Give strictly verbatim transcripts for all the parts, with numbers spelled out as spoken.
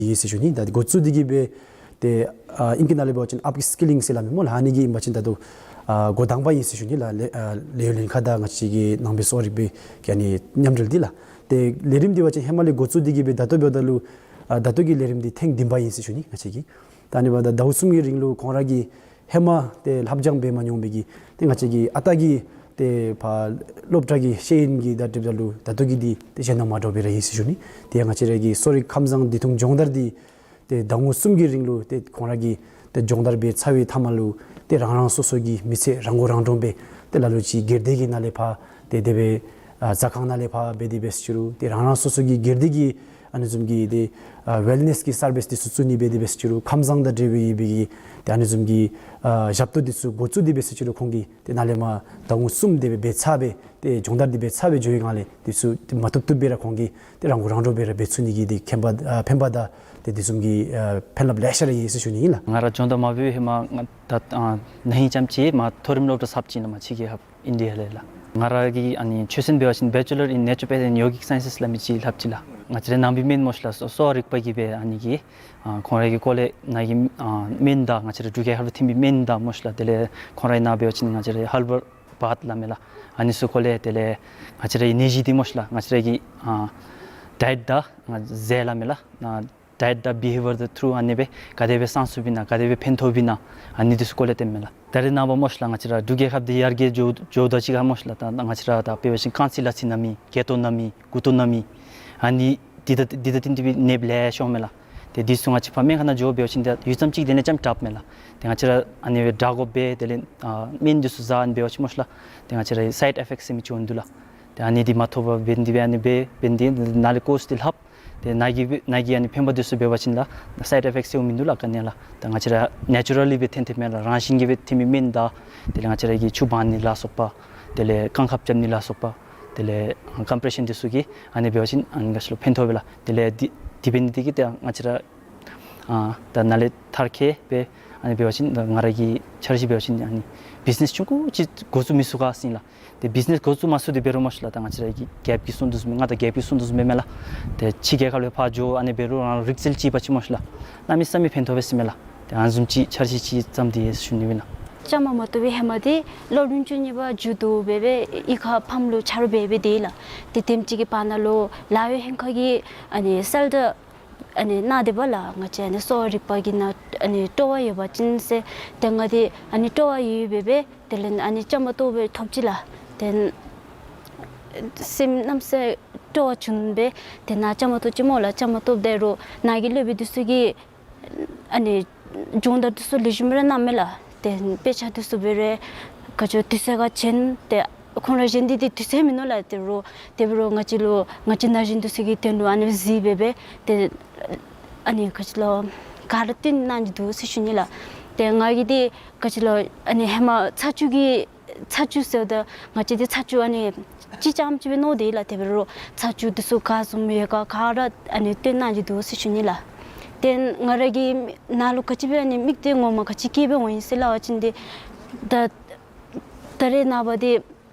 ཨིན་ཟེར་ཞུ་ནི། ད་འགོ་བཙུགས་འདི་གིས་སྦེ་ཏེ་ཨ་ཨིང་སྐད་ནང་ལས་འབད་བ་ཅིན་ཨཔ་སི་ཀི་ལིང་ཟེར་སླབ་མས་སྨོ་ལགས། ཨ་ནི་གི་ཨིན་པ་ཅིན་ད་ལྟོ་ཨ་འགོ་དང་པ་ཨིན་ཟེར་ཞུ་ནི་ལགས། ལས་ཨ་ལས་གཡོག་ལེན་ཁག་དང་ང་བཅས་ཀྱི་ནང་པའི་གསོ་བ་རིག་པའི་གི་ཨ་ནི་མཉམ་འབྲེལ་འདི་ལགས། ཏེ་ལས་རིམ་འདི་འབད་བ་ཅིན་ཧེ་མ་ལས་འགོ་བཙུགས་འདི་གིས་སྦེ་ད་ལྟོ་འབདཝ་ད་ལུ་ཨ་ད་ལྟོ་གི་ལས་རིམ་འདི་ཐེངས་བདུན་པ་ཨིན་ཟེར་ཞུ་ནི་ང་བཅས་ཀྱི། ད་ཨ་ནི་འབདཝ་ད་ཟླཝ་གསུམ་གྱི་རིང་ལུ་ཁོང་ར་གིས་ཧེ་མ་ཏེ་ལྷབ་སྦྱང་འབད་མ་མྱོང་པའི་གི་ཏེ་ང་བཅས་ཀྱི་ཨ་རྟག་གི་ཏེ་ཕར་སློབ་གྲྭ་གི་ཤེས་ཡོན་གྱི་ད་འགྲིགཔ་ད་ལུ་ད་ལྟོ་གི་འདི་ཏེ་གཞན་དང་མ་འདྲཝ་སྦེ་ར་ཨིན་ཟེར་ཞུ་ནི། ཏེ་ཡང་ང་བཅས་ར་གི་གསོ་རིག་ཁམས་བཟང་འདི་ཐུང་སྦྱོང་བརྡར་འདི་ཏེ་ཟླ་ངོ་གསུམ་གྱི་རིང་ལུ་ཏེ་ཁོང་ར་གིས་ཏེ་སྦྱོང་བརྡར་འབད་ཚར་བའི་མཐའ་མ་ལུ་ཏེ་རང་རང་སོ་སོ་གི་མི་ཚེ་རང་མགོ་རང་འདྲོངས་སྦེ་ཏེ་ལ་ལུ་ཅིག་སྒེར་སྡེ་གི་ནང་ལས་ཕར་ཏེ་དེ་སྦེ་ཨ་ཟ་ཁང་ནང་ལས་ཕར་འབད་དེ་འབད་ཟེར་ཞུ་རུང་ཏེ་རང་རང་སོ་སོ་གི་སྒེར་སྡེ་གི་ཨ་ནི་བཟུམ་གྱི་ཏེ་ཨ་ཝེལ་ནེསི་གི་སར་བིསི་འདི་ཚུ་བཙུགས་ནི་འབད་དེ་འབད་ཟེར་ཞུ་རུང་ཁམས་བཟང་དང་འབྲེལ་བའི་ཡོད་པའི་གི་ཏེ་ཨ་ནི་བཟུམ་གྱི་ཨ་ཞབས་ཏོག་འདི་ཚུ་འགོ་བཙུགས་ཏེ་འབད་ཟེར་ཞུ་རུང་ཁོང་གིས་ཏེ་ནཱ་ལས་མར་ཟླཝ་ངོ་གསུམ་དེ་སྦེ་འབད་ཚར་སྦེ་ཏེ་སྦྱོང་བརྡར་འདི་འབད་ཚར་སྦེ་འགྱོ་བའི་སྒང་ལས་འདི་ཚུ་ཏེ་མ་བཏུབ་བཏུབ་སྦེ་ར་ཁོང་གིས་ཏེ་རང་མགོ་རང་འདྲོངས་སྦེ་ར་འབད་ཚུགས་ནི་གི་ཏེ་ཁེ་ཕན་ཨ་ཕན་པ་དང་ཏེ་འདི་བཟུམ་གྱི་ཨ་ཕན་རླབས་ལེ་ཤ་ར་ཡོད་ཟེར་ཞུ་ནི་ཨིན་ལགས། ང་ར་སྦྱོང་བརྡར་མ་འབད་བའི་ཧེ་མ་ང་ད་ཨ་ན་ཧིང་ཙམ་ཅིག་མར་མཐོ་རིམ་སློབ་གྲྭ་གསརཔ་ཅིག་ནང་མར་ཕྱི་རྒྱལ་ཁབ་ཨིན་ཌི་ཡ་ལས་ལགས། ང་ར་གི་ཨ་ནི་ཆོས་ཚན་འབད་བ་ཅིན་Bachelor in Naturopathy and Yogic Sciences སླབ་མི་ཅིག་ལྷབ་ཅི་ལགས། ང་བཅས་རའི་ནང་པའི་སྨན་སྨོ་ཤ་ལགས་གསོ་གསོ་བ་རིག་པ་གི་སྦེ་ཨ་ནི་གི་ཨ་ཁོང་ར་གི་སྐོར་ལས་ནཱ་གི་ཨ་སྨན་དང་ང་བཅས་ར་འབྲུག་རྒྱལ་ཁབ་ལས་ཐོན་པའི་སྨན་དང་སྨོ་ཤ་ལགས། དེ་ལས་ཁོང་རའི་ནང་འབད་བ་ཅིན་ང་བཅས་རའི་ཧར་བལ་བཱཐ་སླབ་མས་ལགས། ཨ་ནི་ཚུ་སྐོར་ལས་དེ་ལས་ང་བཅས་རའི་ནད་གཞི་འདི་སྨོ་ཤ་ལགས་ང་བཅས་ར་གི་ཨ་ཌའེཊ་དང་ང་ཟས་སླབ་མས་ལགས། ཨ་ཌའེཊ་དང་བི་ཧེ་བི་ཡར་དང་ཐུརུ་ཨ་ནི་སྦེ་ག་དེ་སྦེ་སངས་ཚུགསཔ་ཨིན་ན་ག་དེ་སྦེ་ཕན་ཐོགསཔ་ཨིན་ན་ཨ་ནི་འདི་ཚུ་སྐོར་ལས་སྟོནམ་མས་ལགས། ད་རེས་ནངས་པ་སྨོ་ཤ་ལགས་ང་བཅས་ར་འབྲུག་རྒྱལ་ཁབ་འདི་ཡར་རྒྱས་འགྱོ་འགྱོཝ་ད་གཅིག་ཁར་སྨོ་ཤ་ལགས་ད་ང་བཅས་ར་ད་འབད་བ་ཅིན་རྐང་རྩེད་ལག་རྩེད་ན་མི་སྐེ་ཏོ་ན་མི་མགུ་ཏོ་ན་མི་ཨ་ནི་འདི་ད་འདི་ད་ཏན་ཏན་སྦེ་ནདཔ་ལེ་ཤ་འོང་མས་ལགས། ཏེ་འདི་ཚུ་ང་བཅས་ཕར་སྨན་ཁང་ནང་འགྱོ་འབད་བ་ཅིན་ཏེ་ཡུད་ཙམ་ཅིག་དེ་ནང་ཙམ་དྲགཔ་མས་ལགས། ཏེ་ང་བཅས་ར་ཨ་ནི་སྦེ་དྲག་དགོཔ་སྦེ་དེ་ལས་ཨ་སྨན་འདི་ཚུ་ཟ་ཨ་ནི་འབད་བ་ཅིན་སྨོ་ཤ་ལགས་ཏེ་ང་བཅས་ར་སའིཌ་ཨི་ཕེཀཊ་ཟེར་མི་ཅིག་འོང་དོ་ལགས། ཏེ་ཨ་ནི་འདི་མ་ཐོབ་པར་འབད་ནི་འདི་སྦེ་ཨ་ནི་འབད་འབད་ནི་འདི་ནཱ་ལས་ཀོརསི་འདི་ལྷབ། ཏེ་ནཱ་གི་ནཱ་གི་ཨ་ནི་ཕན་པ་འདི་ཚུ་འབད་བ་ཅིན་ལགས་ད་སའིཌ་ཨི་ཕེཀཊ་ཟེར་འོང་མིན་འདུག་ལགས། ག་ནི་ལགས་ད་ང་བཅས་ར་ནེ་ཅུ་རལ་ལི་སྦེ་ཐོན་ཐོནམ་མས་ལགས། རང་བཞིན་གྱིས་སྦེ་ཐོན་མི་སྨན་དང་དེ་ལས་ང་བཅས་ར་གི་ཆུ་འབག་ནི་ལ་སོགས་པ་དེ་ལས་རྐང་ཁབ་རྐྱབ་ནི་ལ་སོགས་པ་དེ་ལས་ཀམ་པི་རེ་ཤཱན་འདི་ཚུ་གིས་ཨ་ནི་འབད་བ་ཅིན་ཨ་ནི་ག་ཅི་ལོ་ཕན་ཐོགས་པས་ལགས། དེ་ལས་འདི་འདི་འབད་ནི་འདི་གིས་ཏེ་ང་བཅས་ར་ཨ་ད་ནཱ་ལས་མཐར་འཁྱོལ་སྦེ་ཨ་ནི་འབད་བ་ཅིན་ད་ང་ར་གི་འཆར་གཞི་འབད་བ་ཅིན་ཨ་ནི་བིཛ་ནེསི་ཆུང་ཀུ་ཅིག་འགོ་བཙུགས་མི་ཚུགས་ག་ཟེར་ཨིན་ལགས། ཏེ་བིཛ་ནེསི་འགོ་བཙུགས་མ་ཚུགས་དེ་འབད་རུང་སྨོ་ཤ་ལགས་ད་ང་བཅས་ར་གི་རྒྱལཔོ་གིས་གསུངས་དོ་བཟུམ་སྦེ་ང་དང་རྒྱལཔོ་གིས་གསུངས་དོ་བཟུམ་སྦེ་མས་ལགས། ཏེ་ཕྱི་རྒྱལ་ཁབ་ལས་ཕར་འགྱོ་ཨ་ནི་འབད་རུང་རང་རིག་རྩལ་ཅིག་འབད་བ་ཅིན་སྨོ་ཤ་ལགས་གནམ་མེད་ས་མེད་ཕན་ཐོགས་པས་ཟེར་མས་ལགས། ཏེ་ཨ་ནི་བཟུམ་ཅིག་འཆར་གཞི་ཅིག་བརྩམས་ཏེ་ཡོད་ཟེར་ཞུ་ནི་ཨིན་ལགས། བཅའ་མར་མ་གཏོགས་པའི་ཧེ་མ་འདི་སློབ་རིམ་བཅུ་གཉིས་པ་མཇུག་བསྡུ་སྦེ་སྦེ་གཡུས་ཁར་ཕམ་ལུ་ཆ་རོགས་འབད་སྦེ་སྡོད་ཡི་ལགས། ཏེ་དེམ་ཅིག་གི་བར་ན་ལུ་ལཱ་གཡོག་ལྷན་ཁག་གིས་ཨ་ནི་གསལ་བསྒྲགས་ཨ་ནི་གནང་སྟེ་འབདཝ་ལགས། ང་བཅས་ཨ་ནི་གསོ་བ་རིག་པ་གི་ནང་ཨ་ནི་སྤྲོ་བ་ཡོད་པ་ཅིན་ཟེར། ཏེ་ང་འདི་ཨ་ནི་སྤྲོ་བ་ཡོད་ཡོདཔ་སྦེ་སྦེ་དེ་ལས་ཨ་ནི་བཅའ་མར་གཏོགས་སྦེ་ཐོབ་ཅི་ལགས། ཏེ་སེམས་གནམ་མེད་ས་མེད་སྤྲོ་བ་བྱུང་སྦེ་ཏེ་ནཱ་བཅའ་མར་གཏོགས་ཅི་སྨོ་ལགས། བཅའ་མར་གཏོགསཔ་ད་རུང་ནཱ་གི་སློབ་དཔོན་འདི་ཚུ་གིས་ཨ་ནི་སྦྱོང་བརྡར་འདི་ཚུ་ལེགས་ཤོམ་ར་གནངམ་མས་ལགས། ཏེ་དཔེ་ཆ་འདི་ཚུ་འབད་རུང་ག་ཅི་དུས་ཚོད་ཁར་བྱིན། ཏེ་ཁོང་ར་གཞན་འདི་ཏེ་དུས་ཚོད་མིན་ནུག་ལགས། དེ་རུང་དེ་འབད་རུང་ང་བཅས་ལུ་ང་བཅས་ན་གཞོན་འདི་ཚུ་གི་དོན་ལུ་ཨ་ནི་གཟིགས་སྦེ་སྦེ་ཏེ་ཨ་ནི་ག་ཅི་ལོ་ག་ར་བཏོན་གནང་ནི་འདུག་ཟེར་ཞུ་ནི་ལགས། ཏེ་ང་གིས་འདི་ག་ཅི་ལོ་ཨ་ནི་ཧེ་མ་ཚ་ཆུ་གི་ཚ་ཆུ་ཟེརཝ་ད་ང་བཅས་འདི་ཚ་ཆུ་ཨ་ནི་ཅིག་རྐྱངམ་ཅིག་སྦེ་མནོ་སྟེ་ལགས། དེ་འབད་རུང་ཚ་ཆུ་འདི་ཚུ་ག་བཟུམ་ཡོད་ག་ག་ར་ཨ་ནི་བཏོན་གནང་ནི་འདུག་ཟེར་ཞུ་ནི་ལགས། ཏེ་ང་ར་གིས་ནཱ་ལུ་ག་ཅི་སྦེ་ཨ་ནི་དམིགས་གཏད་ངོ་མ་ག་ཅི་བསྐྱེད་སྦེ་འོང་ཡི་ཟེར་སླབ་པ་ཅིན་འདི་ད་ད་རེས་ནངས་པ་འདི་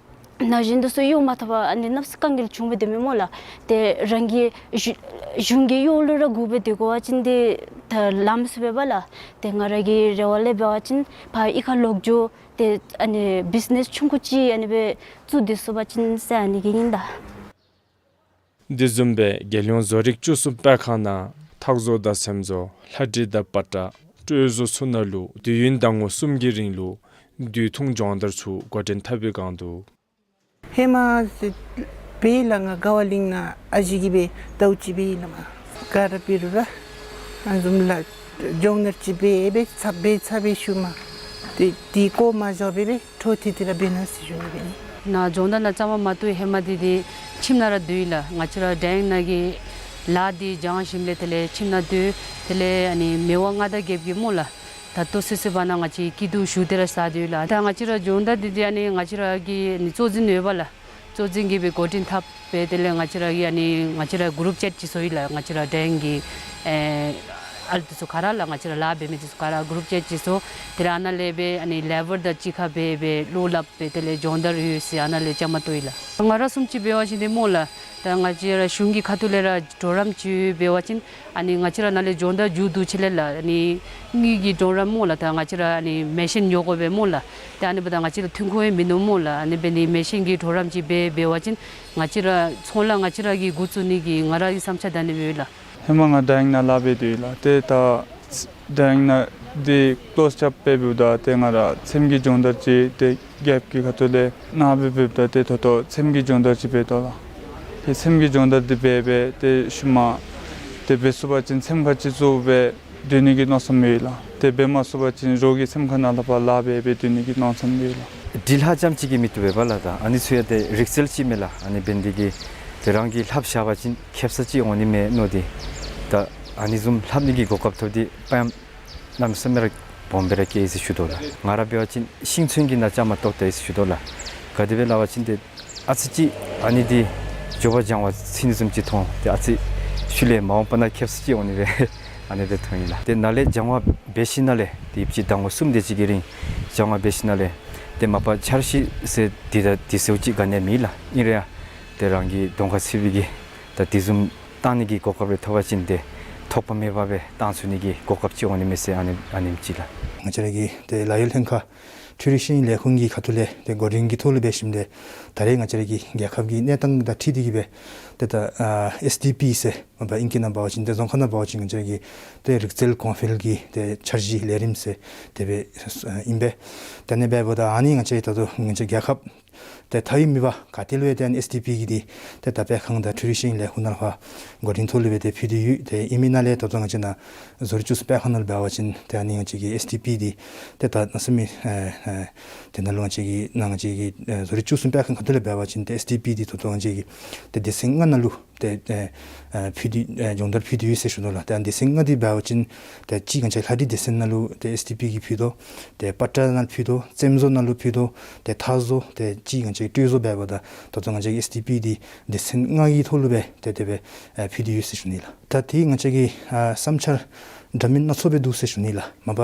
ན་གཞོན་འདི་ཚུ་གཡོག་མ་ཐོབ་པར་ཨ་ནི་གནམ་མེད་ས་མེད་དཀའ་ངལ་བྱུང་སྦེ་སྡོདཔ་མས་སྨོ་ལགས། ཏེ་རང་གི་གཞུང་གཞུང་གི་གཡོག་ལུ་ར་སྒུག་སྦེ་སྡོད་དགོ་པ་ཅིན་འདི་ད་ལམ་སྲོལ་མེད་པས་ལགས། ཏེ་ང་ར་གི་རེ་བ་ལས་འབད་བ་ཅིན་ཕར་གཡུས་ཁར་ལོག་འགྱོ་སྟེ་ཨ་ནི་བིཛ་ནེསི་ཆུང་ཀུ་ཅིག་ཨ་ནི་སྦེ་བཙུགས་སྡོད་ཚུགས་པ་ཅིན་ཟེར་ཨ་ནི་གི་ཨིན་ད། དེ་བཟུམ་སྦེ་རྒྱལ་ཡོངས་བཟོ་རིག་བཅུ་གསུམ་པའི་ཁང་ནང་འཐག་བཟོ་དང་སེམས་བཟོ་ལྷ་བྲིས་དང་པ་ཏྲ་སྤྲོས་བཟོ་ཚུ་ནང་ལུ་དུས་ཡུན་ཟླ་ངོ་གསུམ་གྱི་རིང་ལུ་དུས་ཐུང་སྦྱོང་བརྡར་ཚུ་འགོ་འདྲེན་འཐབ་པའི་སྒང་དུ། ཧེ་མ་འབད་ལགས་ང་དགའ་བ་གླིང་ནང་ཨ་ཞེ་གིས་སྦེ་ཟླཝ་གཅིག་འབད་ཡི་ལགས། མ་ག་ར་འབད་རུང་ར་ཨ་ནི་བཟུམ་ལགས་སྦྱོང་བརྡར་ཅིག་འབད་འབད་ཚར་འབད་ཚར་བའི་ཤུལ་མ་ཏེ་དེ་གོ་མ་འགྱོ་བར་སྦེ་འཕྲོ་མཐུད་དེ་ར་འབད་གནང་ཟེར་ཞུ་ནི་ཨིན། ནཱ་སྦྱོང་བརྡར་ནང་བཅའ་མར་མ་གཏོགས་ཧེ་མ་འདི་འདི་ཁྱིམ་ནང་ར་སྡོད་ཡི་ལགས། ང་བཅས་ར་འགྲན་ནང་གི་ལཱ་འདི་བྱང་ཞིནམ་ལས་དེ་ལས་ཁྱིམ་ནང་སྡོད། དེ་ལས་ཨ་ནི་མི་དབང་མངའ་བདག་རྒྱལཔོ་གིས་སྨོ་ལགས། ད་ལྟོ་སོ་སོའི་བར་ན་ང་བཅས་སྐྱིད་སྡུག་ཞུ་སྟེ་ར་ཟ་སྡོད་ཡི་ལགས། ད་ང་བཅས་ར་སྦྱོང་བརྡར་འདི་འདི་ཨ་ནི་ང་བཅས་ར་གི་ཨ་ནི་གཙོ་འཛིན་ཡོདཔ་ལགས། གཙོ་འཛིན་གྱིས་སྦེ་འགོ་འདྲེན་འཐབ་སྦེ་དེ་ལས་ང་བཅས་ར་གི་ཨ་ནི་ང་བཅས་ར་གུ་རུབ་ཅེཊ་ཅིག་བཟོ་ཡི་ལགས། ང་བཅས་ར་འགྲན་གྱི་ཨེ་ ཨ་ལུ་འདི་ཚུ་ག་ར་ལགས་ང་བཅས་ར་ལཱ་འབད་མི་འདི་ཚུ་ག་ར་གུ་རུབ་ཅིག་བྱས་སོང་། དེ་ལས་ཨ་ནཱ་ལས་སྦེ་ཨ་ནི་ལེ་བར་དང་གཅིག་ཁར་འབད་སྦེ་བློ་སླབ་སྦེ་དེ་ལས་སྦྱོང་བརྡར་ཡོད་ཟེར་ཨ་ནཱ་ལས་བཅའ་མར་གཏོགས་ཡི་ལགས། ང་ར་བཟུམ་ཅིག་འབད་བ་ཅིན་འདི་སྨོ་ལགས། ད་ང་བཅས་ར་གཞུང་གི་ཁ་ཐུག་ལས་ར་གྲོགས་རམ་ཅིག་འབད་བ་ཅིན་ཨ་ནི་ང་བཅས་ར་ནཱ་ལས་སྦྱོང་བརྡར་མཇུག་བསྡུ་ཞིནམ་ལས་ལགས་ཨ་ནི་དངུལ་གྱི་གྲོགས་རམ་སྨོ་ལགས། ད་ང་བཅས་ར་ཨ་ནི་མེ་ཤིན་ཉོ་དགོ་པས་སྨོ་ལགས། ད་ཨ་ནི་འབདཝ་ད་ང་བཅས་ར་ཐོན་ཁུངས་ཡང་མིན་ནུག་སྨོ་ལགས། ཨ་ནི་འབད་ནི་མེ་ཤིན་གྱི་གྲོགས་རམ་ཅིག་འབད་འབད་བ་ཅིན་ང་བཅས་ར་ཚོང་ལཱ་ང་བཅས་ར་གིས་འགོ་བཙུགས་ནི་གི་ང་ར་གི་བསམ་འཆར་ད་ཨ་ནི་སྦེ་ཡོད་ལགས། ཧེ་མ་ང་ཌའིང་ནང་ལཱ་འབད་སྡོད་ཡོད་ལགས། ཏེ་ད་ཌའིང་ནང་འདི་ཀློསི་རྐྱབ་སྦེ་འབདཝ་ད་ཏེ་ང་ར་ཚེམས་ཀྱི་སྦྱོང་བརྡར་ཅིག་ཏེ་རྒྱལཔོ་གི་ཁ་ཐུག་ལས་གནང་སྦེ་འབདཝ་ད་ཏེ་ད་ལྟོ་ཚེམས་ཀྱི་སྦྱོང་བརྡར་ཅིག་འབད་དོ་ལགས། ཏེ་ཚེམས་ཀྱི་སྦྱོང་བརྡར་འདི་འབད་སྦེ་ཏེ་ཤུལ་མ་ཏེ་འབད་ཚུགས་པ་ཅིན་ཚེམས་ཁང་ཅིག་བཙུགས་སྦེ་སྡོད་ནི་གི་མནོ་བསམ་ཡོད་ལགས། ཏེ་འབད་མ་ཚུགས་པ་ཅིན་རོགས་ཀྱི་ཚེམས་ཁང་ནང་ལུ་ཕར་ལཱ་འབད་སྦེ་སྡོད་ནི་གི་མནོ་བསམ་ཡོད་ལགས། འབྲི་ལྷག་ཙམ་ཅིག་གིས་མི་བཏུབ་པས་ལགས། ད་ཨ་ནི་ཚུ་ཡང་ཏེ་རིག་རྩལ་ཅིག་མས་ལགས། ཨ་ནི་འབད་ནི་འདི་གིས་ཏེ་རང་གིས་ལྷབ་བཞག་པ་ཅིན་ཁེབ་ས་ཅིག་འོང་ནི་མས་མནོ་སྟེ་ད་ཨ་ནི་བཟུམ་ལྷབ་ནི་གི་གོ་སྐབས་ཐོབ་སྟེ་དཔའ་ཡམས་གནམ་མེད་ས་མེད་ར་སྦོམ་སྦེ་ར་སྐྱེས་ཡི་ཟེར་ཞུ་དོ་ལགས། ང་ར་འབད་བ་ཅིན་ཤིང་ཚོན་གྱི་ནང་བཅའ་མར་གཏོགས་ད་ཡི་ཟེར་ཞུ་དོ་ལགས། ག་དེ་སྦེ་སླབ་པ་ཅིན་ཏེ་ཨ་ཙི་ཅིག་ཨ་ནི་འདི་འགྱོ་བ་སྦྱང་བ་ཚིག་ནི་བཟུམ་ཅིག་མཐོང་། ཏེ་ཨ་ཙི་ཤུལ་ལས་མ་འོངས་པ་ནང་ཁེབ་ས་ཅིག་འོང་ནི་སྦེ་ཨ་ནི་སྦེ་མཐོང་ཡི་ལགས། ཏེ་ནཱ་ལས་སྦྱང་བ་འབད་ཞིནམ་ལས་ཏེ་ཡུདཔ་ཅིག་ཟླ་ངོ་གསུམ་དེ་ཅིག་གི་རིང་སྦྱང་བ་འབད་ཞིནམ་ལས་ཏེ་མ་པ་འཆར་གཞི་ཟེར་འདི་ད་འདི་ཟེརཝ་ཅིག་ག་ནི་ཡང་མེད་ལགས། ཨིན་རུང་ཡང་ཏེ་རང་གི་གདོང་ཁར་འཚིར་བའི་གི་ད་འདི་བཟུམ་བཏང་ནི་གི་གོ་སྐབས་རེ་ཐོབ་པ་ཅིན་ཏེ་ཐོགས་པ་མེད་པ་སྦེ་བཏང་ཚུགས་ནི་གི་གོ་སྐབས་ཅིག་འོང་ནི་མས་ཟེར་ཨ་ནི་ཨ་ནེམ་ཅིག་ལགས། ང་བཅས་ར་གི་ཏེ་ལཱ་གཡོག་ལྷན་ཁག་འཕྲུལ་རིག་ཤེས་ཡོན་ལས་ཁུངས་ཀྱི་ཁ་ཐུག་ལས་ཏེ་འགོ་འདྲེན་གྱི་ཐོག་ལུ་འབད་ཞིནམ་ཏེ་ད་རེས་ང་བཅས་ར་གི་རྒྱལ་ཁབ་ཀྱི་གནས་སྟངས་དང་འཁྲིལ་ཏེ་གིས་སྦེ་ཏེ་ད་ཨ་ཨེསི་ཌི་པི་ཟེར་མ་པ་ཨིང་སྐད་ནང་འབད་བ་ཅིན་ཏེ་རྫོང་ཁ་ནང་འབད་བ་ཅིན་ང་བཅས་ར་གི་ཏེ་རིག་རྩལ་གོང་འཕེལ་གྱི་ཏེ་འཆར་གཞི་ལས་རིམ་ཟེར་དེ་སྦེ་ཨིན་པས། ད་ཨ་ནི་འབདཝ་ད་ཨ་ནི་ང་བཅས་ད་ལྟོ་ང་བཅས་རྒྱལ་ཁབ་ཏེ་མཐའ་དབུས་མེད་པར་ག་ཏེ་ལུ་ཡང་ཏེ་ཨ་ནི་ཨེསི་ཌི་པི་གི་འདི་ཏེ་ད་སྤེལ་ཁང་དང་འཕྲུལ་རིག་ཤེས་ཡོན་ལས་ཁུངས་ནང་ལུ་ཕར་འགོ་འདྲེན་ཐོག་ལུ་སྦེ་ཏེ་ཕུལ་ཏེ་ཡོད། ཏེ་ཨིན་མི་ནང་ལས་ད་ལྟོ་ང་བཅས་ནཱ་བཟོ་རིག་བཅུ་གསུམ་སྤེལ་ཁང་ནང་ལུ་འབད་བ་ཅིན་ཏེ་ཨ་ནི་ང་བཅས་ཀྱི་ཨེསི་ཌི་པི་འདི་ཏེ་ད་གནམ་མེད་ས་མེད་ཨེ་ཨེ་ཏེ་ནཱ་ལུ་ང་བཅས་ཀྱི་ནཱ་ང་བཅས་ཀྱི་ཨེ་བཟོ་རིག་བཅུ་གསུམ་སྤེལ་ཁང་ཁ་ཐུག་ལས་འབད་བ་ཅིན་ཏེ་ཨེསི་ཌི་པི་འདི་ད་ལྟོ་ང་བཅས་ཀྱི་ཏེ་སྡེ་ཚན་ལྔ་ནང་ལུ་ཏེ་ཨེ་ཨེ་ཕུལ་ཏེ་ཨེ་སྦྱོང་བརྡར་ཕུལ་ཏེ་ཡོད་ཟེར་ཞུ་དོ་ལགས། ཏེ་ཨ་ནི་སྡེ་ཚན་ལྔ་འདི་འབད་བ་ཅིན་ཏེ་གཅིག་ང་བཅས་ལྷ་བྲིས་སྡེ་ཚན་ནང་ལུ་ཏེ་ཨེསི་ཌི་པི་གིས་ཕུལ་དོ། ཏེ་པ་ཏྲ་ནང་ཕུལ་དོ། རྩེད་བཟོ་ནང་ལུ་ཕུལ་དོ། ཏེ་འཐག་བཟོ་ཏེ་གཅིག་ང་བཅས་སྤྲོས་བཟོ་འབདཝ་ད་ད་ལྟོ་ང་བཅས་ཀྱི་ཨེསི་ཌི་པི་འདི་སྡེ་ཚན་ལྔ་གི་ཐོག་ལུ་སྦེ་ཏེ་དེ་སྦེ་ཨེ་ཕུལ་ཏེ་ཡོད་ཟེར་ཞུ་ནི་ལགས། ད་ཏེ་ང་བཅས་ཀྱི་ཨ་བསམ་འཆར་འདྲ་མིན་སྣ་ཚོགས་སྦེ་འདུག་ཟེར་ཞུ་ནི་ལགས། མ་པ་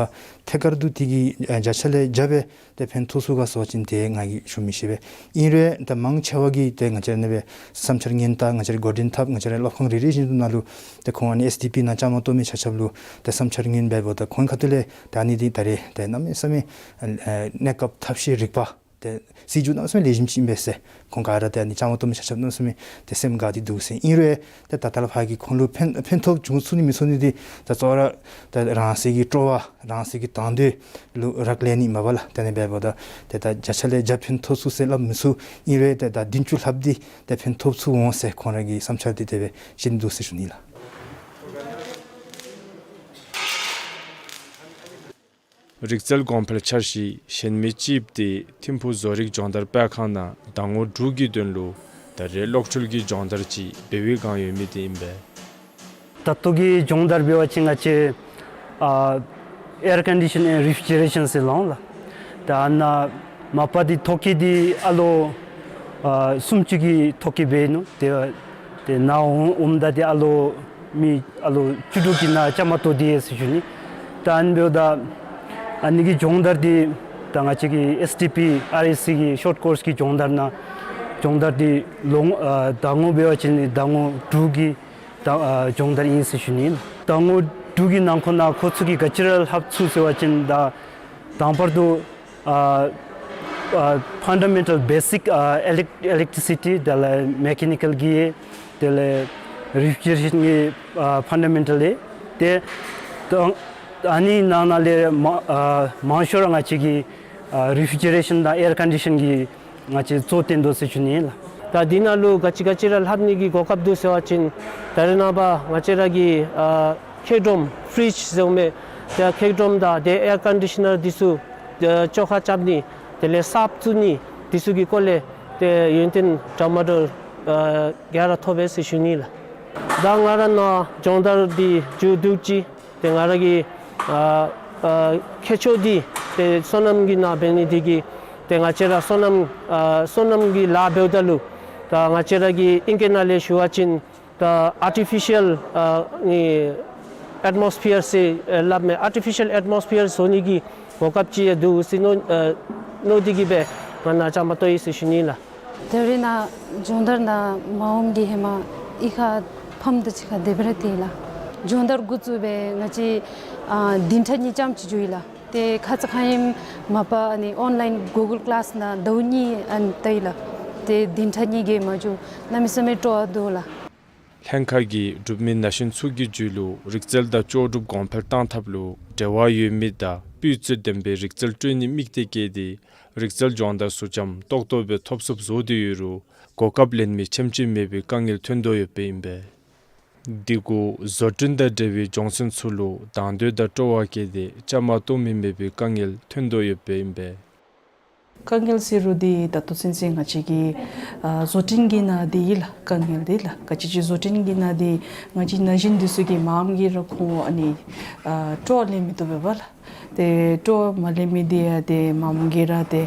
ཐད་ཀར་དུ་དེ་གི་ཨ་བརྒྱ་ཆ་ལས་བརྒྱ་སྦེ་ཏེ་ཕན་ཐོགས་ཚུགས་ག་ཟེར་བ་ཅིན་ཏེ་ང་གིས་ཞུ་མི་ཤེས་པས། ཨིན་རུང་ད་མང་ཆེ་བ་གིས་ཏེ་ང་བཅས་ཨ་ནི་སྦེ་བསམ་འཆར་ཉན་ད་ང་བཅས་ར་འགོ་འདྲེན་འཐབ་ང་བཅས་ར་སློབ་ཁང་རེ་རེ་བཞིན་དུ་ནང་ལུ་ཏེ་ཁོང་ཨ་ནི་ཨེསི་ཌི་པི་ནང་བཅའ་མར་གཏོགས་མི་ཆ་ཁྱབ་ལུ་ཏེ་བསམ་འཆར་ཉན་འབདཝ་ད་ཁོང་ཁ་ཐུག་ལས་ད་ཨ་ནི་འདི་ད་རེས་ཏེ་གནམ་མེད་ས་མེད་ཨ་གནས་སྐབས་ཐབས་ཤེས་རིག་པ་ཏེ་སྲིད་བྱུས་གནམ་མེད་ས་མེད་ལེགས་ཤོམ་ཅིག་ཨིན་པས་ཟེར་ཁོང་ག་ར་ཏེ་ཨ་ནི་བཅའ་མར་གཏོགས་མི་ཆ་ཁྱབ་གནམ་མེད་ས་མེད་ཏེ་སེམས་དགའ་སྟེ་འདུག་ཟེར། ཨིན་རུང་ཏེ་ད་ལྟོ་ལྷག་པའི་གི་ཁོང་ལུ་ཕན་ཕན་ཐོགས་བྱུང་ཚུགས་ནི་མི་ཚུགས་ནི་འདི་ད་གཙོ་བོ་ར་ད་རང་སོའི་གི་སྤྲོ་བ་རང་སོའི་གི་དང་འདོད་ལུ་རག་ལས་ནི་མ་པ་ལགས། ཏེ་ཨ་ནི་འབདཝ་ད་ཏེ་ད་བརྒྱ་ཆ་ལས་བརྒྱ་ཕན་ཐོགས་ཚུགས་ཟེར་སླབ་མི་ཚུགས། ཨིན་རུང་ཏེ་ད་བདུན་ཅུ་ལྷགཔ་འདི་ཏེ་ཕན་ཐོགས་ཚུགས་འོང་ཟེར་ཁོང་ར་གི་བསམ་འཆར་འདི་དེ་སྦེ་བཤད་ནི་འདུག་ཟེར་ཞུ་ནི་ལགས། རིག་རྩལ་གོང་འཕེལ་འཆར་གཞི་གཞན་མི་ཅིག་ཏེ་ཐིམ་ཕུག་བཟོ་རིག་སྦྱོང་བརྡར་སྤེལ་ཁང་ནང་ཟླ་ངོ་དྲུག་གི་དོན་ལུ་ད་རེས་གློག་འཕྲུལ་གྱི་སྦྱོང་བརྡར་ཅིག་འབད་བའི་བསྒང་ཡོད་མི་འདི་ཨིན་པས། ད་ལྟོ་གི་སྦྱོང་བརྡར་འབད་བ་ཅིན་ང་བཅས་ཨ་air condition and refrigeration ཟེར་སླབ་འོང་ལགས། ད་ཨ་ནཱ་མ་པ་འདི་ཐོ་བཀོད་འདི་ཨ་ལོ་ཨ་སུམ་ཅུ་གི་ཐོ་བཀོད་འབད་ནུག། ཏེ་ཏེ་ནཱ་འོང་འོངམ་ད་འདི་ཨ་ལོ་མི་ཨ་ལོ་བཅུ་དྲུག་གི་ནང་བཅའ་མར་གཏོགས་ཏེ་ཡོད་ཟེར་ཞུ་ནི། ད་ཨ་ནི་འབདཝ་ད་ཨ་ནི་གི་སྦྱོང་བརྡར་འདི་ད་ང་བཅས་ཀྱི་ཨེསི་ཌི་པི་ཨར་ཨེསི་སི་གི་ཤོཊ་ཀོརསི་གི་སྦྱོང་བརྡར་ནང་སྦྱོང་བརྡར་འདི་ལོ་ངོ་ཨ་ཟླ་ངོ་འབད་བ་ཅིན་ཟླ་ངོ་དྲུག་གི་ད་ཨ་སྦྱོང་བརྡར་ཨིན་ཟེར་ཞུ་ནི། ཟླ་ངོ་དྲུག་གི་ནང་འཁོད་ནང་ཁོང་ཚུ་གིས་ག་ཅི་ར་ལྷབ་ཚུགས་ཟེར་བ་ཅིན་ད་དང་པར་དུ་ཨ་ཨ་ཕན་ཌ་མེན་ཊལ་བེ་སིཀ་ཨ་ཨི་ལེག་ཨི་ལེག་ཊི་སི་ཊི་དེ་ལས་མེ་ཀེ་ནི་ཀལ་གྱི་དེ་ལས་རེ་ཕི་ཇི་རེ་ཤཱན་གྱི་ཨ་ཕན་ཌ་མེན་ཊལ་ལས་ཏེ་ད་ཨ་ནི་ནང་ན་ལས་མ་ཨ་མང་ཤོས་ར་ང་བཅས་ཀྱིས་ཨ་རེ་ཕི་ཇི་རེ་ཤཱན་དང་ཨེར་ཀོན་ཌི་ཤཱན་གྱི་ང་བཅས་གཙོ་བཏོན་དོ་ཟེར་ཞུ་ནི་ལགས། ད་འདི་ནང་ལུ་ག་ཅི་ག་ཅི་ར་ལྷབ་ནི་གི་གོ་སྐབས་འདུག་ཟེར་བ་ཅིན་ད་རེས་ནངས་པ་ང་བཅས་ར་གི་ཨ་ཁེག་སྒྲོམ་ཕི་རིཇ་ཟེར་མི་ད་ཁེག་སྒྲོམ་དང་ཏེ་ཨེར་ཀོན་ཌི་ཤཱ་ནར་འདི་ཚུ་ཨ་བཅོ་ཁ་རྐྱབ་ནི་དེ་ལས་གསརཔ་བཙུགས་ནི་འདི་ཚུ་གི་སྐོར་ལས་ཏེ་ཡོན་ཏན་འདྲ་མ་འདྲཝ་ཨ་ག་ར་ཐོབ་པས་ཟེར་ཞུ་ནི་ལགས། ད་ང་ར་ནཱ་སྦྱོང་བརྡར་འདི་མཇུག་བསྡུ་ཅི། ཏེ་ང་ར་གི་ཨ་ཨ་ཁྱད་ཆོས་འདི་ཏེ་སོ་ནམ་གྱི་ནང་འབད་ནི་འདི་གིས་ཏེ་ང་བཅས་ར་སོ་ནམ་ཨ་སོ་ནམ་གྱི་ལཱ་འབདཝ་ད་ལུ་ད་ང་བཅས་ར་གི་ཨིང་སྐད་ནང་ལས་ཞུ་བ་ཅིན་ད་ཨར་ཊི་ཕི་ཤཱལ་ཨ་ནི་ ཨེཊ་མོས་ཕིར་ཟེར་ཨེ་སླབ་མི་ཨར་ཊི་ཕི་ཤལ་ཨེཊ་མོས་ཕིར་བཟོ་ནི་གི་གོ་སྐབས་ཅིག་ཡང་འདུག་ཟེར་མནོ་ཨེ་མནོ་སྟེ་གིས་སྦེ་ང་ནཱ་བཅའ་མར་གཏོགས་ཡི་ཟེར་ཞུ་ནི་ལགས། ད་རེས་ནཱ་སྦྱོང་བརྡར་ནང་མ་འོངམ་གི་ཧེ་མ་གཡུས་ཁར་ཕམ་དང་གཅིག་ཁར་སྡོད་པར་སྡོད་ཡི་ལགས། སྦྱོང་བརྡར་འགོ་བཙུགས་སྦེ་ང་བཅས་ཨ་བདུན་ཕྲག་གཉིས་ཙམ་ཅིག་འགྱོ་ཡི་ལགས། ཏེ་ཁ་ཙ་ཁ་ཉིནམ་མ་པ་ཨ་ནི་ཨོན་ལའིན་གུ་གཱལ་ཀི་ལཱསི་ནང་ཟླཝ་གཉིས་ཨ་ནི་བལྟ་ཡི་ལགས། ཏེ་བདུན་ཕྲག་གཉིས་ཀྱི་མ་འགྱོ་གནམ་མེད་ས་མེད་སྤྲོ་བ་འདུག་ལགས། ལྷན་ཁག་གིས་འབྲུག་མི་ན་གཞོན་ཚུ་གི་རྒྱུད་ལུ་རིག་རྩལ་དང་ལྕོགས་གྲུབ་གོང་འཕེལ་གཏང་ཐབས་ལུ་འབྲེལ་བ་ཡོད་མི་དང་སྤུས་ཚད་ལྡན་པའི་རིག་རྩལ་སྤྲོད་ནི་དམིགས་གཏད་བསྐྱེད་དེ་རིག་རྩལ་སྦྱོང་བརྡར་ཚུ་འཇམ་ཏོག་ཏོ་སྦེ་ཐོབ་ཚུགསཔ་བཟོ་སྟེ་ཡོད་རུང་གོ་སྐབས་ལེན་མི་ཆེམ་ཆེམ་མེད་པའི་དཀའ་ངལ་ཐོན་དོ་ཡོདཔ་ཨིན་པས། འདི་གུ་བཟོ་སྐྲུན་དང་འབྲེལ་བའི་སྦྱོང་ཚན་ཚུ་ལུ་དང་འདོད་དང་སྤྲོ་བ་བསྐྱེད་དེ་བཅའ་མར་གཏོགས་མི་མེད་པའི་དཀའ་ངལ་ཐོན་དོ་ཡོདཔ་ཨིན་པས། དཀའ་ངལ་ཟེར་རུང་འདི་ད་ལྟོ་ཚུན་ཚོད་ང་བཅས་ཀྱི་ཨ་བཟོ་སྐྲུན་གྱི་ནང་འདི་ཨིན་ལགས། དཀའ་ངལ་འདི་ལགས། ག་ཅི་ཅིག་བཟོ་སྐྲུན་གྱི་ནང་འདི་ང་བཅས་ན་གཞོན་འདི་ཚུ་གིས་མངམ་གིས་ར་ཁོང་ཨ་ནི་ཨ་སྤྲོ་བ་ལེན་མི་བཏུབ་པས་ལགས། ཏེ་སྤྲོ་བ་མ་ལེན་མི་འདི་ཡང་ཏེ་མངམ་གིས་ར་ཏེ་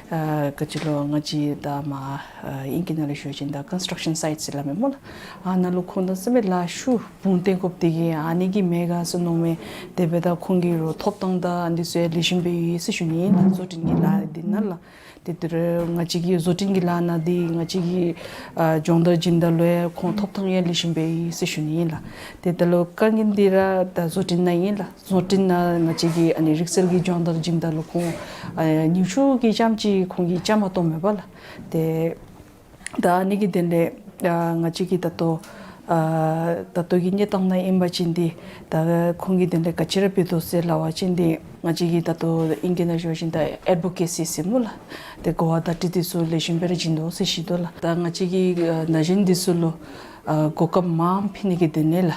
ཨ་ག་ཅི་ལོ་ང་བཅས་ད་མ་ཨ་ཨིང་སྐད་ནང་ལུ་ཞུ་བ་ཅིན་ད་ཀོན་སི་ཊྲག་ཤཱན་སའིཊ་ཟེར་སླབ་མས་སྨོ་ལགས། ཨ་ནཱ་ལུ་ཁོང་དང་ཟེར་མི་ལཱ་ཤུགས་སྦོམ་བཏོན་དགོཔ་འདི་གིས་ཨ་ནི་གིས་མེན་ག་ཟེར་མནོཝ་མས། དེ་འབདཝ་ད་ཁོང་གི་རོགས་ཐོབ་ཐང་དང་ཨ་ནི་ཚུ་ཡང་ལེགས་ཤོམ་སྦེ་ཡོད་ཟེར་ཞུ་ནི་ཨིན་ལགས། བཟོ་སྐྲུན་གྱི་ལཱ་འདི་ནང་ལགས། ཏེ་དེ་རུང་ང་བཅས་ཀྱི་བཟོ་སྐྲུན་གྱི་ལཱ་ནང་འདི་ང་བཅས་ཀྱིས་ཨ་སྦྱོང་བརྡར་བྱིནམ་ད་ལུ་ཡང་ཁོང་ཐོབ་ཐང་ཡང་ལེགས་ཤོམ་སྦེ་ཡོད་ཟེར་ཞུ་ནི་ཨིན་ལགས། ཏེ་ད་ལྟོ་དཀའ་ངལ་འདི་ར་ད་བཟོ་སྐྲུན་ནང་ཨིན་ལགས། བཟོ་སྐྲུན་ནང་ང་བཅས་ཀྱིས་ཨ་ནི་རིག་རྩལ་གྱི་སྦྱོང་བརྡར་བྱིནམ་ད་ལུ་ཁོང་ཨ་ཉུང་ཤོས་ཀྱིས་རྐྱངམ་ཅིག་ཁོང་གིས་བཅའ་མར་གཏོགས་མས་པ་ལགས། ཏེ་ད་ཨ་ནི་གི་དོན་ལས་ཨ་ང་བཅས་ཀྱིས་ད་ལྟོ་ཨ་ད་ལྟོ་གི་གནས་སྟངས་ནང་ཨིན་པ་ཅིན་འདི་ད་ཁོང་གི་དོན་ལས་ག་ཅི་ར་འབད་དོ་ཟེར་སླབ་པ་ཅིན་འདི་ང་བཅས་ཀྱིས་ད་ལྟོ་ཨིང་སྐད་ནང་ཞུ་བ་ཅིན་ད་ཨེཌ་བོ་ཀེ་སི་ཟེར་སྨོ་ལགས། ཏེ་གོ་བ་བརྡ་སྤྲོད་འདི་ཚུ་ལེགས་ཤོམ་སྦེ་ར་བྱིན་དོ་ཟེར་ཞུ་དོ་ལགས། ད་ང་བཅས་ཀྱིས་ཨ་ན་གཞོན་འདི་ཚུ་ལུ་ཨ་གོ་སྐབས་མངམ་ཕུལ་ནི་གི་དོན་ལས་ལགས།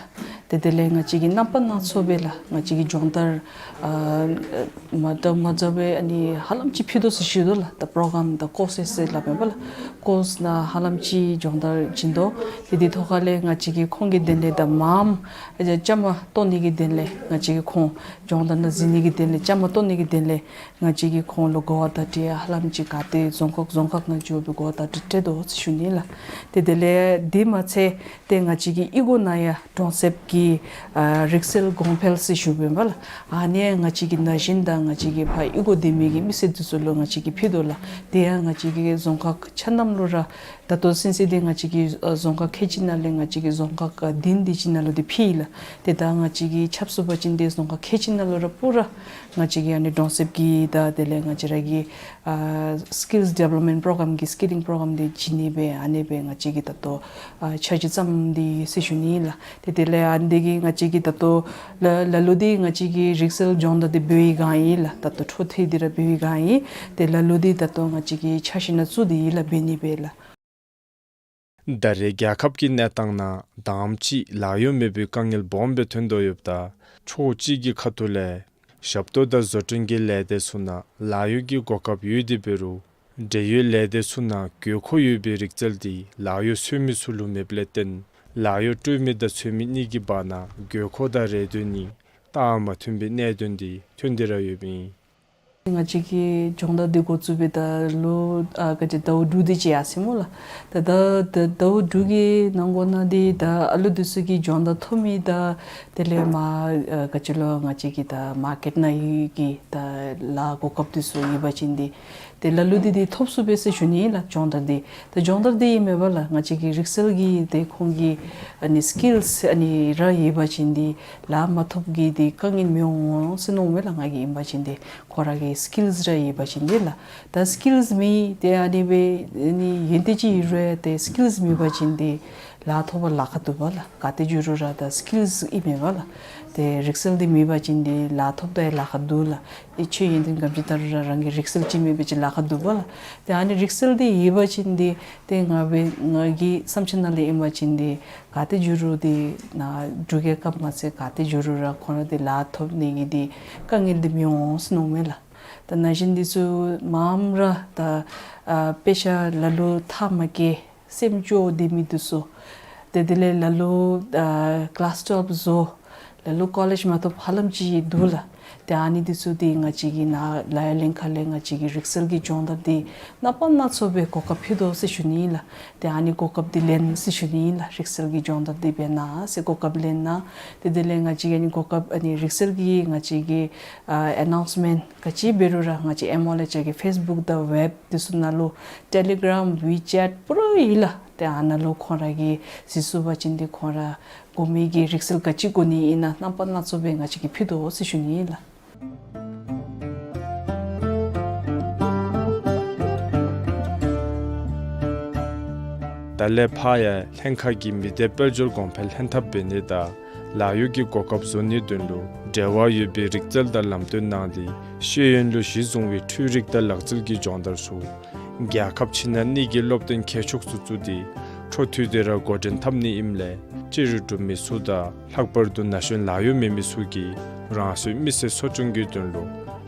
ཏེ་དེ་ལས་ང་བཅས་ཀྱིས་རྣམ་པ་སྣ་ཚོགས་སྦེ་ལགས་ང་བཅས་ཀྱིས་སྦྱོང་བརྡར་ཨ་མ་འདྲཝ་མ་འདྲཝ་སྦེ་ཨ་ནི་ཧ་ལམ་ཅིག་ཕུལ་དོ་ཟེར་ཞུ་དོ་ལགས། ད་པོ་རོ་གྲམ་དང་ཀོར་སེས་ཟེར་སླབ་མས་པ་ལགས། ཀོརསི་ནང་ཧ་ལམ་ཅིག་སྦྱོང་བརྡར་བྱིན་དོ། ཏེ་དེ་ཐོག་ཁ་ལས་ང་བཅས་ཀྱིས་ཁོང་གི་དོན་ལས་ད་མངམ་ཨ་བཅའ་མར་གཏོགས་ནི་གི་དོན་ལས་ང་བཅས་ཀྱིས་ཁོང་སྦྱོང་བརྡར་ནང་འཛུལ་ནི་གི་དོན་ལས་བཅའ་མར་གཏོགས་ནི་གི་དོན་ལས་ང་བཅས་ཀྱིས་ཁོང་ལུ་གོ་བ་བརྡ་སྤྲོད་ཧ་ལམ་ཅིག་ག་ཏེ་རྫོང་ཁག་རྫོང་ཁག་ནང་འགྱོ་སྦེ་གོ་བ་བརྡ་སྤྲོད་སྤྲོད་དོ་ཟེར་ཞུ་ནི་ལགས། ཏེ་དེ་ལས་དེ་མ་ཚད་ཏེ་ང་བཅས་ཀྱི་གཡུས་སྒོ་ནང་ཡང་གྲོང་གསེབ་ཀྱི་ཨ་རིག་རྩལ་གོང་འཕེལ་ཟེར་ཞུ་བས་པ་ལགས། ཨ་ནི་ཡང་ང་བཅས་ཀྱི་ན་གཞོན་དང་ང་བཅས་ཀྱི་ཕར་གཡུས་སྒོ་སྡོད་མི་གི་མི་སེར་འདི་ཚུ་ལུ་ང་བཅས་ཀྱིས་ཕུལ་དོ་ལགས། དེ་ཡང་ང་བཅས་ཀྱི་རྫོང་ཁག་ཆ་མཉམ་ལུ་ར་ད་ལྟོ་ཚུན་ཚོད་འདི་ང་བཅས་ཀྱི་ཨ་རྫོང་ཁག་ཁལ་གཅིག་ནང་ལས་ང་བཅས་ཀྱི་རྫོང་ཁག་ཨ་བདུན་དེ་ཅིག་ནང་ལུ་འདི་ཕུལ་ཡི་ལགས། ཏེ་ད་ང་བཅས་ཀྱིས་ཆབ་གསུངས་པ་ཅིན་འདི་རྫོང་ཁག་ཁལ་གཅིག་ནང་ལུ་ར་པུ་ར་ང་བཅས་ཀྱི་ཨ་ནི་གྲོང་གསེབ་ཀྱི་དང་དེ་ལས་ང་བཅས་ར་གི་ཨ་སི་ཀིལསི་ཌི་ཝེ་ལོབ་མེནཊ་པོ་རོ་གྲམ་གྱི་སི་ཀི་ལིང་པོ་རོ་གྲམ་འདི་བྱིན་ནི་སྦེ་ཨ་ནི་སྦེ་ང་བཅས་ཀྱིས་ད་ལྟོ་ཨ་འཆར་གཞི་བརྩམས་ཏེ་ཡོད་ཟེར་ཞུ་ནི་ཨིན་ལགས། ཏེ་དེ་ལས་ཨ་ནི་འདི་གིས་ང་བཅས་ཀྱིས་ད་ལྟོ་ལ་ལ་ལུ་འདི་ང་བཅས་ཀྱིས་རིག་རྩལ་སྦྱོང་བརྡར་འདི་འབད་བའི་སྒང་ཨིན་ལགས། ད་ལྟོ་འཕྲོ་མཐུད་དེ་ར་འབད་བའི་སྒང་ཨིན། ཏེ་ལ་ལུ་འདི་ད་ལྟོ་ང་བཅས་ཀྱིས་འཆར་གཞི་ནང་བཙུགས་ཏེ་ཡོད་ལགས། འབད་ནི་སྦེ་ལགས། ད་རེས་རྒྱལ་ཁབ་ཀྱི་གནས་སྟངས་ནང་དང་པ་ཅིག་ལཱ་གཡོག་མེད་པའི་དཀའ་ངལ་སྦོམ་སྦེ་ཐོན་དོ་ཡོདཔ་ད་ཕྱོགས་གཅིག་གི་ཁ་ཐུག་ལས་ཞབས་ཏོག་དང་བཟོ་སྐྲུན་གྱི་ལས་སྡེ་ཚུ་ནང་ལཱ་གཡོག་གི་གོ་སྐབས་ཡོད་དེ་འབད་རུང་འབྲེལ་ཡོད་ལས་སྡེ་ཚུ་ནང་དགོས་མཁོ་ཡོད་པའི་རིག་རྩལ་འདི་ལཱ་གཡོག་འཚོལ་མི་ཚུ་ལུ་མེདཔ་ལས་བརྟེན་ལཱ་གཡོག་སྤྲོད་མི་དང་འཚོལ་མི་གཉིས་ཀྱི་བར་ན་དགོས་མཁོ་དང་རེ་འདུན་གཉིས་རྟགས་མ་མཐུན་པའི་གནད་དོན་འདི་ཐོན་ཏེ་ར་ཡོདཔ་ཨིན། ང་བཅས་ཀྱིས་སྦྱོང་བརྡར་འདི་འགོ་བཙུགས་པའི་ད་ལོ་ཨ་ག་ཅི་ཟླཝ་དྲུག་དེ་ཅིག་ཡར་སོ་ཡི་སྨོ་ལགས། ད་ད་ད་ཟླཝ་དྲུག་གི་ནང་འཁོད་ནང་འདི་ད་ཨ་ལུ་འདི་ཚུ་གིས་སྦྱོང་བརྡར་ཐོབ་མི་དང་དེ་ལས་མར་ཨ་ག་ཅི་ལོ་ང་བཅས་ཀྱི་ད་མར་ཀེཊ་ནང་ཡོད་ཀྱི་ད་ལཱ་གོ་སྐབས་འདི་ཚུ་ཡོད་པ་ཅིན་འདི་ཏེ་ལ་ལུ་འདི་འདི་ཐོབ་ཚུགས་པས་ཟེར་ཞུ་ནི་ཨིན་ལགས། སྦྱོང་བརྡར་འདི་ད་སྦྱོང་བརྡར་འདི་ཨིན་མས་པ་ལགས། ང་བཅས་ཀྱི་རིག་རྩལ་གྱི་ཏེ་ཁོང་གི་ཨ་ནི་སི་ཀིལསི་ཨ་ནི་ར་ཡོད་པ་ཅིན་འདི་ལཱ་མ་ཐོབ་ཀྱི་འདི་དཀའ་ངལ་མི་འོང་ཟེར་མནོཝ་མས་ལགས། ང་གིས་ཨིན་པ་ཅིན་འདི་ཁོ་ར་གི་སི་ཀིལསི་ར་ཡོད་པ་ཅིན་འདི་ལགས། ད་སི་ཀིལསི་མེད་ཏེ་ཨ་ནི་སྦེ་ཨ་ནི་ཡོན་ཏན་ཅིག་ཡོད་རུང་ཏེ་སི་ཀིལསི་མེད་པ་ཅིན་འདི་ལཱ་ཐོབ་པར་ལཱ་ཁག་འདུག་པ་ལགས། ག་ཏེ་འགྱོ་རུང་ར་ད་སི་ཀིལསི་ཨིན་མས་པ་ལགས། ཏེ་རིག་རྩལ་འདི་མེད་པ་ཅིན་འདི་ལཱ་ཐོབ་ད་ཡང་ལཱ་ཁག་འདུག་ལགས། ཨེ་ཁྱོད་ཡོན་ཏན་ག་དེམ་ཅིག་དར་རུང་ར་རང་གི་རིག་རྩལ་ཅིག་མེད་པ་ཅིན་ལཱ་ཁག་འདུག་པ་ལགས། ཏེ་ཨ་ནི་རིག་རྩལ་འདི་ཡོད་པ་ཅིན་འདི་ཏེ་ང་སྦེ་ང་གི་བསམ་འཆར་ནང་ལས་ཨིན་པ་ཅིན་འདི་ག་ཏེ་འགྱོ་རུང་འདི་ནཱ་འབྲུག་རྒྱལ་ཁབ་མ་ཚད་ག་ཏེ་འགྱོ་རུང་ར་ཁོང་ར་འདི་ལཱ་ཐོབ་ནི་གི་འདི་དཀའ་ངལ་འདི་མི་འོང་ཟེར་མནོཝ་མས་ལགས། ད་ན་གཞོན་འདི་ཚུ་མངམ་ར་ད་ཨ་དཔེ་ཆ་ལ་ལུ་མཐའ་མ་བསྐྱལ་སེམས་སྐྱོ་སྡོད་མི་འདི་ཚུ་ཏེ་དེ་ལས་ལ་ལུ་ཨ་ཀི་ལཱསི་ཊུ་ཝེལབ་བཟོ་ ལ་ལུ་ཀོ་ལེཇ་མ་ཐོབ་ཧ་ལམ་ཅིག་འདུག་ལགས། ཏེ་ཨ་ནི་འདི་ཚུ་འདི་ང་བཅས་ཀྱི་ནཱ་ལཱ་གཡོག་ལྷན་ཁག་ལས་ང་བཅས་ཀྱི་རིག་རྩལ་གྱི་སྦྱོང་བརྡར་འདི་རྣམ་པ་སྣ་ཚོགས་སྦེ་གོ་སྐབས་ཕུལ་དོ་ཟེར་ཞུ་ནི་ཨིན་ལགས། ཏེ་ཨ་ནི་གོ་སྐབས་འདི་ལེན་ཟེར་ཞུ་ནི་ཨིན་ལགས། རིག་རྩལ་གྱི་སྦྱོང་བརྡར་འདི་འབད་གནང་ཟེར་གོ་སྐབས་ལེན་གནང་། ཏེ་དེ་ལས་ང་བཅས་ཀྱི་ཨ་ནི་གོ་སྐབས་ཨ་ནི་རིག་རྩལ་གྱི་ང་བཅས་ཀྱི་ཨ་ཨེ་ནའུནསི་མེནཊ་ག་ཅི་འབད་རུང་ར་ང་བཅས་ཨེམ་ཨོ་ལེགས་བྱ་གི་ཕེསི་བུཀ་དང་ཝེབ་འདི་ཚུ་ནང་ལུ་ཊེ་ལི་གརམ་ཝི་ཅེཊ་པུ་ར་ཡོད་ལགས། ཏེ་ཨ་ནཱ་ལུ་ཁོང་ར་གིས་གཟིགས་ཚུགས་པ་ཅིན་འདི་ཁོང་ར་དགོ་མི་གི་རིག་རྩལ་ག་ཅི་དགོ་ནི་ཨིན་ན་རྣམ་པ་སྣ་ཚོགས་སྦེ་ང་བཅས་ཀྱིས་ཕུལ་དོ་ཟེར་ཞུ་ནི་ཨིན་ལགས། ད་ལས་ཕར་ཡང་ལྷན་ཁག་གིས་མི་སྡེ་དཔལ་འབྱོར་གོང་འཕེལ་ལྷན་ཐབས་འབད་ནི་དང་ལཱ་གཡོག་གི་གོ་སྐབས་བཟོ་ནིའི་དོན་ལུ་འབྲེལ་བ་ཡོད་པའི་རིག་རྩལ་དང་ལམ་སྟོན་གནང་སྟེ་ཤེས་ཡོན་ལུ་གཞི་བཟུང་བའི་འཕྲུལ་རིག་དང་ལག་རྩལ་གྱི་སྦྱོང་བརྡར་ཚུ་རྒྱལ་ཁབ་ཕྱི་ནང་གཉིས་ཀྱི་སློབ་སྟོན་ཁྱད་ཆོས་ཚུ་བཙུགས་ཏེ་འཕྲོ་མཐུད་དེ་ར་འགོ་འདྲེན་འཐབ་ནི་ཨིནམ་ལས་ཕྱི་རུ་འགྲོ་མི་ཚུ་དང་ལྷག་པར་དུ་ན་གཞོན་ལཱ་གཡོག་མེད་མི་ཚུ་གིས་རང་སོའི་མི་ཚེ་གསོ་སྐྱོང་གི་དོན་ལུ་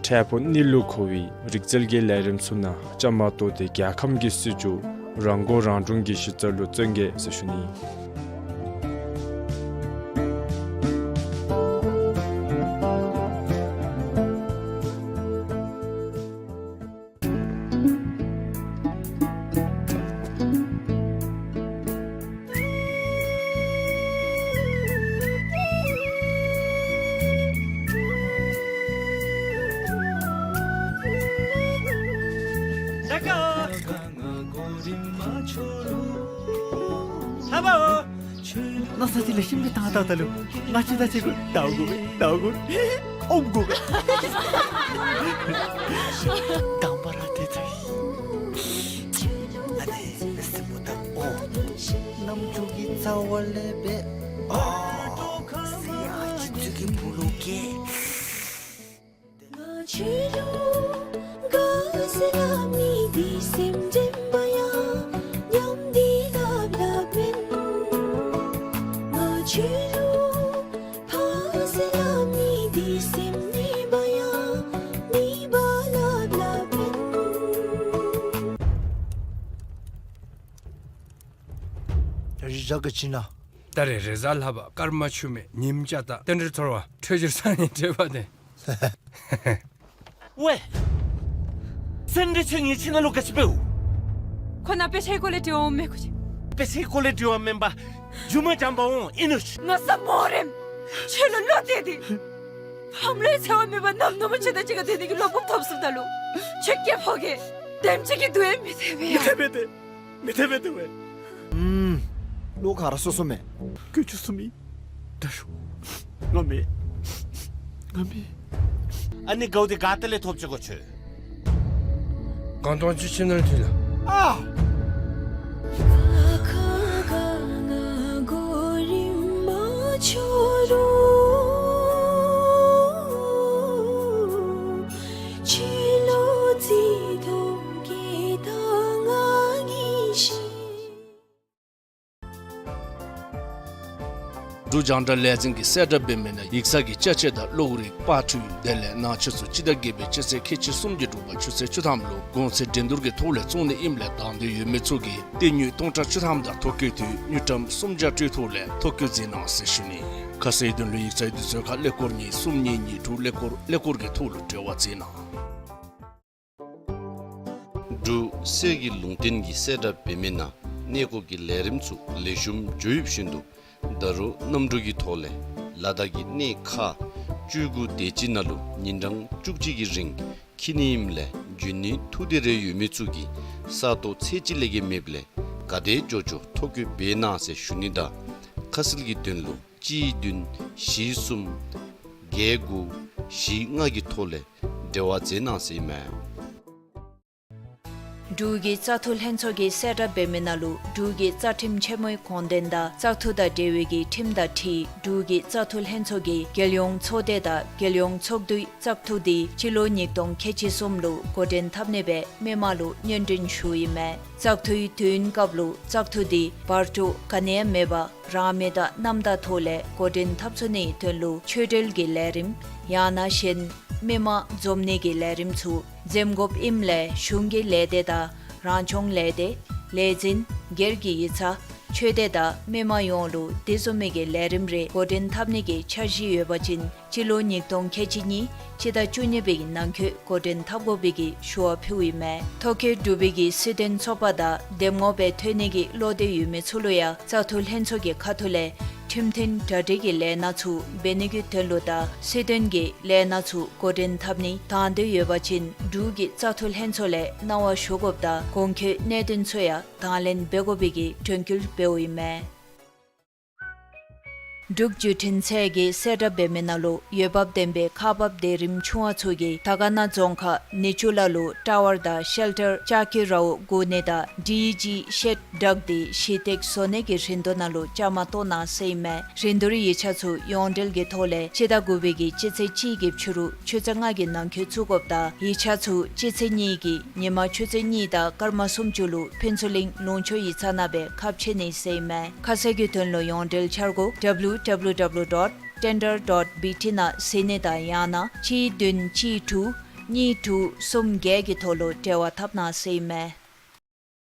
འཕྲལ་ཕུགས་གནས་ལུ་མཁོ་བའི་རིག་རྩལ་གྱི་ལས་རིམ་ཚུ་ནང་བཅའ་མར་གཏོགས་ཏེ་རྒྱལ་ཁམས་ཀྱི་སྲིད་བྱུས་རང་མགོ་རང་འདྲོངས་ཀྱི་གཞི་རྩ་ལུ་བརྩོན་གེ་ཟེར་ཞུ་ནི། ལགས་སོ། ན་ས་ཅིག་ལེགས་ཤོམ་སྦེ་བཏང་ད་ད་ལུ་ང་བཅས་དང་གཅིག་ཁར་ཟླཝ་དགུ་སྦེ་ཟླཝ་དགུ་ཨོམ་དགུ་སྦེ་དང་པ་ར་དེ་ཚུ་ཨ་ནི་སྲིན་པོ་དང་ཨོ་རྣམ་འགྱུར་གྱི་རྩ་བ་ལས་སྦེ་ཨོ་སི་ཨ་ཅི་ཚུ་གི་བུ་ལུ་སྐྱེས། ད་རེས་རེས་གཟའ་ལྷག་པ་སྐར་མ་ཆུ་མེད་ཉིམ་ཅ་ཏ་རྟེན་འབྲེལ་ཐོར་བ་འཕྲོད་སྦྱོར་སང་ཉིན་འབྲེལ་བ་དེ། ཝེ། སེ་འབྲས་ཆོས་ངེའི་ཁྱིམ་ནང་ལུ་ག་ཅི་འབདཝ། ཁོ་ནཱ་པེ་ཤའི་སྐོར་ལས་དྲི་བ་འོང་མི་ཁུ་ཅིག། པེ་ཤའི་སྐོར་ལས་དྲི་བ་མེན་པར་རྒྱུ་མ་འཇམ་པ་འོང་ཨིན་ནུག། ང་ས་མོ་རེམ། ཁྱོད་ལུ་བློ་གཏད་དེ། ཕམ་ལུའི་འཚེ་བ་མེད་པར་ནམ་ནུབ་མོ་ཁྱོད་དང་གཅིག་ཁར་སྡོད་ནི་གི་བློ་སྤོབས་ཐོབ་སོངམ་ད་ལུ། ཁྱོད་སྐྱེ་ཕོ་གི། དེམ་ཅིག་གི་དུས་མི་ཐེབས་པས། མི་ཐེབས་པས་ཏེ། མི་ཐེབས་པས་ཏེ་ཝེ། ཨུམ། བློ་ཁ་ར་སོ་སོ་མས། ཀུ་ཅུ་སུ་མི། ད་ཤོག། ང་མེད། ང་མེད། ཨ་ནི་གའུ་དེ་ག་ཏེ་ལས་ཐོབ་ཅི་གོ་ཁྱོད། གང་དོང་ཅི་ཆེ་ནར་ཐུལ་ལ། ཨ། འབྲུག་རྒྱང་བསྒྲགས་ལས་འཛིན་གྱིས་གསལ་བསྒྲགས་འབད་མི་ནང་ཡིག་ཚང་གི་ཅ་ཆས་དང་གློག་རིག་པར་འཕྲུལ་དེ་ལས་ནང་ཆས་ཚུ་སྤྱི་ཟླ་བརྒྱད་པའི་སྤྱི་ཚེས་ཁལ་གཅིག་སུམ་ཅུ་དྲུག་པ་ཆུ་ཚོད་བཅུ་ཐམ་ལུ་གོང་ཚད་འགྲན་བསྡུར་གྱི་ཐོག་ལས་བཙོང་ནི་ཨིནམ་ལས་དང་འདོད་ཡོད་མི་ཚུ་གིས་སྟེང་དངུལ་སྟོང་ཕྲག་བཅུ་ཐམ་དང་ཐོ་བཀོད་དུས་དངུལ་ཀྲམ་སུམ་བརྒྱ་སྤྲོད་ཐོག་ལས་ཐོ་བཀོད་མཛད་གནང་ཟེར་ཞུ་ནི། ཁ་གསལ་དོན་ལུ་ཡིག་ཚང་དུས་ཚོད་ཁར་ཀླད་ཀོར་གཉིས་གསུམ་གཉིས་གཉིས་དྲུག་ཀླད་ཀོར་ཀླད་ཀོར་གྱི་ཐོག་ལུ་འབྲེལ་བ་མཛད་གནང་། འབྲུག་གསེར་གྱི་ལུང་བསྟན་གྱིས་གསལ་བསྒྲགས་འབད་མི་ནང་གནས་སྐོར་གྱི་ལས་རིམ་ཚུ་ལེགས་ཤོམ་འགྱོ་ཡོདཔ་བཞིན་དུ་ད་རུང་གནམ་གྲུ་གི་ཐོག་ལས་ལ་དྭགས་ཀྱི་གནས་ཁག་བཅུ་དགུ་དེ་ཅིག་ནང་ལུ་ཉིན་གྲངས་བཅུ་གཅིག་གི་རིང་འཁྱིད་ནི་ཨིནམ་ལས་འགྱོ་ནི་ཐུགས་འདོད་རེ་ཡོད་མི་ཚུ་གིས་ས་སྟོང་ཚད་གཅིག་ལས་བརྒལ་མེདཔ་ལས་ག་དེ་འགྱོ་འགྱོ་ཐོ་བཀོད་འབད་གནང་ཟེར་ཞུ་ནི་དང་ཁ་གསལ་གྱི་དོན་ལུ་གཅིག་བདུན་བཞི་གསུམ་བརྒྱད་དགུ་བཞི་ལྔ་གི་ཐོག་ལས་འབྲེལ་བ་མཛད་གནང་ཟེར་ཨིན་མས། འབྲུག་གི་བཙག་འཐུ་ལྷན་ཚོགས་ཀྱིས་གསལ་བསྒྲགས་འབད་མི་ནང་ལུ་འབྲུག་གི་རྩ་ཁྲིམས་ཆེན་མོའི་དགོངས་དོན་དང་བཙག་འཐུ་དང་འབྲེལ་བའི་གི་ཁྲིམས་དང་འཁྲིལ་འབྲུག་གི་བཙག་འཐུ་ལྷན་ཚོགས་ཀྱི་རྒྱལ་ཡོངས་ཚོགས་སྡེ་དང་རྒྱལ་ཡོངས་ཚོགས་འདུའི་བཙག་འཐུ་དེ་སྤྱི་ལོ་ཉིས་སྟོང་ཁལ་གཅིག་གསུམ་ལུ་འགོ་འདྲེན་འཐབ་ནི་སྦེ་མི་མང་ལུ་སྙན་སྒྲོན་ཞུཝ་ཨིན་མས། བཙག་འཐུའི་དུས་ཡུན་སྐབས་ལུ་བཙག་འཐུ་དེ་བར་དུ་ག་ནི་ཡང་མེད་པར་རང་མོས་དང་རྣམ་དག་ཐོག་ལས་འགོ་འདྲེན་འཐབ་ཚུགས་ནིའི་དོན་ལུ་ཆོས་འབྲེལ་གྱི་ལས་རིམ་ཡང་ན་གཞན་མི་མང་འཛོམས་ནི་གི་ལས་རིམ་ཚུ་འཛེམ་དགོཔ་ཨིནམ་ལས་གཞུང་གི་ལས་སྡེ་དང་རང་སྐྱོང་ལས་སྡེ་ལས་འཛིན་སྒེར་གྱི་ཡིག་ཚང་ ཆོས་སྡེ་དང་མི་མང་ཡོངས་ལུ་དེ་བཟུམ་མའི་གི་ལས་རིམ་རེ་འགོ་འདྲེན་འཐབ་ནི་གི་འཆར་གཞི་ཡོད་པ་ཅིན་སྤྱི་ལོ་ཉིས་སྟོང་ཁལ་གཅིག་གཉིས་སྤྱི་ཟླ་བཅུ་གཉིས་པའི་གི་ནང་འཁོད་འགོ་འདྲེན་འཐབ་དགོ་པའི་གི་ཞུ་བ་ཕུལཝ་ཨིན་མས། ཐོ་བཀོད་གྲུབ་པའི་གི་སྲིད་དོན་ཚོགས་པ་དང་འདེམས་ངོ་སྦེ་ཐོན་ནི་གི་བློ་འདོད་ཡོད་མི་ཚུ་ལུ་ཡང་བཙག་འཐུ་ལྷན་ཚོགས་ཀྱི་ཁ་ཐུག་ལས་ཁྲིམས་མཐུན་གྲ་སྒྲིག་གི་ལས་སྣ་ཚུ་འབད་ནི་གི་དོན་ལུ་དང་སྲིད་དོན་གྱི་ལས་སྣ་ཚུ་འགོ་འདྲེན་འཐབ་ནི་དང་འདོད་ཡོད་པ་ཅིན་འབྲུག་གི་བཙག་འཐུ་ལྷན་ཚོགས་ལས་གནང་བ་ཞུ་དགོཔ་དང་གོང་འཁོད་གནད་དོན་ཚུ་ཡང་དང་ལེན་འབད་དགོ་པའི་གི་དྲན་སྐུལ་འབདཝ་ཨིན་མས། འབྲུག་བརྒྱུད་འཕྲིན་ཚད་ཀྱིས་གསལ་བསྒྲགས་འབད་མི་ནང་ལུ་འོས་འབབ་ལྡན་པའི་ཁག་འབག་སྡེ་རིམ་ཆུང་བ་ཚུ་གིས་དར་དཀར་ན་རྫོང་ཁག་ནེ་ཅུ་ལ་ལུ་ཊ་ཝར་དང་ཤེལ་ཊར་ལྕགས་ཀྱི་རཝ་བསྒོར་ནི་དང་ཌི་ཇི་ཤེཌ་བཏགས་ཏེ་ཞི་བདེ་བཟོ་ནི་གི་རིན་བསྡུར་ནང་ལུ་བཅའ་མར་གཏོགས་གནང་ཟེར་ཨིན་མས། རིན་བསྡུར་ཡིག་ཆ་ཚུ་ཡོངས་འབྲེལ་གྱི་ཐོག་ལས་སྤྱི་ཟླ་དགུ་པའི་གི་སྤྱི་ཚེས་གཅིག་གི་ཕྱི་རུ་ཆུ་ཚོད་ལྔ་གི་ནང་འཁོད་བཙུགས་དགོཔ་དང་ཡིག་ཆ་ཚུ་སྤྱི་ཚེས་གཉིས་ཀྱི་ཉིན་མ་ཆུ་ཚོད་གཉིས་དང་སྐར་མ་སུམ་ཅུ་ལུ་ཕུན་ཚོགས་གླིང་ལུང་ཕྱོགས་ཡིག་ཚང་ནང་སྦེ་ཁ་ཕྱེ་ནི་ཟེར་ཨིན་མས། ཁ་གསལ་གྱི་དོན་ལུ་ཡོངས་འབྲེལ་འཆར་སྒོ་W W W dot tender dot B T ནང་གཟིགས་ནི་དང་ཡང་ན་གཅིག་བདུན་གཅིག་དྲུག་གཉིས་དྲུག་གསུམ་བརྒྱད་ཀྱི་ཐོག་ལུ་འབྲེལ་བ་འཐབ་གནང་ཟེར་ཨིན་མས།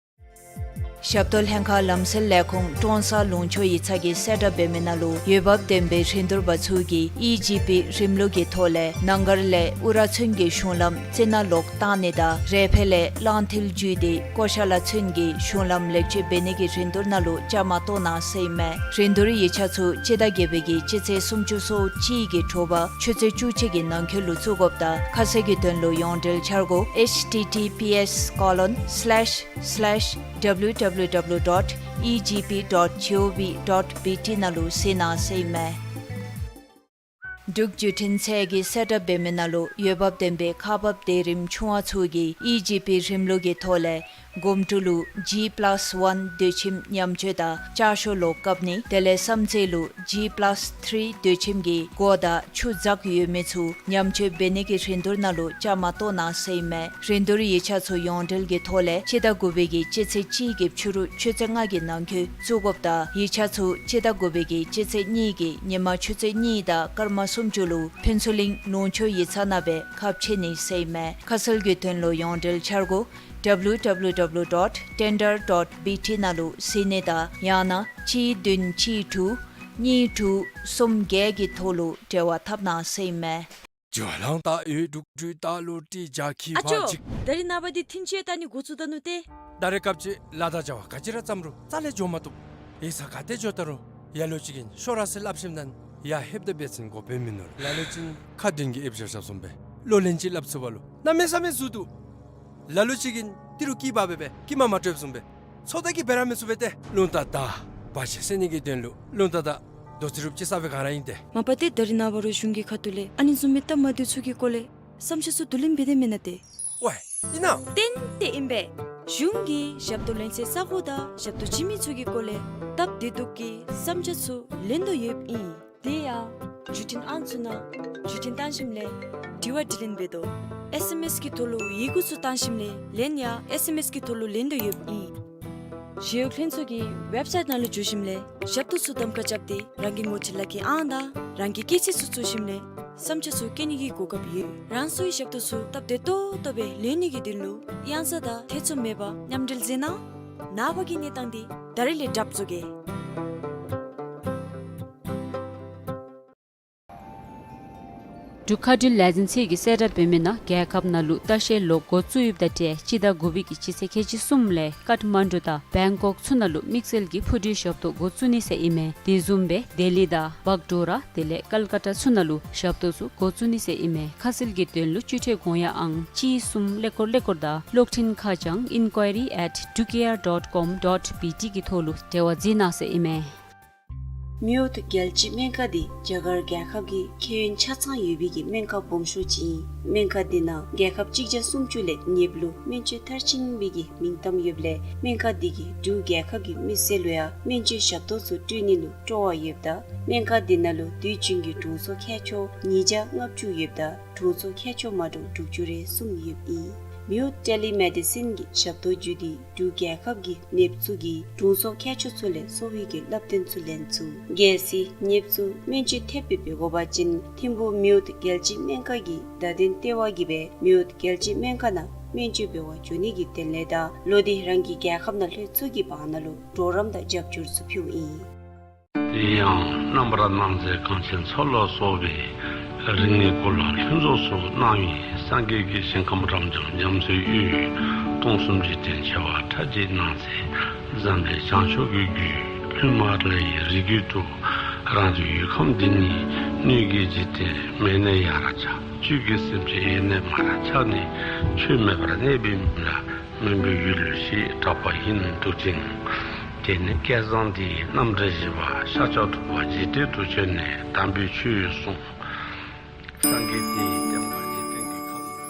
ཞབས་ཏོག་ལྷན་ཁག་ལམ་སེལ་ལས་ཁུངས་ཀྲོང་གསར་ལུང་ཕྱོགས་ཡིག་ཚང་གིས་གསལ་བསྒྲགས་འབད་མི་ནང་ལུ་འོས་འབབ་ལྡན་པའི་རིན་བསྡུར་པ་ཚུ་གིས་ཨི་ཇི་པི་རིམ་ལུགས་ཀྱི་ཐོག་ལས་ནང་སྒར་ལས་ཨུ་ར་ཚུན་གྱི་གཞུང་ལམ་རྩི་ནག་ལོག་བཏང་ནི་དང་རེ་ཕེ་ལས་གླང་མཐིལ་བརྒྱུད་དེ་ཀོ་ཤ་ལ་ཚུན་གྱི་གཞུང་ལམ་ལེགས་བཅོས་འབད་ནི་གི་རིན་བསྡུར་ནང་ལུ་བཅའ་མར་གཏོགས་གནང་ཟེར་ཨིན་མས། རིན་བསྡུར་ཡིག་ཆ་ཚུ་སྤྱི་ཟླ་བརྒྱད་པའི་གི་སྤྱི་ཚེས་སུམ་ཅུ་སོ་གཅིག་གི་དྲོ་པ་ཆུ་ཚོད་བཅུ་གཅིག་གི་ནང་འཁོད་ལུ་བཙུགས་དགོཔ་དང་ཁ་གསལ་གྱི་དོན་ལུ་ཡོངས་འབྲེལ་འཆར་སྒོ་H T T P S colon slash slash W W W dot E G P dot G O V dot B T ནང་ལུ་གཟིགས་གནང་ཟེར་ཨིན་མས། འབྲུག་བརྒྱུད་འཕྲིན་ཚད་ཀྱིས་གསལ་བསྒྲགས་འབད་མི་ནང་ལུ་འོས་འབབ་ལྡན་པའི་ཁག་འབག་སྡེ་རིམ་ཆུང་བ་ཚུ་གིས་ཨི་ཇི་པི་རིམ་ལུགས་ཀྱི་ཐོག་ལས་སྒོམ་ཀྲུ་ལུ་ཇི་པ་ལཱསི་ཝན་སྡོད་ཁྱིམ་ཉམས་བཅོས་དང་ལྕགས་ཤོག་ལོག་བཀབ་ནི། དེ་ལས་བསམ་རྩེ་ལུ་ཇི་པ་ལཱསི་ཐི་རི་སྡོད་ཁྱིམ་གྱི་སྒོ་དང་ཆུ་འཛག་ཡོད་མི་ཚུ་ཉམས་བཅོས་འབད་ནི་གི་རིན་བསྡུར་ནང་ལུ་བཅའ་མར་གཏོགས་གནང་ཟེར་ཨིན་མས། རིན་བསྡུར་ཡིག་ཆ་ཚུ་ཡོངས་འབྲེལ་གྱི་ཐོག་ལས་སྤྱི་ཟླ་དགུ་པའི་གི་སྤྱི་ཚེས་གཅིག་གི་ཕྱི་རུ་ཆུ་ཚོད་ལྔ་གི་ནང་འཁོད་བཙུགས་དགོཔ་དང་ཡིག་ཆ་ཚུ་སྤྱི་ཟླ་དགུ་པའི་གི་སྤྱི་ཚེས་གཉིས་ཀྱི་ཉིན་མ་ཆུ་ཚོད་གཉིས་དང་སྐར་མ་སུམ་ཅུ་ལུ་ཕུན་ཚོགས་གླིང་ལུང་ཕྱོགས་ཡིག་ཚང་ནང་སྦེ་ཁ་ཕྱེ་ནི་ཟེར་ཨིན་མས། ཁ་གསལ་གྱི་དོན་ལུ་ཡོངས་འབྲེལ་འཆར་སྒོ་W W W dot tender dot B T ནང་ལུ་གཟིགས་ནི་དང་ཡང་ན་གཅིག་བདུན་གཅིག་དྲུག་གཉིས་དྲུག་གསུམ་བརྒྱད་ཀྱི་ཐོག་ལུ་འབྲེལ་བ་འཐབ་གནང་ཟེར་ཨིན་མས། ཨ་ཅོ། ད་རེས་ནངས་པ་འདི་ཐིན་ཅི་ལྟ་ནི་འགོ་བཙུགས་ད་ནུག་ཏེ། ད་རེས་སྐབས་ཅིག་ལཱ་དང་བྱ་བ་ག་ཅི་ར་བརྩམ་རུང་རྩ་ལས་འགྱོ་མ་བཏུབ། ཡིག་ཚང་ག་ཏེ་འགྱོ་ད་རུང་ལ་ལུ་ཅིག་གིས་ཤོག་ར་ཟེར་སླབ་ཞིནམ་ད་ཡར་ལྷོདཔ་ད་འབད་བ་ཅིན་དགོཔ་མིན་ནུག། ལ་ལུ་ཅིག་ཁ་འདོན་གྱི་ཨེབ་བཞག་བཞགཔ་བཟུམ་སྦེ་བློ་ལན་ཅིག་སླབ་ཚུགས་པ་ལུ་གནམ་མེད་ས་མེད་ཟུག་འདུག། ལ་ལུ་ཅིག་གིས་ཏི་རུ་སྐྱི་འབག་སྦེ་སྦེ་སྐྱི་མ་མ་སྤྲོད་བཟུམ་སྦེ་ཚོད་ལྟ་གིས་འབད་ར་མི་ཚུགས་པས་ཏེ། རླུང་རྟ་དང་བ་ཅིན་ཟེར་ནི་གི་དོན་ལུ་རླུང་རྟ་དང་རྡོ་རྩེག་རུབ་ཅིག་ཟ་བའི་སྒང་ར་ཨིན་ཏེ། མ་པ་ཏེ་ད་རེས་ནངས་པ་རུང་གཞུང་གི་ཁ་ཐུག་ལས་ཨ་ནི་བཟུམ་མའི་སྟབས་མ་བདེཝ་ཚུ་གི་སྐོར་ལས་བསམ་འཆར་ཚུ་བསྡུ་ལེན་འབད་དེ་མེན་ན་ཏེ། ཝའེ་ཨིན་ན། ཏན་ཏན་ཨིན་པས། གཞུང་གིས་ཞབས་ཏོག་ལེན་སའི་ས་གོ་དང་ཞབས་ཏོག་བྱིན་མི་ཚུ་གི་སྐོར་ལས་སྟབས་བདེ་སྡུག་གི་བསམ་འཆར་ཚུ་ལེན་དོ་ཡོདཔ་ཨིན། དེ་ཡང་བརྒྱུད་འཕྲིན་ཨང་ཚུ་ནང་བརྒྱུད་འཕྲིན་བཏང་ཞིནམ་ལས་དྲི་བ་དྲིས་ལན་འབད་དོ། ཨེསི་ཨེམ་ཨེསི་གི་ཐོག་ལུ་ཡི་གུ་ཚུ་བཏང་ཞིནམ་ལས་ལན་ཡང་ཨེསི་ཨེམ་ཨེསི་གི་ཐོག་ལུ་ལེན་དོ་ཡོདཔ་ཨིན། ཞི་གཡོག་ལྷན་ཚོགས་ཀྱི་ཝེབ་སའིཊ་ནང་ལུ་འཛུལ་ཞིནམ་ལས་ཞབས་ཏོག་ཚུ་གདམ་ཁ་རྐྱབ་སྟེ་རང་གི་ངོ་སྤྲོད་ལག་ཁྱེར་ཨང་དང་རང་གི་སྐྱེས་ཚེས་ཚུ་བཙུགས་ཞིནམ་ལས་བསམ་འཆར་ཚུ་བཀོད་ནི་གི་གོ་སྐབས་ཡོད། རང་སོའི་ཞབས་ཏོག་ཚུ་སྟབས་བདེ་ཏོག་ཏོ་སྦེ་ལེན་ནི་གི་དོན་ལུ་གཡང་ས་དང་ཐེ་ཚོམ་མེད་པར་མཉམ་འབྲེལ་མཛད་གནང་། ནངས་པ་གི་གནས་སྟངས་འདི་ད་རིས་ལས་གྲབས་བཟོ་གེ། འབྲུག་མཁའ་འགྲུལ་ལས་འཛིན་ཚད་ཀྱིས་གསལ་བསྒྲགས་འབད་མི་ནང་རྒྱལ་ཁབ་ནང་ལུ་ལྟ་བཤལ་ལོག་འགོ་བཙུགས་ཡོདཔ་དང་འབྲེལ་སྤྱི་ཟླ་དགུ་པའི་གི་སྤྱི་ཚེས་ཁལ་གཅིག་གསུམ་ལས་ཀཏ་མན་ཌུ་དང་བེང་ཀོག་ཚུ་ནང་ལུ་དམིགས་བསལ་གྱི་འཕུར་གྲུའི་ཞབས་ཏོག་འགོ་བཙུགས་ནི་ཟེར་ཨིན་མས། དེ་བཟུམ་སྦེ་ལྡི་ལི་དང་བག་ཌོ་ར་དེ་ལས་ཀལ་ཀ་ཏ་ཚུ་ནང་ལུ་ཞབས་ཏོག་ཚུ་འགོ་བཙུགས་ནི་ཟེར་ཨིན་མས། ཁ་གསལ་གྱི་དོན་ལུ་སྤྱི་འཐུས་དགོངས་ཡངས་ཨང་གཅིག་གསུམ་ཀླད་ཀོར་ཀླད་ཀོར་དང་གློག་འཕྲིན་ཁ་བྱང་inquiry at dukair dot com dot B T གི་ཐོག་ལུ་འབྲེལ་བ་མཛད་གནང་ཟེར་ཨིན་མས། མེའོཊ་རྒྱལ་སྤྱིའི་སྨན་ཁང་འདི་རྒྱ་གར་རྒྱལ་ཁབ་ཀྱི་ཁེ་ཡོན་ཆ་ཚང་ཡོད་པའི་གི་སྨན་ཁང་སྦོམ་ཤོས་ཅིག་ཨིན། སྨན་ཁང་འདི་ནང་རྒྱལ་ཁབ་གཅིག་བརྒྱ་སུམ་ཅུ་ལས་ཉེསཔ་ལུ་སྨན་བཅོས་མཐར་ཕྱིན་པའི་གི་མིང་གཏམ་ཡོདཔ་ལས་སྨན་ཁང་འདི་གིས་འབྲུག་རྒྱལ་ཁབ་ཀྱི་མི་སེར་ལུ་ཡང་སྨན་བཅོས་ཞབས་ཏོག་ཚུ་སྤྲོད་ནི་ལུ་སྤྲོ་བ་ཡོདཔ་ད་སྨན་ཁང་འདི་ནང་ལུ་དུས་རྒྱུན་གྱི་དྲུང་འཚོ་མཁས་མཆོག་ཉིས་བརྒྱ་ལྔ་བཅུ་ཡོདཔ་ད་དྲུང་འཚོ་མཁས་མཆོག་མ་འདྲཝ་དྲུག་ཅུ་རེ་གསུམ་ཡོདཔ་ཨིན། མེའོཊ་ཊེ་ལི་མེ་ཌི་སིན་གྱི་ཞབས་ཏོག་བརྒྱུད་དེ་འབྲུག་རྒྱལ་ཁབ་ཀྱི་ནདཔ་ཚུ་གིས་དྲུང་འཚོ་མཁས་མཆོག་ཚུ་ལས་གསོ་བའི་གི་བསླབ་སྟོན་ཚུ་ལེན་ཚུགས། གལ་སྲིད་ནདཔ་ཚུ་སྨན་བཅོས་ཐེབས་སྦེ་འབད་དགོ་པ་ཅིན་ཐིམ་ཕུག་མེའོཊ་རྒྱལ་སྤྱིའི་སྨན་ཁང་གི་བརྡ་དོན་ལྟེ་བ་གིས་སྦེ་མེའོཊ་རྒྱལ་སྤྱིའི་སྨན་ཁང་ནང་ སྨན་བཅོས་འབད་བར་འགྱོ་ནི་གི་དོན་ལས་དང་ལོག་སྟེ་རང་གི་རྒྱལ་ཁབ་ནང་ལྷོད་ཚུགས་ཀྱི་བར་ན་ལུ་གྲོགས་རམ་དང་རྒྱབ་སྐྱོར་ཚུ་ཕུལཝ་ཨིན། དེ་ཡང་རྣམ་པར་སྣང་མཛད་གངས་ཅན་མཚོ་ལ་སོགས་པའི་རིག་གནས་ཀུན་ལ་ལྷུན་རྫོགས་སུ་སྣང་བའི་སངས་རྒྱས་ཀྱི་ཞིང་ཁམས་རབ་འབྱམས་རྒྱ་མཚོའི་དབུས། སྟོང་གསུམ་འཇིག་རྟེན་བྱེ་བ་ཕྲག་བརྒྱའི་སྣང་མཛད་འཛམ་གླིང་བྱང་ཕྱོགས་ཀྱི་རྒྱུད་ལྷུན་མ་ལ་ཡི་རི་རྒྱུད་དུ། རང་གི་ཡུལ་ཁམས་འདི་ནི་སྣོད་ཀྱི་འཇིག་རྟེན་མེད་ནས་ཡར་ཆགས། བཅུད་ཀྱི་སེམས་ཅན་ཡེ་ནས་མར་ཆགས་ནས། ཆོས་མེད་པར་གནས་པའི་མི་ལ་མུན་པའི་ཡུལ་ཞེས་གྲགས་པ་ཡིན་འདུག་ཅིང་། དེ་ནས་སྐལ་བཟང་དེས་རྣམ་འདྲེན་བཞི་པ་ཤཱཀྱ་ཐུབ་པ་འཇིག་རྟེན་དུ་བྱོན་ནས་དམ་པའི་ཆོས་གསུངས། སངས་རྒྱས་དེས་བསྟན་པ་འཇིག་རྟེན་གྱི་ཁམས།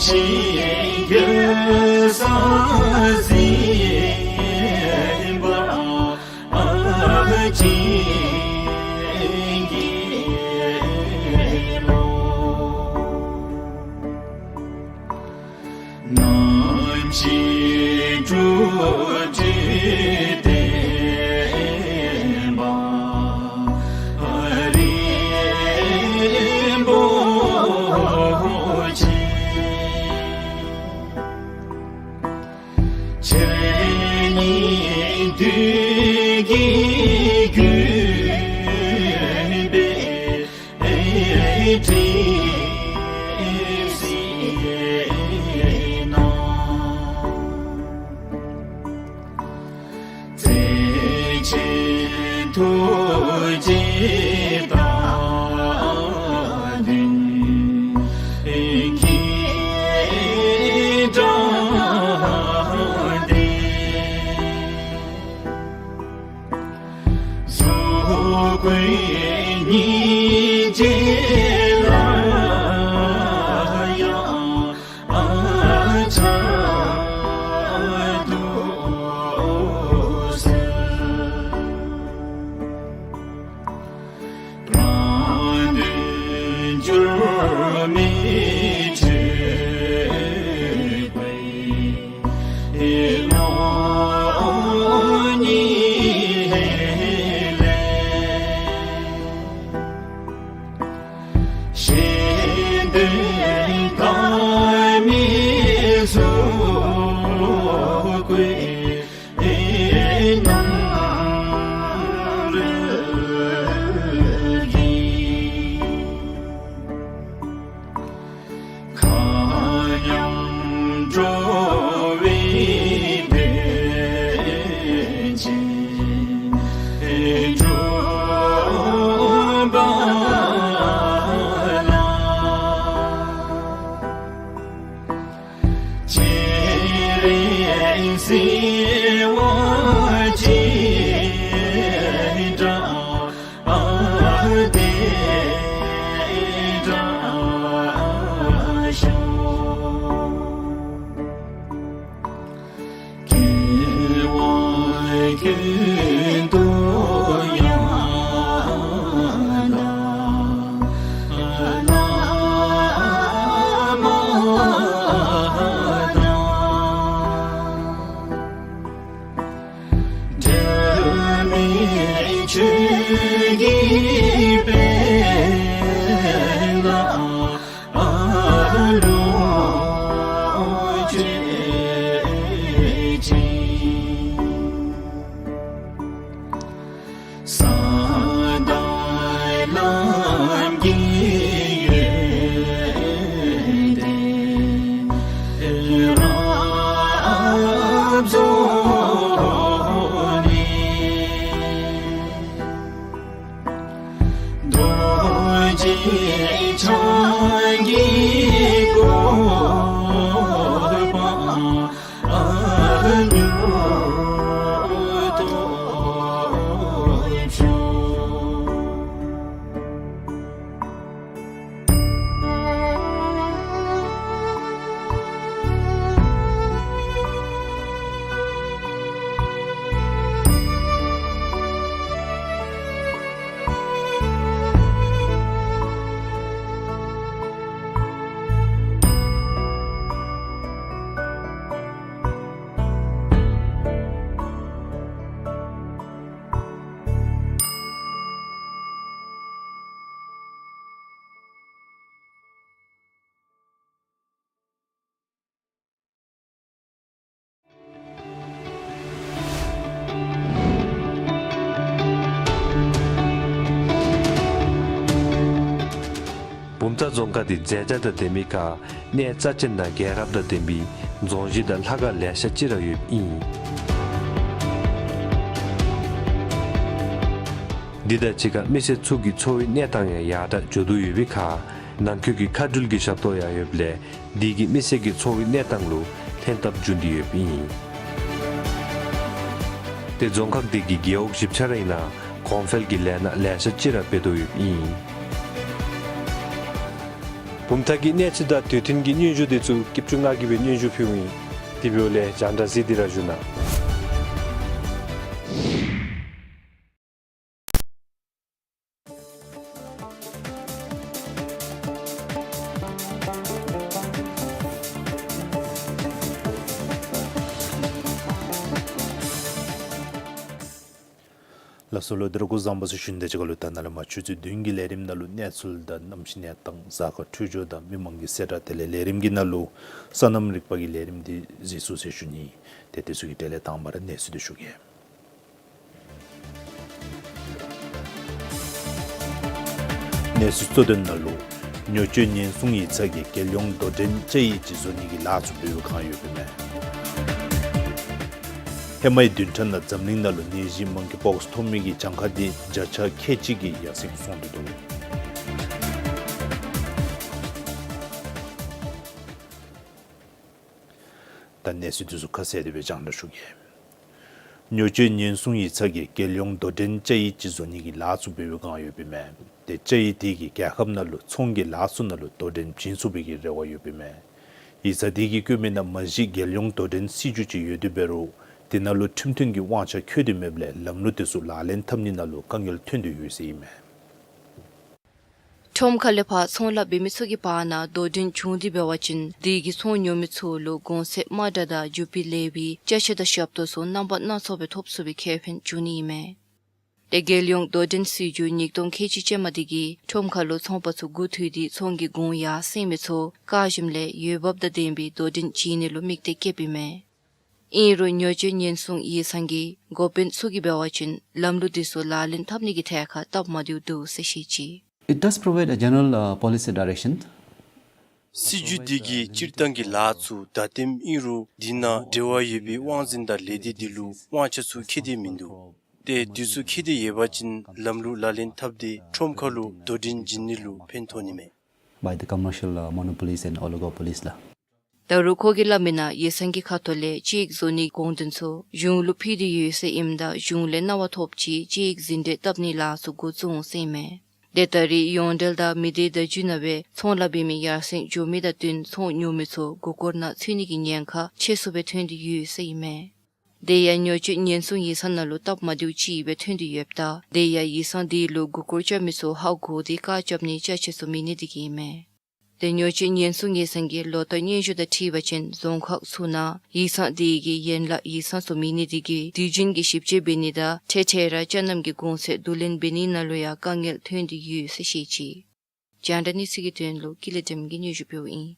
ཆེན་གེ་སར་གཟིགས་པ་ཅིན་དགེ་སློང་རྣམས་ཀྱི་ཐུགས་རྗེ་བསྟན་པ་རིན་པོ་ཆེ། ཆེར་སྙིང་འདོད་ཀྱི་གུས་པས་དྲིས་ཟིན་ན། བརྩེ་ཆེན་ཐུགས་རྗེ་བསྟན་པ་དོན་གྱི་དྲང་བདེན། གཟུགས་སྐུ་སྙིང་རྗེ་ལ་ཡང་ཕྱག་ཏུ་གསོལ། རང་དོན་འགྱུར་མེད་ཆོས་སྐུའི་ལོངས་སྤྱོད་ལས། གཞན་དོན་དག་མེད་གཟུགས་སྐུའི་རྣམ་རོལ་གྱིས། མཁའ་མཉམ་འགྲོ་བའི་དོན་ཆེན་སྒྲུབ་པ་ལ། སྤྱན་རས་གཟིགས་དབང་ཅན་དྲག་དེ་དྲག་ཤོས། སྐྱེ་བ་ཀུན་ཏུ་ཡང་དག་བླ་མ་དང་། འབྲལ་མེད་ཆོས་ཀྱི་དཔལ་ལ་ལོངས་སྤྱོད་ཅིང་། ས་དང་ལམ་གྱི་ཡོན་ཏན་རབ་རྫོགས་ནས། རྡོ་རྗེ་འཆང་གི་གོ་འཕང་མྱུར་ཐོབ་ཤོག། བུམ་ཐང་རྫོང་ཁག་འདི་མཛེས་ཆ་དང་ལྡན་མི་ཁར་གནས་རྩ་ཆེན་དང་རྒྱལ་རབས་དང་ལྡན་པའི་རྫོང་གཞི་དང་ལྷ་ཁང་ལེ་ཤ་ཅིག་ར་ཡོདཔ་ཨིན། འདི་དང་གཅིག་ཁར་མི་སེར་ཚུ་གི་འཚོ་བའི་གནས་སྟངས་ཡང་ཡར་དྲག་འགྱོ་དོ་ཡོད་པའི་ཁར་ནང་འཁོད་ཀྱི་མཁའ་འགྲུལ་གྱི་ཞབས་ཏོག་ཡང་ཡོདཔ་ལས་འདི་གིས་མི་སེར་གྱི་འཚོ་བའི་གནས་སྟངས་ལུ་ལྷན་ཐབས་འབྱུང་སྟེ་ཡོདཔ་ཨིན། ཏེ་རྫོང་ཁག་འདི་གི་རྒེད་འོག་བཞི་ཆ་ར་ཨིན་ན་གོང་འཕེལ་གྱི་ལས་སྣ་ལེ་ཤ་ཅིག་ར་འབད་དོ་ཡོདཔ་ཨིན། བུམ་ཐང་གི་གནས་ཚུལ་དང་དུས་མཐུན་གྱི་སྙན་ཞུ་དེ་ཚུ་སྐྱིད་སྡུག་ངག་གི་སྦེ་སྙན་ཞུ་ཕུལཝ་ཨིན། དེ་འབདཝ་ལས་རྒྱང་བསྒྲགས་གཟིགས་ཏེ་ར་བཞུགས་གནང་། ལགས་སོ་ལོ། དེ་རུ་སྐུ་གཟུགས་བཟང་པོ་ཟེར་ཞུ་ནི་དང་གཅིག་ཁར་ལུ་ད་ནཱ་ལས་མར་ཆུ་ཚོད་བདུན་གྱི་ལས་རིམ་ནང་ལུ་གནས་ཚུལ་དང་གནམ་གཤིས་གནས་སྟངས་གཟའ་སྐར་འཕྲོད་སྦྱོར་དང་མི་མང་གི་གསལ་བསྒྲགས། དེ་ལས་ལས་རིམ་གྱི་ནང་ལུ་སོ་ནམ་རིག་པ་གི་ལས་རིམ་འདི་གཟིགས་ཚུགས་ཟེར་ཞུ་ནི། ཏེ་དེ་ཚུ་གི་གྲས་ལས་དང་པ་ར་གནས་ཚུལ་འདི་ཞུ་གེ། གནས་ཚུལ་གཙོ་དོན་ནང་ལུ། ཉོ་སྤྱོད་ཉེན་སྲུང་ཡིག་ཚང་གིས་རྒྱལ་ཡོངས་དོ་འགྲན་བཅའ་ཡིག་ཅིག་བཟོ་ནི་གི་ལཱ་ཚུ་འབད་བའི་བསྒང་ཡོདཔ་ཨིན་མས། ཧེ་མའི་བདུན་ཕྲག་ནང་འཛམ་གླིང་ནང་ལུ་ནད་གཞི་མང་ཀི་པོགསི་ཐོབ་མི་གི་གྱངས་ཁ་འདི་བརྒྱ་ཆ་ཁལ་གཅིག་གིས་ཡར་སེང་སོང་སྟེ་འདུག། ད་གནས་ཚུལ་འདི་ཚུ་ཁ་གསལ་ཏེ་སྦེ་རྒྱང་བསྒྲགས་ཞུ་གེ། ཉོ་སྤྱོད་ཉེན་སྲུང་ཡིག་ཚང་གིས་རྒྱལ་ཡོངས་དོ་འགྲན་བཅའ་ཡིག་ཅིག་བཟོ་ནི་གི་ལཱ་ཚུ་འབད་བའི་བསྒང་ཡོདཔ་ཨིན་མས། ཏེ་བཅའ་ཡིག་དེ་གིས་རྒྱལ་ཁབ་ནང་ལུ་ཚོང་གི་ལཱ་ཚུ་ནང་ལུ་དོ་འགྲན་བྱིན་ཚུགས་པའི་གི་རེ་བ་ཡོདཔ་ཨིན་མས། ཡིག་ཚང་དེ་གིས་བཀོད་མི་ནང་མ་གཞི་རྒྱལ་ཡོངས་དོ་འགྲན་སྲིད་བྱུས་ཅིག་ཡོད་དེ་འབད་རུང་དེ་ནང་ལུ་ཁྲིམས་མཐུན་གྱི་དབང་ཆ་འཁྱོལ་ཏེ་མེདཔ་ལས་ལམ་ལུགས་དེ་ཚུ་ལག་ལེན་འཐབ་ནི་ནང་ལུ་དཀའ་ངལ་ཐོན་ཏེ་ཡོད་ཟེར་ཨིན་མས། ཁྲོམ་ཁ་ལས་ཕར་ཚོང་ལཱ་འབད་མི་ཚུ་གི་བར་ན་དོ་འགྲན་བྱུང་སྟེ་འབད་བ་ཅིན་དེ་གིས་ཚོང་ཉོ་མི་ཚུ་ལུ་གོང་ཚད་དམའ་དྲགས་དང་རྒྱུ་སྤུས་ལེགས་པའི་ཅ་ཆས་དང་ཞབས་ཏོག་ཚུ་རྣམ་པ་སྣ་ཚོགས་སྦེ་ཐོབ་ཚུགས་པའི་ཁེ་ཕན་འབྱུང་ནི་ཨིན་མས། ཏེ་རྒྱལ་ཡོངས་དོ་འགྲན་སྲིད་བྱུས་ཉིས་སྟོང་ཁལ་གཅིག་ཅན་མ་དེ་གིས་ཁྲོམ་ཁ་ལུ་ཚོང་པ་ཚུ་འགོ་ཐོག་སྟེ་ཚོང་གི་གོང་ཡར་སེང་མི་ཚུ་བཀག་ཞིནམ་ལས་འོས་འབབ་དང་ལྡན་པའི་དོ་འགྲན་བྱིན་ནི་ལུ་དམིགས་གཏད་བསྐྱེདཔ་ཨིན་མས། ཨིན་རུང་ཉོ་སྤྱོད་ཉེན་སྲུང་ཡིག་ཚང་གི་འགོ་དཔོན་ཚུ་གིས་འབད་བ་ཅིན་ལམ་ལུགས་དེ་ཚུ་ལག་ལེན་འཐབ་ནི་གི་ཐད་ཁར་སྟབས་མ་བདེཝ་འདུག་ཟེར་བཤད་ཅི། It does provide a general, uh, policy direction. སྲིད་བྱུས་འདི་གིས་སྤྱིར་བཏང་གི་ལཱ་ཚུ་དང་ལྡནམ་ཨིན་རུང་འདི་ནང་འབྲེལ་བ་ཡོད་པའི་དབང་འཛིན་དང་ལས་སྡེ་འདི་ལུ་དབང་ཆ་ཚུ་འཁྱེར་ཏེ་མིན་འདུག། ཏེ་འདི་ཚུ་འཁྱེར་ཏེ་ཡོད་པ་ཅིན་ལམ་ལུགས་ལག་ལེན་འཐབ་སྟེ་ཁྲོམ་ཁ་ལུ་དོ་འགྲན་བྱིན་ནི་ལུ་ཕན་ཐོགས་ནི་མས། By the commercial, uh, monopolies and oligopolies ལགས། ད་རུང་ཁོ་གིས་སླབ་མི་ནང་ཡིག་ཚང་གི་ཁ་ཐུག་ལས་དཔྱད་ཡིག་བཟོ་ནིའི་དགོངས་དོན་ཚུ་གཞུང་ལུ་ཕུལ་ཏེ་ཡོད་ཟེར་ཨིནམ་ད་གཞུང་ལས་གནང་བ་ཐོབ་ཅི། དཔྱད་ཡིག་ཟིན་བྲིས་བཏབ་ནིའི་ལཱ་ཚུ་འགོ་བཙུགས་འོང་ཟེར་ཨིན་མས། ཏེ་ད་རེས་ཡོངས་འབྲེལ་དང་མི་སྡེ་བརྡ་བརྒྱུད་ནང་སྦེ་ཚོང་ལཱ་འབད་མི་ཡར་སེང་འགྱོ་མི་དང་བསྟུན་ཚོང་ཉོ་མི་ཚུ་མགུ་སྐོར་ནང་ཚུད་ནི་གི་ཉེན་ཁ་ཆེ་སུ་སྦེ་ཐོན་ཏེ་ཡོད་ཟེར་ཨིན་མས། དེ་ཡང་ཉོ་སྤྱོད་ཉེན་སྲུང་ཡིག་ཚང་ནང་ལུ་སྟབས་མ་བདེཝ་ཅིག་སྦེ་ཐོན་ཏེ་ཡོདཔ་ད་དེ་ཡང་ཡིག་ཚང་དེ་ལུ་མགུ་སྐོར་རྐྱབ་མི་ཚུ་ཧ་གོ་སྟེ་བཀག་རྐྱབ་ནི་ཅ་ཆས་ཚུ་མེད་ནི་དེ་གིས་ཨིན་མས། ཏེ་ཉོ་སྤྱོད་ཉེན་སྲུང་ཡིག་ཚང་གི་ལོ་བསྟར་སྙན་ཞུ་དང་འཁྲིལ་བ་ཅིན་རྫོང་ཁག་ཚུ་ནང་ཡིག་ཚང་དེ་གི་ཡན་ལག་ཡིག་ཚང་ཚུ་མེད་ནི་དེ་གིས་དུས་རྒྱུན་གྱི་ཞིབ་དཔྱད་འབད་ནི་དང་འཕྲལ་འཕྲལ་ར་ཅ་རྣམས་ཀྱི་གོང་ཚད་བསྡུ་ལེན་འབད་ནི་ནང་ལུ་ཡང་དཀའ་ངལ་ཐོན་ཏེ་ཡོད་ཟེར་བཤད་ཅི། རྒྱང་བསྒྲགས་གནས་ཚུལ་གྱི་དོན་ལུ་ཀུན་ལེགས་སྒྲོལམ་གིས་སྙན་ཞུ་ཕུལཝ་ཨིན།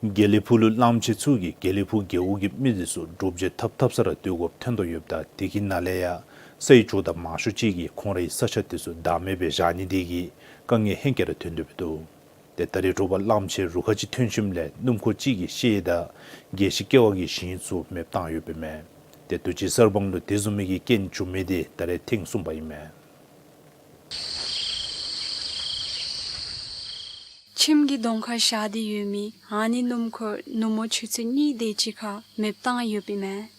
དགེ་ལེགས་ཕུག་ལུ་གླངམོ་ཆེ་ཚུ་གིས་དགེ་ལེགས་ཕུག་རྒེད་འོག་གི་མི་འདི་ཚུ་སྒྲུབ་བྱེད་འཐབ་འཐབ་ས་ར་སྡོད་དགོཔ་ཐོན་དོ་ཡོདཔ་ད་དེ་གི་ནང་ལས་ཡང་སའི་ཇོ་བདག་མང་ཤོས་ཅིག་གིས་ཁོང་རའི་ས་ཆ་དེ་ཚུ་བདག་མེད་སྦེ་བཞག་ནི་དེ་གིས་དཀའ་ངལ་ཧེང་སྐལ་ར་ཐོན་དོ་ཡོདཔ་འདུག། ཏེ་ད་རེས་དྲོ་པ་གླངམོ་ཆེ་རུ་ཁག་ཅིག་ཐོན་ཞིནམ་ལས་སྣུམ་འཁོར་ཅིག་གི་ཤེལ་དང་རྒྱས་ཤིང་ཀེ་བ་གི་ཞིང་ཚུ་མེདཔ་བཏང་ཡོདཔ་ཨིན་མས། ཏེ་དུས་ཅི་གསར་སྤང་ལུ་དེ་བཟུམ་མའི་གི་རྐྱེན་བྱུང་མི་དེ་ད་རེས་ཐེངས་གསུམ་པ་ཨིན་མས། ཁྱིམ་གྱི་གདོང་ཁར་བཞག་སྟེ་ཡོད་མི་ཨ་ནི་སྣུམ་འཁོར་ནུབ་མོ་ཆུ་ཚོད་གཉིས་དེ་ཅིག་ཁར་མེདཔ་བཏང་ཡོདཔ་ཨིན་མས།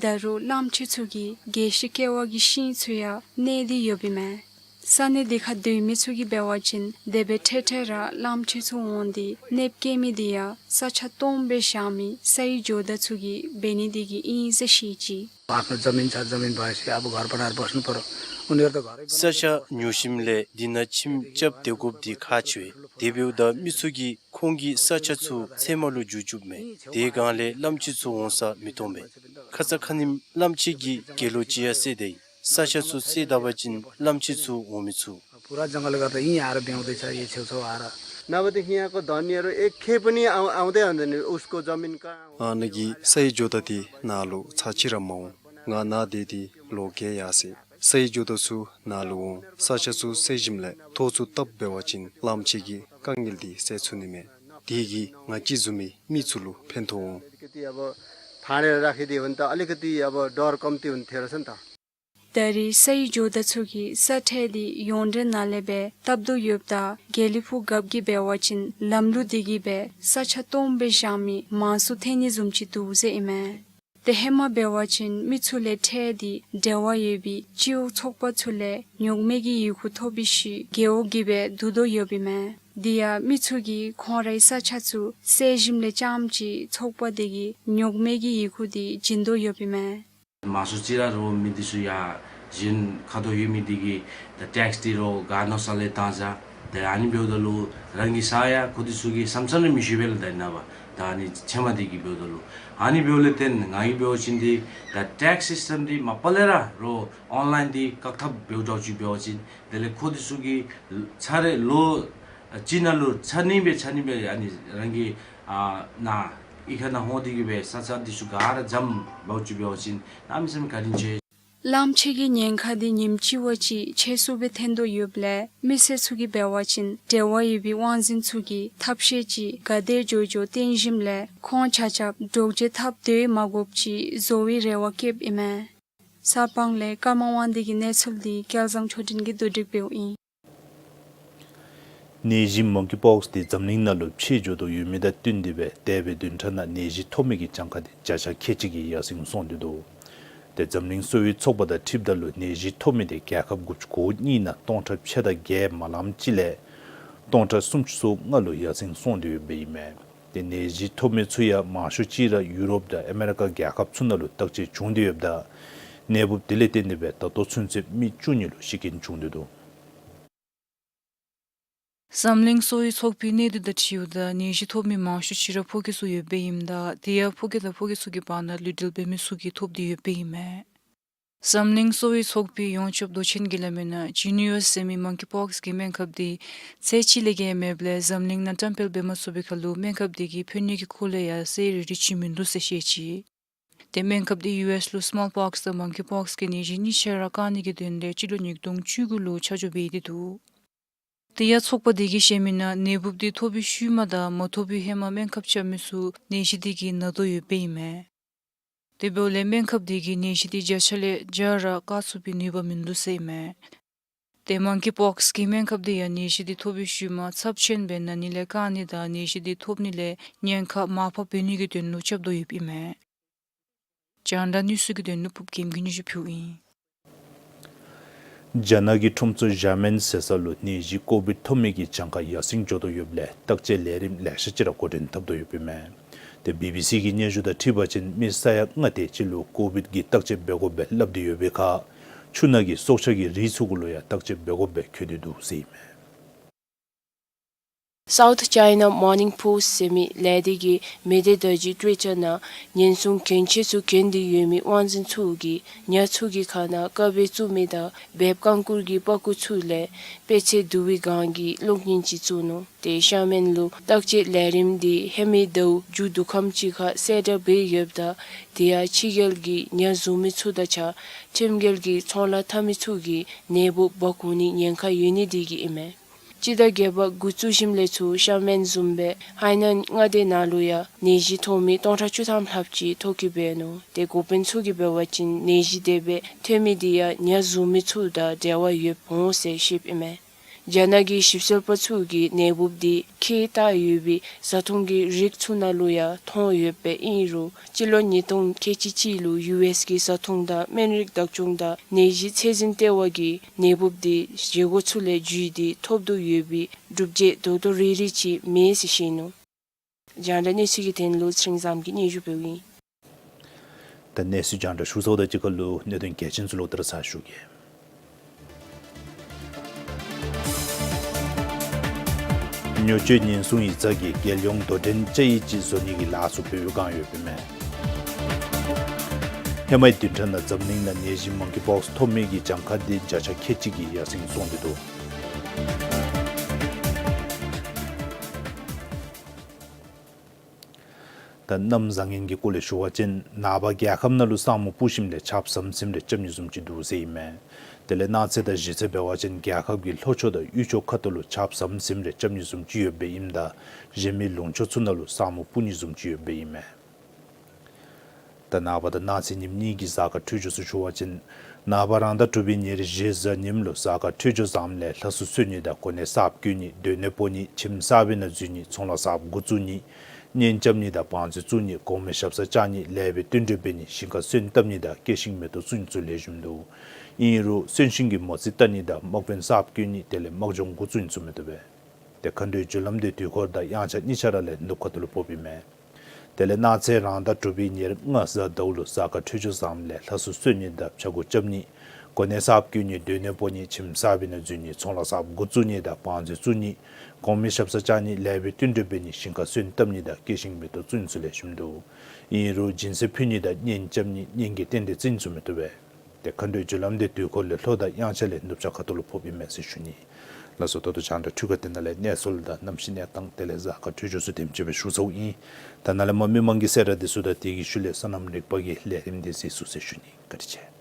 ད་རུང་གླངམོ་ཆེ་ཚུ་གིས་རྒྱས་ཤིང་ཀེ་བ་གི་ཤིང་ཚུ་ཡང་གནོད་དེ་ཡོདཔ་ཨིན་མས། ས་གནས་དེ་ཁར་སྡོད་མི་ཚུ་གིས་འབད་བ་ཅིན་དེ་སྦེ་འཕྲལ་འཕྲལ་ར་གླངམོ་ཆེ་ཚུ་འོང་སྟེ་གནོདཔ་བཀལ་མི་དེ་ཡང་ས་ཆ་སྟོངམ་སྦེ་བཞག་མི་སའི་ཇོ་བདག་ཚུ་གིས་འབད་ནི་དེ་གིས་ཨིན་ཟེར་བཤད་ཅི། आफ्नो जमिन छ, जमिन भएपछि अब घर बनाएर बस्नु पर्यो। उनीहरू त घरै ས་ཆ་ཉོ་ཞིནམ་ལས་འདི་ནང་ཁྱིམ་རྐྱབ་སྡོད་དགོཔ་འདི་ཁག་ཆེ་བས། དེ་འབདཝ་ད་མི་ཚུ་གིས་ཁོང་གི་ས་ཆ་ཚུ་ཚལ་མ་ལུ་བསྒྱུར་བཅུགཔ་མས། དེ་སྒང་ལས་གླངམོ་ཆེ་ཚུ་འོང་ས་མི་མཐོང་པས། ཁ་ཙ་ཁ་ཉིནམ་གླངམོ་ཆེ་གིས་དགེ་ལོ་ཅིག་ཡང་བསད་ད་ཡི། ས་ཆ་ཚུ་བསད་ད་པ་ཅིན་གླངམོ་ཆེ་ཚུ་འོང་མི་ཚུགས། पुरा जङ्गल गर्दा यहीँ आएर बेहुँदैछ, यो छेउछाउ आएर। नभए त यहाँको धनीहरू एक खेप पनि आउ-, आउँदै आउँदैन, उसको जमिन कहाँ हो? ཨ་ནཱ་གི་སའི་ཇོ་བདག་དེ་ནཱ་ལུ་ཚར་གཅིག་ར་མ་འོང་། ང་ནཱ་སྡོད་དེ་ལོ་བརྒྱད་ཡར་སོ་ཡི། སའི་ཇོ་བདག་ཚུ་ནཱ་ལུ་འོང་ས་ཆ་ཚུ་བསད་ཞིནམ་ལས་ཐོག་ཚུ་བཏབ་འབད་བ་ཅིན་གླངམོ་ཆེ་གི་དཀའ་ངལ་འདི་སེལ་ཚུགས་ནི་མས། དེ་གིས་ང་བཅས་བཟུམ་མའི་མི་ཚུ་ལུ་ཕན་ཐོགས་འོང་། अलिकति अब फाँडेर राखिदियो भने त अलिकति अब डर कम्ती हुन्थ्यो रहेछ नि त। ད་རེས་སའི་ཇོ་བདག་ཚུ་གིས་ས་ཁྲལ་འདི་ཡོངས་འབྲེལ་ནང་ལས་སྦེ་བཏབ་དོ་ཡོདཔ་ད་དགེ་ལེགས་ཕུག་རྒཔོ་གིས་འབད་བ་ཅིན་ལམ་ལུགས་དེ་གིས་སྦེ་ས་ཆ་སྟོངམ་སྦེ་བཞག་མི་མང་སུ་ཐོན་ནི་བཟུམ་ཅིག་འདུག་ཟེར་ཨིན་མས། ཏེ་ཧེ་མ་འབད་བ་ཅིན་མི་ཚུ་ལས་ཁྲལ་འདི་འབྲེལ་བ་ཡོད་པའི་སྤྱི་འོག་ཚོགས་པ་ཚུ་ལས་ཉོག་མེད་ཀྱི་ཡི་གུ་ཐོབ་པའི་ཤུལ་རྒེད་འོག་གིས་སྦེ་བསྡུ་དོ་ཡོདཔ་ཨིན་མས། དེ་ཡང་མི་ཚུ་གིས་ཁོང་རའི་ས་ཆ་ཚུ་བསལ་ཞིནམ་ལས་རྐྱངམ་ཅིག་ཚོགས་པ་དེ་གིས་ཉོག་མེད་ཀྱི་ཡི་གུ་དེ་བྱིན་དོ་ཡོདཔ་ཨིན་མས། མང་ཤོས་ཅིག་ར་རོགས་མི་འདི་ཚུ་ཡང་གཞན་ཁ་དོག་ཡོད་མི་འདི་གིས་ད་ཊེགསི་འདི་རོགས་ག་མནོ་ས་ལས་བཏང་ཟ། ད་ཨ་ནི་འབདཝ་ད་ལུ་རང་གི་ས་ཡང་ཁོང་འདི་ཚུ་གིས་བསམ་ས་ནི་མི་ཤེས་པས་ལགས། ད་ཨིན་ན་བ་ད་ཨ་ནི་ཚབ་མ་འདི་གིས་འབདཝ་ད་ལུ་ཨ་ནི་འབདཝ་ལས་བརྟེན་ང་གིས་འབད་བ་ཅིན་འདི་ད་ཊེགསི་སིསི་ཊེམ་འདི་མ་པ་ལས་ར་རོགས་ཨོན་ལའིན་འདི་བཀག་ཐབས་འབདཝ་འདྲཝ་ཅིག་འབད་བ་ཅིན་དེ་ལས་ཁོང་འདི་ཚུ་གིས་ཚར་རེ་ལོ་གཅིག་ནང་ལུ་ཚར་གཉིས་སྦེ་ཚར་གཉིས་སྦེ་ཨ་ནི་རང་གི་ཨ་ནཱ་གཡུས་ཁ་ནང་འོང་སྟེ་གིས་སྦེ་ས་ཆ་འདི་ཚུ་ག་ར་འཇམ་འབདཝ་ཅིག་འབད་བ་ཅིན་གནམ་མེད་ས་མེད་བཀའ་དྲིན་ཆེ། གླངམོ་ཆེ་གི་ཉེན་ཁ་འདི་ཉིནམ་གཅིག་བ་ཅིག་ཆེ་སུ་སྦེ་ཐོན་དོ་ཡོདཔ་ལས་མི་སེར་ཚུ་གིས་འབད་བ་ཅིན་འབྲེལ་བ་ཡོད་པའི་དབང་འཛིན་ཚུ་གིས་ཐབས་ཤེས་ཅིག་ག་དེ་མགྱོགས་མགྱོགས་བཏོན་ཞིནམ་ལས་ཁོང་ཆ་ཁྱབ་འདྲོག་བྱེལ་འཐབ་སྡོད་མ་དགོཔ་ཅིག་བཟོ་བའི་རེ་བ་བསྐྱེདཔ་ཨིན་མས། གསར་སྤང་ལས་ཀརྨ་དབང་འདུས་ཀྱི་གནས་ཚུལ་འདི་སྐལ་བཟང་ཆོས་སྒྲོན་གྱིས་བསྡུ་སྒྲིག་འབདཝ་ཨིན། ནད་གཞི་མོང་ཀི་པོགསི་འདི་འཛམ་གླིང་ནང་ལུ་འཕེལ་འགྱོ་དོ་ཡོད་མི་དང་བསྟུན་ཏེ་སྦེ་འདས་པའི་བདུན་ཕྲག་ནང་ནད་གཞི་ཐོབ་མི་གི་གྱངས་ཁ་འདི་བརྒྱ་ཆ་ཁལ་གཅིག་གིས་ཡར་སེང་སོང་སྟེ་འདུག། ཏེ་འཛམ་གླིང་གསོ་བའི་ཚོགས་པ་དང་འཁྲིལཝ་ད་ལུ་ནད་གཞི་ཐོབ་མི་འདི་རྒྱལ་ཁབ་དགུ་བཅུ་གོ་གཉིས་ནང་སྟོང་ཕྲག་ཕྱེད་དང་བརྒྱད་མ་ལངམ་ཅིག་ལས་སྟོང་ཕྲག་སུམ་ཅུ་སོ་ལྔ་ལུ་ཡར་སེང་སོང་སྟེ་ཡོདཔ་ཨིན་མས། ཏེ་ནད་གཞི་ཐོབ་མི་ཚུ་ཡང་མང་ཤོས་ཅིག་ར་ཡུ་རོབ་དང་ཨ་མེ་རི་ཀ་རྒྱལ་ཁབ་ཚུ་ནང་ལུ་བརྟག་དཔྱད་བྱུང་སྟེ་ཡོདཔ་ད་ནད་འབུཔ་དེ་ལས་བརྟེན་ཏེ་སྦེ་ད་ལྟོ་ཚུན་ཚོད་མི་བཅུ་གཉིས་ལུ་ཤི་རྐྱེན་བྱུང་སྟེ་འདུག། འཛམ་གླིང་གསོ་བའི་ཚོགས་པའི་གནས་སྟངས་དང་འཁྲིལཝ་ད་ནད་གཞི་ཐོབ་མི་མང་ཤོས་ཅིག་ར་ཕོ་སྐྱེས་ཚུ་ཡོདཔ་ཨིནམ་ད་དེ་ཡང་ཕོ་སྐྱེས་དང་ཕོ་སྐྱེས་ཚུ་གི་བར་ན་ལུས་འབྲེལ་འབད་མི་ཚུ་གིས་ཐོབ་སྟེ་ཡོདཔ་ཨིན་མས། འཛམ་གླིང་གསོ་བའི་ཚོགས་པའི་ཡོངས་ཁྱབ་མདོ་ཆེན་གྱིས་སླབ་མིའི་ནང་ཇི་ནི་ཝས་ཟེར་མི་མོང་ཀི་པོགསི་གི་སྨན་ཁབ་འདི་ཚད་ཅིག་ལས་བརྒལ་མེདཔ་ལས་འཛམ་གླིང་ནང་བཀྲམ་སྤེལ་འབད་མ་ཚུགས་པའི་ཁར་ལུ་སྨན་ཁབ་འདི་གིས་ཕན་ནུས་ཀྱི་སྐོར་ལས་ཡང་གསལ་རི་རི་ཅིག་མིན་འདུག་ཟེར་བཤད་ཅི། ཏེ་སྨན་ཁབ་འདི་ཡུ་ཨེསི་ལུ་སི་མོལ་པོགསི་དང་མོང་ཀི་པོགསི་གི་ནད་གཞི་གཉིས་ཆ་ར་བཀག་ནི་གི་དོན་ལས་སྤྱི་ལོ་ཉིས་སྟོང་བཅུ་དགུ་ལུ་ཆ་འཇོག་འབད་དེ་འདུག། དེ་ཡང་ཚོགས་པ་འདི་གིས་བཤད་མིའི་ནང་ནད་འབུཔ་འདི་ཐོབ་པའི་ཤུལ་མ་དང་མ་ཐོབ་པའི་ཧེ་མ་སྨན་ཁབ་རྐྱབ་མི་ཚུ་ནད་གཞི་འདི་གིས་ན་དོ་ཡོདཔ་ཨིན་མས། དེ་འབདཝ་ལས་སྨན་ཁབ་འདི་གིས་ནད་གཞི་འདི་བརྒྱ་ཆ་ལས་བརྒྱ་ར་བཀག་ཚུགས་པའི་ནུས་པ་མིན་འདུག་ཟེར་ཨིན་མས། ཏེ་མོང་ཀི་པོགསི་གི་སྨན་ཁབ་འདི་ཡང་ནད་གཞི་འདི་ཐོབ་པའི་ཤུལ་མ་ཚབས་ཆེན་སྦེ་ན་ནི་ལས་བཀག་ནི་དང་ནད་གཞི་འདི་ཐོབ་ནི་ལས་ཉེན་ཁ་མར་ཕབ་འབད་ནི་གི་དོན་ལུ་རྐྱབ་དོ་ཡོདཔ་ཨིན་མས། རྒྱང་བསྒྲགས་གནས་ཚུལ་གྱི་དོན་ལུ་ཕུབ་རྒྱལམོ་གིས་སྙན་ཞུ་ཕུལཝ་ཨིན། རྒྱ་ནག་གི་ཁྲོམ་ཚུ་ཞ་མེན་ཟེར་ས་ལུ་ནད་གཞི་ཀོ་བིཌ་ཐོབ་མི་གི་གྱངས་ཁ་ཡར་སེང་འགྱོ་དོ་ཡོདཔ་ལས་བརྟག་དཔྱད་ལས་རིམ་ལེ་ཤ་ཅིག་ར་འགོ་འདྲེན་འཐབ་དོ་ཡོདཔ་ཨིན་མས། ཏེ་བི་བི་སི་གི་སྙན་ཞུ་དང་འཁྲིལ་བ་ཅིན་མི་ས་ཡ་ལྔ་དེ་ཅིག་ལུ་ཀོ་བིཌ་ཀྱི་བརྟག་དཔྱད་འབད་དགོཔ་སྦེ་སླབ་སྟེ་ཡོད་པའི་ཁར་ཆུ་ནང་གི་སྲོག་ཆགས་ཀྱི་རིགས་ཚུ་གུ་ལུ་ཡང་བརྟག་དཔྱད་འབད་དགོཔ་སྦེ་བཀོད་དེ་འདུག་ཟེར་ཨིན་མས། སའུཐ་ཅའི་ན་མོར་ནིང་པོསཊ་ཟེར་མི་ལས་སྡེ་གིས་མེ་སྡེ་བརྡ་བརྒྱུད་ཊུ་ཝིཊ་ནང་ཉེན་སྲུང་གྱོན་ཆས་ཚུ་གྱོན་ཏེ་ཡོད་མི་དབང་འཛིན་ཚུ་གིས་ཉ་ཚུ་གི་ཁ་ནང་ཀ་བེ་བཙུགས་མི་དང་སྦལཔ་རྐང་བཀུར་གྱི་པགས་ཀོ་ཚུ་ལས་དཔེ་ཆའི་བསྡུ་བའི་སྒང་གི་གློག་བརྙན་ཅིག་བཙུགས་ནུག། ཏེ་ཤ་མེན་ལུ་བརྟག་དཔྱད་ལས་རིམ་འདི་ཧེ་མའི་ཟླཝ་མཇུག་བསྡུ་ཁམས་ཅིག་ཁར་གསལ་བསྒྲགས་འབད་ཡོདཔ་ད་དེ་ཡང་ཕྱི་རྒྱལ་གྱི་ཉ་བཟུང་མི་ཚུ་དང་གཅིག་ཁར་ཁྲིམས་འགལ་གྱི་ཚོང་ལཱ་འཐབ་མི་ཚུ་གིས་ནད་འབུཔ་འབག་འོང་ནིའི་ཉེན་ཁ་ཡོད་ནི་དེ་གིས་ཨིན་མས། སྤྱི་ཟླ་བརྒྱད་པ་འགོ་བཙུགས་ཞིནམ་ལས་ཚུར་ཤ་མེན་བཟུམ་སྦེ་ཧའེ་ནན་མངའ་སྡེ་ནང་ལུ་ཡང་ནད་གཞི་ཐོབ་མི་སྟོང་ཕྲག་བཅུ་ཐམ་ལྷགཔ་ཅིག་ཐོབ་ཀྱི་འབད་ནུག། ཏེ་འགོ་དཔོན་ཚུ་གིས་འབད་བ་ཅིན་ནད་གཞི་དེ་སྦེ་ཐོན་མི་དེ་ཡང་ཉ་བཟུང་མི་ཚུ་དང་འབྲེལ་བ་ཡོདཔ་འོང་ཟེར་བཤདཔ་ཨིན་མས། རྒྱ་ནག་གི་ཞིབ་འཚོལ་པ་ཚུ་གིས་ནད་འབུཔ་དེ་ཁྱད་དཀར་ཡོད་པའི་བཟའ་འཐུང་གི་རིགས་ཚུ་ནང་ལུ་ཡང་མཐོང་ཡོདཔ་ཨིན་རུང་སྤྱི་ལོ་ཉིས་སྟོང་ཁལ་གཅིག་གཅིག་ལུ་ཡུ་ཨེསི་གི་བཟའ་འཐུང་དང་སྨན་རིགས་བདག་སྐྱོང་དང་ནད་གཞི་ཚད་འཛིན་ལྟེ་བ་གིས་ནད་འབུཔ་དེ་བཞེས་སྒོ་ཚུ་ལས་བརྒྱུད་དེ་ཐོབ་དོ་ཡོད་པའི་སྒྲུབ་བྱེད་རྡོག་རྡོག་རིལ་རི་ཅིག་མེད་ཟེར་བཤད་ནུག། རྒྱང་བསྒྲགས་གནས་ཚུལ་གྱི་དོན་ལུ་ཚེ་རིང་བཟངམོ་གིས་སྙན་ཞུ་ཕུལཝ་ཨིན། ད་གནས་ཚུལ་རྒྱང་བསྒྲགས་ཞུ་ཚརཝ་དང་གཅིག་ཁར་ལུ་གནད་དོན་གལ་ཆེན་ཚུ་ལོག་ལྟ་ར་ཚར་ཞུ་གེ། ཉོ་སྤྱོད་ཉེན་སྲུང་ཡིག་ཚང་གིས་རྒྱལ་ཡོངས་དོ་འགྲན་དཔྱད་ཡིག་ཅིག་བཟོ་ནི་གི་ལཱ་ཚུ་འབད་བའི་བསྒང་ཡོདཔ་ཨིན་མས། ཧེ་མའི་བདུན་ཕྲག་ནང་འཛམ་གླིང་ནང་ནད་གཞི་མོང་ཀི་པོགསི་ཐོབ་མི་གི་གྱངས་ཁ་དེ་བརྒྱ་ཆ་ཁལ་གཅིག་གིས་ཡར་སེང་སོང་སྟེ་འདུག། ད་གནམ་བཟང་ངན་གྱི་སྐོར་ལས་ཞུ་བ་ཅིན་ནངས་པ་རྒྱལ་ཁབ་ནང་ལུ་ས་སྨུག་སྤུབས་ཞིནམ་ལས་ཆརཔ་ཟམ་ཟིམ་རེ་རྐྱབ་ནི་བཟུམ་ཅིག་འདུག་ཟེར་ཨིན་མས། དེ་ལས་གནངས་ཚེ་དང་གཞེས་ཚེ་འབད་བ་ཅིན་རྒྱལ་ཁབ་ཀྱི་ལྷོ་ཕྱོགས་དང་དབུས་ཕྱོགས་ཁ་ཐུག་ལུ་ཆརཔ་ཟམ་ཟིམ་རེ་རྐྱབ་ནི་བཟུམ་ཅིག་ཡོདཔ་ཨིནམ་ད་གཞན་མི་ལུང་ཕྱོགས་ཚུ་ནང་ལུ་ས་སྨུག་སྤུབས་ནི་བཟུམ་ཅིག་ཡོདཔ་ཨིན་མས། ད་ནངས་པ་དང་གནངས་ཚེ་ཉིནམ་གཉིས་ཀྱི་གཟའ་སྐར་འཕྲོད་སྦྱོར་ཚུ་ཞུ་བ་ཅིན་ནངས་པ་རང་ཟླ་དྲུག་པའི་ཉེར་བཞི་གཟའ་ཉིམ་ལུ་གཟའ་སྐར་འཕྲོད་སྦྱོར་བཟངམ་ལས་ལྷ་སྲུ་གསོལ་ནི་དང་གོ་གནས་གསརཔ་བསྐོ་ནི་སྡོད་གནས་སྤོ་ནི་ཁྱིམ་གསར་པའི་ནང་འཛུལ་ནི་ཚོང་ལཱ་གསརཔ་འགོ་བཙུགས་ནི་ གཉེན་རྐྱབ་ནི་དང་བང་མཛོད་བཙུགས་ནི། གོང་མའི་ཞབས་སར་བཅར་ནི། ལེགས་པའི་བསྟུན་གྲོས་འབད་ནི། ཞིང་ཁར་སོན་བཏབ་ནི་དང་སྐྱེད་ཤིང་མེ་ཏོག་བཙུགས་ནི་ཚུ་ལེགས་ཤོམ་འདུག། ཨིན་རུང་གསོན་གཤིན་གྱི་མོ་རྩིས་བལྟ་ནི་དང་དམག་དཔོན་གསརཔ་བསྐོ་ནི་དེ་ལས་དམག་སྦྱོང་འགོ་བཙུགས་ནི་ཚུ་མི་བཏུབ་པས། ཏེ་མཁའ་འགྲོའི་རྒྱུ་ལམ་དེ་དུས་འཁོར་དང་དབྱངས་འཆར་གཉིས་ཆ་ར་ལས་ནུབ་ཁ་ཐུག་ལུ་ཕོགཔ་ཨིན་མས། དེ་ལས་གནངས་ཚེ་རང་ཟླ་དྲུག་པའི་ཉེར་ལྔ་གཟའ་ཟླཝ་ལུ་གཟའ་སྐར་འཕྲོད་སྦྱོར་བཟངམ་ལས་ལྷ་སྲུ་གསོལ་ནི་དང་བྱ་རྒོད་རྐྱབ་ནི། གོ་གནས་གསརཔ་བསྐོ་ནི། སྡོད་གནས་སྤོ་ནི། ཁྱིམ་གསར་པའི་ནང་འཛུལ་ནི། ཚོང་ལཱ་གསརཔ་འགོ་བཙུགས་ནི་དང་བང་མཛོད་བཙུགས་ནི། གོང་མའི་ཞབས་སར་བཅར་ནི། ལེགས་པའི་བསྟུན་གྲོས་འབད་ནི། ཞིང་ཁར་སོན་བཏབ་ནི་དང་སྐྱེད་ཤིང་མེ་ཏོག་བཙུགས་ནི་ཚུ་ལེགས་ཤོམ་འདུག། ཨིན་རུང་སྦྱིན་སྲེག་ཕུལ་ནི་དང་གཉེན་རྐྱབ་ནི། གཉེན་གྱི་རྟེན་འབྲེལ་བརྩི་ནི་ཚུ་མི་བཏུབ་པས། ཏེ་མཁའ་འགྲོའི་རྒྱུ་ལམ་དེ་དུས་འཁོར་ལས་ལྷོ་དང་དབྱངས་འཆར་ལས་ནུབ་བྱང་ཁ་ཐུག་ལུ་ཕོགཔ་ཨིན་མས་ཟེར་ཞུ་ནི། ལགས་སོ། ད་ལྟོ་རྒྱང་བསྒྲགས་འཕྲུལ་ཁང་འདི་ནང་ལས་གནས་ཚུལ་དང་གནམ་གཤིས་གནས་སྟངས་དེ་ལས་གཟའ་སྐར་འཕྲོད་སྦྱོར་ཚུ་དེམ་ཅིག་སྦེ་ཞུ་ཚརཝ་ཨིན། ད་ནཱ་ལས་མར་མི་མང་གི་གསལ་བསྒྲགས་འདི་ཚུ་དང་དེ་གི་ཤུལ་ལས་སོ་ནམ་རིག་པ་གི་ལས་རིམ་འདི་གཟིགས་ཚུགས་ཟེར་ཞུ་ནི། བཀའ་དྲིན་ཆེ།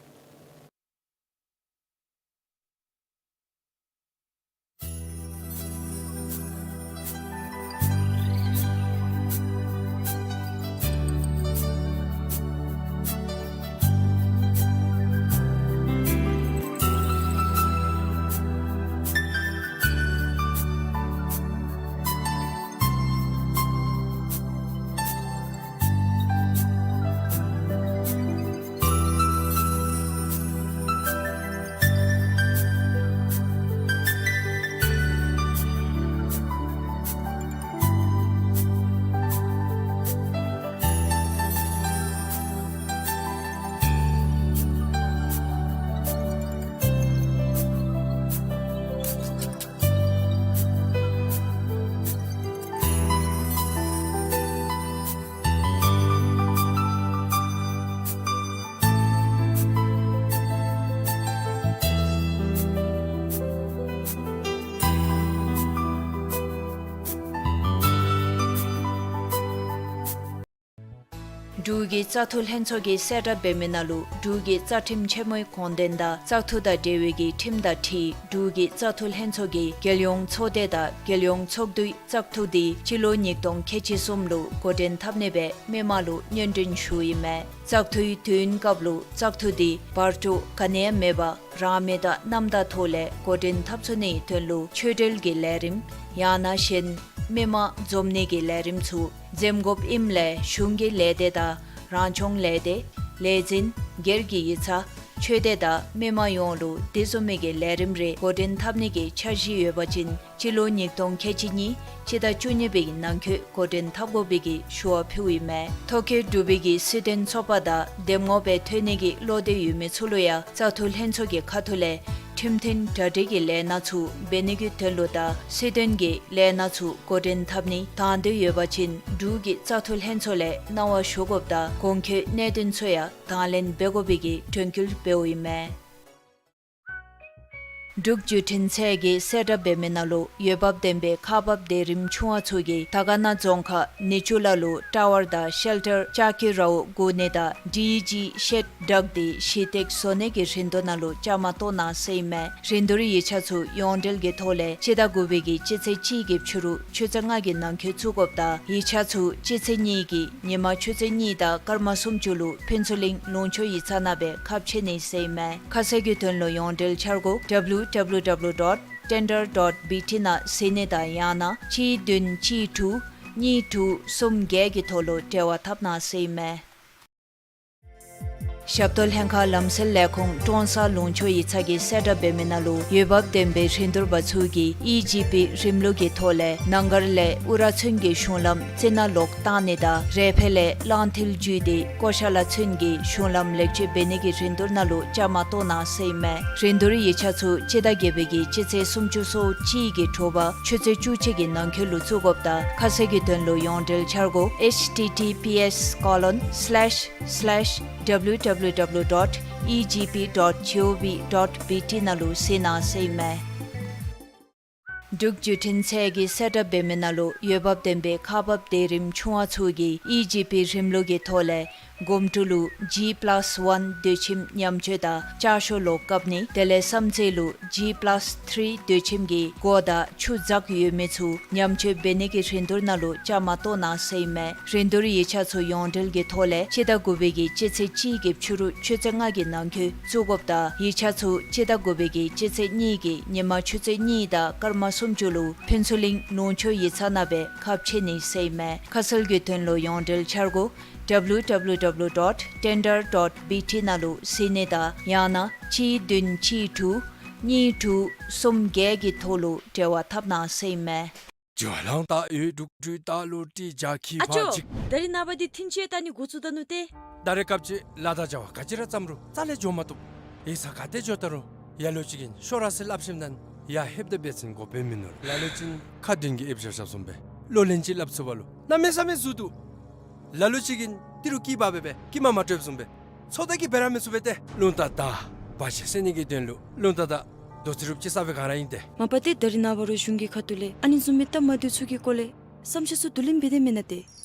འབྲུག་གི་བཙག་འཐུ་ལྷན་ཚོགས་ཀྱིས་གསལ་བསྒྲགས་འབད་མི་ནང་ལུ་འབྲུག་གི་རྩ་ཁྲིམས་ཆེན་མོའི་དགོངས་དོན་དང་བཙག་འཐུ་དང་འབྲེལ་བའི་གི་ཁྲིམས་དང་འཁྲིལ་འབྲུག་གི་བཙག་འཐུ་ལྷན་ཚོགས་ཀྱིས་རྒྱལ་ཡོངས་ཚོགས་སྡེ་དང་རྒྱལ་ཡོངས་ཚོགས་འདུའི་བཙག་འཐུ་འདི་སྤྱི་ལོ་ཉིས་སྟོང་ཁལ་གཅིག་གསུམ་ལུ་འགོ་འདྲེན་འཐབ་ནི་སྦེ་མི་མང་ལུ་སྙན་སྒྲོན་ཞུཝ་ཨིན་མས། བཙག་འཐུའི་དུས་ཡུན་སྐབས་ལུ་བཙག་འཐུ་འདི་བར་དུ་ག་ནི་ཡང་མེད་པར་རང་མོས་དང་རྣམ་དག་ཐོག་ལས་འགོ་འདྲེན་འཐབ་ཚུགས་ནིའི་དོན་ལུ་ཆོས་འབྲེལ་གྱི་ལས་རིམ་ཡང་ན་གཞན་མི་མང་འཛོམས་ནི་གི་ལས་རིམ་ཚུ་འཛེམ་དགོཔ་ཨིནམ་ལས་གཞུང་གི་ལས་སྡེ་དང་རང་སྐྱོང་ལས་སྡེ་ལས་འཛིན་སྒེར་གྱི་ཡིག་ཚང་ཆོས་སྡེ་དང་མི་མང་ཡོངས་ལུ་དེ་བཟུམ་མའི་གི་ལས་རིམ་རེ་འགོ་འདྲེན་འཐབ་ནི་གི་འཆར་གཞི་ཡོད་པ་ཅིན་སྤྱི་ལོ་ཉིས་སྟོང་ཁལ་གཅིག་གཉིས་སྤྱི་ཟླ་བཅུ་གཉིས་པའི་ནང་འཁོད་འགོ་འདྲེན་འཐབ་དགོ་པའི་གི་ཞུ་བ་ཕུལཝ་ཨིན་མས། ཐོ་བཀོད་གྲུབ་པའི་གི་སྲིད་དོན་ཚོགས་པ་དང་འདེམས་ངོ་སྦེ་ཐོན་ནི་གི་བློ་འདོད་ཡོད་མི་ཚུ་ལུ་ཡང་བཙག་འཐུ་ལྷན་ཚོགས་ཀྱི་ཁ་ཐུག་ལས་ཁྲིམས་མཐུན་གྲ་སྒྲིག་གི་ལས་སྣ་ཚུ་འབད་ནི་གི་དོན་ལུ་དང་སྲིད་དོན་གྱི་ལས་སྣ་ཚུ་འགོ་འདྲེན་འཐབ་ནི་དང་འདོད་ཡོད་པ་ཅིན་འབྲུག་གི་བཙག་འཐུ་ལྷན་ཚོགས་ལས་གནང་བ་ཞུ་དགོཔ་དང་གོང་འཁོད་གནད་དོན་ཚུ་ཡང་དང་ལེན་འབད་དགོ་པའི་གི་དྲན་སྐུལ་འབདཝ་ཨིན་མས། འབྲུག་བརྒྱུད་འཕྲིན་ཚད་ཀྱིས་གསལ་བསྒྲགས་འབད་མི་ནང་ལུ་འོས་འབབ་ལྡན་པའི་ཁག་འབག་སྡེ་རིམ་ཆུང་བ་ཚུ་གིས་དར་དཀར་ན་རྫོང་ཁག་ནེ་ཅུ་ལ་ལུ་ཊ་ཝར་དང་ཤེལ་ཊར་ལྕགས་ཀྱི་རཝ་བསྒོར་ནི་དང་ཌི་ཨི་ཇི་ཤེཌ་བཏགས་ཏེ་གཞི་སྟེགས་བཟོ་ནི་གི་རིན་བསྡུར་ནང་ལུ་བཅའ་མར་གཏོགས་གནང་ཟེར་ཨིན་མས། རིན་བསྡུར་ཡིག་ཆ་ཚུ་ཡོངས་འབྲེལ་གྱི་ཐོག་ལས་སྤྱི་ཟླ་དགུ་པའི་གི་སྤྱི་ཚེས་གཅིག་གི་ཕྱི་རུ་ཆུ་ཚོད་ལྔ་གི་ནང་འཁོད་བཙུགས་དགོཔ་དང་ཡིག་ཆ་ཚུ་སྤྱི་ཚེས་གཉིས་ཀྱི་ཉིན་མ་ཆུ་ཚོད་གཉིས་དང་སྐར་མ་སུམ་ཅུ་ལུ་ཕུན་ཚོགས་གླིང་ལུང་ཕྱོགས་ཡིག་ཚང་ནང་སྦེ་ཁ་ཕྱེ་ནི་ཟེར་ཨིན་མས། ཁ་གསལ་གྱི་དོན་ལུ་ཡོངས་འབྲེལ་འཆར་སྒོ་ཌབ་ལུ་ཌབ་ལུ་ཌབ་ལུ་ཌོཊ་ཊེན་ཌར་ཌོཊ་བི་ཊི་ནང་གཟིགས་ནི་དང་ཡང་ན་གཅིག་བདུན་གཅིག་དྲུག་གཉིས་དྲུག་གསུམ་བརྒྱད་ཀྱི་ཐོག་ལུ་འབྲེལ་བ་འཐབ་གནང་ཟེར་ཨིན་མས། ཞབས་ཏོག་ལྷན་ཁག་ལམ་སེལ་ལས་ཁུངས་ཀྲོང་གསར་ལུང་ཕྱོགས་ཡིག་ཚང་གིས་གསལ་བསྒྲགས་འབད་མི་ནང་ལུ་འོས་འབབ་ལྡན་པའི་རིན་བསྡུར་པ་ཚུ་གིས་ཨི་ཇི་པི་རིམ་ལུགས་ཀྱི་ཐོག་ལས་ནང་སྒར་ལས་ཨུ་ར་ཚུན་གྱི་གཞུང་ལམ་རྩི་ནག་ལོག་བཏང་ནི་དང་རས་ཕེ་ལས་གླང་མཐིལ་བརྒྱུད་དེ་ཀོ་ཤ་ལ་ཚུན་གྱི་གཞུང་ལམ་ལེགས་བཅོས་འབད་ནི་གི་རིན་བསྡུར་ནང་ལུ་བཅའ་མར་གཏོགས་གནང་ཟེར་ཨིན་མས། རིན་བསྡུར་ཡིག་ཆ་ཚུ་སྤྱི་ཟླ་བརྒྱད་པའི་གི་སྤྱི་ཚེས་སུམ་ཅུ་སོ་གཅིག་གི་དྲོ་པ་ཆུ་ཚོད་བཅུ་གཅིག་གི་ནང་འཁོད་ལུ་བཙུགས་དགོཔ་དང་ཁ་གསལ་གྱི་དོན་ལུ་ཡོངས་འབྲེལ་འཆར་སྒོ་ཨེཆ་ཊི་ཊི་པི་ཨེསི་ཀོ་ལོན་སི་ལེཤ་སི་ལེཤ་ཌབ་ལུ་ཌབ་ལུ་ཌབ་ལུ་ཌོཊ་ཨི་ཇི་པི་ཌོཊ་ཇི་ཨོ་ཝི་ཌོཊ་བི་ཊི་ནང་ལུ་གཟིགས་གནང་ཟེར་ཨིན་མས། འབྲུག་བརྒྱུད་འཕྲིན་ཚད་ཀྱིས་གསལ་བསྒྲགས་འབད་མི་ནང་ལུ་འོས་འབབ་ལྡན་པའི་ཁག་འབག་སྡེ་རིམ་ཆུང་བ་ཚུ་གིས་ཨི་ཇི་པི་རིམ་ལུགས་ཀྱི་ཐོག་ལས་ གོམ་ཀྲུ་ལུ་ཇི་པླཱས་ཝན་དུས་ཁྱིམ་ཉམས་བཅོས་དང་ལྕགས་ཤོག་ལོག་བཀབ་ནི། དེ་ལས་བསམ་རྩེ་ལུ་ཇི་པླཱས་ཐི་རི་དུས་ཁྱིམ་གྱི་སྒོ་དང་ཆུ་འཛག་ཡོད་མི་ཚུ་ཉམས་བཅོས་འབད་ནི་གི་རིན་བསྡུར་ནང་ལུ་བཅའ་མར་གཏོགས་གནང་ཟེར་ཨིན་མས། རིན་བསྡུར་ཡིག་ཆ་ཚུ་ཡོངས་འབྲེལ་གྱི་ཐོག་ལས་སྤྱི་ཟླ་དགུ་པའི་གི་སྤྱི་ཚེས་གཅིག་གི་ཕྱི་རུ་ཆུ་ཚོད་ལྔ་གི་ནང་འཁོད་བཙུགས་དགོཔ་དང་ཡིག་ཆ་ཚུ་སྤྱི་ཟླ་དགུ་པའི་གི་སྤྱི་ཚེས་གཉིས་ཀྱི་ཉིན་མ་ཆུ་ཚོད་གཉིས་དང་སྐར་མ་སུམ་ཅུ་ལུ་ཕུན་ཚོགས་གླིང་ལུང་ཕྱོགས་ཡིག་ཚང་ནང་སྦེ་ཁ་ཕྱེ་ནི་ཟེར་ཨིན་མས། ཁ་གསལ་གྱི་དོན་ལུ་ཡོངས་འབྲེལ་འཆར་སྒོ་ཌབ་ལུ་ཌབ་ལུ་ཌབ་ལུ་ཌོཊ་ཊེན་ཌར་ཌོཊ་བི་ཊི་ནང་ལུ་གཟིགས་ནི་དང་ཡང་ན་གཅིག་བདུན་གཅིག་དྲུག་གཉིས་དྲུག་གསུམ་བརྒྱད་ཀྱི་ཐོག་ལུ་འབྲེལ་བ་འཐབ་གནང་ཟེར་ཨིན་མས། ཇོ་ལང་ད་ཡོད་དྲུག་དྲུག་ད་ལུ་ཏི་ཇ་ཁི་ཨ་ཅོ། ཕ་ཅིག་ད་རིས་ནངས་པ་འདི་ཐིན་ཅི་ཡ་ད་ནི་འགོ་བཙུགས་ད་ནུག་ཏེ། ད་རེས་སྐབས་ཅིག་ལཱ་དང་བྱ་བ་ག་ཅི་ར་བརྩམ་རུང་རྩ་ལས་འགྱོ་མ་བཏུབ། ཡིག་ཚང་ག་ཏེ་འགྱོ་ད་རུང་ཡ་ལོ་ཅིག་གིས་ཤོག་ར་ཟེར་སླབ་ཞིནམ་ད་ཡར་ལྷོདཔ་ད་འབད་བ་ཅིན་གོ་བརྡ་མིན་ནུག། ལ་ལུ་ཅིག་ཁ་བདུན་གྱིས་ཨེབ་བཞག་བཞགཔ་བཟུམ་སྦེ་ལོ་ལན་ཅིག་སླབ་ཚུགས་པ་ལུ་གནམ་མེད་ས་མེད་ཟུག་འདུག། ལ་ལུ་ཅིག་གིས་ཏི་རུ་སྐྱི་འབག་སྦེ་སྦེ་སྐྱི་མ་མ་སྤྲོདཔ་བཟུམ་སྦེ་ཚོད་ལྟ་གིས་འབད་ར་མི་ཚུགས་པས་ཏེ། རླུང་རྟ་དང་བ་ཅིན་བསད་ནི་གི་དོན་ལུ་རླུང་རྟ་དང་རྡོ་རྩེགཔ་ཅིག་གསརཔ་སྦེ་ག་ར་ཨིན་ཏེ། མ་པ་ཏེ་ད་རིས་ནངས་པ་རོགས་གཞུང་གི་ཁ་ཐུག་ལས་ཨ་ནི་བཟུམ་མའི་སྟབས་མ་བདེཝ་ཚུ་གི་སྐོར་ལས་བསམ་འཆར་ཚུ་བསྡུ་ལེན་འབད་དེ་མེན་ན་ཏེ།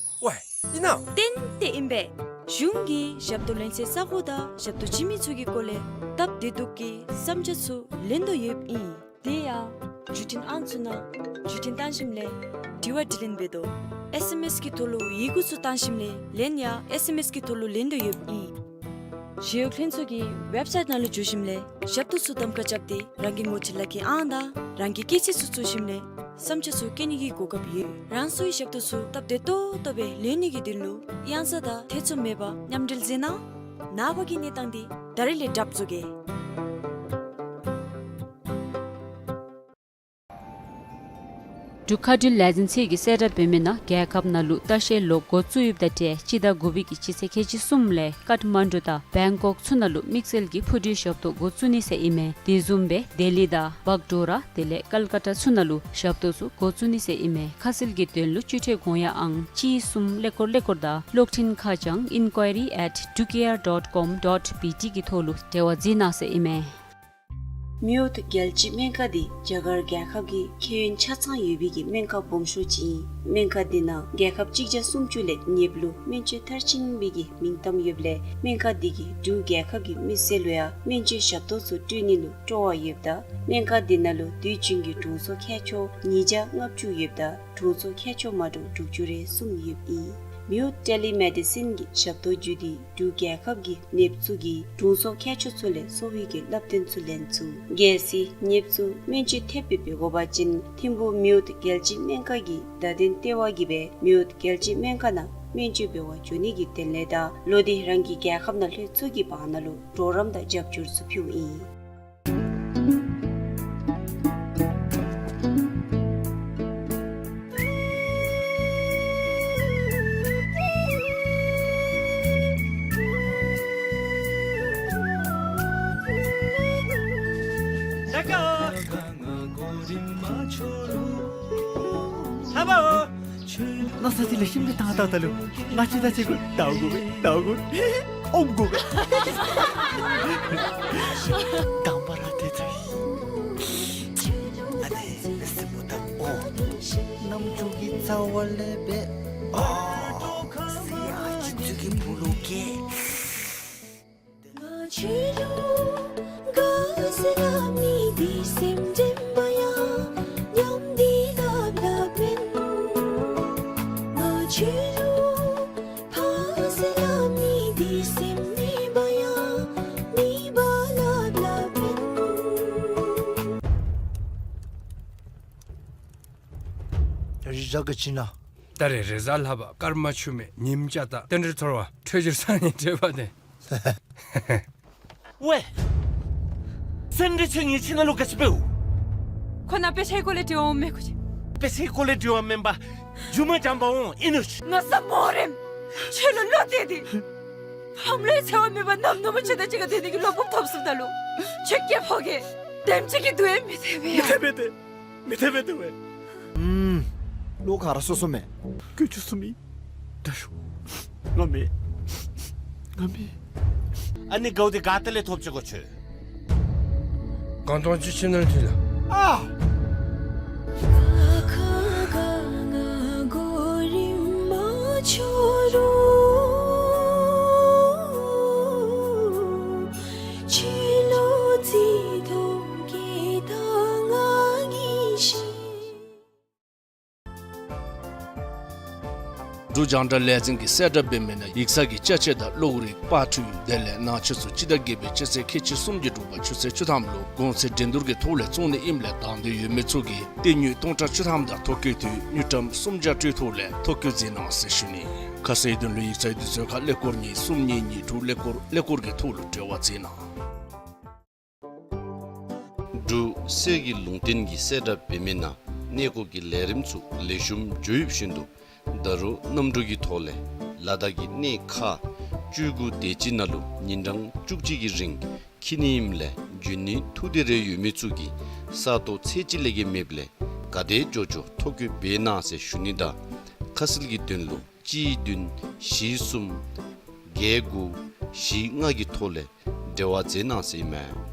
ཝའི་ཨིན་ན། ཏན་ཏན་ཨིན་པས། གཞུང་གིས་ཞབས་ཏོག་ལེན་སའི་ས་གོ་དང་ཞབས་ཏོག་བྱིན་མི་ཚུ་གི་སྐོར་ལས་སྟབས་བདེ་སྡུག་གི་བསམ་འཆར་ཚུ་ལེན་དོ་ཡོདཔ་ཨིན། དེ་ཡང་བརྒྱུད་འཕྲིན་ཨང་ཚུ་ནང་བརྒྱུད་འཕྲིན་བཏང་ཞིནམ་ལས་དྲི་བ་དྲིས་ལན་འབད་དོ། ཨེས་ཨེམ་ཨེས་ཀྱི་ཐོག་ལུ་ཡི་གུ་ཚུ་བཏང་ཞིནམ་ལས་ལན་ཡང་ཨེས་ཨེམ་ཨེས་ཀྱི་ཐོག་ལུ་ལེན་དོ་ཡོདཔ་ཨིན། ཞི་གཡོག་ལྷན་ཚོགས་ཀྱི་ཝེབ་སའིཊ་ནང་ལུ་འཛུལ་ཞིནམ་ལས་ཞབས་ཏོག་ཚུ་གདམ་ཁ་རྐྱབ་སྟེ་རང་གི་ངོ་སྤྲོད་ལག་ཁྱེར་ཨང་དང་རང་གི་སྐྱེས་ཚེས་ཚུ་བཙུགས་ཞིནམ་ལས་བསམ་འཆར་ཚུ་བཀོད་ནི་གི་གོ་སྐབས་ཡོད། རང་སོའི་ཞབས་ཏོག་ཚུ་སྟབས་བདེ་ཏོག་ཏོ་སྦེ་ལེན་ནི་གི་དོན་ལུ་གཡང་ས་དང་ཐེ་ཚོམ་མེད་པར་མཉམ་འབྲེལ་མཛད་གནང་། ནངས་པ་གི་གནས་སྟངས་འདི་ད་རིས་ལས་གྲབས་བཟོ་གེ། འབྲུག་མཁའ་འགྲུལ་ལས་འཛིན་ཚད་ཀྱི་གསལ་བསྒྲགས་འབད་མི་ནང་རྒྱལ་ཁབ་ནང་ལུ་ལྟ་བཤལ་ལོག་འགོ་བཙུགས་ཡོདཔ་ད་ཏེ་སྤྱི་ཟླ་དགུ་པའི་གི་སྤྱི་ཚེས་ཁལ་གཅིག་གསུམ་ལས་ཀཏ་མན་ཌུ་དང་བེང་ཀོག་ཚུ་ནང་ལུ་དམིགས་བསལ་གྱི་འཕུར་གྲུའི་ཞབས་ཏོག་འགོ་བཙུགས་ནི་ཟེར་ཨིན་མས། དེ་བཟུམ་སྦེ་ལྡི་ལི་དང་བག་ཌོ་ར་དེ་ལས་ཀལ་ཀ་ཏ་ཚུ་ནང་ལུ་ཞབས་ཏོག་ཚུ་འགོ་བཙུགས་ནི་ཟེར་ཨིན་མས། ཁ་གསལ་གྱི་དོན་ལུ་སྤྱི་འཐུས་དགོངས་ཡངས་ཨང་གཅིག་གསུམ་ཀླད་ཀོར་ཀླད་ཀོར་དང་གློག་འཕྲིན་ཁ་བྱང་ཨིན་ཀོའི་རི་ཨེཊ་ཌུ་ཀེ་ཨར་ཌོཊ་ཀོམ་ཌོཊ་བི་ཊི་གི་ཐོག་ལུ་འབྲེལ་བ་མཛད་གནང་ཟེར་ཨིན་མས། མིའུ་ཐུ་རྒྱལ་སྤྱིའི་སྨན་ཁང་འདི་རྒྱ་གར་རྒྱལ་ཁབ་ཀྱི་ཁེ་ཡོན་ཆ་ཚང་ཡོད་པའི་གི་སྨན་ཁང་སྦོམ་ཤོས་ཅིག་ཨིན། སྨན་ཁང་འདི་ནང་རྒྱལ་ཁབ་གཅིག་བརྒྱ་སུམ་ཅུ་ལས་ནདཔ་ལུ་སྨན་བཅོས་མཐར་ཕྱིན་པའི་གི་མིང་གཏམ་ཡོདཔ་ལས་སྨན་ཁང་འདི་གིས་འབྲུག་རྒྱལ་ཁབ་ཀྱི་མི་སེར་ལུ་ཡང་སྨན་བཅོས་ཞབས་ཏོག་ཚུ་སྤྲོད་ནི་ལུ་སྤྲོ་བ་ཡོདཔ་ད་སྨན་ཁང་འདི་ནང་ལུ་དུས་རྒྱུན་གྱི་དྲུང་འཚོ་མཁས་མཆོག་ཉིས་བརྒྱ་ལྔ་བཅུ་ཡོདཔ་ད་དྲུང་འཚོ་མཁས་མཆོག་མ་འདྲཝ་དྲུག་ཅུ་རེ་གསུམ་ཡོདཔ་ཨིན། མིའུ་ཐུ་ཊེ་ལི་མེ་ཌི་སིན་གྱི་ཞབས་ཏོག་བརྒྱུད་དེ་འབྲུག་རྒྱལ་ཁབ་ཀྱི་ནདཔ་ཚུ་གིས་དྲུང་འཚོ་མཁས་མཆོག་ཚུ་ལས་གསོ་བའི་གི་བསླབ་སྟོན་ཚུ་ལེན་ཚུགས། གལ་སྲིད་ནདཔ་ཚུ་སྨན་བཅོས་ཐེབས་སྦེ་འབད་དགོ་པ་ཅིན་ཐིམ་ཕུག་མིའུ་ཐུ་རྒྱལ་སྤྱིའི་སྨན་ཁང་གི་བརྡ་དོན་ལྟེ་བ་གིས་སྦེ་མིའུ་ཐུ་རྒྱལ་སྤྱིའི་སྨན་ཁང་ནང་སྨན་བཅོས་འབད་བར་འགྱོ་ནི་གི་དོན་ལས་དང་ལོག་སྟེ་རང་གི་རྒྱལ་ཁབ་ནང་ལྷོད་ཚུགས་ཀྱི་བར་ན་ལུ་གྲོགས་རམ་དང་རྒྱབ་སྐྱོར་ཚུ་ཕུལཝ་ཨིན། ལགས་སོ། ལྷ་པ་འོ། ན་ས་ཅིག་ལས་ཤིམ་ལས་ཐང་ཐང་ད་ལུ་ང་བཅས་དང་གཅིག་ཁར་ལྟ་དགོ་པས། ལྟ་དགོ་པས། ཨོམ་དགོ་པས། དང་པ་ར་དེ་ཚུ་ཨ་ནི་སེམས་པོ་དང་འོ་རྣམ་ཅོ་གི་རྩ་བ་ལས་སྦེ་ཨོ་ཟེར་ཡ་ཅིག་ཚུ་གི་བུ་ལུ་སྐྱེས། ད་རེས་རེས་གཟའ་ལྷག་པ་སྐར་མ་ཆུ་མེད་ཉིམ་ཅ་ད་རྟེན་འབྲེལ་ཚོར་བ་འཕྲོད་སྦྱོར་སང་ཉིན་འཕྲོད་པ་དེ། ཝེ། སེ་འབྲས་ཆོས་ངེའི་ཁྱིམ་ནང་ལུ་ག་ཅི་འབདཝ། ཁོ་ནཱ་དཔེ་ཆའི་སྐོར་ལས་དྲི་བ་འོང་མི་ཁུ་ཅིག། དཔེ་ཆའི་སྐོར་ལས་དྲི་བ་མེན་པར་རྒྱུ་མ་འཇམ་པ་འོང་ཨིན་ནུག། མནོ་བསམ་མ་རེམ། ཆོས་ལུ་བློ་གཏད་དེ། ཕམ་ལུའི་འཚེ་བ་མེད་པར་ནམ་ནུབ་མོ་ཁྱོད་དང་གཅིག་ཁར་སྡོད་ནི་གི་བློ་སྤོབས་ཐོབ་སོངམ་ད་ལུ། ཁྱོད་སྐྱེ་བོ་གིས་དེམ་ཅིག་གི་སྡུག་ཡང་མི་འཐད་པས། མི་འཐད་པས་ཏེ། མི་འཐད་པས་ཏེ་ཝེ། ཨུམ། བློ་ག་ར་སོ་སོ་མས། སྐྱོ་ཅུ་སུ་མི། ད་ཤོག། ང་མེད། ང་མེད། ཨ་ནི་གའུ་དེ་ག་ཏེ་ལས་ཐོབ་ཅི་གོ་ཆོས། གང་དོན་ཅི་ཕྱི་ནང་ཐིལ་ལ། ཨ། འབྲུག་རྒྱང་བསྒྲགས་ལས་འཛིན་གྱིས་གསལ་བསྒྲགས་འབད་མི་ནང་ཡིག་ཚང་གི་ཅ་ཆས་དང་གློག་རིག་པར་འཕྲུལ་དེ་ལས་ནང་ཆས་ཚུ་སྤྱི་ཟླ་བརྒྱད་པའི་སྤྱི་ཚེས་ཁལ་གཅིག་གསུམ་གྱི་དྲོ་པ་ཆུ་ཚོད་བཅུ་ཐམ་ལུ་གོང་ཚད་འགྲན་བསྡུར་གྱི་ཐོག་ལས་བཙོང་ནི་ཨིནམ་ལས་དང་འདོད་ཡོད་མི་ཚུ་གིས་སྟེར་དངུལ་སྟོང་ཕྲག་བཅུ་ཐམ་དང་ཐོ་བཀོད་དུས་དངུལ་ཀྲམ་སུམ་བརྒྱ་སྤྲོད་ཐོག་ལས་ཐོ་བཀོད་མཛད་གནང་ཟེར་ཞུ་ནི། ཁ་གསལ་དོན་ལུ་ཡིག་ཚང་དུས་ཚོད་ཁར་ཀླད་ཀོར་གཉིས་གསུམ་གཉིས་གཉིས་དྲུག་ཀླད་ཀོར་ཀླད་ཀོར་གྱི་ཐོག་ལུ་འབྲེལ་བ་མཛད་གནང་། འབྲུག་གསེར་གྱི་ལུང་བསྟན་གྱིས་གསལ་བསྒྲགས་འབད་མི་ནང་གནས་སྐོར་གྱི་ལས་རིམ་ཚུ་ལེགས་ཤོམ་འགྱོ་ཡོདཔ་བཞིན་དུ་ད་རུང་གནམ་གྲུ་གི་ཐོག་ལས་ལ་དྭགས་ཀྱི་གནས་ཁག་བཅུ་དགུ་དེ་ཅིག་ནང་ལུ་ཉིན་གྲངས་བཅུ་གཅིག་གི་རིང་འཁྱིད་ནི་ཨིནམ་ལས་འགྱོ་ནི་ཐུགས་འདོད་རེ་ཡོད་མི་ཚུ་གིས་ས་སྟོང་ཚད་ཅིག་ལས་བརྒལ་མེདཔ་ལས་ག་དེ་མགྱོགས་མགྱོགས་ཐོ་བཀོད་འབད་གནང་ཟེར་ཞུ་ནི་དང་ཁ་གསལ་གྱི་དོན་ལུ་གཅིག་བདུན་བཞི་གསུམ་བརྒྱད་དགུ་བཞི་ལྔ་གི་ཐོག་ལས་འབྲེལ་བ་མཛད་གནང་ཟེར་ཨིན་མས།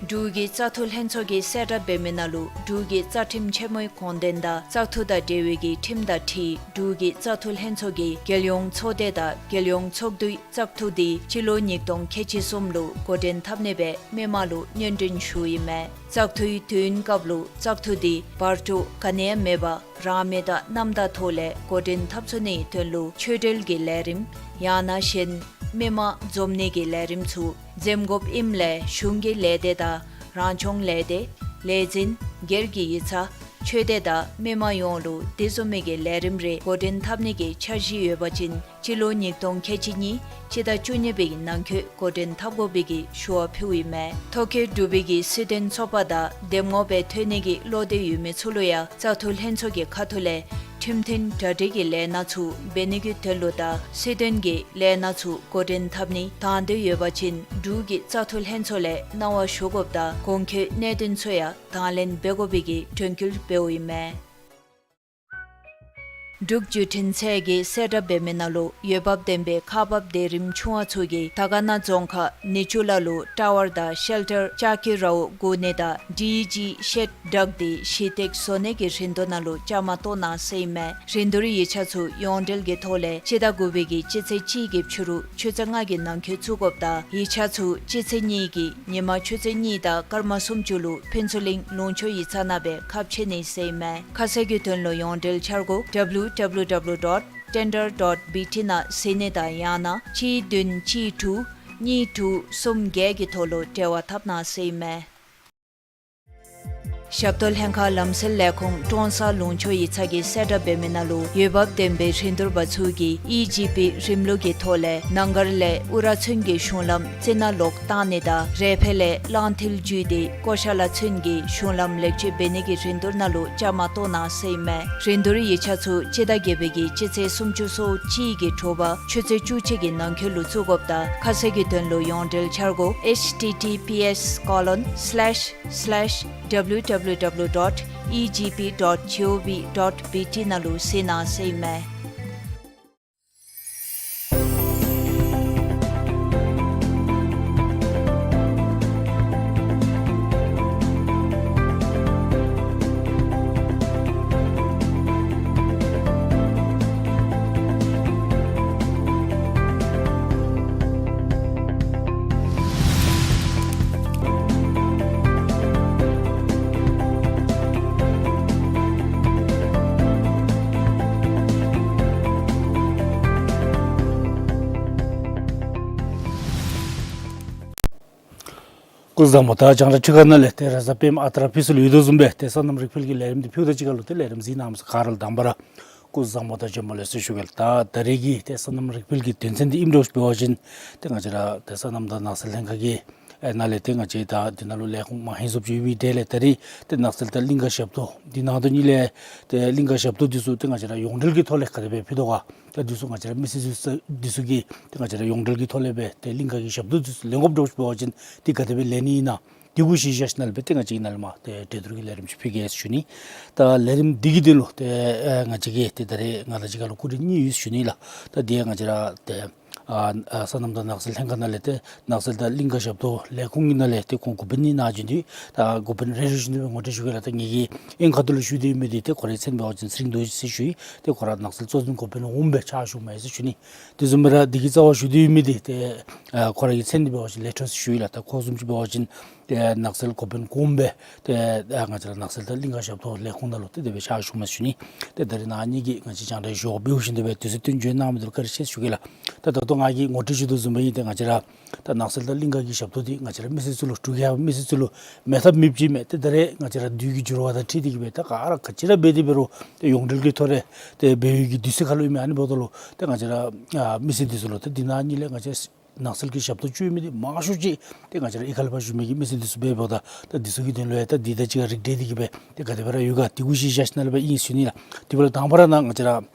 འབྲུག་གི་བཙག་འཐུ་ལྷན་ཚོགས་ཀྱིས་གསལ་བསྒྲགས་འབད་མི་ནང་ལུ་འབྲུག་གི་རྩ་ཁྲིམས་ཆེན་མོའི་དགོངས་དོན་དང་བཙག་འཐུ་དང་འབྲེལ་བའི་གི་ཁྲིམས་དང་འཁྲིལ་འབྲུག་གི་བཙག་འཐུ་ལྷན་ཚོགས་ཀྱིས་རྒྱལ་ཡོངས་ཚོགས་སྡེ་དང་རྒྱལ་ཡོངས་ཚོགས་འདུའི་བཙག་འཐུ་དེ་སྤྱི་ལོ་ཉིས་སྟོང་ཁལ་གཅིག་གསུམ་ལུ་འགོ་འདྲེན་འཐབ་ནི་སྦེ་མི་མང་ལུ་སྙན་སྒྲོན་ཞུ་ཡི་མས། བཙག་འཐུའི་དུས་ཡུན་སྐབས་ལུ་བཙག་འཐུ་དེ་བར་དུ་ག་ནི་ཡང་མེད་པར་རང་མོས་དང་རྣམ་དག་ཐོག་ལས་འགོ་འདྲེན་འཐབ་ཚུགས་ནིའི་དོན་ལུ་ཆོས་འབྲེལ་གྱི་ལས་རིམ་ཡང་ན་གཞན་མི་མང་འཛོམས་ནི་གི་ལས་རིམ་ཚུ་འཛེམ་དགོཔ་ཨིནམ་ལས་གཞུང་གི་ལས་སྡེ་དང་རང་སྐྱོང་ལས་སྡེ་ལས་འཛིན་སྒེར་གྱི་ཡིག་ཚང་ཆོས་སྡེ་དང་མི་མང་ཡོངས་ལུ་དེ་བཟུམ་མའི་གི་ལས་རིམ་རེ་འགོ་འདྲེན་འཐབ་ནི་གི་འཆར་གཞི་ཡོད་པ་ཅིན་སྤྱི་ལོ་ཉིས་སྟོང་ཁལ་གཅིག་གཉིས་སྤྱི་ཟླ་བཅུ་གཉིས་པའི་ནང་འཁོད་འགོ་འདྲེན་འཐབ་དགོ་པའི་གི་ཞུ་བ་ཕུལཝ་ཨིན་མས། ཐོ་བཀོད་གྲུབ་པའི་གི་སྲིད་དོན་ཚོགས་པ་དང་འདེམས་ངོ་སྦེ་ཐོན་ནི་གི་བློ་འདོད་ཡོད་མི་ཚུ་ལུ་ཡང་བཙག་འཐུ་ལྷན་ཚོགས་ཀྱི་ཁ་ཐུག་ལས་ཁྲིམས་མཐུན་གྲ་སྒྲིག་གི་ལས་སྣ་ཚུ་འབད་ནི་གི་དོན་ལུ་དང་སྲིད་དོན་གྱི་ལས་སྣ་ཚུ་འགོ་འདྲེན་འཐབ་ནི་དང་འདོད་ཡོད་པ་ཅིན་འབྲུག་གི་བཙག་འཐུ་ལྷན་ཚོགས་ལས་གནང་བ་ཞུ་དགོཔ་དང་གོང་འཁོད་གནད་དོན་ཚུ་ཡང་དང་ལེན་འབད་དགོ་པའི་གི་དྲན་སྐུལ་འབདཝ་ཨིན་མས། འབྲུག་བརྒྱུད་འཕྲིན་ཚད་ཀྱིས་གསལ་བསྒྲགས་འབད་མི་ནང་ལུ་འོས་འབབ་ལྡན་པའི་ཁག་འབགཔ་དེ་རིམ་ཆུང་བ་ཚུ་གིས་དར་དཀར་ན་རྫོང་ཁག་ནེ་ཅུ་ལ་ལུ་ཊ་ཝར་དང་ཤེལ་ཊར་ལྕགས་ཀྱི་རཝ་བསྒོར་ནི་དང་ཌི་ཨི་ཇི་ཤེཌ་བཏགས་ཏེ་གཞི་སྟེགས་བཟོ་ནི་གི་རིན་བསྡུར་ནང་ལུ་བཅའ་མར་གཏོགས་གནང་ཟེར་ཨིན་མས། རིན་བསྡུར་ཡིག་ཆ་ཚུ་ཡོངས་འབྲེལ་གྱི་ཐོག་ལས་སྤྱི་ཟླ་དགུ་པའི་གི་སྤྱི་ཚེས་གཅིག་གི་ཕྱི་རུ་ཆུ་ཚོད་ལྔ་གི་ནང་འཁོད་བཙུགས་དགོཔ་དང་ཡིག་ཆ་ཚུ་སྤྱི་ཚེས་གཉིས་ཀྱི་ཉིན་མ་ཆུ་ཚོད་གཉིས་དང་སྐར་མ་སུམ་ཅུ་ལུ་ཕུན་ཚོགས་གླིང་ལུང་ཕྱོགས་ཡིག་ཚང་ནང་སྦེ་ཁ་ཕྱེ་ནི་ཟེར་ཨིན་མས། ཁ་གསལ་གྱི་དོན་ལུ་ཡོངས་འབྲེལ་འཆར་སྒོ་ཌབ་ལིའུ་ཌབ་ལིའུ་ཌབ་ལིའུ་ཌོཊ་ཊེན་ཌར་ཌོཊ་བི་ཊི་ནང་གཟིགས་ནི་དང་ཡང་ན་གཅིག་བདུན་གཅིག་དྲུག་གཉིས་དྲུག་གསུམ་བརྒྱད་ཀྱི་ཐོག་ལུ་འབྲེལ་བ་འཐབ་གནང་ཟེར་ཨིན་མས། ཞབས་ཏོག་ལྷན་ཁག་ལམ་སེལ་ལས་ཁུངས་ཀྲོང་གསར་ལུང་ཕྱོགས་ཡིག་ཚང་གིས་གསལ་བསྒྲགས་འབད་མི་ནང་ལུ་འོས་འབབ་ལྡན་པའི་རིན་བསྡུར་པ་ཚུ་གིས་ཨི་ཇི་པི་རིམ་ལུགས་ཀྱི་ཐོག་ལས་ནང་སྒར་ལས་ཨུ་ར་ཚུན་གྱི་གཞུང་ལམ་རྩི་ནག་ལོག་བཏང་ནི་དང་རས་བལ་ལས་གླང་མཐིལ་བརྒྱུད་དེ་ཀོ་ཤ་ལ་ཚུན་གྱི་གཞུང་ལམ་ལེགས་བཅོས་འབད་ནི་གི་རིན་བསྡུར་ནང་ལུ་བཅའ་མར་གཏོགས་གནང་ཟེར་ཨིན་མས། རིན་བསྡུར་ཡིག་ཆ་ཚུ་སྤྱི་ཟླ་བརྒྱད་པའི་གི་སྤྱི་ཚེས་སུམ་ཅུ་སོ་གཅིག་གི་དྲོ་པ་ཆུ་ཚོད་བཅུ་གཅིག་གི་ནང་འཁོད་ལུ་བཙུགས་དགོཔ་དང་ཁ་གསལ་གྱི་དོན་ལུ་ཡོངས་འབྲེལ་འཆར་སྒོ་ཨེཆ་ཊི་ཊི་པི་ཨེསི་ཀོ་ལོན་སི་ལེཤ་སི་ལེཤ་ཌབ་ལིའུ་ཌབ་ལིའུ་ཌབ་ལིའུ་ཌོཊ་ཨི་ཇི་པི་ཌོཊ་ཇི་ཨོ་ཝི་ཌོཊ་བི་ཊི་ནང་ལུ་གཟིགས་གནང་ཟེར་ཨིན་མས། སྐུ་གཟུགས་བཟང་པོ། ད་རྒྱང་བསྒྲགས་ཕྱི་ཁ་ནང་ལས་ཏེ་ར་ས་པདྨ་ཨ་ཏྲ་ཕུལ་སྲོལ་ཡོད་དོ་བཟུམ་སྦེ་ཏེ་སོ་ནམ་རིག་འཕེལ་གྱི་ལས་རིམ་འདི་ཕུལཝ་ད་གཅིག་ཁར་ལུ་ཏེ་ལས་རིམ་གཟིགས་གནང་མི་ཚུ་ག་ར་ལུ་དང་པ་ར་སྐུ་གཟུགས་བཟང་པོ་དང་བྱོན་པ་ལེགས་སོ་ཞུ་གེ་ལགས། ད་ད་རེས་ཀྱི་ཏེ་སོ་ནམ་རིག་འཕེལ་གྱི་དོན་ཚན་འདི་ཨིནམ་འདྲཝ་ཅིག་འབད་བ་ཅིན་ཏེ་ང་བཅས་ར་ཏེ་སོ་ནམ་དང་ནགས་ཚལ་ལྷན་ཁག་གི་ཨེ་ནང་ལས་ཏེ་ང་བཅས་ད་འདི་ནང་ལུ་ལས་ཁུངས་མང་ཧེང་སོངམ་ཅིག་ཡོད་མི་དེ་ལས་ད་རེས་ཏེ་ནགས་ཚལ་དང་གླིང་ཀ་ཞབས་ཏོག་འདི་ནང་དོན་གཉིས་ལས་ཏེ་གླིང་ཀ་ཞབས་ཏོག་འདི་ཚུ་ཏེ་ང་བཅས་ར་ཡོངས་འབྲེལ་གྱི་ཐོག་ལས་ག་དེ་སྦེ་ཕུལ་དོ་ག། ད་འདི་ཚུ་ང་བཅས་ར་མི་སེར་ཚུ་འདི་ཚུ་གིས་ཏེ་ང་བཅས་ར་ཡོངས་འབྲེལ་གྱི་ཐོག་ལས་སྦེ་ཏེ་གླིང་ཀ་གི་ཞབས་ཏོག་འདི་ཚུ་ལེན་དགོཔ་འདྲཝ་ཅིག་འབད་བ་ཅིན་ཏེ་ག་དེ་སྦེ་ལེན་ནི་ཨིན་ན། དེ་གུ་གཞི་བཞག་ཞིནམ་ལས་སྦེ་ཏེ་ང་བཅས་ཀྱིས་ནཱ་ལས་མར་ཏེ་གྲོས་བསྡུར་གྱི་ལས་རིམ་ཅིག་ཕུལ་གེ་ཟེར་ཞུ་ནི། ད་ལས་རིམ་འདི་གི་དོན་ལུ་ཏེ་ཨེ་ང་བཅས་ཀྱིས་ཏེ་ད་རེས་ང་དང་གཅིག་ཁར་ལུ་སྐུ་མགྲོན་གཉིས་ཡོད་ཟེར་ཞུ་ནི་ལགས། ད་དེ་ཡང་ང་བཅས་ར་ཏེ་ཨ་ཨ་སོ་ནམ་དང་ནགས་ཚལ་ལྷན་ཁག་ནང་ལས་ཏེ་ནགས་ཚལ་དང་གླིང་ཀ་ཞབས་ཏོག་ལས་ཁུངས་ཀྱི་ནང་ལས་ཏེ་ཁོང་འགོ་དཔོན་གཉིས་གནང་བྱོན་ཏེ་ད་འགོ་དཔོན་རེ་རེ་བཞིན་དུ་ངོ་སྤྲོད་ཞུ་གེ་ལགས། ད་ངེ་གི་ཨིན་ཁ་ཐུག་ལུ་ཞུ་སྟེ་ཡོད་མི་འདི་ཏེ་ཁོ་རའི་མཚན་འབད་བ་ཅིན་ཚེ་རིང་རྡོ་རྗེ་ཟེར་ཞུ་ཡི། ཏེ་ཁོ་ར་ནགས་ཚལ་གཙོ་འཛིན་འགོ་དཔོན་འོགམ་སྦེ་ཕྱག་ཞུཝ་མས་ཟེར་ཞུ་ནི། དེ་བཟུམ་སྦེ་ར་འདི་གི་རྩ་བར་ཞུ་སྟེ་ཡོད་མི་འདི་ཏེ་ཨ་ཁོ་ར་གི་མཚན་འདི་འབད་བ་ཅིན་ལེགས་སྒྲོན་ཟེར་ཞུ་ཡི་ལགས། ད་ཁོ་བཟུམ་ཅིག་འབད་བ་ཅིན་ ཏེ་ནགས་ཚལ་འགོ་དཔོན་གོངམ་སྦེ་ཏེ་ཨ་ང་བཅས་ར་ནགས་ཚལ་དང་གླིང་ཀ་ཞབས་ཏོག་ལས་ཁུངས་ནང་ལུ་ཏེ་དེ་སྦེ་ཕྱག་ཞུ་མས་ཟེར་ཞུ་ནི། ཏེ་ད་རིས་ནཱ་ཨ་ནི་གིས་ང་བཅས་རྒྱང་བསྒྲགས་ཞུ་བ་འབད་ཞིནམ་དེ་སྦེ་དུས་ཚོད་བཏོན་བྱོན་གནང་མི་འདི་ལུ་བཀའ་དྲིན་ཆེ་ཟེར་ཞུ་གེ་ལགས། ད་ད་ལྟོ་ང་གིས་ངོ་སྤྲོད་ཞུ་དོ་བཟུམ་སྦེ་ཨིན། ཏེ་ང་བཅས་ར་ད་ནགས་ཚལ་དང་གླིང་ཀ་གི་ཞབས་ཏོག་འདི་ང་བཅས་ར་མི་སེར་ཚུ་ལུ་འབྲུག་རྒྱལ་ཁབ་མི་སེར་ཚུ་ལུ་མེད་ཐབས་མེདཔ་ཅིག་མས། ཏེ་ད་རེས་ང་བཅས་ར་དུས་ཀྱི་འགྱུར་བ་དང་འཁྲིལ་ཏེ་གིས་སྦེ་ད་ག་ར་ག་ཅི་ར་འབད་དེ་འབད་རུང་ཏེ་ཡོངས་འབྲེལ་གྱི་ཐོག་ལས་ཏེ་འབད་བའི་གི་དུས་ཚོད་ཁར་ལུ་ཨིན་མས། ཨ་ནི་འབདཝ་ད་ལུ་ཏེ་ང་བཅས་ར་ཨ་མི་སེར་འདི་ཚུ་ལུ་ཏེ་འདི་ནང་ཨ་ནི་ལས་ང་བཅས་ནགས་ཚལ་གྱི་ཞབས་ཏོག་སྤྱོད་མི་འདི་མང་ཤོས་ཅིག་ཏེ་ང་བཅས་ར་གཡུས་ཁ་ལས་ཕར་བཞུགས་མི་གི་མི་སེར་འདི་ཚུ་འབདཝ་ད་ད་འདི་ཚུ་གི་དོན་ལུ་ཡང་ད་འདི་དང་གཅིག་ཁར་རིགས་བསྒྲེས་ཏེ་གིས་སྦེ་ཏེ་ག་དེ་སྦེ་ར་ཡོད་ག་འདི་གུ་གཞི་བཞག་ཞིནམ་ལས་སྦེ་ཨིན་ཟེར་ཞུ་ནི་ལགས། དེ་འབདཝ་ད་དང་པ་ར་ནཱ་ང་བཅས་ར་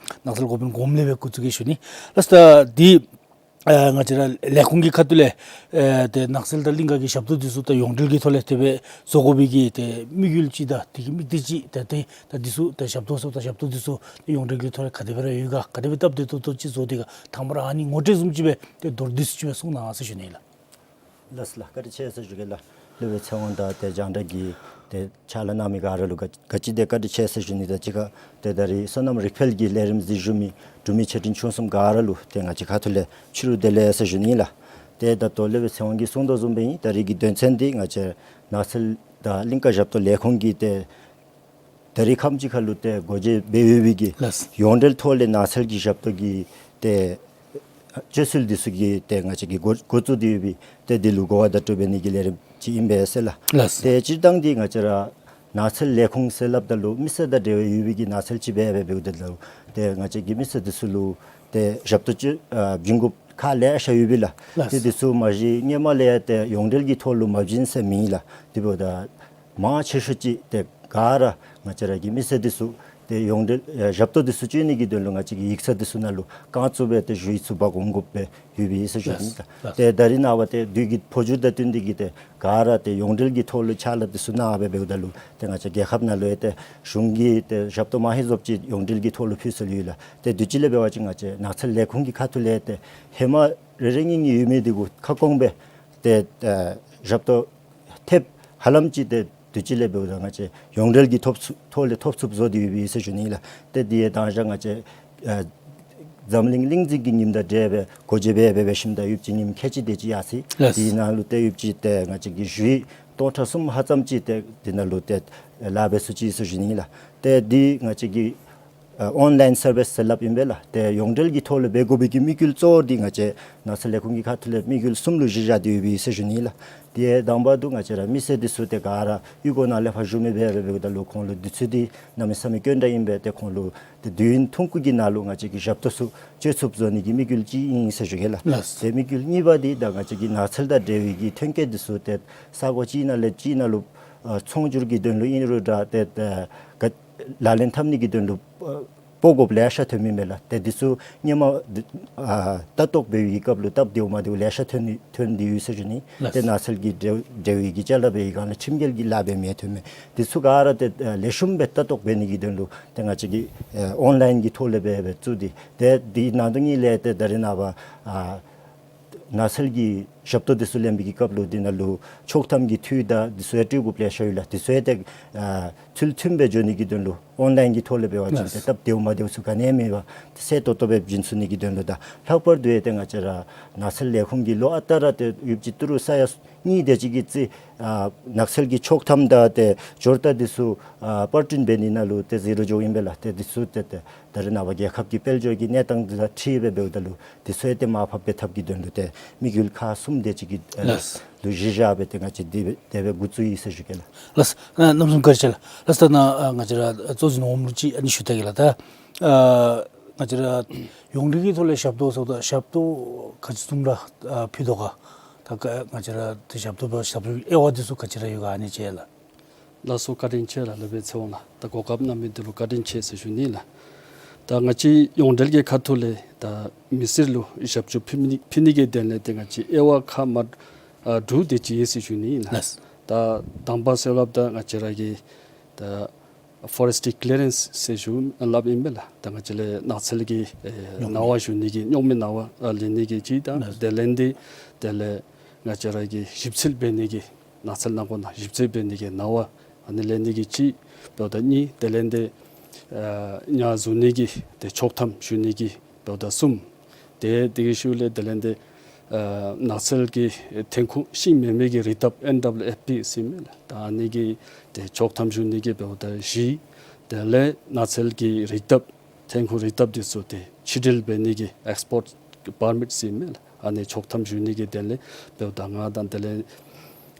ནགས་ཚལ་འགོ་དཔོན་གོངམ་ལས་སྦེ་འགོ་བཙུགས་གེ་ཞུ་ནི། ལགས་སོ། ད་འདི་ཨ་ང་བཅས་ར་ལས་ཁུངས་ཀྱི་ཁ་ཐུག་ལས་ཨེ་ཏེ་ནགས་ཚལ་དང་གླིང་ཀ་གི་ཞབས་ཏོག་འདི་ཚུ་ད་ཡོངས་འབྲེལ་གྱི་ཐོག་ལས་དེ་སྦེ་བཟོ་དགོ་པའི་གི་ཏེ་དམིགས་ཡུལ་ཅིག་དང་དེ་གི་དམིགས་གཏད་ཅིག་ད་ཏེ་ད་འདི་ཚུ་ད་ཞབས་ཏོག་ཚུ་ད་ཞབས་ཏོག་འདི་ཚུ་ཡོངས་འབྲེལ་གྱི་ཐོག་ལས་ག་དེ་སྦེ་ར་ཡོད་ག་ག་དེ་སྦེ་སྟབས་བདེ་ཏོག་ཏོ་ཅིག་བཟོ་དེས་ག་དང་པ་ར་ཨ་ནི་ངོ་སྤྲོད་བཟུམ་ཅིག་སྦེ་ཏེ་མདོར་བསྡུས་ཅིག་སྦེ་གསུང་གནང་ཟེར་ཞུ་ནི་ལགས། ལགས་སོ་ལགས། བཀའ་དྲིན་ཆེ་ཟེར་ཞུ་གེ་ལགས། སློབ་དཔོན་ཚེ་དབང་དང་ཏེ་རྒྱང་བསྒྲགས་ཀྱི་ཏེ་ཕྱག་ལཱ་གནང་མི་ག་ར་ལུ་ག་ག་ཅི་ཏེ་བཀའ་དྲིན་ཆེ་ཟེར་ཞུ་ནི་དང་གཅིག་ཁར་ཏེ་ད་རིས་སོ་ནམ་རིག་འཕེལ་གྱི་ལས་རིམ་གཟིགས་བཞུགས་མི་འབྲུག་མི་ཆེ་འབྲིང་ཆུང་གསུམ་ག་ར་ལུ་ཏེ་ང་བཅས་ཁ་ཐུག་ལས་ཕྱི་རུ་བདེ་ལེགས་ཟེར་ཞུ་ནི་ལགས། ཏེ་ད་ལྟོ་སློབ་དཔོན་ཚེ་དབང་གིས་གསུངས་དོ་བཟུམ་སྦེ་ཨིན། ད་རིས་ཀྱི་དོན་ཚན་འདི་ང་བཅས་ནགས་ཚལ་དང་གླིང་ཀ་ཞབས་ཏོག་ལས་ཁུངས་ཀྱིས་ཏེ་ད་རིས་ཁམས་ཅིག་ཁར་ལུ་ཏེ་འགོ་འབྱེད་འབད་ཡོད་པའི་གི་ལགས། ཡོངས་འབྲེལ་ཐོག་ལས་ནགས་ཚལ་གྱི་ཞབས་ཏོག་གི་ཏེ་སྤྱོད་ཚུལ་འདི་ཚུ་གི་ཏེ་ང་བཅས་ཀྱིས་འགོ་འགོ་བཙུགས་ཏེ་ཡོད་པའི་ཏེ་འདི་ལུ་གོ་བ་བརྡ་སྤྲོད་འབད་ནི་གི་ལས་རིམ་ཅིག་ཨིན་པས་ཟེར་ལགས། ལགས། ཏེ་སྤྱིར་བཏང་འདི་ང་བཅས་ར་ནགས་ཚལ་ལས་ཁུངས་ཟེར་སླབ་ད་ལུ་མི་སེར་དང་འབྲེལ་བ་ཡོད་པའི་གི་ནགས་ཚལ་ཅིག་འབད་འབད་འབདཝ་ད་ལུ་ཏེ་ང་བཅས་ཀྱིས་མི་སེར་འདི་ཚུ་ལུ་ཏེ་ཞབས་ཏོག་ཅིག་ཨ་བྱིན་དགོཔ་ཁག་ལེ་ཤ་ཡོད་པས་ལགས། ལགས། ཏེ་འདི་ཚུ་མ་གཞི་སྔོན་མ་ལས་ཡང་ཏེ་ཡོངས་འབྲེལ་གྱི་ཐོག་ལུ་མ་བྱིན་ཟེར་མེད་ལགས། དེ་འབདཝ་ད་མང་ཆེ་ཤོས་ཅིག་ཏེ་ག་ར་ང་བཅས་ར་གི་མི་སེར་འདི་ཚུ་ཏེ་ཡོངས་འབྲེལ་ཨེ་ཞབས་ཏོག་འདི་ཚུ་སྤྱོད་ནི་གི་དོན་ལུ་ང་བཅས་ཀྱི་ཡིག་ཚང་འདི་ཚུ་ནང་ལུ་རྐང་བཙུགས་སྦེ་ཏེ་ཞུ་ཡིག་ཚུ་འབག་འོང་དགོཔ་སྦེ་ཡོད་པས་ཟེར་ཞུ་ནི། ལགས། ཏེ་ད་རིས་ནངས་པ་ཏེ་དུས་ཀྱི་འཕོ་འགྱུར་དང་བསྟུན་ཏེ་གིས་ཏེ་ག་ར་ཏེ་ཡོངས་འབྲེལ་གྱི་ཐོག་ལུ་ཕྱག་ལཱ་འདི་ཚུ་གནང་སྦེ་འབདཝ་ད་ལུ་ཏེ་ང་བཅས་རྒྱལ་ཁབ་ནང་ལུ་ཡང་ཏེ་གཞུང་གིས་ཏེ་ཞབས་ཏོག་མང་ཧེང་རྫོབ་ཅིག་ཡོངས་འབྲེལ་གྱི་ཐོག་ལུ་ཕུལ་སྲོལ་ཡོད་ལགས། ཏེ་དུས་ཅི་ལས་འབད་བ་ཅིན་ང་བཅས་ནགས་ཚལ་ལས་ཁུངས་ཀྱི་ཁ་ཐུག་ལས་ཏེ་ཧེ་མ་རེ་རེ་གཉིས་གཉིས་ཡོད་མི་འདི་གུ་ཁ་སྐོང་སྦེ་ཏེ་ཨ་ཞབས་ཏོག་ཐེབས་ཧ་ལམ་ཅིག་ཏེ་དུས་ཅི་ལས་འབདཝ་ད་ང་བཅས་ཡོངས་འབྲེལ་གྱི་ཐོབ་ཚུ་ཐོག་ལས་ཐོབ་ཚུགསཔ་བཟོ་སྟེ་ཡོད་པས་ཟེར་ཞུ་ནི་ལགས། ཏེ་འདི་ཡང་དང་ཞག་ང་བཅས་ཨ་འཛམ་གླིང་གླིང་འཛིན་གྱི་ཉིནམ་དང་འབྲེལ་སྦེ་འགོ་འབྱེད་འབད་འབད་འབད་ཞིནམ་ད་ཡོདཔ་ཅིག་ཉིནམ་ཁལ་གཅིག་དེ་ཅིག་ཡར་སོ་ཡི། ལགས། དེ་ནང་ལུ་ཏེ་ཡོདཔ་ཅིག་ཏེ་ང་བཅས་ཀྱི་ཞུ་ཡིག་སྟོང་ཕྲག་གསུམ་ཧ་ཙམ་ཅིག་ཏེ་འདི་ནང་ལུ་ཏེ་ལཱ་འབད་ཚུགས་ཅི་ཟེར་ཞུ་ནི་ལགས། ཏེ་འདི་ང་བཅས་ཀྱི་ཨ་ཨོན་ལཱའིན་སར་བིསི་ཟེར་སླབ་ཨིན་པས་ལགས། ཏེ་ཡོངས་འབྲེལ་གྱི་ཐོག་ལུ་འབད་དགོ་པའི་གི་དམིགས་ཡུལ་གཙོ་བོ་འདི་ང་བཅས་ནགས་ཚལ་ལས་ཁུངས་ཀྱི་ཁ་ཐུག་ལས་དམིགས་ཡུལ་གསུམ་ལུ་གཞི་བཞག་སྟེ་ཡོད་པས་ཟེར་ཞུ་ནི་ལགས། ཏེ་དང་པ་འདི་ང་བཅས་ར་མི་སེར་འདི་ཚུ་ཏེ་ག་ར་གཡུས་སྒོ་ནང་ལས་ཕར་བཞུགས་མི་འབད་འབད་འབདཝ་ད་ལུ་ཁོང་ལུ་དུས་ཚོད་འདི་གནམ་མེད་ས་མེད་དཀོན་དྲགས་ཨིན་པས། ཏེ་ཁོང་ལུ་ཏེ་དུས་ཡུན་ཐུང་ཀུ་གི་ནང་ལུ་ང་བཅས་ཀྱི་ཞབས་ཏོག་ཚུ་སྤྱོད་ཚུགསཔ་བཟོ་ནི་གི་དམིགས་ཡུལ་ཅིག་ཨིན་ཟེར་ཞུ་གེ་ལགས། ལགས། ཏེ་དམིགས་ཡུལ་གཉིས་པ་འདི་ད་ང་བཅས་ཀྱི་ནགས་ཚལ་དང་འབྲེལ་བའི་གི་ཐོན་སྐྱེད་འདི་ཚུ་ཏེ་ས་གོ་ཅིག་ནང་ལས་ཅིག་ནང་ལུ་ཨ་ཚོང་སྒྱུར་གྱི་དོན་ལུ་ཨིན་རུང་འདྲ་ཏེ་ཨ་ག་ལག་ལེན་འཐབ་ནི་གི་དོན་ལུ་ཨ་སྤོ་དགོཔ་ལེ་ཤ་ཐོན་མི་མས་ལགས། ཏེ་འདི་ཚུ་སྔོན་མ་འདི་ཨ་ལྟ་རྟོག་འབད་བའི་སྐབས་ལུ་སྟབས་བདེཝ་མ་བདེཝ་ལེ་ཤ་ཐོན་ནི་ཐོན་ཏེ་ཡོད་ཟེར་ཞུ་ནི། ལགས། ཏེ་ནགས་ཚལ་གྱི་འབྲེལ་འབྲེལ་བའི་གི་ཅ་ལ་འབད་བའི་སྒང་ལས་ཁྲིམས་འགལ་གྱི་ལཱ་འབད་མི་ཐོན་མི་འདི་ཚུ་ག་ར་ཏེ་ཨ་ལེགས་ཤོམ་སྦེ་ལྟ་རྟོག་འབད་ནི་གི་དོན་ལུ་ཏེ་ང་བཅས་ཀྱིས་ཨ་ཨོན་ལཱའིན་གྱི་ཐོག་ལས་འབད་འབད་བཙུགས་ཏེ་ཏེ་འདི་ནང་དོན་གཉིས་ལས་ཏེ་ད་རིས་ནངས་པ་ཨ་ནགས་ཚལ་གྱི་ཞབས་ཏོག་འདི་ཚུ་ལེན་པའི་གི་སྐབས་ལུ་འདི་ནང་ལུ་ཆོག་ཐམ་གྱི་འཐུས་དང་འདི་ཚུ་ཡང་སྤྲོད་དགོཔ་ལེ་ཤ་ཡོད་ལགས། འདི་ཚུ་ཡང་ཏེ་ཨ་ཚུལ་མཐུན་སྦེ་འགྱོ་ནི་གི་དོན་ལུ་ཨོན་ལཱའིན་གྱི་ཐོག་ལས་འབད་བ་ཅིན་ཏེ་ལགས། སྟབས་བདེཝ་མ་བདེཝ་ཚུ་ག་ནི་ཡང་མེད་པར་ཏེ་གསལ་ཏོག་ཏོ་སྦེ་བྱིན་ཚུགས་ནི་གི་དོན་ལུ་དང་ལྷག་པར་དུ་ཡང་ཏེ་ང་བཅས་ར་ནགས་ཚལ་ལས་ཁུངས་ཀྱིས་ལོ་ཨ་རྟག་ར་ཏེ་ཡོདཔ་ཅིག་ཏི་རུ་ས་ཡ་གཉིས་དེ་ཅིག་གི་རྩིས་ཨ་ནགས་ཚལ་གྱི་ཆོག་ཐམ་དང་ཏེ་འབྱོར་རྟགས་འདི་ཚུ་ཨ་པར་སྐྲུན་འབད་ནི་ནང་ལུ་ཏེ་ཟད་འགྲོ་འགྱོཝ་ཨིན་པས་ལགས། ཏེ་འདི་ཚུ་ཏེ་ཏེ་ད་རིས་ནངས་པ་རྒྱལ་ཁབ་ཀྱི་དཔལ་འབྱོར་གྱི་གནས་སྟངས་འདི་དང་འཁྲིལ་སྦེ་འབདཝ་ད་ལུ་འདི་ཚུ་ཡང་ཏེ་མར་ཕབ་འབད་ཐབས་ཀྱི་དོན་ལུ་ཏེ་དམིགས་ཡུལ་ཁག་གསུམ་དེ་ཅིག་གི་ཨ་ལགས། ལུ་གཞི་བཞག་སྦེ་ཏེ་ང་བཅས་འདི་སྦེ་དེ་སྦེ་འགོ་བཙུགས་ཡི་ཟེར་ཞུ་གེ་ལགས། ལགས། ཨ་རྣམ་གསུམ་བཀའ་དྲིན་ཆེ་ལགས། ལགས། ད་ནཱ་ཨ་ང་བཅས་ར་གཙོ་འཛིན་འོགམ་ལུ་ཅིག་ཨ་ནི་ཞུ་ད་གེ་ལགས། ད་ཨ་ང་བཅས་ར་ཡོངས་འབྲེལ་གྱི་ཐོག་ལས་ཞབས་ཏོག་ཟེརཝ་ད་ཞབས་ཏོག་ག་ཅི་བཟུམ་ར་ཨ་ཕུལ་དོ་ག། ད་ག་ང་བཅས་ར་ཏེ་ཞབས་ཏོག་འབད་ཞབས་ཏོག་དབྱེ་བ་འདི་ཚུ་ག་ཅི་ར་ཡོད་ག་ཨ་ནི་ཅིག་ལགས། ལགས་སོ། བཀའ་དྲིན་ཆེ་ལགས། སློབ་དཔོན་ཚེ་དབང་ལགས། ད་གོ་སྐབས་གནང་མི་འདི་ལུ་བཀའ་དྲིན་ཆེ་ཟེར་ཞུ་ནི་ལགས། ད་ང་བཅས་ཡོངས་འབྲེལ་གྱི་ཁ་ཐུག་ལས་ད་མི་སེར་ལུ་ཞབས་ཞུ་ཕུལ་ནི་ཕུལ་ནི་གི་དོན་ལས་ཏེ་ང་བཅས་དབྱེ་བ་ཁག་མ་ཨ་དྲུག་དེ་ཅིག་ཡོད་ཟེར་ཞུ་ནི་ལགས། ལགས། ད་དང་པ་ཟེར་སླབ་ད་ང་བཅས་ར་གི་ད་ཕོ་རེསི་ཊི་ཀི་ལི་ཡ་རེནསི་ཟེར་ཞུ་སླབ་ཨིན་པས་ལགས། ད་ང་བཅས་ལས་ནགས་ཚལ་གྱི་ཨེ་རྙོག་མི་ནང་པ་ཞུ་ནི་གི་རྙོག་མི་ནང་པ་ཨ་ལེན་ནི་གི་ཅིག་དང་ལགས། དེ་ལས་ཏེ་དེ་ལས་ང་བཅས་ར་གི་ཞིབ་འཚོལ་འབད་ནི་གི་ནགས་ཚལ་ནང་འཁོད་ནང་ཞིབ་འཚོལ་འབད་ནི་གི་ནང་པ་ཨ་ནི་ལེན་ནི་གི་གཅིག། འབདཝ་ད་གཉིས། དེ་ལས་ཏེ་ཨ་ཉ་བཟུང་ནི་གི་ཏེ་ཆོག་ཐམ་ཞུ་ནི་གི་འབདཝ་ད་གསུམ། ཏེ་དེ་གི་ཤུལ་ལས་དེ་ལས་ཏེ་ ཨ་ནགས་ཚལ་གྱི་ཐོན་ཁུངས་ཤིང་མེན་མེན་གྱི་རིགས་ཐབས་ཨེན་ཌབ་ལུ་ཨེཕ་པི་ཟེར་མི་ལགས། ད་ཨ་ནི་གི་ཏེ་ཆོག་ཐམ་ཞུ་ནི་གི་འབདཝ་ད་བཞི། དེ་ལས་ནགས་ཚལ་གྱི་རིགས་ཐབས་ཐོན་ཁུངས་རིགས་ཐབས་འདི་ཚུ་ཏེ་ཕྱི་འགྲུལ་འབད་ནི་གི་ཨེགསི་པོརཊ་པར་མིཊ་ཟེར་མི་ལགས། ཨ་ནི་ཆོག་ཐམ་ཞུ་ནི་གི་དོན་ལས་འབདཝ་ད་ལྔ་དང་དེ་ལས་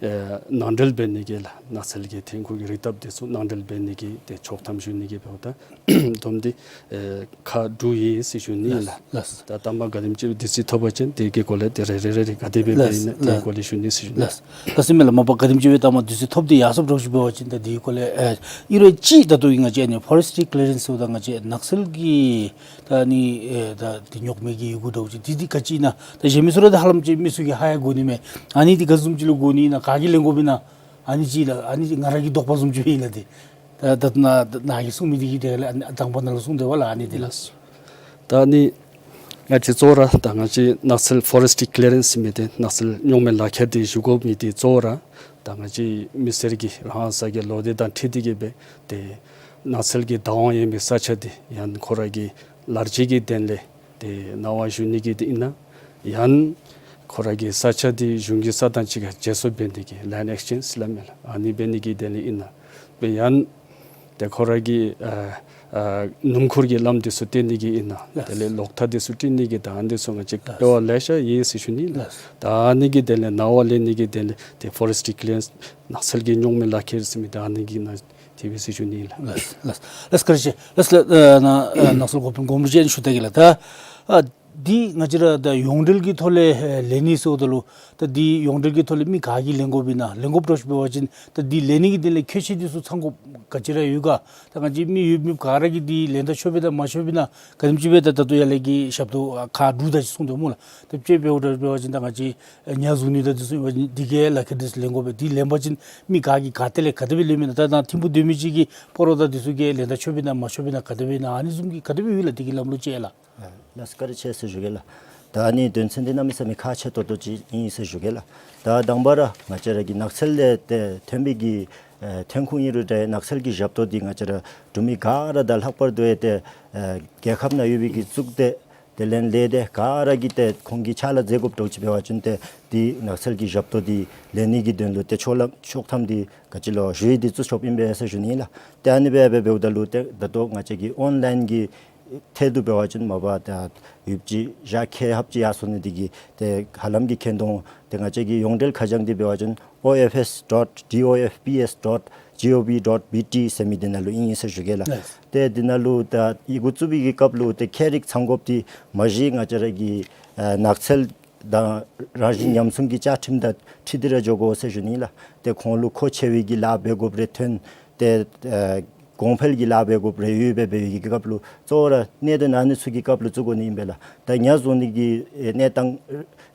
ཨེ་ནང་འགྲུལ་འབད་ནི་གི་ལགས། ནགས་ཚལ་གྱི་ཐོན་ཁུངས་ཀྱི་རིགས་ཐབས་འདི་ཚུ་ནང་འགྲུལ་འབད་ནི་གི་ཏེ་ཆོག་ཐམ་ཞུ་ནི་གི་འབདཝ་ད་བསྡོམས་ཏེ་ཨེ་ཁག་དྲུག་ཨིན་ཟེར་ཞུ་ནི་ལགས། ལགས། ད་དང་པ་ག་དེམ་ཅིག་དུས་ཚོད་ཐོབ་པ་ཅིན་དེ་གི་སྐོར་ལས་ཏེ་རེ་རེ་རེ་རེ་ག་དེ་སྦེ་འབད་ཨིན་ན་དེ་གི་སྐོར་ལས་ཞུ་ནི་ཟེར་ཞུ་ནི། ལགས། ལགས་སོ་མས་ལགས། མ་པ་ག་དེམ་ཅིག་སྦེ་ད་མ་དུས་ཚོད་ཐོབ་སྟེ་ཡར་སོངམ་འདྲཝ་ཅིག་འབད་བ་ཅིན་ད་དེ་གི་སྐོར་ལས་ཨེ་ཨིན་རུང་ཅིག་ད་ལྟོ་ང་བཅས་ཨ་ནི་ཕོ་རེསི་ཊི་ཀི་ལི་ཡ་རེནསི་ཟེརཝ་ད་ང་བཅས་ནགས་ཚལ་གྱི་ད་ཨ་ནི་ཨེ་ད་དེ་རྙོག་མེད་ཀྱི་ཡི་གུ་འདྲཝ་ཅིག་དེ་དེ་ག་ཅི་ཨིན་ན་ད་གཞན་མི་ཚུ་ར་ད་ཧ་ལམ་ཅིག་མི་ཚུ་གིས་ཧ་ཡང་གོ་ནི་མས། ཨ་ནི་དེ་ག་བཟུམ་ཅིག་ལུ་གོ་ནི་ཨིན་ན་ག་གིས་ལེན་དགོཔ་ཨིན་ན་ཨ་ནི་ཅིག་ལགས། ཨ་ནི་ཅིག་ང་ར་གི་དོགས་པ་བཟུམ་ཅིག་སྦེ་ཨིན་ལགས། དེ་ད་ད་ནཱ་ནཱ་གིས་གསུང་མི་དེ་གིས་དེ་ལས་ཨ་ནི་དང་པ་ནཱ་ལུ་གསུངས་དེས་པ་ལགས། ཨ་ནི་དེ་ལགས། ད་ཨ་ནི་ང་བཅས་གཙོ་བོ་ར་ད་ང་བཅས་ནགས་ཚལ་ཕོ་རེསི་ཊི་ཀི་ལི་ཡ་རེནསི་ཟེར་མི་དེ་ནགས་ཚལ་རྙོག་མེད་ལག་ཁྱེར་དེ་ཞུ་དགོ་མི་དེ་གཙོ་བོ་ར་ད་ང་བཅས་མི་སེར་གྱི་རང་ས་གི་ལོ་དེབ་དང་འཁྲིལ་ཏེ་གི་སྦེ་ཏེ་ནགས་ཚལ་གྱི་བདག་དབང་ཡོད་མི་ས་ཆ་དེ་ཡང་ཁོ་ར་གི་ལཱ་རྩིས་ཀྱི་དོན་ལས་ཏེ་གནང་བ་ཞུ་ནི་གི་དེ་ཨིན་ན་ཡང་ཁོ་ར་གི་ས་ཆ་དེ་གཞུང་གི་ས་དང་གཅིག་ཁར་བརྗེ་སོར་འབད་ནི་གི་ལེནཌ་ཨེགསི་ཅེནཇ་ཟེར་སླབ་མས་ལགས། ཨ་ནི་འབད་ནི་གི་དོན་ལས་ཨིན་ན་སྦེ་ཡང་ཏེ་ཁོ་ར་གི་ཨ་ཨ་སྣུམ་འཁོར་གྱི་ལམ་འདི་ཚུ་བཏོན་ནི་གི་ཨིན་ན། ལགས། དེ་ལས་ལོག་ཐག་འདི་ཚུ་བཏོན་ནི་གི་ད་ཨ་ནི་འདི་ཚུ་ང་བཅས་ལགས། དཔེ་བ་ལེ་ཤ་ཡོད་ཟེར་ཞུ་ནི་ལགས། ལགས། ད་ཨ་ནི་གི་དོན་ལས་གནང་བ་ལེན་ནི་གི་དོན་ལས་ཏེ་ཕོ་རེསི་ཊི་ཀི་ལི་ཡ་རེནསི་ནགས་ཚལ་གྱི་རྙོག་མེད་ལག་ཁྱེར་ཟེར་མི་ད་ཨ་ནི་གི་ནང་ཏེ་འབད་ཟེར་ཞུ་ནི་ལགས། ལགས་ལགས། ལགས་བཀའ་དྲིན་ཆེ། ལགས་ལགས། ཨ་ནཱ་ཨ་ནགས་ཚལ་འགོ་དཔོན་གོང་བུ་ཅན་ཞུ་ད་གེ་ལགས། ད་ཨ་འདི་ང་བཅས་ར་ད་ཡོངས་འབྲེལ་གྱི་ཐོག་ལས་ཨེ་ལེན་ནི་ཟེརཝ་ད་ལུ་ད་འདི་ཡོངས་འབྲེལ་གྱི་ཐོག་ལས་མི་ག་གིས་ལེན་དགོཔ་ཨིན་ན་ལེན་དགོཔ་འདྲཝ་ཅིག་འབད་བ་ཅིན་ད་འདི་ལེན་ནི་གི་དོན་ལས་ཁྱད་ཆོས་འདི་ཚུ་ཚང་དགོཔ་ག་ཅི་ར་ཡོད་ག། ད་ང་བཅས་མི་ཡོད་མི་ག་ར་གིས་འདི་ལེན་ད་ཆོགཔ་ཨིན་ན་མ་ཆོགཔ་ཨིན་ན་ག་དེམ་ཅིག་སྦེ་ད་ད་ལྟོ་ཡར་ལས་ཀྱི་ཞབས་ཏོག་ཨ་ཁག་དྲུག་ད་ཅིག་གསུངས་དོ་སྨོ་ལགས། ད་དཔྱེ་འབདཝ་འདྲཝ་འབད་བ་ཅིན་ད་ང་བཅས་ཨེ་ཉ་བཟུང་ནི་དང་འདི་ཚུ་ཨིན་པ་ཅིན་འདི་གི་ལག་ཁྱེར་འདི་ཚུ་ལེན་དགོ་པས། འདི་ལེན་པ་ཅིན་མི་ག་གིས་ག་ཏེ་ལས་ག་དེ་སྦེ་ལེནམ་ཨིན་ན། ད་ནཱ་ཐིམ་ཕུག་སྡོད་མི་ཅིག་གིས་སྤ་རོ་དང་འདི་ཚུ་གིས་ལེན་ད་ཆོགཔ་ཨིན་ན་མ་ཆོགཔ་ཨིན་ན་ག་དེ་སྦེ་ཨིན་ན་ཨ་ནི་བཟུམ་གྱི་ག་དེ་སྦེ་ཡོད་ལགས། འདི་གི་ལམ་ལུགས་ཅིག་ལགས། ལགས་བཀའ་དྲིན་ཆེ་ཟེར་ཞུ་གེ་ལགས། ད་ཨ་ནི་དོན་ཚན་འདི་གནམ་མེད་ས་མེད་ཁག་ཆེ་ཏོག་ཏོ་ཅིག་ཨིན་ཟེར་ཞུ་གེ་ལགས། ད་དང་པ་ར་ང་བཅས་ར་གི་ནགས་ཚལ་ལས་ཏེ་ཐོན་པའི་གི་ཨེ་ཐོན་ཁུངས་ཨིན་རུང་འདྲ་ནགས་ཚལ་གྱི་ཞབས་ཏོག་འདི་ང་བཅས་ར་འབྲུག་མི་ག་ར་དང་ལྷག་པར་དུ་ཡང་ཏེ་ཨེ་རྒྱལ་ཁབ་ནང་ཡོད་པའི་གི་གཙུག་སྡེ་དེ་ལས་ལས་སྡེ་ག་ར་གིས་ཏེ་ཁོང་གིས་ཕྱག་ལཱ་མཛད་དགོཔ་འདྲཝ་ཅིག་འབད་བ་ཅིན་ཏེ་འདི་ནགས་ཚལ་གྱི་ཞབས་ཏོག་འདི་ལེན་ནི་གི་དོན་ལུ་ཏེ་ཆོག་ལམ་ཆོག་ཐམ་འདི་ག་ཅི་ལོ་ཞུ་ཡིག་འདི་བཙུགས་ཆོགཔ་ཨིན་པས་ཟེར་ཞུ་ནི་ལགས། ཏེ་ཨ་ནི་སྦེ་འབད་འབདཝ་ད་ལུ་ཏེ་ད་ལྟོ་ང་བཅས་ཀྱི་ཨོན་ལཱའིན་གྱི་ཐད་དུ་འབད་བ་ཅིན་མ་པ་ད་ཡོདཔ་ཅིག་བཞག་ཁེ་ཧབ་ཅིག་ཡར་སོང་ནི་འདི་གིས་ཏེ་ཧ་ལམ་གྱིས་མཁྱེན་དོ། ཏེ་ང་བཅས་ཀྱི་ཡོངས་འབྲེལ་ཁ་བྱང་འདི་འབད་བ་ཅིན་ཨོ་ཨེཕ་ཨེསི་ཌོཊ་ཌི་ཨོ་ཨེཕ་པི་ཨེསི་ཌོཊ་ཇི་ཨོ་ཝི་ཌོཊ་བི་ཊི་ཟེར་མི་འདི་ནང་ལུ་ཨིན་ཟེར་ཞུ་གེ་ལགས། ལགས། ཏེ་འདི་ནང་ལུ་ད་ཡི་གུ་བཙུགས་པའི་གི་སྐབས་ལུ་ཏེ་ཁྱད་རིག་ཚང་དགོཔ་འདི་མ་གཞི་ང་བཅས་ར་གི་ཨ་ནགས་ཚལ་དང་རང་བཞིན་ཉམས་སྲུང་གི་བཅའ་ཁྲིམས་དང་འཁྲིལ་ཏེ་ར་འགྱོ་དགོ་ཟེར་ཞུ་ནི་ལགས། ཏེ་ཁོང་ལུ་མཁོ་ཆེ་བའི་གི་ལཱ་འབད་དགོཔ་རེ་ཐོན་ཏེ་ཨ་གོང་འཕེལ་གྱི་ལཱ་འབད་དགོཔ་རེ་ཡོད་པའི་འབད་བའི་གི་སྐབས་ལུ་གཙོ་བོ་ར་གནད་དོན་ཨ་ནི་ཚུ་གི་སྐབས་ལུ་བཙུགས་དགོ་ནི་ཨིན་པས་ལགས། ད་ཉ་བཟུང་ནི་གི་ཨེ་གནས་སྟངས་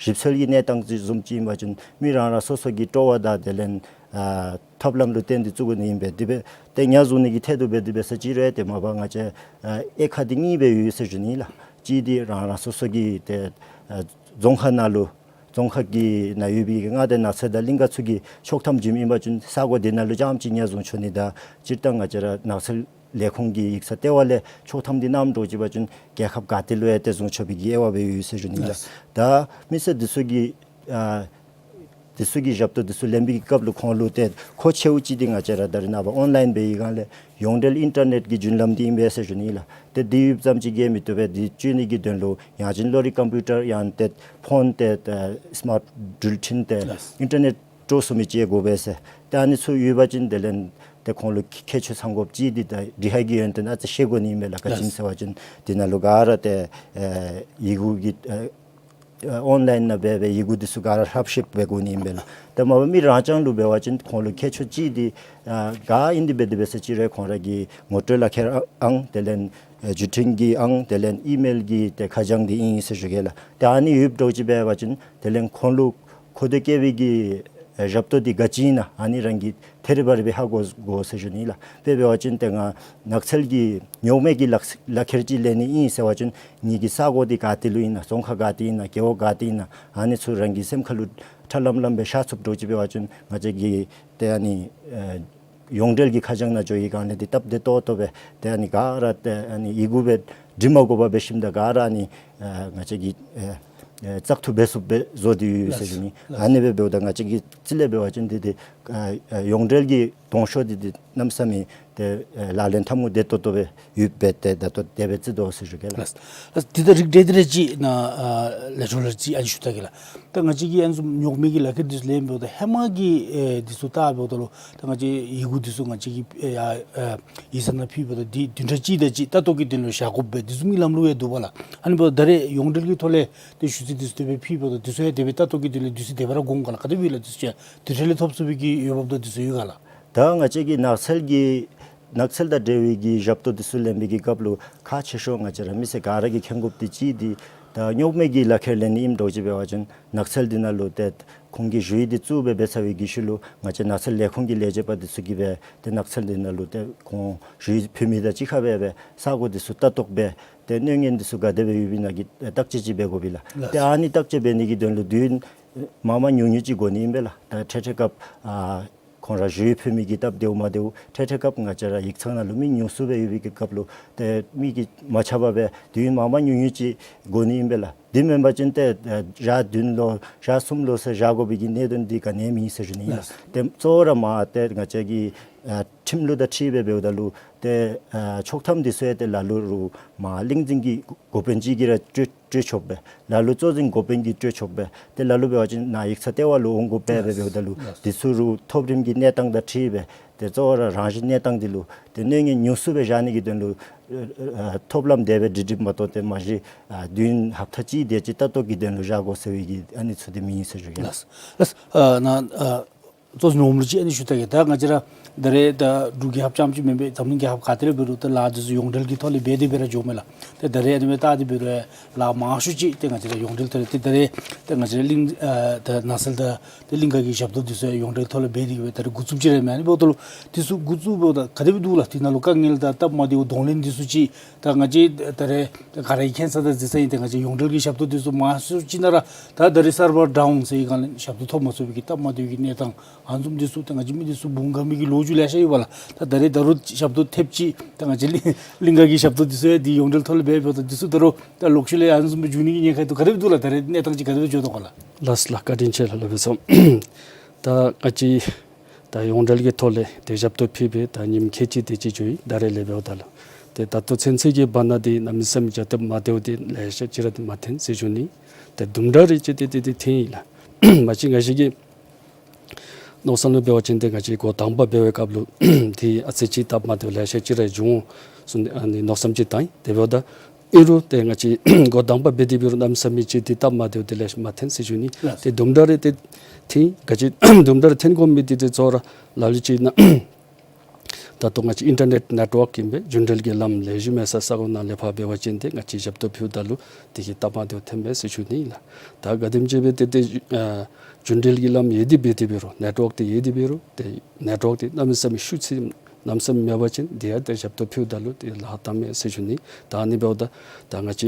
ཞིབ་འཚོལ་གྱི་གནས་སྟངས་ཅིག་བཟུམ་ཅིག་ཨིན་པ་ཅིན་མི་རང་རང་སོ་སོ་གི་སྤྲོ་བ་དང་དེ་ལས་ཨ་ཐབས་ལམ་ལུ་བརྟེན་ཏེ་བཙུགས་དགོ་ནི་ཨིན་པས། དེ་སྦེ་ཏེ་ཉ་བཟུང་ནི་གི་ཐད་དུ་འབད་དེ་འབད་ས་ཅིག་རུང་ཏེ་མ་པ་ང་བཅས་ཨ་དབྱེ་ཁག་འདི་གཉིས་སྦེ་ཡོད་ཟེར་ཞུ་ནི་ལགས། གཅིག་འདི་རང་རང་སོ་སོ་གི་ཏེ་ཨ་རྫོང་ཁག་ནང་ལུ་རྫོང་ཁག་གི་ནང་ཡོད་པའི་མངའ་སྡེ་ནགས་ཚལ་དང་གླིང་ག་ཚུ་གིས་ཆོག་ཐམ་བྱིནམ་ཨིན་པ་ཅིན་ས་གོ་དེ་ནང་ལུ་རྐྱངམ་གཅིག་ཉ་བཟུང་ཆོག་ནི་དང་སྤྱིར་བཏང་ང་བཅས་ར་ནགས་ཚལ་ལས་ཁུངས་ཀྱི་ཡིག་ཚང་ལྟེ་བ་ལས་ཆོག་ཐམ་འདི་གནངམ་འདྲཝ་ཅིག་འབད་བ་ཅིན་རྒྱལ་ཁབ་ག་ཏེ་ལུ་ཡང་ཏེ་བཟུང་ཆོག་པའི་གི་དབྱེ་བ་སྦེ་ཡོད་ཟེར་ཞུ་ནི་ལགས། ལགས། ད་མི་སེར་འདི་ཚུ་གིས་ཨ་འདི་ཚུ་གི་ཞབས་ཏོག་འདི་ཚུ་ལེན་པའི་གི་སྐབས་ལུ་ཁོང་ལུ་ཏེ་མཁོ་ཆེཝ་ཅིག་འདི་ང་བཅས་ར་ད་རེས་ནངས་པ་ཨོན་ལཱའིན་འབད་བའི་སྒང་ལས་ཡོངས་འབྲེལ་ཨིན་ཊར་ནེཊ་ཀྱི་བརྒྱུད་ལམ་འདི་ཨིན་པས་ཟེར་ཞུ་ནི་ལགས། ཏེ་འདི་ཡོདཔ་ཙམ་ཅིག་གིས་མི་བཏུབ་པས། འདི་སྤྱོད་ནི་གི་དོན་ལུ་ཡང་ཅིན་གློག་རིག་ཀམ་པིའུ་ཊར་ཡང་ཏེ་ཕོན་ཏེ་ཨ་སི་མཱཊ་འགྲུལ་འཕྲིན་ཏེ་ལགས། ཨིན་ཊར་ནེཊ་སྤྲོ་ཚུགས་མི་ཅིག་དགོ་པས་ཟེར། ཏེ་ཨ་ནི་ཚུ་ཡོད་པ་ཅིན་དེ་ལས་ཏེ་ཁོང་ལུ་ཁྱད་ཆོས་ཚང་དགོཔ་ཅིག་འདི་ད་དྲི་ཧ་གི་ཡོན་ཏན་ཨ་ཙི་ཤེས་དགོ་ནི་ཨིན་པས་ལགས། ག་ཅི་ཟེར་བ་ཅིན་འདི་ནང་ལུ་ག་ར་ཏེ་ཨེ་ཡི་གུ་གི་ཨེ་ཨོན་ལཱའིན་ནང་འབད་བའི་ཡི་གུ་འདི་ཚུ་ག་ར་ལྷབ་ཤེསཔ་འབད་དགོ་ནི་ཨིན་པས་ལགས། ཏེ་མ་པ་མི་རང་རྐྱང་ལུ་འབད་བ་ཅིན་ཁོང་ལུ་ཁྱད་ཆོས་ཅིག་འདི་ཨ་ག་ཨིན་ཏེ་འབད་དེ་འབད་ས་ཅིག་རུང་ཁོང་ར་གི་ངོ་སྤྲོད་ལག་ཁྱེར་ཨང་དེ་ལས་ཨེ་བརྒྱུད་འཕྲིན་གྱི་ཨང་དེ་ལས་ཨི་མེལ་གྱི་ཏེ་ཁ་བྱང་འདི་ཨིན་ཟེར་ཞུ་གེ་ལགས། ཏེ་ཨ་ནི་ཡོདཔ་འདྲཝ་ཅིག་འབད་བ་ཅིན་དེ་ལས་ཁོང་ལུ་མཁོ་འདོད་བསྐྱེད་པའི་གི་ཨེ་ཞབས་ཏོག་འདི་ག་ཅི་ཨིན་ན་ཨ་ནི་རང་གིས་ཐད་རི་བ་རི་སྦེ་ཧ་གོ་དགོ་ཟེར་ཞུ་ནི་ལགས། དཔེ་འབད་བ་ཅིན་ཏེ་ང་ནགས་ཚལ་གྱི་རྙོག་མེད་ཀྱི་ལག་ལག་ཁྱེར་ཅིག་ལེན་ནི་ཨིན་ཟེར་བ་ཅིན་ངེ་གི་ས་གོ་འདི་ག་ཏེ་ལུ་ཨིན་ན་རྫོང་ཁག་ག་ཏེ་ཨིན་ན་རྒེད་འོག་ག་ཏེ་ཨིན་ན་ཨ་ནི་ཚུ་རང་གི་སེམས་ཁ་ལུ་ཁྲ་ལམ་ལམ་སྦེ་ཤར་ཚུགསཔ་འདྲཝ་ཅིག་འབད་བ་ཅིན་ང་བཅས་ཀྱིས་ཏེ་ཨ་ནི་ཨེ་ཡོངས་འབྲེལ་གྱི་ཁ་བྱང་ནང་འགྱོ་བའི་སྒང་ལས་འདི་སྟབས་བདེ་ཏོག་ཏོ་སྦེ་ཏེ་ཨ་ནི་ག་ར་ཏེ་ཨ་ནི་ཡི་གུ་སྦེ་འབྲི་མ་དགོ་པར་འབད་ཞིནམ་ད་ག་ར་ཨ་ནི་ཨེ་ང་བཅས་ཀྱི་ཨེ་ ཨེ་བཙག་འཐུ་འབད་ཚུགསཔ་སྦེ་བཟོ་སྟེ་ཡོད་ཟེར་ཞུ་ནི། ལགས། ཨ་ནི་སྦེ་འབདཝ་ད་ང་བཅས་ཀྱི་རྩིས་ལས་འབད་བ་ཅིན་འདི་ཏེ་ཨ་ཨ་ཡོངས་འབྲེལ་གྱི་གདོང་ཤོག་འདི་ཏེ་གནམ་མེད་ས་མེད་ཏེ་ཨེ་ལག་ལེན་འཐབ་དགོཔ་བདེ་ཏོག་ཏོ་སྦེ་ཡོདཔ་སྦེ་ཏེ་ད་ལྟོ་དེ་སྦེ་རྩིས་དོ་ཟེར་ཞུ་གེ་ལགས། ལགས། ལགས། འདི་ད་རིགས་འགྲེ་འདི་རེ་ཅིག་ནཱ་ཨ་ལས་ཚོགས་ལུ་ཅིག་ཨ་ནི་ཞུ་ད་གེ་ལགས། ད་ང་བཅས་ཀྱིས་ཨ་ནི་བཟུམ་ཉོག་མེད་ཀྱི་ལག་ཁྱེར་འདི་ཚུ་ལེན་འབདཝ་ད་ཧེ་མ་གི་ཨེ་འདི་ཚུ་བལྟ་འབདཝ་ད་ལུ་ད་ང་བཅས་ཡི་གུ་འདི་ཚུ་ང་བཅས་ཀྱིས་ཨེ་ཡ་ཨེ་ཡིག་ཚང་ནང་ཕུལ་འབདཝ་ད་འདི་བདུན་ཕྲག་གཅིག་དེ་ཅིག་ལྟ་རྟོག་གི་དོན་ལུ་བཞག་དགོཔ་སྦེ་འདི་བཟུམ་གྱི་ལམ་ལུགས་ཡང་འདུག་པ་ལགས། ཨ་ནི་འབདཝ་ད་ད་རེས་ཡོངས་འབྲེལ་གྱི་ཐོག་ལས་ཏེ་ཞུ་ཚིག་འདི་ཚུ་དེ་སྦེ་ཕུལ་འབདཝ་ད་འདི་ཚུ་ཡང་དེ་སྦེ་ལྟ་རྟོག་གི་དོན་ལས་འདི་ཚུ་དེ་སྦེ་ར་དགོངས་ག་ལགས། ག་དེ་སྦེ་ལགས། འདི་ཚུ་ཡང་དེ་འཕྲལ་ལས་ཐོབ་ཚུགས་པའི་གི་འོས་འབབ་དང་འདི་ཚུ་ཡོད་ག་ལགས། ད་ང་བཅས་ཀྱི་ནགས་ཚལ་གྱི་ནགས་ཚལ་དང་འབྲེལ་བའི་གི་ཞབས་ཏོག་འདི་ཚུ་ལེན་པའི་གི་སྐབས་ལུ་ཁག་ཆེ་ཤོས་ང་བཅས་ར་མི་སེར་ག་ར་གིས་མཁྱེན་དགོཔ་འདི་གཅིག་འདི་ད་ཉོག་མེད་ཀྱི་ལག་ཁྱེར་ལེན་ནི་ཨིནམ་འདྲཝ་ཅིག་འབད་བ་ཅིན་ནགས་ཚལ་འདི་ནང་ལུ་ཏེ་ཁོང་གིས་ཞུ་ཡིག་འདི་བཙུགས་སྦེ་འབད་ཚར་བའི་གི་ཤུལ་ལུ་ང་བཅས་ནགས་ཚལ་ལས་ཁུངས་ཀྱི་ལས་བྱེདཔ་འདི་ཚུ་གིས་སྦེ་ཏེ་ནགས་ཚལ་འདི་ནང་ལུ་ཏེ་ཁོང་ཞུ་ཡིག་ཕུལ་མི་དང་གཅིག་ཁར་སྦེ་སྦེ་ས་གོ་འདི་ཚུ་ལྟ་རྟོག་འབད་ཏེ་གནོད་ཉེན་འདི་ཚུ་ག་དེ་སྦེ་ཡོདཔ་ཨིན་ན་གི་བརྟག་དཔྱད་ཅིག་འབད་དགོ་པས་ལགས། ལགས། ཏེ་ཨ་ནི་བརྟག་དཔྱད་འབད་ནི་གི་དོན་ལུ་དུས་མང་མང་ཉུང་ཉུང་ཅིག་དགོ་ནི་ཨིན་པས་ལགས། ད་འཕྲལ་འཕྲལ་སྐབས་ཨ་ཁོང་ར་ཞུ་ཡིག་ཕུལ་མི་གི་སྟབས་བདེཝ་མ་བདེཝ་འཕྲལ་འཕྲལ་སྐབས་ང་བཅས་ར་ཡིག་ཚང་ནང་ལུ་མི་ཉུང་སུ་སྦེ་ཡོད་པའི་གི་སྐབས་ལུ་ཏེ་མི་གིས་མ་ཁྱབ་པར་སྦེ་དུས་མང་མང་ཉུང་ཉུང་ཅིག་དགོ་ནི་ཨིན་པས་ལགས། དེ་མེན་པ་ཅིན་ཏེ་ཨ་ཞག་བདུན་ལུ་ཞག་གསུམ་ལུ་ཟེར་བཞག་དགོ་པའི་གི་གནད་དོན་འདི་ག་ནི་ཡང་མེད་ཟེར་ཞུ་ནི་ཨིན་ལགས། ལགས། ཏེ་གཙོ་བོ་ར་མ་ཏེ་ང་བཅས་ཀྱི་ཨ་ཁྲིམས་ལུགས་དང་འཁྲིལ་སྦེ་འབདཝ་ད་ལུ་ཏེ་ཨ་ཆོག་ཐམ་འདི་ཚུ་ཡང་ཏེ་ལ་ལུ་རུང་མ་གླིང་འཛིན་གྱི་འགོ་དཔོན་ཅིག་གིས་ར་སྤྲོད་སྤྲོད་ཆོགཔ་སྦེ་ལ་ལུ་གཙོ་འཛིན་འགོ་དཔོན་གྱིས་སྤྲོད་ཆོགཔ་སྦེ་ཏེ་ལ་ལུ་འབད་བ་ཅིན་ནཱ་ཡིག་ཚང་ལྟེ་བ་ལུ་འོང་དགོཔ་སྦེ་འབདཝ་ད་ལུ་ལགས། འདི་ཚུ་རུང་ཐོབ་རིམ་གྱི་གནས་སྟངས་དང་འཁྲིལ་སྦེ་ཏེ་གཙོ་བོ་ར་རང་བཞིན་གནས་སྟངས་འདི་ལུ་ཏེ་གནོད་ཉེན་ཉུང་སུ་སྦེ་བཞག་ནི་གི་དོན་ལུ་ཨ་ཨ་ཐོབ་ལམ་དེ་སྦེ་སྒྲིག་སྒྲིགཔ་མ་གཏོགས་ཏེ་མ་གཞི་ཨ་བདུན་ཧབ་ཏ་གཅིག་དེ་ཅིག་ལྟ་རྟོག་གི་དོན་ལུ་བཞག་དགོ་ཟེར་བའི་གི་ཨ་ནི་ཚུ་འདི་མེད་ཟེར་ཞུ་གེ་ལགས། ལགས། ལགས། ཨ་ནཱ་ཨ་གཙོ་ནོར་བུ་ཅིག་ཨ་ནི་ཞུ་ད་གེ། ད་ང་བཅས་ར་ད་རེས་ད་འབྲུག་རྒྱལ་ཁབ་རྐྱངམ་ཅིག་མེན་པར་འཛམ་གླིང་རྒྱལ་ཁབ་ག་ཏེ་ར་འབད་རུང་ད་ལཱ་འདི་ཚུ་ཡོངས་འབྲེལ་གྱི་ཐོག་ལས་འབད་དེ་འབད་ར་འགྱོཝ་མས་ལགས། ཏེ་ད་རེས་ཨ་ནི་སྦེ་བལྟ་སྟེ་འབད་རུང་ལཱ་མང་ཤོས་ཅིག་ཏེ་ང་བཅས་ར་ཡོངས་འབྲེལ་ཐོག་ལས་ཏེ་ད་རེས་ད་ང་བཅས་ར་གླིང་ཨ་ད་ནགས་ཚལ་དང་ཏེ་གླིང་ག་གི་ཞབས་ཏོག་འདི་ཚུ་ཡོངས་འབྲེལ་ཐོག་ལས་འབད་དེ་འབད་ད་རེས་འགོ་བཙུགསཔ་ཅིག་ར་མས། ཨ་ནི་འབདཝ་ད་ལུ་འདི་ཚུ་འགོ་བཙུགས་འབདཝ་ད་ག་དེ་སྦེ་འདུག་ལགས། འདི་ནང་ལུ་དཀའ་ངལ་དང་སྟབས་མ་བདེཝ་གདོང་ལེན་འདི་ཚུ་ཅིག་ད་ང་བཅས་ད་རེས་ད་ག་ར་གིས་མཁྱེན་ས་དང་གཟིགས་ས་ཨིན། ཏེ་ང་བཅས་ཡོངས་འབྲེལ་གྱི་ཞབས་ཏོག་འདི་ཚུ་མང་ཤོས་ཅིག་ནང་ར་ད་ད་རེས་སར་བར་ཌའུན་ཟེར་བའི་སྒང་ལས་ཞབས་ཏོག་ཐོབ་མ་ཚུགས་པའི་གི་སྟབས་མ་བདེཝ་གི་གནས་སྟངས་ཨ་ནི་བཟུམ་འདི་ཚུ་ད་ང་བཅས་མི་འདི་ཚུ་བུང་དཀར་མི་གི་ལོ་རྒྱུས་ལེ་ཤ་ཡོད་པ་ལགས། ད་ད་རེས་ད་རུང་ཞབས་ཏོག་ཐེབས་ཅིག་ད་ང་བཅས་གླིང་གླིང་ག་གི་ཞབས་ཏོག་འདི་ཚུ་ཡང་འདི་ཡོངས་འབྲེལ་ཐོག་ལས་འབད་འབདཝ་ད་འདི་ཚུ་ད་རུང་ད་ལོག་ཤུལ་ལས་ཨ་ནི་བཟུམ་སྦེ་འགྱོ་ནི་གི་ཉེན་ཁ་འདུག། ག་དེ་སྦེ་འདུག་ལགས། ད་རེས་གནས་སྟངས་ཅིག་ག་དེ་སྦེ་འགྱོ་དོ་ག་ལགས། ལགས་ལགས། བཀའ་དྲིན་ཆེ་ལགས་སློབ་དཔོན་ཚུ། ད་ང་བཅས་ད་ཡོངས་འབྲེལ་གྱི་ཐོག་ལས་ཏེ་ཞབས་ཏོག་ཕུལ་སྦེ་ད་ཉིནམ་ཁལ་གཅིག་དེ་ཅིག་འགྱོ་ཡི། ད་རེས་ལས་འབདཝ་ད་ལགས། ཏེ་ད་ལྟོ་ཚུན་ཚོད་ཀྱི་བར་ན་འདི་གནམ་མེད་ས་མེད་ཅིག་སྟབས་མ་བདེཝ་འདི་ལེ་ཤ་ཅིག་ར་འདི་མ་ཐོན་ཟེར་ཞུ་ནི། ཏེ་དུམ་གྲ་རེ་ཅིག་ཏེ་ཏེ་ཏེ་ཐོན་ཡི་ལགས། མ་གཞི་ང་བཅས་ཀྱི་མནོ་བསམ་ལུ་འབད་བ་ཅིན་ཏེ་ང་བཅས་འགོ་དང་པ་འབད་བའི་སྐབས་ལུ་ཏེ་ཨ་ཙི་ཅིག་སྟབས་མ་བདེཝ་ལེ་ཤ་ཅིག་ར་འབྱུང་འོང་གསུངས་ཏེ་ཨ་ནི་མནོ་བསམ་ཅིག་བཏང་ཡི། དེ་འབདཝ་ད་ཨིན་རུང་ཏེ་ང་བཅས་འགོ་དང་པ་འབད་དེ་འབད་རུང་གནམ་མེད་ས་མེད་ཅིག་ཏེ་སྟབས་མ་བདེཝ་འདི་ལེ་ཤ་མ་ཐོན་ཟེར་ཞུ་ནི། ལགས། ཏེ་དུམ་གྲ་རེ་ཏེ་ཐོན་ཡི། ག་ཅི་དུམ་གྲ་རེ་ཐོན་དགོ་མི་འདི་ཏེ་གཙོ་བོ་ར་ལ་ལུ་ཅིག་ན་ད་ལྟོ་ང་བཅས་ཨིན་ཊར་ནེཊ་ནེཊ་ཝརཀ་ཨིན་པས། རྒྱུན་འབྲེལ་གྱི་ལམ་ལེགས་ཤོམ་མེད་ས་ས་གོ་ནང་ལས་ཕར་འབད་བ་ཅིན་ཏེ་ང་བཅས་ཞབས་ཏོག་ཕུལཝ་ད་ལུ་དེ་གིས་སྟབས་མ་བདེཝ་ཐོན་པས་ཟེར་ཞུ་ནི་ལགས། ད་ག་དེམ་ཅིག་སྦེ་ཏེ་ཏེ་ཨ་རྒྱུན་འབྲེལ་གྱི་ལམ་ཡོད་དེ་འབད་དེ་འབད་རུང་ནེཊ་ཝརཀ་འདི་ཡོད་དེ་འབད་རུང་ཏེ་ནེཊ་ཝརཀ་འདི་གནམ་མེད་ས་མེད་ཤུགས་ཆེ་གནམ་མེད་ས་མེད་མེད་པ་ཅིན་དེ་ཡང་ཏེ་ཞབས་ཏོག་ཕུལཝ་ད་ལུ་ཏེ་ལཱ་བཏངམ་མས་ཟེར་ཞུ་ནི། ད་ཨ་ནི་འབདཝ་ད་ད་ང་བཅས་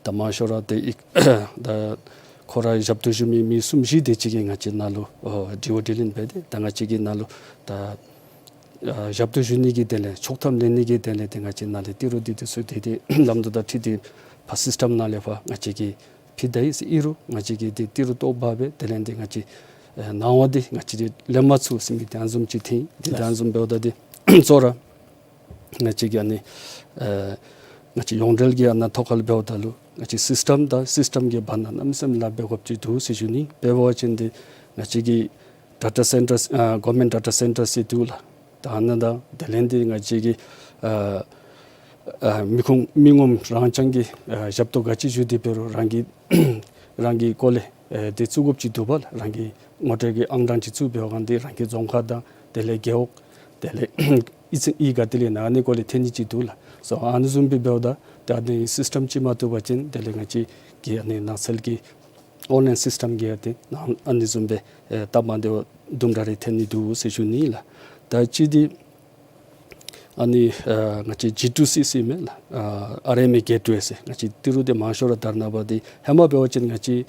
ད་མང་ཤོས་ར་ཏེ་ཨིན་ད་ཁོ་ར་ཞབས་ཏོག་ཞུ་མི་མི་གསུམ་བཞི་དེ་ཅིག་གིས་ང་བཅས་ནང་ལུ་ཨོ་དྲི་བ་དྲིས་ལན་འབད་དེ་ད་ང་བཅས་ཀྱི་ནང་ལུ་ད་ཨ་ཞབས་ཏོག་ཞུ་ནི་གི་དོན་ལས་ཆོག་ཐམ་ལེན་ནི་གི་དོན་ལས་ཏེ་ང་བཅས་ནང་ལས་ཏི་རུ་འདི་འདི་ཚུ་ཏེ་ཏེ་ལམ་ལུགས་དང་འཁྲིལ་ཏེ་ཕར་སིསི་ཊམ་ནང་ལས་ཕར་ང་བཅས་ཀྱིས་ཕུལ་ད་ཡི་ཟེར་ཨིན་རུང་ང་བཅས་ཀྱིས་ཏེ་ཏི་རུ་བཏོག་འབག་སྦེ་དེ་ལས་ཏེ་ང་བཅས་ཨེ་ནང་འོག་འདི་ང་བཅས་ལེན་མ་ཚུགས་ཟེར་མི་དེ་ཨ་ནི་བཟུམ་ཅིག་ཐོན་ཡི། ཏེ་ད་ཨ་ནི་བཟུམ་འབདཝ་ད་ཏེ་གཙོ་བོ་ར་ང་བཅས་ཀྱི་ཨ་ནི་ཨེ་ང་བཅས་ཡོངས་འབྲེལ་གྱི་ཨ་ནཱ་ཐོག་ཁར་འབདཝ་ད་ལུ་ང་བཅས་སིསི་ཊམ་དང་སིསི་ཊམ་གྱི་བར་ན་གནམ་མེད་ས་མེད་ལཱ་འབད་དགོཔ་ཅིག་འདུག་ཟེར་ཞུ་ནི། དཔེ་འབད་བ་ཅིན་ཏེ་ང་བཅས་ཀྱི་ཌེ་ཊ་སེན་ཊར་ཨ་གོ་ཝརནམེནཊ་ཌེ་ཊ་སེན་ཊར་ཟེར་འདུག་ལགས། ད་ཨ་ནཱ་དང་དེ་ལས་ཏེ་ང་བཅས་ཀྱི་ཨ་ཨ་མི་ཁུངས་མི་ངོམ་རང་རྐྱང་གི་ཨ་ཞབས་ཏོག་ག་ཅི་ཞུ་སྟེ་འབད་རུང་རང་གི་རང་གི་སྐོར་ལས་ཨེ་ཏེ་བཙུགས་དགོཔ་ཅིག་འདུག་པ་ལགས། རང་གི་ངོ་སྤྲོད་ཀྱི་ཨང་གྲངས་ཅིག་བཙུགས་འབད་བའི་སྒང་འདི་རང་གི་རྫོང་ཁག་དང་དེ་ལས་རྒེད་འོག་དེ་ལས་ཨི་ཙི་ཨི་ག་དེ་ལས་ནཱ་ཨ་ནི་སྐོར་ལས་ཐོན་ནི་ཅིག་འདུག་ལགས། སོ་ཨ་ནི་བཟུམ་སྦེ་འབདཝ་ད་ཏེ་ཨ་ནི་སིསི་ཊམ་ཅིག་མ་བཏུབ་པ་ཅིན་དེ་ལས་ང་བཅས་ཀྱི་ཨ་ནི་ནགས་ཚལ་གྱི་ཨོན་ལའིན་སིསི་ཊམ་གྱི་ཨ་ཏེ་ནང་ཨ་ནི་བཟུམ་སྦེ་ཨེ་སྟབས་མ་བདེཝ་དུམ་གྲ་རེ་ཐོན་ནི་འདུག་ཟེར་ཞུ་ནི་ལགས། ད་ཅི་འདི་ཨ་ནི་ཨ་ང་བཅས་ཇི་ཊུ་སི་ཟེར་མས་ལགས། ཨ་ཨར་ཨེམ་ཨེ་གེ་ཊི་ཝེ་ཟེར་ང་བཅས་ཏི་རུ་འདི་མང་ཤོས་ར་ད་རེས་ནངས་པ་འདི་ཧེ་མ་འབད་བ་ཅིན་ང་བཅས་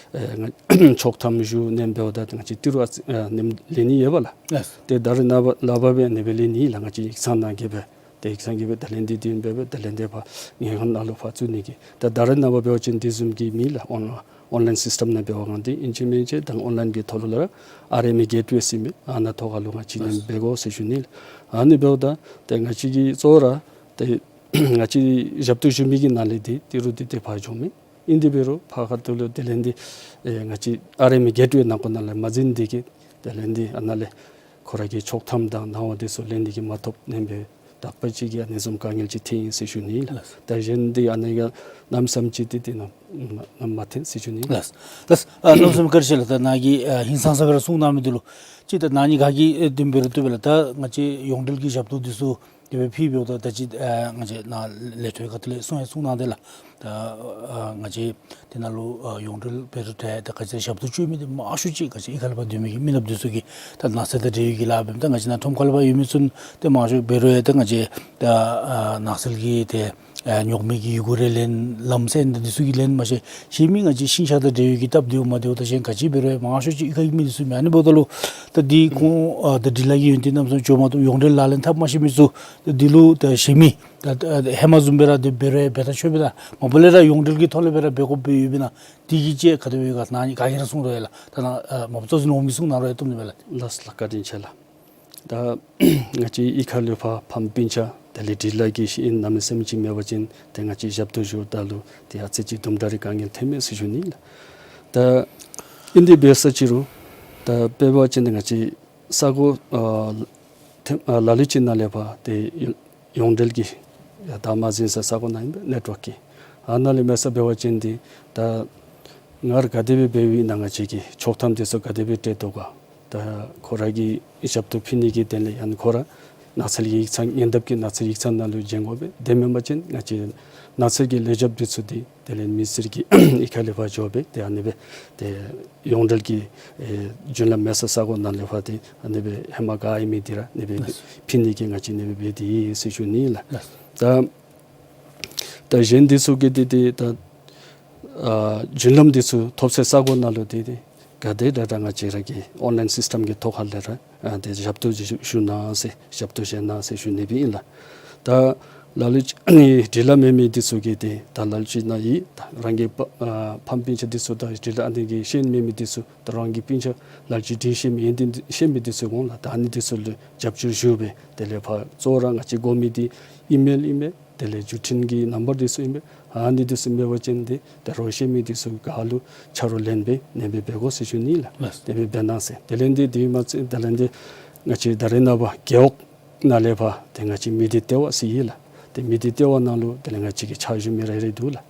ཨེ་ང་ཆོག་ཐམ་ཞུ་ནི་འབདཝ་ད་ང་བཅས་ཏི་རུ་ཨ་ཨ་ནེམ་ལེན་ནི་ཡོད་པ་ལགས། ལགས། ཏེ་ད་རེས་ནངས་པ་ལགས་འབད་བའི་ཨ་ནི་སྦེ་ལེན་ནི་ལགས། ང་བཅས་ཡིག་ཚང་ནང་གི་སྦེ་ ཏེ་ཡིག་ཚང་གི་སྦེ་ད་ལན་འདི་འདི་ཨིན་པས་སྦེ་ད་ལན་འདི་ཕར་ངེས་ཁོང་ནང་ལུ་ཕར་བཙུགས་ནི་གི། ད་ད་རེས་ནངས་པ་འབད་བ་ཅིན་དེ་བཟུམ་གྱི་མེད་ལགས། ཨོན་ཨོན་ལཱའིན་སིསི་ཊམ་ནང་འབད་བ་གང་འདི་ཨིན་ཅི་མིན་ཅི་ད་ཨོན་ལཱའིན་གྱི་ཐོག་ལུ་ར་ཨར་ཨེམ་ཨེ་གེཊ་ཝེ་ཟེར་མི་ཨ་ནཱ་ཐོག་ཁ་ལུ་ང་བཅས་ནཱ་འབད་དགོ་ཟེར་ཞུ་ནི་ལགས། ཨ་ནི་འབདཝ་ད་ཏེ་ང་བཅས་ཀྱིས་གཙོ་བོ་ར་ཏེ་ང་བཅས་ཞབས་ཏོག་ཞུ་མི་གི་ནང་ལས་འདི་ཏི་རུ་འདི་ཏེ་ཕར་འགྱོ་མི་ཨིན། དེ་འབད་རུང་ཕར་ཁ་ཐུག་ལུ་ད་ལན་འདི་ཨེ་ང་བཅས་ཨར་ཨེམ་ཨེ་གེཊ་ཝེ་ནང་འཁོད་ནང་ལས་མ་འཛུལ་ནི་དེ་གིས་ད་ལན་འདི་ཨ་ནཱ་ལས་ཁོ་ར་གི་ཆོག་ཐམ་དང་གནང་བ་འདི་ཚུ་ལེན་ནི་གི་མ་ཐོབ་ནི་སྦེ་དག་པ་ཅིག་གིས་ཨ་ནི་བཟུམ་དཀའ་ངལ་ཅིག་ཐོན་ཡི་ཟེར་ཞུ་ནི་ལགས། ལགས། ད་གཞན་འདི་ཨ་ནི་ག་གནམ་མེད་ས་མེད་ཅིག་འདི་ཏེ་ནམ་ནམ་མ་ཐོན་ཟེར་ཞུ་ནི། ལགས། ལགས། ཨ་གནམ་མེད་ས་མེད་བཀའ་དྲིན་ཆེ་ལགས། ད་ནཱ་གིས་ཨ་ཧིང་སངས་ས་སྦེ་ར་གསུངས་གནང་མི་འདི་ལུ་ཅིག་ད་ནཱ་ནི་ག་གིས་ཨེ་བདེན་པ་རེ་བཏུབ་པས་ལགས། ད་ང་བཅས་ཡོངས་འབྲེལ་གྱི་ཞབས་ཏོག་འདི་ཚུ་དེ་སྦེ་ཕུལ་འབདཝ་ད་ད་ཅི་ཨ་ང་བཅས་ནཱ་ལས་ཐོག་ཁ་ཐུག་ལས་གསུང་ཡང་གསུང་གནང་དེས་ལགས། ད་ཨ་ང་བཅས་དེ་ནང་ལུ་ཨ་ཡོངས་འབྲེལ་འབད་རུང་ཏེ་ད་ག་ཅི་ཞབས་ཏོག་སྤྱོད་མི་འདི་མང་ཤོས་ཅིག་ག་ཅི་གཡུས་ཁ་ལས་ཕར་སྡོད་མི་གི་མི་ནགཔ་འདི་ཚུ་གིས་ད་ནགས་ཚལ་དང་འབྲེལ་ཡོད་ཀྱི་ལཱ་འབདཝ་ད་ང་བཅས་ནཱ་ཁྲོམ་ཁ་ལས་ཕར་ཡོད་མི་ཚུ་ཏེ་མང་ཤོས་འབད་རུང་ཡང་ད་ང་བཅས་ད་ཨ་ནགས་ཚལ་གྱི་ཏེ་ཨ་ཉོག་མེད་ཀྱི་ཡི་གུ་རེ་ལེན་ལམ་སེལ་འདི་ཚུ་གི་ལེན་མ་ཤེས་ཤེས་མི་ང་བཅས་ཤིང་ཤ་དང་འབྲེལ་ཡོད་ཀྱི་སྟབས་བདེཝ་མ་བདེཝ་དང་གཞན་ག་ཅི་འབད་རུང་ཡང་མང་ཤོས་ཅིག་གཡུས་ཁ་གི་མི་འདི་ཚུ་མས། ཨ་ནི་འབདཝ་ད་ལུ་ད་འདི་ཁོང་ཨ་ད་འབྲི་ལྷག་གི་ཡོན་ཏན་རྣམ་གསུམ་འགྱོ་མ་བཏུབ་ཡོངས་འབྲེལ་ལག་ལེན་འཐབ་མ་ཤེས་མི་ཚུ་ད་འདི་ལུ་ད་ཤེས་མི་ད་ད་ཧེ་མ་བཟུམ་སྦེ་ར་འདི་འབད་རུང་ཡང་འབད་ད་ཆོག་པས་ད་མ་པ་ལས་ར་ཡོངས་འབྲེལ་གྱི་ཐོག་ལས་སྦེ་ར་འབད་དགོཔ་སྦེ་ཡོད་པས་ན་འདི་གི་ཅིག་ག་དེ་སྦེ་ཡོད་ག་ནཱ་ནི་ག་གིས་ར་གསུང་རུང་ཡང་ལགས། ད་ནཱ་ཨ་མ་པ་གཙོ་འཛིན་འོགམ་གིས་གསུང་གནང་རུང་ཡང་བཏུབ་ནི་མས་ལགས། ལགས་ལགས། བཀའ་དྲིན་ཆེ་ལགས། ད་ང་བཅས་གཡུས་ཁ་ལས་ཕར་ཕམ་སྤུན་ཆ་དེ་ལས་འབྲི་ལྷག་གི་ཤེས་ཡོན་གནམ་མེད་ས་མེད་ཅིག་མེད་པ་ཅིན་ཏེ་ང་བཅས་ཞབས་ཏོག་ཞུཝ་ད་ལུ་ཏེ་ཨ་ཙི་ཅིག་དུམ་གྲ་རེ་དཀའ་ངལ་ཐོན་མས་ཟེར་ཞུ་ནི་ལགས། ད་ཨིན་དེ་འབད་ས་ཅིག་རུང་ད་དཔེ་འབད་བ་ཅིན་ཏེ་ང་བཅས་ས་གོ་ཨ་ཐེམ་ཨ་ལ་ལུ་ཅིག་ནང་ལས་ཕར་ཏེ་ཡོངས་འབྲེལ་གྱི་ད་མ་འཛུལ་ས་ས་གོ་ནང་ཨིན་པས་ནེཊ་ཝརཀ་གི། ཨ་ནཱ་ལས་མེད་ས་འབད་བ་ཅིན་འདི་ད་སྔར་ག་དེ་སྦེ་འབད་བའི་ནང་ང་བཅས་ཀྱི་ཆོག་ཐམ་འདི་ཚུ་ག་དེ་སྦེ་སྤྲོད་དོ་ག། ད་ཁོ་ར་གི་ཞབས་ཏོག་ཕུལ་ནི་གི་དོན་ལས་ཡང་ཁོ་ར་ནགས་ཚལ་གྱི་ཡིག་ཚང་ཉེ་འདབས་ཀྱི་ནགས་ཚལ་ཡིག་ཚང་ནང་ལུ་བྱོན་དགོ་པས། དེ་མེན་པ་ཅིན་ང་བཅས་ནགས་ཚལ་གྱི་ལས་བྱེདཔ་འདི་ཚུ་འདི་དེ་ལས་མི་སེར་གྱི་གཡུས་ཁ་ལས་ཕར་འགྱོ་སྦེ་ཏེ་ཨ་ནི་སྦེ་ཏེ་ཡོངས་འབྲེལ་གྱི་ཨེ་བརྒྱུད་ལམ་མེད་ས་ས་གོ་ནང་ལས་ཕར་ཏེ་ཨ་ནི་སྦེ་ཧེ་མ་ག་ཨིན་མི་འདི་ར་ཨ་ནི་སྦེ་ལགས། ཕུལ་ནི་གི་ང་བཅས་ཨ་ནི་སྦེ་འབད་དེ་ཡོད་ཟེར་ཞུ་ནི་ལགས། ལགས། ད་ད་གཞན་འདི་ཚུ་གི་འདི་འདི་ད་ཨ་བརྒྱུད་ལམ་འདི་ཚུ་ཐོབ་སའི་ས་གོ་ནང་ལུ་འདི་འདི་ག་དེ་དྲག་དྲག་ང་བཅས་ར་གི་ཨོན་ལཱའིན་སིསི་ཊམ་གྱི་ཐོག་ཁ་ལས་ར་ཨ་ཏེ་ཞབས་ཏོག་ཞུ་ཞུ་གནང་ཟེར་ཞབས་ཏོག་བཞེས་གནང་ཟེར་ཞུ་ནི་སྦེ་ཨིན་ལགས། ད་ལ་ལུ་ཅིག་ཨ་ནི་འབྲི་ལྷག་མེད་མི་འདི་ཚུ་གིས་ཏེ་ད་ལ་ལུ་ཅིག་ནཱ་ཡོད་ད་རང་གི་ཕ་ཨ་ཕམ་སྤུན་ཆ་འདི་ཚུ་ད་འབྲི་ལྷག་ཨ་ནི་གི་ཤེས་ཡོན་མེད་མི་འདི་ཚུ་ད་རང་གི་སྤུན་ཆ་ལ་ལུ་ཅིག་འབྲི་ཤེས་མི་ཡོན་ཏན་ཤེས་མི་འདི་ཚུ་གོང་ལགས། ད་ཨ་ནི་འདི་ཚུ་ལུ་རྒྱབ་སྐྱོར་ཞུ་སྦེ་དེ་ལས་ཕར་གཙོ་བོ་ར་ང་བཅས་དགོ་མི་འདི་ཨི་མེལ་ཨིན་པས། དེ་ལས་བརྒྱུད་འཕྲིན་གྱི་ནམ་བར་འདི་ཚུ་ཨིན་པས། ཨ་ནི་འདི་ཚུ་མེད་པ་ཅིན་འདི་ད་རོགས་ཤེས་མི་འདི་ཚུ་ག་ལུ་ཆ་རོགས་ལེན་སྦེ་ཨ་ནི་སྦེ་འབད་དགོ་ཟེར་ཞུ་ནི་ལགས། ལགས། དེ་སྦེ་འབད་གནང་ཟེར། དེ་ལས་འདི་དེ་མ་ཚད་དེ་ལས་འདི་ང་བཅས་ད་རེས་ནངས་པ་རྒེད་འོག་ནང་ལས་ཕར་ཏེ་ང་བཅས་མི་སྡེ་ལྟེ་བ་ཟེར་ཡོད་ལགས། ཏེ་མི་སྡེ་ལྟེ་བ་ནང་ལུ་དེ་ལས་ང་བཅས་ཀྱི་ཕྱག་ཞུ་མི་རེ་རེ་འདུག་ལགས།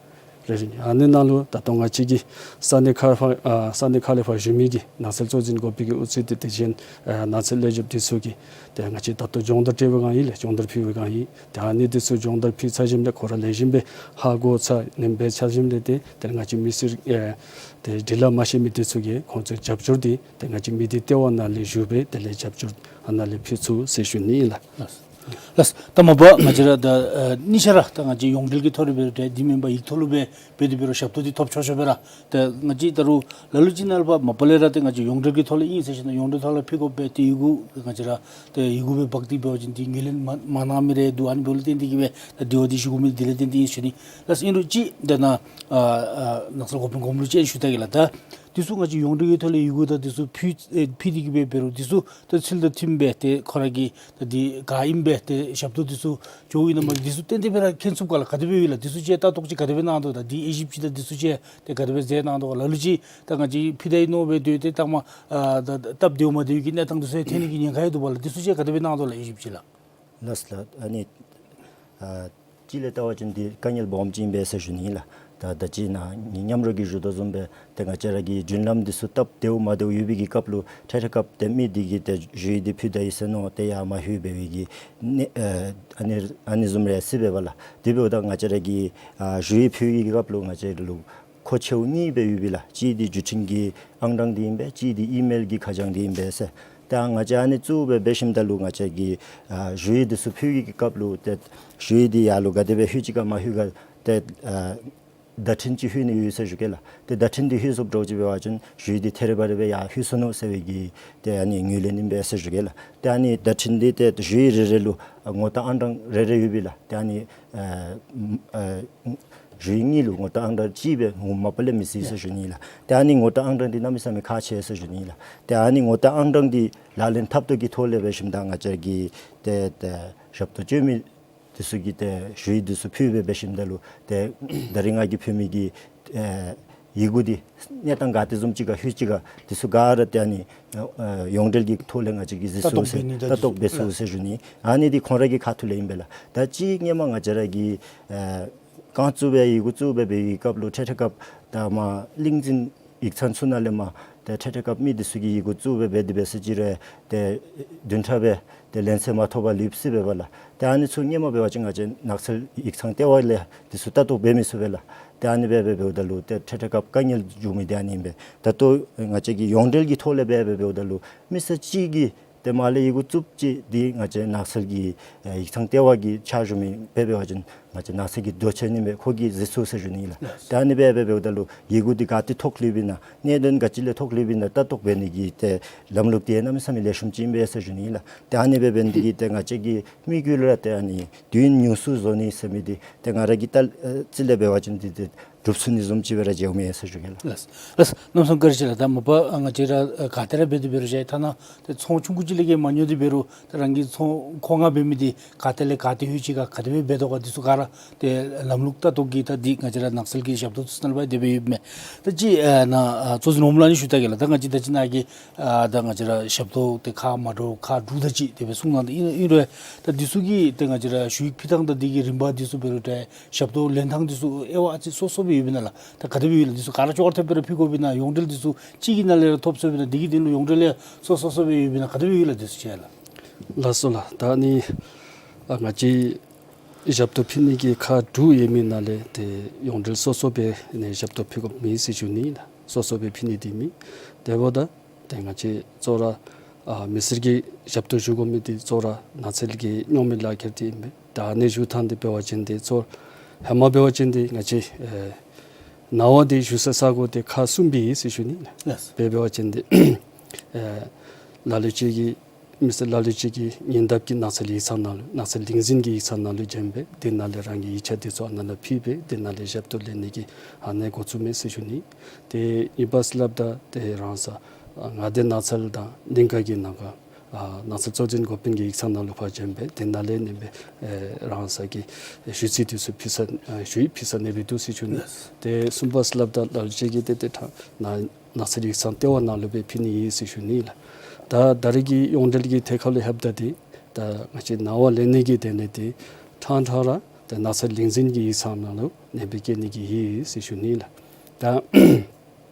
རེ་རེ་ཨ་ནི་ནང་ལུ་ད་ལྟོ་ང་བཅས་ཀྱི་ས་གནས་ཁག་ཕར་ཨ་ས་གནས་ཁག་ལས་ཕར་ཞུ་མི་གི་ནགས་ཚལ་གཙོ་འཛིན་འགོ་དཔོན་གྱི་དབུ་ཁྲིད་དེ་དེ་བཞིན་ཨ་ནགས་ཚལ་ལས་བྱེདཔ་འདི་ཚུ་གིས་ཏེ་ང་བཅས་ད་ལྟོ་སྦྱོང་བརྡར་སྤྲོད་པའི་སྒང་ཨིན་ལགས། སྦྱོང་བརྡར་ཕུལ་བའི་སྒང་ཨིན། ཏེ་ཨ་ནི་འདི་ཚུ་སྦྱོང་བརྡར་ཕུལ་ཚར་ཞིནམ་ལས་ཁོང་ར་ལེགས་ཤོམ་སྦེ་ཧ་གོ་ཚར་ཨ་ནི་སྦེ་ཚར་ཞིནམ་ལས་ཏེ་ཏེ་ང་བཅས་མི་སེར་ཨེ་ཏེ་འབྲི་ལྷག་མ་ཤེས་མི་འདི་ཚུ་གིས་ཁོང་ཚུ་རྒྱབ་སྐྱོར་འདི་ཏེ་ང་བཅས་མི་སྡེ་ལྟེ་བ་ནང་ལས་ཞུ་སྦེ་དེ་ལས་རྒྱབ་སྐྱོར་ཨ་ནཱ་ལས་ཕུལ་ཚུགས་ཟེར་ཞུ་ནི་ཨིན་ལགས། ལགས། ལགས། ད་མ་པ་ང་བཅས་ར་ད་ཨ་གཉིས་ཆ་ར་ད་ང་བཅས་ཡོངས་འབྲེལ་གྱི་ཐོག་ལས་འབད་རུང་འདི་མེན་པར་ཡིག་ཐོག་ལུ་སྦེ་འབད་དེ་འབད་རུང་ཞབས་ཏོག་འདི་ཐོབ་ཆོག་ཆོག་པས་ར། ད་ང་བཅས་ད་རུང་ལ་ལུ་ཅིག་ནང་ལས་ཕར་མ་པ་ལས་ར་ཏེ་ང་བཅས་ཡོངས་འབྲེལ་གྱི་ཐོག་ལས་ཨིན་ཟེར་ཞིནམ་ལས་ཡོངས་འབྲེལ་ཐོག་ལས་ཕུལ་དགོ་པས། ཏེ་ཡི་གུ་ང་བཅས་ར་ཏེ་ཡི་གུ་སྦེ་འབག་སྟེ་འབད་བ་ཅིན་འདི་ངོས་ལེན་མ་མ་གནང་མི་རེ་འདུག། ཨ་ནི་འབདཝ་ལས་བརྟེན་ཏེ་གིས་སྦེ་ད་དེ་བ་འདི་ཞུ་དགོ་མི་འདི་ལས་བརྟེན་ཏེ་ཨིན་ཟེར་ཞུ་ནི། ལགས། ཨིན་རུང་ཅིག་ད་ནཱ་ཨ་ཨ་ནགས་ཚལ་འགོ་དཔོན་གོངམ་ལུ་ཅིག་ཞུ་ད་གེ་ལགས། ད་འདི་ཚུ་ང་བཅས་ཡོངས་འབྲེལ་གྱི་ཐོག་ལས་ཡི་གུ་དང་འདི་ཚུ་ཕུལ་ཨེ་ཕུལ་ཏེ་གིས་སྦེ་འབད་རུང་འདི་ཚུ་ད་ཚུལ་དང་མཐུནམ་སྦེ་ཏེ་ཁོ་ར་གི་ད་འདི་ག་ཨིནམ་སྦེ་ཏེ་ཞབས་ཏོག་འདི་ཚུ་འགྱོཝ་ཨིན་ན་མ་འདི་ཚུ་ཏན་ཏན་སྦེ་ར་མཁྱེན་ཚུགས་ག་ལགས། ག་དེ་སྦེ་ཡོད་ལགས། འདི་ཚུ་ཅིག་ལྟ་རྟོག་ཅིག་ག་དེ་སྦེ་གནང་དོ། ད་འདི་དབྱེ་ཞིབ་ཅིག་ད་འདི་ཚུ་ཅིག་ཏེ་ག་དེ་སྦེ་མཛད་གནང་དོ་ག། ལ་ལུ་ཅིག་ད་ང་བཅས་ཕུལ་ད་ཡི་མནོ་སྦེ་སྡོད་དེ་ད་མ་ཨ་ད་ད་སྟབས་བདེཝ་མ་བདེཝ་གི་གནས་སྟངས་འདི་ཚུ་ཡང་ཐོན་ནི་གི་ཉེན་ཁ་ཡང་འདུག་པ་ལགས། འདི་ཚུ་ཅིག་ག་དེ་སྦེ་གནང་དོ་ལགས། དབྱེ་ཞིབ་ཅིག་ལགས། ལགས་ལགས། ཨ་ནི་ཨ་གཅིག་ལས་བལྟ་བ་ཅིན་འདི་དཀའ་ངལ་སྦོམ་ཅིག་ཨིན་པས་ཟེར་ཞུ་ནི་ཨིན་ལགས། ད་ད་ཅི་ནཱ་ངེའི་མཉམ་རོགས་ཀྱིས་ཞུ་དོ་བཟུམ་སྦེ་ཏེ་ང་བཅས་ར་གི་བརྒྱུད་ལམ་འདི་ཚུ་སྟབས་བདེཝ་མ་བདེཝ་ཡོད་པའི་གི་སྐབས་ལུ་འཕྲལ་འཕྲལ་སྐབས་ཏེ་མི་འདི་གིས་ཏེ་ཞུ་ཡིག་འདི་ཕུལ་ད་ཡི་ཟེར་མནོ་སྟེ་ཡར་མ་ལྷོད་པའི་གི་ནི་ཨ་ཨ་ནི་ཨ་ནི་བཟུམ་རེ་སྲིད་པས་པ་ལགས། དེ་འབདཝ་ད་ང་བཅས་ར་གི་ཨ་ཞུ་ཡིག་ཕུལ་བའི་གི་སྐབས་ལུ་ང་བཅས་ལུ་མཁོ་ཆེཝ་གཉིས་སྦེ་ཡོད་པས་ལགས། གཅིག་འདི་བརྒྱུད་འཕྲིན་གྱི་ཨང་གྲངས་འདི་ཨིན་པས། གཅིག་འདི་ཨི་མེལ་གྱི་ཁ་བྱང་འདི་ཨིན་པས་ཟེར། ད་ང་བཅས་ཨ་ནི་གཙོ་བོ་སྦེ་འབད་ཞིནམ་ད་ལུ་ང་བཅས་ཀྱིས་ཨ་ཞུ་ཡིག་འདི་ཚུ་ཕུལ་བའི་གི་སྐབས་ལུ་ཏེ་ཞུ་ཡིག་འདི་ཡར་ལུ་ག་དེ་སྦེ་ལྷོད་ཅི་ག་མ་ལྷོད་ག་ཏེ་ཨ་ བརྡ་འཕྲིན་ཅིག་ལྷོད་ནི་ཡོད་ཟེར་ཞུ་གེ་ལགས། ཏེ་བརྡ་འཕྲིན་འདི་ལྷོད་སོངམ་འདྲཝ་ཅིག་འབད་བ་ཅིན་ཞུ་ཡིག་འདི་ཐེ་རེ་བ་རེ་སྦེ་ཡར་ལྷོད་སོ་ནུག་ཟེར་བའི་གི་ཏེ་ཨ་ནི་ངོས་ལེན་ཨིན་པས་ཟེར་ཞུ་གེ་ལགས། ཏེ་ཨ་ནི་བརྡ་འཕྲིན་འདི་ཏེ་ཞུ་ཡིག་རེ་རེ་ལུ་ངོ་རྟགས་ཨང་གྲངས་རེ་རེ་ཡོད་པས་ལགས། ཏེ་ཨ་ནི་ཨ་ཨ་ཞུ་ཡིག་གཉིས་ལུ་ངོ་རྟགས་ཨང་གྲངས་གཅིག་སྦེ་ངོ་མ་པ་ལས་མི་སྲིད་ཟེར་ཞུ་ནི་ལགས། ཏེ་ཨ་ནི་ངོ་རྟགས་ཨང་གྲངས་འདི་གནམ་མེད་ས་མེད་ཁག་ཆེ་ཟེར་ཞུ་ནི་ལགས། ཏེ་ཨ་ནི་ངོ་རྟགས་ཨང་གྲངས་འདི་ལག་ལེན་འཐབ་སྟོབས་ཀྱི་ཐོག་ལས་འབད་ཞིནམ་ད་ང་བཅས་ཀྱི་ཏེ་ཏེ་ཞབས་ཏོག་སྤྱོད་མི་འདི་ཚུ་གིས་ཏེ་ཞུ་ཡིག་འདི་ཚུ་ཕུལ་སྦེ་འབད་ཞིནམ་ད་ལུ་ཏེ་ད་རིས་ང་གིས་ཕུལ་མི་གི་ཨེ་ཡི་གུ་འདི་གནས་སྟངས་ག་དེ་བཟུམ་ཅིག་ག་ལྷོད་ཅི་ག་འདི་ཚུ་ག་ར་ཏེ་ཨ་ནི་ཨེ་ཡོངས་འབྲེལ་གྱི་ཐོག་ལས་ང་བཅས་ཀྱིས་གཟིགས་ཚུགས་ཟེར་ལྟ་རྟོག་འབད་ནི་ད་ལྟ་ལྟ་རྟོག་འབད་ཚུགས་ཟེར་ཞུ་ནི། ཨ་ནི་འདི་ཁོང་ར་གི་ཁ་ཐུག་ལས་ཨིན་པས་ལགས། ད་ཅི་སྔོན་མ་ང་བཅས་ར་གི་ཨེ་རྐང་བཙུགས་སྦེ་ཡི་གུ་བཙུགས་སྦེ་འབད་བའི་སྐབས་ལུ་འཕྲལ་འཕྲལ་སྐབས་ད་མར་གླིང་འཛིན་ཡིག་ཚང་ཚུ་ནང་ལས་མར་ཏེ་འཕྲལ་འཕྲལ་སྐབས་མི་འདི་ཚུ་གིས་ཡི་གུ་བཙུགས་སྦེ་འབད་དེ་འབད་ཟེར་ཅི་རུང་ཏེ་བདུན་ཕྲག་སྦེ་ཏེ་ལན་གསལ་མ་ཐོབ་པར་ལུས་སོ་བས་པ་ལགས། ཏེ་ཨ་ནི་ཚུ་སྔོན་མ་འབད་བ་ཅིན་ང་བཅས་ནགས་ཚལ་ཡིག་ཚང་ལྟེ་བ་ལས་འདི་ཚུ་ལྟ་རྟོག་འབད་མི་ཚུགས་པས་ལགས། ཏེ་ཨ་ནི་སྦེ་འབད་འབདཝ་ད་ལུ་ཏེ་འཕྲལ་འཕྲལ་སྐབས་དཀའ་ངལ་འབྱུང་མི་འདི་ཨ་ནི་ཨིན་པས། ད་ལྟོ་ང་བཅས་ཀྱི་ཡོངས་འབྲེལ་གྱི་ཐོག་ལས་འབད་འབདཝ་ད་ལུ་མི་སེར་གཅིག་གིས་ཏེ་མར་ལས་ཡི་གུ་བཙུགསཔ་ཅིག་འདི་ང་བཅས་ནགས་ཚལ་གྱི་ཨེ་ཡིག་ཚང་ལྟེ་བ་གི་ཕྱག་ཞུ་མི་འབད་འབད་བ་ཅིན་ང་བཅས་ནགས་ཚལ་གྱི་རྡོ་ཆས་ཨིན་པས། ཁོ་གིས་གཟིགས་ཚུགས་ཟེར་ཞུ་ནི་ལགས། ལགས། ཏེ་ཨ་ནི་སྦེ་འབད་འབདཝ་ད་ལུ་ཡི་གུ་འདི་ག་ཏེ་ཐོག་ལུསཔ་ཨིན་ན་གནད་དོན་ག་ཅི་ལས་ཐོག་ལུསཔ་ཨིན་ན་ལྟ་རྟོག་འབད་ནི་གི་ཏེ་ལམ་ལུགས་འདི་གནམ་མེད་ས་མེད་ལེགས་ཤོམ་ཅིག་ཨིན་པས་ཟེར་ཞུ་ནི་ལགས། ཏེ་ཨ་ནི་སྦེ་འབད་ནི་འདི་གིས་ཏེ་ང་བཅས་ཀྱི་དམིགས་ཡུལ་ར་ཏེ་ཨ་ནི་དུས་ཡུན་ཉུང་སུ་བཟོ་ནི་ཟེར་མི་འདི་ཏེ་ང་ར་གི་ལྟ་ཨེ་རྩིས་ལས་འབད་བ་ཅིན་འདི་ཏེ་གྲུབ་ཚུགས་ནི་བཟུམ་ཅིག་སྦེ་ར་མཇལཝ་མས་ཟེར་ཞུ་གེ་ལགས། ལགས། ལགས། གནམ་མེད་ས་མེད་བཀའ་དྲིན་ཆེ་ལགས། ད་མ་པ་ང་བཅས་ར་ག་ཏེ་ར་འབད་དེ་འབད་རུང་ཤེས་ཐ་ན་ཏེ་ཚོང་ཆུང་ཀུ་ཅིག་ལས་ཀྱི་མ་ཉོ་སྟེ་འབད་རུང་ད་རང་གི་ཚོང་མཁོ་མངགས་འབད་མི་འདི་ག་ཏེ་ལས་ག་ཏེ་ལྷོད་ཅི་ག་ག་དེ་སྦེ་འབད་དོ་ག་འདི་ཚུ་ག་ར་ཏེ་ལམ་ལུགས་ལྟ་རྟོག་གི་ད་འདི་ང་བཅས་ར་ནགས་ཚལ་གྱི་ཞབས་ཏོག་ཚུ་ནང་ལུ་འབད་དེ་འབད་ཡོདཔ་མས། ད་ཅི་ཨ་ནཱ་ཨ་གཙོ་འཛིན་འོགམ་ལས་ནི་ཞུ་ད་གེ་ལགས། ད་ང་བཅས་ད་ཅི་ནཱ་གི་ཨ་ད་ང་བཅས་ར་ཞབས་ཏོག་ཏེ་ཁག་མ་འདྲཝ་ཁག་དྲུག་དེ་ཅིག་དེ་སྦེ་གསུངས་གནང་ད་ཨིན་ཨིན་རུང་ད་འདི་ཚུ་གི་ཏེ་ང་བཅས་ར་ཞུ་ཡིག་ཕུལ་ཐངས་དང་འདི་གི་རིམ་པ་འདི་ཚུ་འབད་རུང་ད་ཞབས་ཏོག་ལེན་ཐངས་འདི་ཚུ་དབྱེ་བ་ཨ་ཙི་སོ་སོ་སྦེ་ཡོདཔ་ཨིན་ན་ལགས། ད་ག་དེ་སྦེ་ཡོད་ལགས། འདི་ཚུ་ག་ར་ཅོག་ར་འཐདཔ་སྦེ་ར་ཕུལ་དགོཔ་ཨིན་ན་ཡོངས་འབྲེལ་འདི་ཚུ་གཅིག་གི་ནང་ལས་ར་ཐོབ་ཚུགསཔ་ཨིན་ན་འདི་གི་དོན་ལུ་ཡོངས་འབྲེལ་ལས་སོ་སོ་སོ་སྦེ་ཡོདཔ་ཨིན་ན་ག་དེ་སྦེ་ཡོད་ལགས། འདི་ཚུ་ཅིག་ལགས། ལགས་སོ་ལགས། ད་ནི་ཨ་ང་བཅས་ཞབས་ཏོག་ཕུལ་ནི་གི་ཁག་དྲུག་ཡོད་མི་ནང་ལས་ཏེ་ཡོངས་འབྲེལ་སོ་སོ་སྦེ་ནི་ཞབས་ཏོག་ཕུལ་དགོཔ་མེད་ཟེར་ཞུ་ནི་ལགས། སོ་སོ་སྦེ་ཕུལ་ནི་འདི་མེད། དེ་འབདཝ་ད་ཏེ་ང་བཅས་གཙོ་བོ་ར་ཨ་མི་སེར་གྱི་ཞབས་ཏོག་ཞུ་དགོ་མི་འདི་གཙོ་བོ་ར་ནགས་ཚལ་གྱི་རྙོག་མེད་ལག་ཁྱེར་འདི་ཨིན་པས། ད་ཨ་ནི་ཞུ་ཐངས་འདི་འབད་བ་ཅིན་འདི་གཙོ་བོ་ཧེ་མ་འབད་བ་ཅིན་འདི་ང་བཅས་ཨེ་ནང་པ་འདི་བཞུགས་སའི་ས་གོ་འདི་ཁག་གསུམ་སྦེ་ཨིན་ཟེར་ཞུ་ནི་ལགས། ལགས། དཔེར་འབད་བ་ཅིན་འདི་ཨེ་ལ་ལུ་ཅིག་གིས་མི་སེར་ལ་ལུ་ཅིག་གིས་ཉེ་འདབས་ཀྱི་ནགས་ཚལ་ཡིག་ཚང་ནང་ལུ་ནགས་ཚལ་ལས་འཛིན་གྱི་ཡིག་ཚང་ནང་ལུ་བྱོན་སྦེ་དེ་ནང་ལས་རང་གི་ཡིག་ཆ་འདི་ཚུ་ཨ་ནཱ་ལུ་ཕུལ་སྦེ་དེ་ནང་ལས་ཞབས་ཏོག་ལེན་ནི་གི་ཨ་ནི་འགོ་བཙུགས་མས་ཟེར་ཞུ་ནི། ཏེ་ཨིན་པས་ཟེར་སླབ་ད་ཏེ་རང་ས་ཨ་མངའ་སྡེ་ནགས་ཚལ་དང་གླིང་ཁ་གི་ནང་ག་ཨ་ནགས་ཚལ་གཙོ་འཛིན་འགོ་དཔོན་གྱི་ཡིག་ཚང་ནང་ལུ་ཕར་བྱོན་སྦེ་དེ་ནང་ལས་ཨ་ནི་སྦེ་ཨེ་རང་ས་གི་ཞུ་ཚིག་འདི་ཚུ་ཕུལ་ས་ཨ་ཞུ་ཡིག་ཕུལ་ས་ཨ་ནི་སྦེ་འདུག་ཟེར་ཞུ་ནི། ལགས། ཏེ་གསུམ་པ་ཟེར་སླབ་ད་ལ་ལུ་ཅིག་གིས་ཏེ་ཏེ་ཐ་ན་ནགས་ཚལ་ཡིག་ཚང་ལྟེ་བ་ནང་ལུ་སྦེ་ཕུལ་ནི་ཨིན་ཟེར་ཞུ་ནི་ལགས། ད་ད་རེས་ཀྱི་ཡོངས་འབྲེལ་གྱི་ཐད་ཁར་ལུ་ལྷོདཔ་ད་འདི་ད་ང་བཅས་ནང་པ་ལེན་ནི་གི་དོན་ལས་འདི་ཕྲང་ཕྲང་ར་ད་ནགས་ཚལ་ལས་འཛིན་གྱི་ཡིག་ཚང་ནང་ལུ་ཨ་ནི་སྦེ་བསྐྱལ་ནི་གི་ཨིན་ཟེར་ཞུ་ནི་ལགས། ད་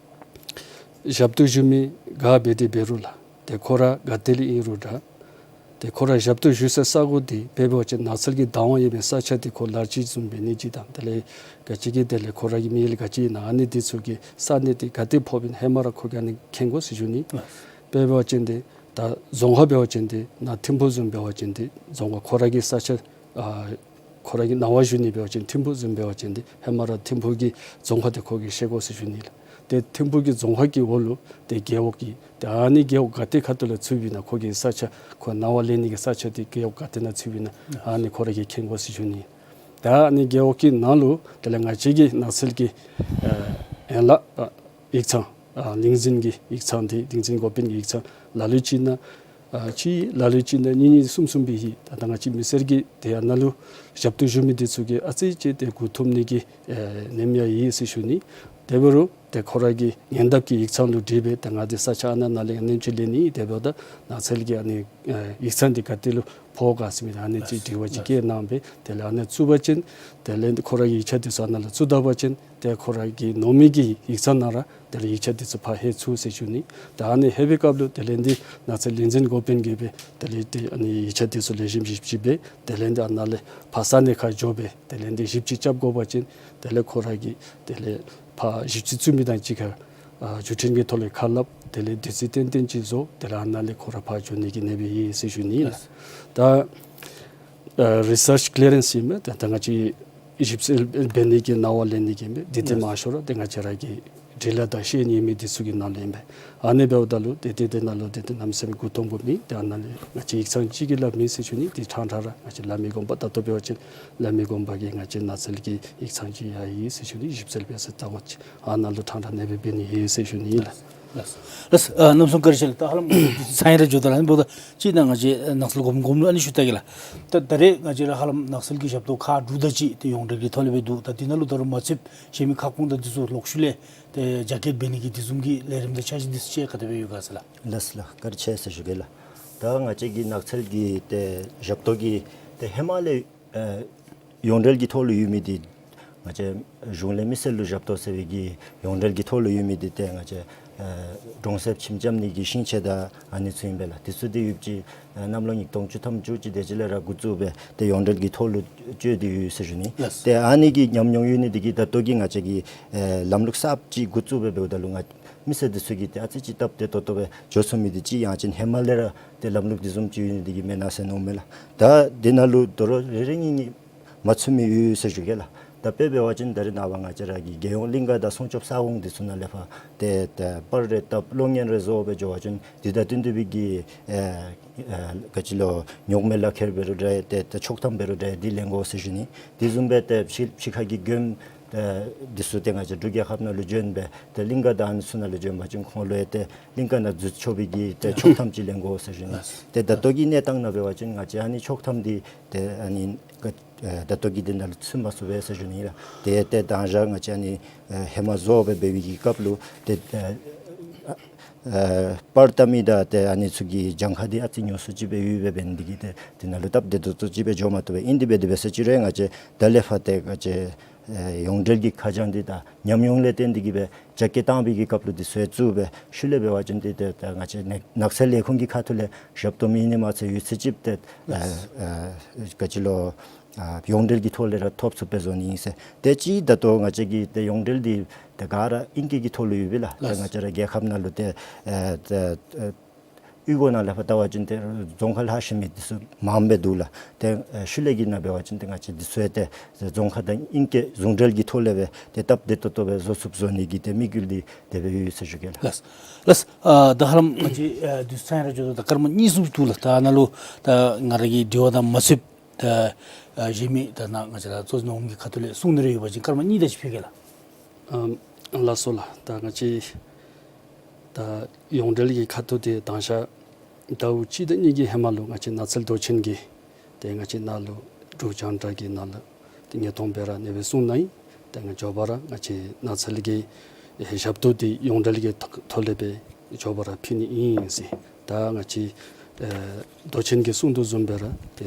ཞབས་ཏོག་ཞུ་མི་ག་འབད་དེ་འབད་རུང་ལགས། ཏེ་ཁོ་ར་ག་ཏེ་ལས་ཨིན་རུང་ར་ཏེ་ཁོ་ར་ཞབས་ཏོག་ཞུ་སའི་ས་གོ་འདི་དཔེར་འབད་བ་ཅིན་ནགས་ཚལ་གྱི་བདག་དབང་ཡོད་པའི་ས་ཆ་འདི་ཁོ་ལག་ཁྱེར་བཟུམ་འབད་ནི་ཅིག་དང་དེ་ལས་ག་ཅི་གི་དེ་ལས་ཁོ་ར་གི་མི་ལ་ག་ཅི་ཨིན་ན་ཨ་ནི་འདི་ཚུ་གི་ས་གནས་འདི་ག་ཏེ་ཕོགཔ་ཨིན་ན་ཧེ་མ་ར་ཁོ་གིས་ཨ་ནི་མཁྱེན་དགོ་ཟེར་ཞུ་ནི། དཔེར་འབད་བ་ཅིན་འདི་ད་རྫོང་ཁག་འབད་བ་ཅིན་འདི་ནཱ་ཐིམ་ཕུག་བཟུམ་འབད་བ་ཅིན་འདི་རྫོང་ཁག་ཁོ་ར་གི་ས་ཆ་ཨ་ཁོ་ར་གི་ནང་པ་ཞུ་ནི་འབད་བ་ཅིན་ཐིམ་ཕུག་བཟུམ་འབད་བ་ཅིན་འདི་ཧེ་མ་ར་ཐིམ་ཕུག་གི་རྫོང་ཁག་འདི་ཁོ་གིས་ཤེས་དགོ་ཟེར་ཞུ་ནི་ལགས། ཏེ་ཐིམ་ཕུག་གི་རྫོང་ཁག་གི་འོག་ལུ་ཏེ་རྒེད་འོག་གི་ཏེ་ཨ་ནི་རྒེད་འོག་ག་ཏེ་ཁ་ཐུག་ལུ་ཚུདཔ་ཨིན་ན་ཁོ་གི་ས་ཆ་ཁོ་ནང་པ་ལེན་ནི་གི་ས་ཆ་འདི་རྒེད་འོག་ག་ཏེ་ནང་ཚུདཔ་ཨིན་ན་ཨ་ནི་ཁོ་ར་གིས་མཁྱེན་དགོ་ཟེར་ཞུ་ནི། ད་ཨ་ནི་རྒེད་འོག་གི་ནང་ལུ་དེ་ལས་ང་བཅས་ཀྱི་ནགས་ཚལ་གྱི་ཨ་ཡན་ལག་ཨ་ཡིག་ཚང་ཨ་ལས་འཛིན་གྱི་ཡིག་ཚང་འདི་ལས་འཛིན་འགོ་དཔོན་གྱི་ཡིག་ཚང་ལ་ལུ་ཅིག་ཨིན་ན་ཨ་གཅིག་ལ་ལུ་ཅིག་ཨིན་ན་གཉིས་གཉིས་གསུམ་གསུམ་སྦེ་ཨིན། ད་ད་ང་བཅས་མི་སེར་གྱིས་ཏེ་ཨ་ནཱ་ལུ་ཞབས་ཏོག་ཞུ་མི་འདི་ཚུ་གིས་ཨ་ཙི་ཅིག་ཏེ་མགུ་འཐོམ་ནི་གི་ཨེ་ཉེན་ཡང་ཡོད་ཟེར་ཞུ་ནི། དེ་འབད་རུང་ཏེ་ཁོ་ར་གི་ཉེ་འདབས་ཀྱི་ཡིག་ཚང་ལུ་དྲིས་སྦེ་ཏེ་ང་འདི་ས་ཆ་ཨ་ནཱ་ནཱ་ལས་ཨ་ནི་ཅིག་ལེན་ནི་དེ་འབདཝ་ད་ནགས་ཚལ་གྱི་ཨ་ནི་ཨེ་ཡིག་ཚང་འདི་ག་ཏེ་ལུ་ཕོག་ག་ཟེར་མི་ཨ་ནི་ཅིག་དྲི་བ་ཅིག་བཀོད་གནང་སྦེ་དེ་ལས་ཨ་ནི་བཙུགས་པ་ཅིན་དེ་ལས་ཁོ་ར་གི་ཡིག་ཆ་འདི་ཚུ་ཨ་ནཱ་ལུ་བཙུགས་ད་པ་ཅིན་ཏེ་ཁོ་ར་གི་ནང་མི་གི་ཡིག་ཚང་ནང་ར་དེ་ལས་ཡིག་ཆ་འདི་ཚུ་ཕར་ལྷོད་ཚུགས་ཟེར་ཞུ་ནི། ད་ཨ་ནི་ལྷོད་པའི་སྐབས་ལུ་དེ་ལས་འདི་ནགས་ཚལ་ལས་འཛིན་འགོ་དཔོན་གྱིས་སྦེ་དེ་ལས་ཏེ་ཨ་ནི་ཡིག་ཆ་འདི་ཚུ་ལེགས་ཤོམ་ཞིབ་ཞིབ་སྦེ་དེ་ལས་འདི་ཨ་ནཱ་ལས་ཕར་ས་གནས་ཁར་འགྱོ་སྦེ་དེ་ལས་འདི་ཞིབ་དཔྱད་རྐྱབ་དགོ་པ་ཅིན་དེ་ལས་ཁོ་ར་གིས་དེ་ལས་ཕར་ཞིབ་དཔྱད་བཙུགས་མི་དང་གཅིག་ཁར་ཨ་བརྒྱུད་འཕྲིན་གྱི་ཐོག་ལས་ཁ་སླབ་དེ་ལས་དུས་ཚོད་ཏན་ཏན་ཅིག་བཟོ་དེ་ལས་ཨ་ནཱ་ལས་ཁོ་ར་ཕར་འགྱོ་ནི་གི་ཨ་ནི་སྦེ་ཨིན་ཟེར་ཞུ་ནི་ལགས། ད་ཨ་རི་སརཆ་ཀི་ལི་ཡ་རེནསི་ཨིན་མས། ད་ད་ང་བཅས་ ཞིབ་འཚོལ་འབད་ནི་གི་གནང་བ་ལེན་ནི་གི་ཨིན་པས། ཏེ་དེ་མ་ཤོར་ར་ཏེ་ང་བཅས་ར་གི་འབྲི་ལྷག་དང་ཤེས་ཡོན་ཡོད་མི་འདི་ཚུ་གི་ནང་ལས་ཨིན་པས། ཨ་ནི་འབདཝ་ད་ལུ་ཏེ་ཏེ་དེ་ནང་ལུ་ཏེ་ཏེ་གནམ་མེད་ས་མེད་མགུ་འཐོམ་དགོཔ་མེད། ཏེ་ཨ་ནཱ་ལས་ང་བཅས་ཡིག་ཚང་ཅིག་གིས་སླབ་མི་ཟེར་ཞུ་ནི། ཏེ་ཕྲང་ཕྲང་ར་ང་བཅས་བླ་མའི་དགོན་པ་ད་ལྟོ་འབད་བ་ཅིན་བླ་མའི་དགོན་པ་གི་ང་བཅས་ནགས་ཚལ་གྱི་ཡིག་ཚང་ཅིག་ཡང་ཡོད་ཟེར་ཞུ་ནི། ཞིབ་འཚོལ་འབད་ས་ལྟ་བ་ཅིན་ཨ་ནཱ་ལུ་ཕྲང་ཕྲང་ནེ་སྦེ་འབད་ནི་ཡོད་ཟེར་ཞུ་ནི་ཨིན་ལགས། ལགས། ལགས། ཨ་གནམ་མེད་ས་མེད་བཀའ་དྲིན་ཆེ་ལགས། ད་ཧ་ལམ་ཚང་ཡང་ར་འགྱོ་དོ་ལགས། ཨ་ནི་འབདཝ་ད་ཅིག་ནཱ་ང་བཅས་ནགས་ཚལ་སྒོམ་སྒོམ་ལུ་ཨ་ནི་ཞུ་ད་གེ་ལགས། ད་ད་རེས་ང་བཅས་ར་ཧ་ལམ་ནགས་ཚལ་གྱི་ཞབས་ཏོག་ཁག་དྲུག་དེ་ཅིག་ཏེ་ཡོངས་འབྲེལ་གྱི་ཐོག་ལས་སྦེ་འདུག། ད་དེ་ནང་ལུ་ད་རུང་མ་ཚུདཔ་གཞན་མི་ཁ་སྐོང་དང་འདི་ཚུ་ལོག་ཤུལ་ལས་ཏེ་རྒྱ་སྐྱེད་འབད་ནི་གི་དེ་བཟུམ་གྱི་ལས་རིམ་དང་འཆར་གཞི་འདི་ཚུ་ཅིག་ག་དེ་སྦེ་ཡོད་ག་ཟེར་ལགས། ལགས་ལགས། བཀའ་དྲིན་ཆེ་ཟེར་ཞུ་གེ་ལགས། ད་ང་བཅས་ཀྱི་ནགས་ཚལ་གྱི་ཏེ་ཞབས་ཏོག་གི་ཏེ་ཧེ་མ་ལས་ཨེ་ཡོངས་འབྲེལ་གྱི་ཐོག་ལུ་ཡོད་མི་འདི་ང་བཅས་གཞུང་ལས་མི་སེར་ལུ་ཞབས་ཏོག་ཟེར་བའི་གི་ཡོངས་འབྲེལ་གྱི་ཐོག་ལུ་ཡོད་མི་འདི་ཏེ་ང་བཅས་ཨེ་གྲོང་གསེབ་ཁྱིམ་རྐྱབ་ནི་གི་ཤིང་ཆས་དང་ཨ་ནི་ཚུ་ཨིན་པས་ལགས། དེ་ཚུ་འདི་ཡོདཔ་ཅིག་ཨེ་གནམ་ལོ་ཉིས་སྟོང་བཅུ་ཐམ་བཅུ་གཅིག་དེ་ཅིག་ལས་ར་འགོ་བཙུགས་སྦེ་ཏེ་ཡོངས་འབྲེལ་གྱི་ཐོག་ལུ་སྤྱོད་དེ་ཡོད་ཟེར་ཞུ་ནི། ལགས། ཏེ་ཨ་ནི་གི་ཉམས་མྱོང་ཡོད་ནི་འདི་གིས་ད་ལྟོ་གི་ང་བཅས་ཀྱི་ཨེ་ལམ་ལུགས་གསརཔ་ཅིག་འགོ་བཙུགས་སྦེ་འབདཝ་ད་ལུ་ང་མི་སེར་འདི་ཚུ་གིས་ཏེ་ཨ་ཙི་ཅིག་སྟབས་བདེ་ཏོག་ཏོ་སྦེ་འགྱོ་ཚུགས་མི་འདི་ཅིག་ཡང་ཅིན་ཧེ་མ་ལས་ར་ཏེ་ལམ་ལུགས་འདི་བཟུམ་ཅིག་ཡོད་ནི་འདི་གིས་མེན་ན་ཟེར་མནོཝ་མས་ལགས། ད་འདི་ནང་ལུ་དོ་རུང་རེ་རེ་གཉིས་གཉིས་མ་ཚུད་མི་ཡོད་ཟེར་ཞུ་གེ་ལགས། ད་དཔེ་འབད་བ་ཅིན་ད་རེས་ནངས་པ་ང་བཅས་ར་གི་རྒྱལ་ཡོངས་གླིང་ག་དང་སྲུང་སྐྱོབ་ས་ཁོངས་འདི་ཚུ་ནང་ལས་ཕར་ཏེ་ཏེ་པར་རེ་བཏབ་གློག་བརྙན་རེ་བཟོ་སྦེ་འགྱོ་བ་ཅིན་འདི་དང་བསྟུན་ཏེ་སྦེ་གི་ཨེ་ཨེ་ག་ཅི་ལོ་རྙོག་མེད་ལག་ཁྱེར་འབད་རུང་འདྲ་ཏེ་ཏེ་ཆོག་ཐམ་འབད་རུང་འདྲ་འདི་ལེན་དགོ་ཟེར་ཞུ་ནི། དེ་བཟུམ་སྦེ་ཏེ་ཕྱི་ཕྱི་ཁ་གི་མགྱོནམ་ཨེ་འདི་ཚུ་ཏེ་ང་བཅས་འབྲུག་རྒྱལ་ཁབ་ནང་ལུ་བྱོན་སྦེ་ཏེ་གླིང་ག་དང་ཨ་ནི་ཚུ་ནང་ལུ་བྱོན་པ་ཅིན་ཁོང་ལུ་ཡང་ཏེ་གླིང་ག་ནང་འཛུལ་ཆོག་པའི་གི་ཏེ་ཆོག་ཐམ་ཅིག་ལེན་དགོ་ཟེར་ཞུ་ནི། ཏེ་ད་ལྟོ་གི་གནས་སྟངས་ནང་འབད་བ་ཅིན་ང་བཅས་ཨ་ནི་ཆོག་ཐམ་འདི་ཏེ་ཨ་ནི་ག་ཨེ་ད་ལྟོ་གི་འདི་ནང་ལུ་ཚུད་མ་ཚུགས་པས་ཟེར་ཞུ་ནི་ལགས། ཏེ་ཏེ་དང་ཞག་ང་བཅས་ཨ་ནི་ཨེ་ཧེ་མ་བཟོ་སྦེ་འབད་བའི་གི་སྐབས་ལུ་ཏེ་ཨེ་ཨེ་པར་བཏབ་མི་དང་ཏེ་ཨ་ནི་ཚུ་གི་གྱངས་ཁ་འདི་ཨ་ཙི་ཉུང་སུ་ཅིག་སྦེ་ཡོདཔ་འབད་ནི་འདི་གིས་ཏེ་འདི་ནང་ལུ་སྟབས་བདེ་ཏོག་ཏོ་ཅིག་སྦེ་འགྱོ་མ་བཏུབ་པས། ཨིན་དེ་སྦེ་དེ་སྦེ་ཟེར་ཅི་རུང་ང་བཅས་ད་ལས་ཕར་ཏེ་ང་བཅས་ཨེ་ཡོངས་འབྲེལ་གྱི་ཁ་བྱང་འདི་དང་ཉམས་མྱོང་ལས་བརྟེན་ཏེ་གིས་སྦེ་རྒྱ་སྐྱེད་བཏང་བའི་གི་སྐབས་ལུ་འདི་ཚུ་ཡང་བཙུགས་སྦེ་ཤུལ་ལས་འབད་བ་ཅིན་ཏེ་ཏེ་ད་ང་བཅས་ནགས་ཚལ་ལས་ཁུངས་ཀྱི་ཁ་ཐུག་ལས་ཞབས་ཏོག་མེད་ནི་མ་ཚད་ཡོད་ཚད་ཅིག་ཏེ་ཨེ་ཨེ་ག་ཅི་ལོ་ཨ་ཡོངས་འབྲེལ་གྱི་ཐོག་ལས་ར་ཐོབ་ཚུགསཔ་སྦེ་བཟོ་ནི་ཨིན་ཟེར། ཏེ་ཅིག་ད་ལྟོ་ང་བཅས་ཀྱི་ཏེ་ཡོངས་འབྲེལ་འདི་ཏེ་ག་ར་ཨིང་སྐད་ཀྱི་ཐོག་ལུ་ཡོད་པས་ལགས། ཏེ་ལགས། ང་བཅས་ར་རྒྱལ་ཁབ་ནང་ལུ་ཏེ་ཨེ་ཏེ་ཨེ་གཡུས་སྒོ་ནང་ལས་ཕར་བལྟ་བ་ཅིན་ཏེ་རྫོང་ཁ་ལྷག་ཤེས་མི་འདི་ཚུ་མངམ་སྦེ་འདུག་ལགས། ཏེ་ཨེ་ཤུལ་ལས་ཀྱི་ནང་འབད་བ་ཅིན་ཏེ་ང་བཅས་འདི་ཚུ་ཡང་ཏེ་རྫོང་ཁ་དང་ཨིང་སྐད་ཟུང་འབྲེལ་གྱི་ཐོག་ལས་སྦེ་ཏེ་སྟབས་བདེ་ཏོག་ཏོ་སྦེ་བཟོ་ཚུགསཔ་བཟོ་ནི་གི་ཏེ་དམིགས་ཡུལ་འདི་དེ་སྦེ་ཡོད་ཟེར་ཞུ་གེ་ལགས། ལགས། ལགས། ཨ་ད་ཧ་ལམ་ང་བཅས་ཨ་དུས་ཚོད་ཡང་ར་འགྱོ་དོ། ད་སྐར་མ་གཉིས་གསུམ་འདུག་ལགས། ད་ནཱ་ལུ་ད་ང་ར་གི་དྲི་བ་དང་མ་ཚུདཔ་ད་ཨ་གཞན་མི་ད་ནཱ་ང་བཅས་ར་གཙོ་འཛིན་འོགམ་གྱི་ཁ་ཐུག་ལས་གསུང་ནི་རེ་ཡོད་པ་ཅིན་སྐར་མ་གཉིས་དེ་ཅིག་ཕུལ་གེ་ལགས། ཨམ་ལགས་སོ་ལགས། ད་ང་བཅས་ད་ཡོངས་འབྲེལ་གྱི་ཁ་ཐུག་འདི་དང་ཞག་ཟླཝ་གཅིག་དང་གཉིས་ཀྱི་ཧེ་མ་ལུ་ང་བཅས་ནགས་ཚལ་མདོ་ཆེན་གྱི་ཏེ་ང་བཅས་ནཱ་ལུ་འབྲུག་རྒྱང་བསྒྲགས་ཀྱི་ནང་ལུ་ཏེ་ཉིས་སྟོང་སྦེ་ར་ཨ་ནི་སྦེ་གསུངས་གནང་ཡི། ཏེ་ང་མགྱོགས་པ་ར་ང་བཅས་ནགས་ཚལ་གྱི་ཨེ་ཞབས་ཏོག་འདི་ཡོངས་འབྲེལ་གྱི་ཐོག་ཐོག་ལས་སྦེ་མགྱོགས་པ་ར་ཕུལ་ནི་ཨིན་ཟེར། ད་ང་བཅས་ཨེ་མདོ་ཆེན་གྱིས་གསུང་དོ་བཟུམ་སྦེ་ར་ཏེ་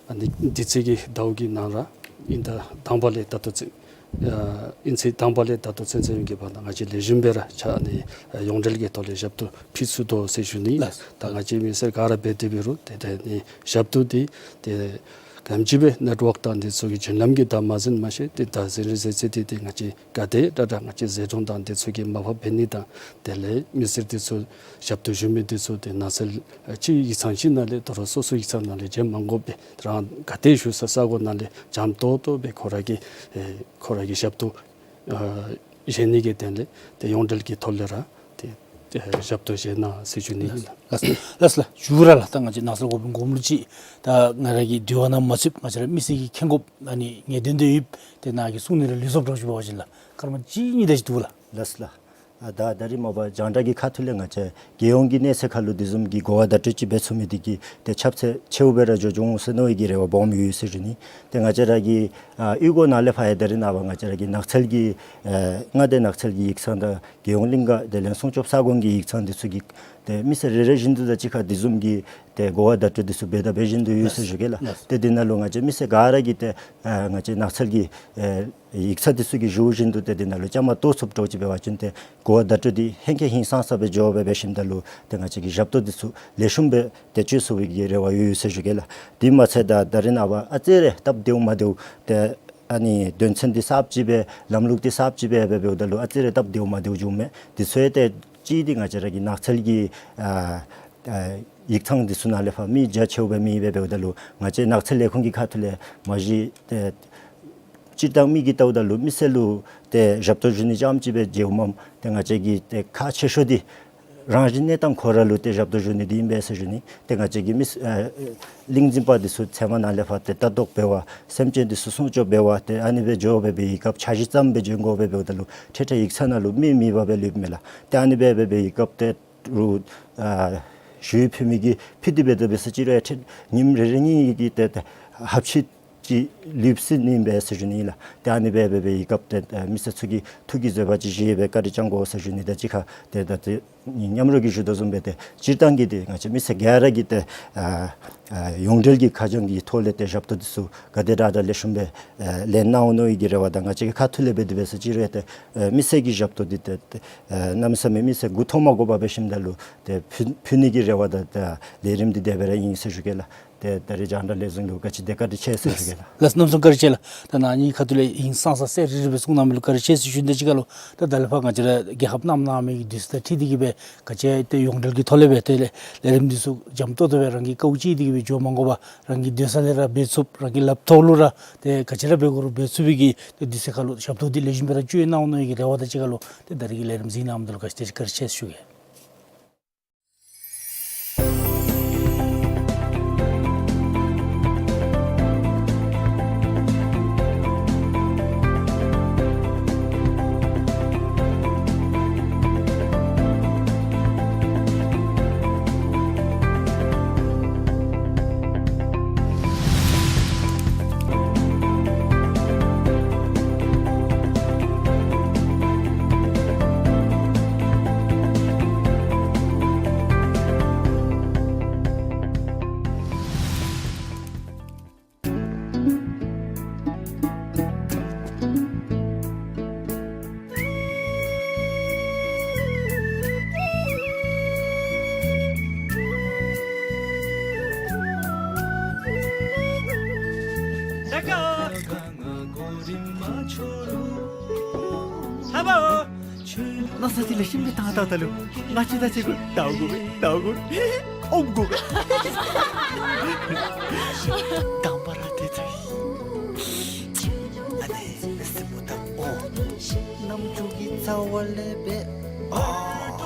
ཨ་ནི་འདི་ཚེས་ཀྱི་ཟླཝ་གི་ནང་ར་ཨིན་ཟླ་དང་པ་ལས་ད་ལྟོ་ཚུན་ཨ་ཨིན་ཚེས་དང་པ་ལས་ད་ལྟོ་ཚུན་ཚོད་ཀྱི་བར་ན་ང་བཅས་ལེགས་ཤོམ་སྦེ་ར་ཆ་ཨ་ནི་ཡོངས་འབྲེལ་གྱི་ཐོག་ལས་ཞབས་ཏོག་ཕུལ་ཚུགས་དོ་ཟེར་ཞུ་ནི། ལགས། ད་ང་བཅས་མི་སེར་ག་ར་འབད་དེ་འབད་རུང་ཏེ་ཏེ་ཨ་ནི་ཞབས་ཏོག་འདི་ཏེ་ག་དེམ་ཅིག་སྦེ་ནེཊ་ཝརཀ་དང་འདི་ཚུ་གི་བརྒྱུད་ལམ་གྱིས་ད་མ་ཟིན་མ་ཤེས། ཏེ་ད་ཟིན་རུང་ཟེར་ཚེ་ཏེ་ཏེ་ང་བཅས་ག་དེ་དྲག་དྲག་ང་བཅས་ཟད་འགྲོ་དང་འདི་ཚུ་གིས་མར་ཕབ་འབད་ནི་དང་དེ་ལས་མི་སེར་འདི་ཚུ་ཞབས་ཏོག་ཞུ་མི་འདི་ཚུ་ཏེ་ནགས་ཚལ་ཨ་གཅིག་ཡིག་ཚང་གཅིག་ནང་ལས་དོ་རུང་སོ་སོ་ཡིག་ཚང་ནང་ལས་བྱོན་མ་དགོ་པར་རང་ག་དེ་བཞུགས་ས་ས་གོ་ནང་ལས་འཇམ་ཏོང་ཏོ་སྦེ་ཁོ་ར་གི་ཨེ་ཁོ་ར་གི་ཞབས་ཏོག་ཨ་བཞེས་ནི་གི་དོན་ལས་ཏེ་ཡོངས་འབྲེལ་གྱི་ཐོག་ལས་ར་ཏེ་ཏེ་ཞབས་ཏོག་བཞེས་གནང་ཟེར་ཞུ་ནི་ཨིན་ལགས། ལགས་ལགས་ལགས། མཇུག་ར་ལགས། ད་ང་བཅས་ནགས་ཚལ་སྒོམ་སྒོམ་ལུགས་ཅིག་ད་ང་ར་གི་དྲི་བ་ནང་མ་ཚུདཔ་ང་བཅས་ར་མི་སེར་གྱིས་མཁྱེན་དགོཔ་ཨ་ནི་ངེས་བདེན་དེ་ཡོདཔ་ཏེ་ནཱ་གིས་གསུང་ནི་རེ་ལུས་སོཔ་འདྲཝ་ཅིག་འབད་བ་ཅིན་ལགས་སྐར་མ་གཅིག་གཉིས་དེ་ཅིག་འདུག་ལགས། ལགས་ལགས། ཨ་ད་ད་རིས་མ་པ་རྒྱང་བསྒྲགས་ཀྱི་ཁ་ཐུག་ལས་ང་བཅས་རྒྱལ་ཡོངས་ཀྱི་གནས་ཚད་ཁར་ལུ་དེ་བཟུམ་གྱི་གོ་བ་བརྡ་སྤྲོད་ཅིག་འབད་ཚུགས་མི་འདི་གིས་ཏེ་ཁྱབ་ཚད་ཆེཝ་སྦེ་ར་འགྱོ་འོང་ཟེར་མནོ་བའི་གི་རེ་བ་སྦོམ་ཡོད་ཟེར་ཞུ་ནི། ཏེ་ང་བཅས་ར་གི་ཨ་གཡུས་སྒོ་ནང་ལས་ཕར་ཡང་ད་རིས་ནངས་པ་ང་བཅས་ར་གི་ནགས་ཚལ་གྱི་ཨ་མངའ་སྡེ་ནགས་ཚལ་གྱི་ཡིག་ཚང་དང་རྒྱལ་ཡོངས་གླིང་ག་དེ་ལས་སྲུང་སྐྱོབ་ས་ཁོངས་ཀྱི་ཡིག་ཚང་འདི་ཚུ་གིས་ཏེ་མི་སེར་རེ་རེ་བཞིན་དུ་དང་གཅིག་ཁར་དེ་བཟུམ་གྱི་ཏེ་གོ་བ་བརྡ་སྤྲོད་འདི་ཚུ་འབད་དང་འབད་བཞིན་དུ་ཡོད་ཟེར་ཞུ་གེ་ལགས། ལགས། ཏེ་འདི་ནང་ལུ་ང་བཅས་མི་སེར་ག་ར་གིས་ཏེ་ཨ་ང་བཅས་ནགས་ཚལ་གྱི་ཨེ་ཡིག་ཚང་འདི་ཚུ་གིས་ཞུ་བཞིན་དུ་ཏེ་འདི་ནང་ལུ་བཅའ་མར་གཏོགས་ཚུགསཔ་འདྲཝ་ཅིག་འབད་བ་ཅིན་ཏེ་གོ་བ་བརྡ་སྤྲོད་འདི་ཧེང་སྐལ་ཧིང་སངས་ས་སྦེ་འགྱོ་སྦེ་འབད་ཞིནམ་ད་ལུ་ཏེ་ང་བཅས་ཀྱི་ཞབས་ཏོག་འདི་ཚུ་ལེགས་ཤོམ་སྦེ་ཏེ་སྤྱོད་ཚུགས་པའི་གི་རེ་བ་ཡོད་ཡོད་ཟེར་ཞུ་གེ་ལགས། དེ་མ་ཚད་ད་ད་རིས་ནངས་པ་ཨ་ཙི་རེ་སྟབས་བདེཝ་མ་བདེཝ་ཏེ་ཨ་ནི་དོན་ཚན་འདི་གསརཔ་ཅིག་སྦེ་ལམ་ལུགས་འདི་གསརཔ་ཅིག་སྦེ་འབད་འབདཝ་ད་ལུ་ཨ་ཙི་རེ་སྟབས་བདེཝ་མ་བདེཝ་བྱུངམ་མས། འདི་ཚུ་ཡང་ཏེ་གཅིག་འདི་ང་བཅས་ར་གི་ནགས་ཚལ་གྱི་ཨ་ཨ་ཡིག་ཚང་འདི་ཚུ་ནང་ལས་ཕར་མི་རྒྱ་ཆེཝ་སྦེ་མེད་པར་འབདཝ་ད་ལུ་ང་བཅས་ནགས་ཚལ་ལས་ཁུངས་ཀྱི་ཁ་ཐུག་ལས་མ་གཞི་ཏེ་ སྤྱིར་བཏང་མི་གིས་བལྟཝ་ད་ལུ་མི་སེར་ལུ་ཏེ་ཞབས་ཏོག་ཞུ་ནི་རྐྱངམ་ཅིག་སྦེ་མཇལཝ་མས། ཏེ་ང་བཅས་ཀྱི་ཏེ་ཁག་ཆེ་ཤོས་འདི་རང་བཞིན་གནས་སྟངས་ཁོ་ར་ལུ་ཏེ་ཞབས་ཏོག་ཞུ་ནི་འདི་ཨིན་པས་ཟེར་ཞུ་ནི། ཏེ་ང་བཅས་ཀྱི་མི་ཨ་གླིང་འཛིན་པ་འདི་ཚུ་ཚལ་མ་ནང་ལས་ཕར་ཏེ་ལྟ་རྟོག་འབད་བར་སེམས་ཅན་འདི་ཚུ་སྲུང་སྐྱོབ་འབད་བར་ཏེ་ཨ་ནི་སྦེ་འགྱོ་སྦེ་འབད་བའི་སྐབས་འཆར་གཞི་བརྩམས་སྦེ་འགྱོ་དགོ་པས། འབདཝ་ད་ལུ་འཕྲལ་འཕྲལ་ཡིག་ཚང་ནང་ལུ་མི་མེདཔ་སྦེ་ལུསཔ་མས་ལགས། ཏེ་ཨ་ནི་སྦེ་འབད་བའི་སྐབས་ཏེ་རུང་ཨ་ཞུ་ཡིག་ཕུལ་མི་གིས་ཕུལ་ཏེ་འབད་དེ་འབད་ས་ཅིག་རུང་ཡང་ཏེ་ཉིནམ་རེ་རེ་གཉིས་ཀྱི་ཏེ་ཏེ་ལྷགཔ་ཅིག་ལུསཔ་ཟེར་ནི་ཨིན་པས་ཟེར་ཞུ་ནི་ལགས། ཏེ་ཨ་ནི་སྦེ་འབད་བའི་སྐབས་ཏེ་ཨ་མི་སེར་ཚུ་གིས་ཐུགས་ཀྱི་བཟོད་པ་ཅིག་བཞེས་སྦེ་བཀའ་དྲིན་བསྐྱང་དགོ་ཟེར་ཞུ་ནི། ད་ཅི་ཁ་ཏེ་ད་ཏེ་མཉམ་རོགས་ཀྱིས་ཞུ་དོ་བཟུམ་སྦེ་ཏེ་སྤྱིར་བཏང་གི་ཏེ་ང་བཅས་མི་སེར་ག་ར་གིས་ཏེ་ཨ་ཨ་ཡོངས་འབྲེལ་གྱི་ཁ་བྱང་གི་ཐོག་ལས་ཏེ་ཞབས་ཏོག་འདི་ཚུ་ག་དེ་དྲག་དྲག་ལེགས་ཤོམ་སྦེ་ཨ་ལེན་གནང་འོང་མནོ་བའི་གི་རེ་བ་དང་། ང་བཅས་ཀྱི་ཁ་ཐུག་ལས་འབད་དེ་འབད་ས་ཅིག་རུང་ཡང་ཏེ་ཨ་མི་སེར་གྱི་ཞབས་ཏོག་འདི་ཏེ་ཏེ་ཨ་གནམ་མེད་ས་མེད་མི་སེར་མགུ་འཐོམ་མ་དགོ་པར་འབད་ཞིནམ་ད་ལུ་ཏེ་ཕུལ་ཕུལ་ནི་གི་རེ་བ་དང་ཏེ་ལས་རིམ་འདི་དེ་སྦེ་ར་ཨིན་ཟེར་ཞུ་གེ་ལགས། ཏེ་ད་རེས་རྒྱང་བསྒྲགས་ལས་འཛིན་ལུ་བཀའ་དྲིན་དེ་བཀའ་དྲིན་ཆེ་ཟེར་ཞུ་གེ་ལགས། ལགས་གནམ་མེད་ས་མེད་བཀའ་དྲིན་ཆེ་ལགས། ད་ནཱ་ངེའི་ཁ་ཐུག་ལས་ཧིང་སངས་ས་གསལ་རི་རི་སྦེ་གསུང་གནང་མི་ལུ་བཀའ་དྲིན་ཆེ་ཟེར་ཞུ་ནི། དེ་ཅིག་ཁར་ལུ་ད་ད་ལས་ཕར་ང་བཅས་ར་རྒྱལ་ཁབ་གནམ་ནང་མི་གི་དུས་ཚོད་དང་འཁྲིལ་ཏེ་གིས་སྦེ་ག་ཅི་ཡང་ཏེ་ཡོངས་འབྲེལ་གྱི་ཐོག་ལས་སྦེ་ཏེ་ལས་ལས་རིམ་འདི་ཚུ་འཇམ་ཏོང་ཏོ་སྦེ་རང་གིས་དཀའཝ་སྤྱད་དེ་གིས་སྦེ་འགྱོ་མ་དགོ་པར་རང་གི་སྡོད་ས་ལས་ར་འབད་ཚུགསཔ། རང་གི་ལགཔ་ཐོག་ལུ་ར་ཏེ་ག་ཅི་ར་འབད་དགོ་རུང་འབད་ཚུགས་པའི་གི་ཏེ་དུས་ཚོད་ཁར་ལུ་ཞབས་ཏོག་འདི་ལེགས་ཤོམ་སྦེ་ར་སྤྱོད་གནང་འོང་མནོ་བའི་གི་རེ་བ་དང་གཅིག་ཁར་ལུ་ཏེ་ད་རེས་ཀྱི་ལས་རིམ་གཟིགས་གནང་མི་འདི་ལུ་བཀའ་དྲིན་ཆེ་ཟེར་ཞུ་གེ། ནཱ་ས་ཏེ་ལེགས་ཤོམ་སྦེ་བཏང་ད་ད་ལུ། ང་བཅས་ད་ཅི་དགོ། ད་དགོ་པས། ད་དགོ་པས། ཨོམ་དགོ་པས། དང་པ་ར་ཏེ་ཚུ་ཨ་ནི་སྲིན་པོ་དང་ཨོ་རྣམ་འགྱུར་གྱི་རྩ་བ་ལས་འབད། ཨོ་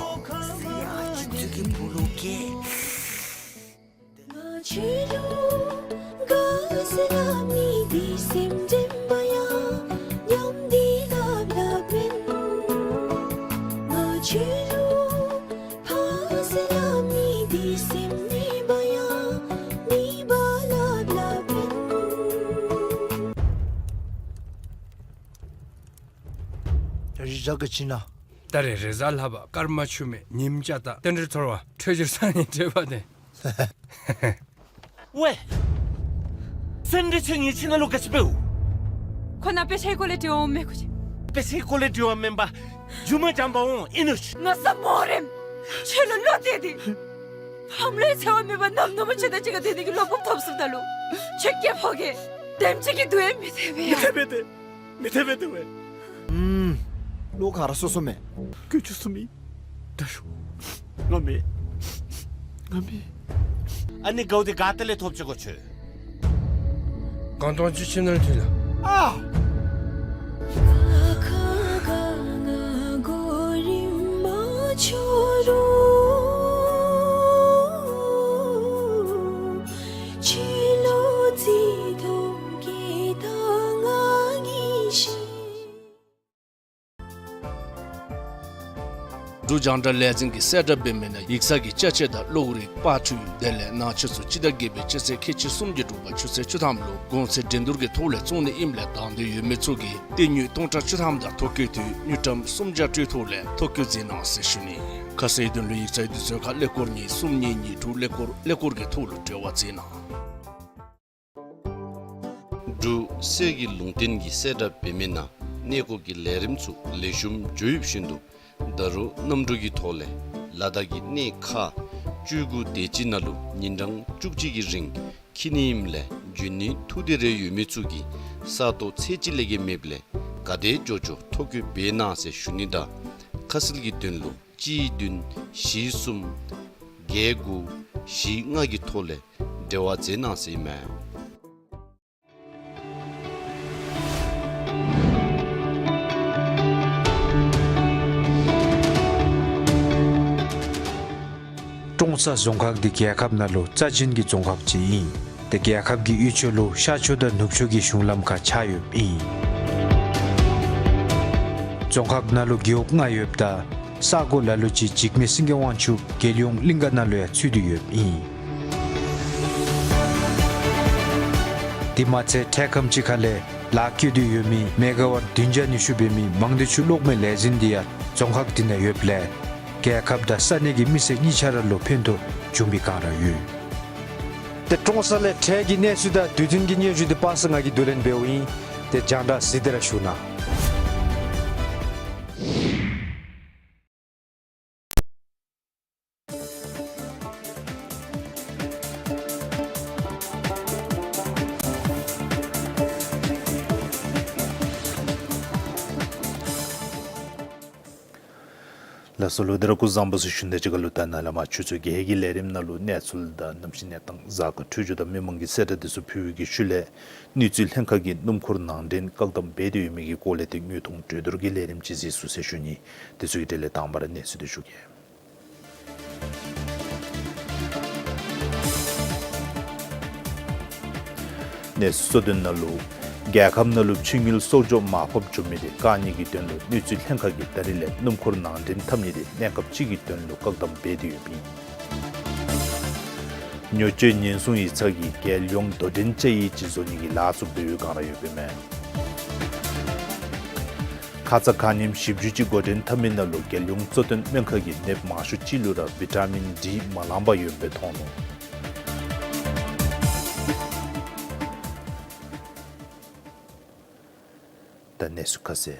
ཟེར་ཡ་སྤྱི་གཙུག་གི་བུ་ལུ་སྐྱེས། ད་རེས་རེས་གཟའ་ལྷག་པ་སྐར་མ་ཆུ་མེད་ཉིམ་ཅ་ཏ་རྟེན་འབྲེལ་ཐོར་བ་འཕྲོད་སྦྱོར་སང་ཉིན་འཕྲོད་པ་དེ། ཝེ། སེམས་ཁྲལ་ཆེ་ངེ་ཁྱིམ་ནང་ལུ་ག་ཅི་འབདཝ། ཁོ་ནཱ་དཔེ་ཆའི་སྐོར་ལས་དྲི་བ་འོང་མས་ཁོ་ཅིག། དཔེ་ཆའི་སྐོར་ལས་དྲི་བ་མེན་པར་རྒྱུ་མ་འཇམ་པ་འོང་ཨིན་ནུག། ང་ས་མོ་རེམ། ཁྱོད་ལུ་བློ་གཏད་དེ། ཕམ་ལུའི་འཚེ་བ་མེད་པར་ནམ་ནུབ་མོ་ཁྱོད་དང་གཅིག་ཁར་སྡོད་ནི་གི་བློ་སྤོབས་ཐོབ་སོངམ་ད་ལུ། ཁྱོད་སྐྱེ་ཕོ་གིས་དེམ་ཅིག་གི་སྡུག་ཡང་མི་འཐད་པས་ཡ། མི་འཐད་པས་ཏེ། མི་འཐད་པས་ཏེ་ཝེ། ཨུམ། བློ་ག་ར་སོ་སོ་མས། ཀུ་ཅུ་སུ་མི། ད་ཤོག། ང་མེད། ང་མེད། ཨ་ནི་གའུ་དེ་ག་ཏེ་ལས་ཐོབ་ཅི་གོ་ཁྱོད། གངས་སྟོང་སྤྱི་ཆིངས་ནང་ཐོན་ལགས། ཨ། འབྲུག་རྒྱང་བསྒྲགས་ལས་འཛིན་གྱིས་གསལ་བསྒྲགས་འབད་མི་ནང་ཡིག་ཚང་གི་ཅ་ཆས་དང་གློག་རིག་པར་འཕྲུལ་དེ་ལས་ནང་ཆས་ཚུ་སྤྱི་ཟླ་བརྒྱད་པའི་སྤྱི་ཚེས་ཁལ་གཅིག་སུམ་ཅུ་དྲུག་པ་ཆུ་ཚོད་བཅུ་ཐམ་ལུ་གོང་ཚད་འགྲན་བསྡུར་གྱི་ཐོག་ལས་བཙོང་ནི་ཨིནམ་ལས་དང་འདོད་ཡོད་མི་ཚུ་གིས་སྟེར་དངུལ་སྟོང་ཕྲག་བཅུ་ཐམ་དང་ཐོ་བཀོད་དུས་དངུལ་ཀྲམ་སུམ་བརྒྱ་སྤྲོད་ཐོག་ལས་ཐོ་བཀོད་མཛད་གནང་ཟེར་ཞུ་ནི། ཁ་གསལ་དོན་ལུ་ཡིག་ཚང་དུས་ཚོད་ཁར་ཀླད་ཀོར་གཉིས་གསུམ་གཉིས་གཉིས་དྲུག་ཀླད་ཀོར་ཀླད་ཀོར་གྱི་ཐོག་ལུ་འབྲེལ་བ་མཛད་གནང་། འབྲུག་གསེར་གྱི་ལུང་བསྟན་གྱིས་གསལ་བསྒྲགས་འབད་མི་ནང་གནས་སྐོར་གྱི་ལས་རིམ་ཚུ་ལེགས་ཤོམ་འགྱོ་ཡོདཔ་བཞིན་དུ་ད་རུང་གནམ་གྲུ་གི་ཐོག་ལས་ལ་དྭགས་ཀྱི་གནས་ཁག་བཅུ་དགུ་དེ་ཅིག་ནང་ལུ་ཉིན་གྲངས་བཅུ་གཅིག་གི་རིང་འཁྱིད་ནི་ཨིནམ་ལས་འབྱོན་ནི་ཐུགས་འདོད་རེ་ཡོད་མི་ཚུ་གིས་ས་སྟོང་ཚད་གཅིག་ལས་བརྒལ་མེདཔ་ལས་ག་དེ་མགྱོགས་མགྱོགས་ཐོ་བཀོད་འབད་གནང་ཟེར་ཞུ་ནི་དང་ཁ་གསལ་གྱི་དོན་ལུ་གཅིག་བདུན་བཞི་གསུམ་བརྒྱད་དགུ་བཞི་ལྔ་གི་ཐོག་ལས་འབྲེལ་བ་མཛད་གནང་ཟེར་ཨིན་མས། ས་རྫོང་ཁག་འདི་རྒྱལ་ཁབ་ནང་ལུ་རྩ་ཅན་གྱི་རྫོང་ཁག་ཅིག་ཨིན། ཏེ་རྒྱལ་ཁབ་ཀྱི་དབུས་ཕྱོགས་ལུ་ཤར་ཕྱོགས་དང་ནུབ་ཕྱོགས་ཀྱི་གཞུང་ལམ་ཁར་ཆགས་ཡོདཔ་ཨིན། རྫོང་ཁག་ནང་ལུ་རྒེད་འོག་ལྔ་ཡོདཔ་ད་ས་གོ་ལ་ལུ་ཅིག་འཇིགས་མེད་སེང་གེ་དབང་ཕྱུག་རྒྱལ་ཡོངས་གླིང་ག་ནང་ལུ་ཡང་ཚུད་དེ་ཡོདཔ་ཨིན། དེ་མ་ཚད་འཕྲལ་ཁམས་ཅིག་ཁ་ལས་ལཱ་བཀོད་དེ་ཡོད་མི་མེ་ག་ཝཊ་བདུན་བརྒྱ་ཉི་ཤུ་འབད་མི་མང་སྡེ་ཆུ་གློག་མེ་ལས་འཛིན་འདི་ཡང་རྫོང་ཁག་འདི་ནང་ཡོདཔ་ལས་རྒྱལ་ཁབ་དང་ས་གནས་ཀྱི་མི་སེར་གཉིས་ཆ་ར་ལུ་ཕན་ཐོགས་བྱུང་བའི་བསྒང་ར་ཡོད། ཏེ་ཀྲོང་གསར་ལས་འཕྲལ་གྱི་གནས་ཚུལ་དང་དུས་མཐུན་གྱི་སྙན་ཞུ་འདི་པ་སངས་ང་གིས་བསྡུ་ལེན་འབདཝ་ཨིན། ཏེ་རྒྱང་བསྒྲགས་གཟིགས་ཏེ་ར་བཞུགས་གནང་། ལགས་སོ་ལགས། ད་རིས་སྐུ་གཟུགས་བཟང་པོ་ཟེར་ཞུ་ནི་དང་གཅིག་ཁར་ལུ་ད་ནཱ་ལས་མར་ཆུ་ཚོད་བརྒྱད་ཀྱི་ལས་རིམ་ནང་ལུ་གནས་ཚུལ་དང་གནམ་གཤིས་གནས་སྟངས་གཟའ་སྐར་འཕྲོད་སྦྱོར་དང་མི་མང་གི་གསལ་བསྒྲགས་དེ་ཚུ་ཕུལ་བའི་གི་ཤུལ་ལས་དངུལ་རྩིས་ལྷན་ཁག་གིས་སྣུམ་འཁོར་ནང་འདྲེན་བཀག་དམ་འབད་དེ་ཡོད་མི་གི་སྐོར་ལས་ཏེ་དངོས་མཐོང་གྲོས་བསྡུར་གྱི་ལས་རིམ་ཅིག་གཟིགས་ཚུགས་ཟེར་ཞུ་ནི། དེ་ཚུ་གི་གྲས་ལས་དང་པ་ར་གནས་ཚུལ་འདི་ཞུ་གེ། གནས་ཚུལ་གཙོ་དོན་ནང་ལུ་རྒྱལ་ཁབ་ནང་ལུ་ཕྱི་དངུལ་གསོག་འཇོག་མར་ཕབ་འགྱོ་མི་དེ་བཀག་ནི་གི་དོན་ལུ་དངུལ་རྩིས་ལྷན་ཁག་གིས་ད་རིས་ལས་སྣུམ་འཁོར་ནང་འདྲེན་འཐབ་ནི་དེ་གནས་སྐབས་ཅིག་གི་དོན་ལུ་བཀག་དམ་འབད་དེ་ཡོདཔ་ཨིན། ཉོ་སྤྱོད་ཉེན་སྲུང་ཡིག་ཚང་གིས་རྒྱལ་ཡོངས་དོ་འགྲན་དཔྱད་ཡིག་ཅིག་བཟོ་ནི་གི་ལཱ་ཚུ་འབད་བའི་བསྒང་ར་ཡོདཔ་ཨིན་མས། ཁ་ཙ་ཁ་ཉིནམ་བཞི་བཅུ་ཅིག་འགོ་འདྲེན་འཐབ་མི་ནང་ལུ་རྒྱལ་ཡོངས་གཙོ་བསྟེན་སྨན་ཁང་གིས་ནདཔ་མང་ཤོས་ཅིག་ལུ་ར་བི་ཊ་མིན་ཌི་མ་ལང་པར་ཡོདཔ་སྦེ་མཐོང་ནུག། ད་གནས་ཚུལ་ཁ་གསལ།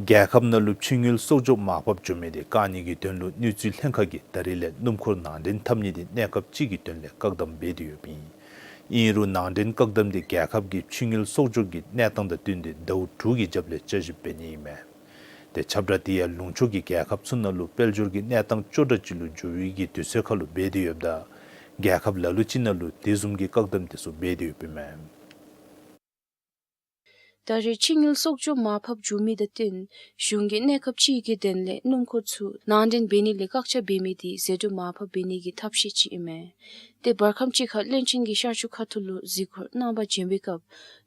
རྒྱལ་ཁབ་ནང་ལུ་ཕྱི་དངུལ་གསོག་འཇོག་མར་ཕབ་འགྱོ་མི་དེ་བཀག་ནི་གི་དོན་ལུ་དངུལ་རྩིས་ལྷན་ཁག་གིས་ད་རིས་ལས་སྣུམ་འཁོར་ནང་འདྲེན་འཐབ་ནི་དེ་གནས་སྐབས་ཅིག་གི་དོན་ལས་བཀག་དམ་འབད་དེ་ཡོདཔ་ཨིན། ཨིན་རུང་ནང་འདྲེན་བཀག་དམ་དེ་རྒྱལ་ཁབ་ཀྱི་ཕྱི་དངུལ་གསོག་འཇོག་གི་གནས་སྟངས་དང་བསྟུན་ཏེ་ཟླཝ་དྲུག་གི་རྒྱབ་ལས་བསྐྱར་ཞིབ་འབད་ནི་ཨིན་མས། ཏེ་ཁྱབ་བསྒྲགས་དེ་ཡང་ལུང་ཕྱོགས་ཀྱི་རྒྱལ་ཁབ་ཚུ་ནང་ལུ་དཔལ་འབྱོར་གྱི་གནས་སྟངས་སྐྱོ་དྲགས་ཅིག་ལུ་འགྱུར་བའི་གི་དུས་ཚོད་ཁར་ལུ་འབད་དེ་ཡོདཔ་ད་རྒྱལ་ཁབ་ལ་ལུ་ཅིག་ནང་ལུ་དེ་བཟུམ་གྱི་བཀག་དམ་དེ་ཚུ་འབད་དེ་ཡོདཔ་ཨིན་མས། ད་རེས་ཕྱི་དངུལ་གསོག་འཇོག་མར་ཕབ་འགྱོ་མི་དང་བསྟུན་གཞུང་གིས་གནས་སྐབས་ཅིག་གི་དོན་ལས་སྣུམ་འཁོར་ཚུ་ནང་འདྲེན་འབད་ནི་ལས་བཀག་ཆ་འབད་མི་དེ་ཟད་འགྲོ་མར་ཕབ་འབད་ནི་གི་ཐབས་ཤེས་ཅིག་ཨིན་མས། ཏེ་བར་ཁམས་ཅིག་ཁར་བློན་ཆེན་གྱིས་ཤར་ཕྱོགས་ཁ་ཐུག་ལུ་གཟིགས་སྐོར་གནང་པར་བྱོན་པའི་སྐབས་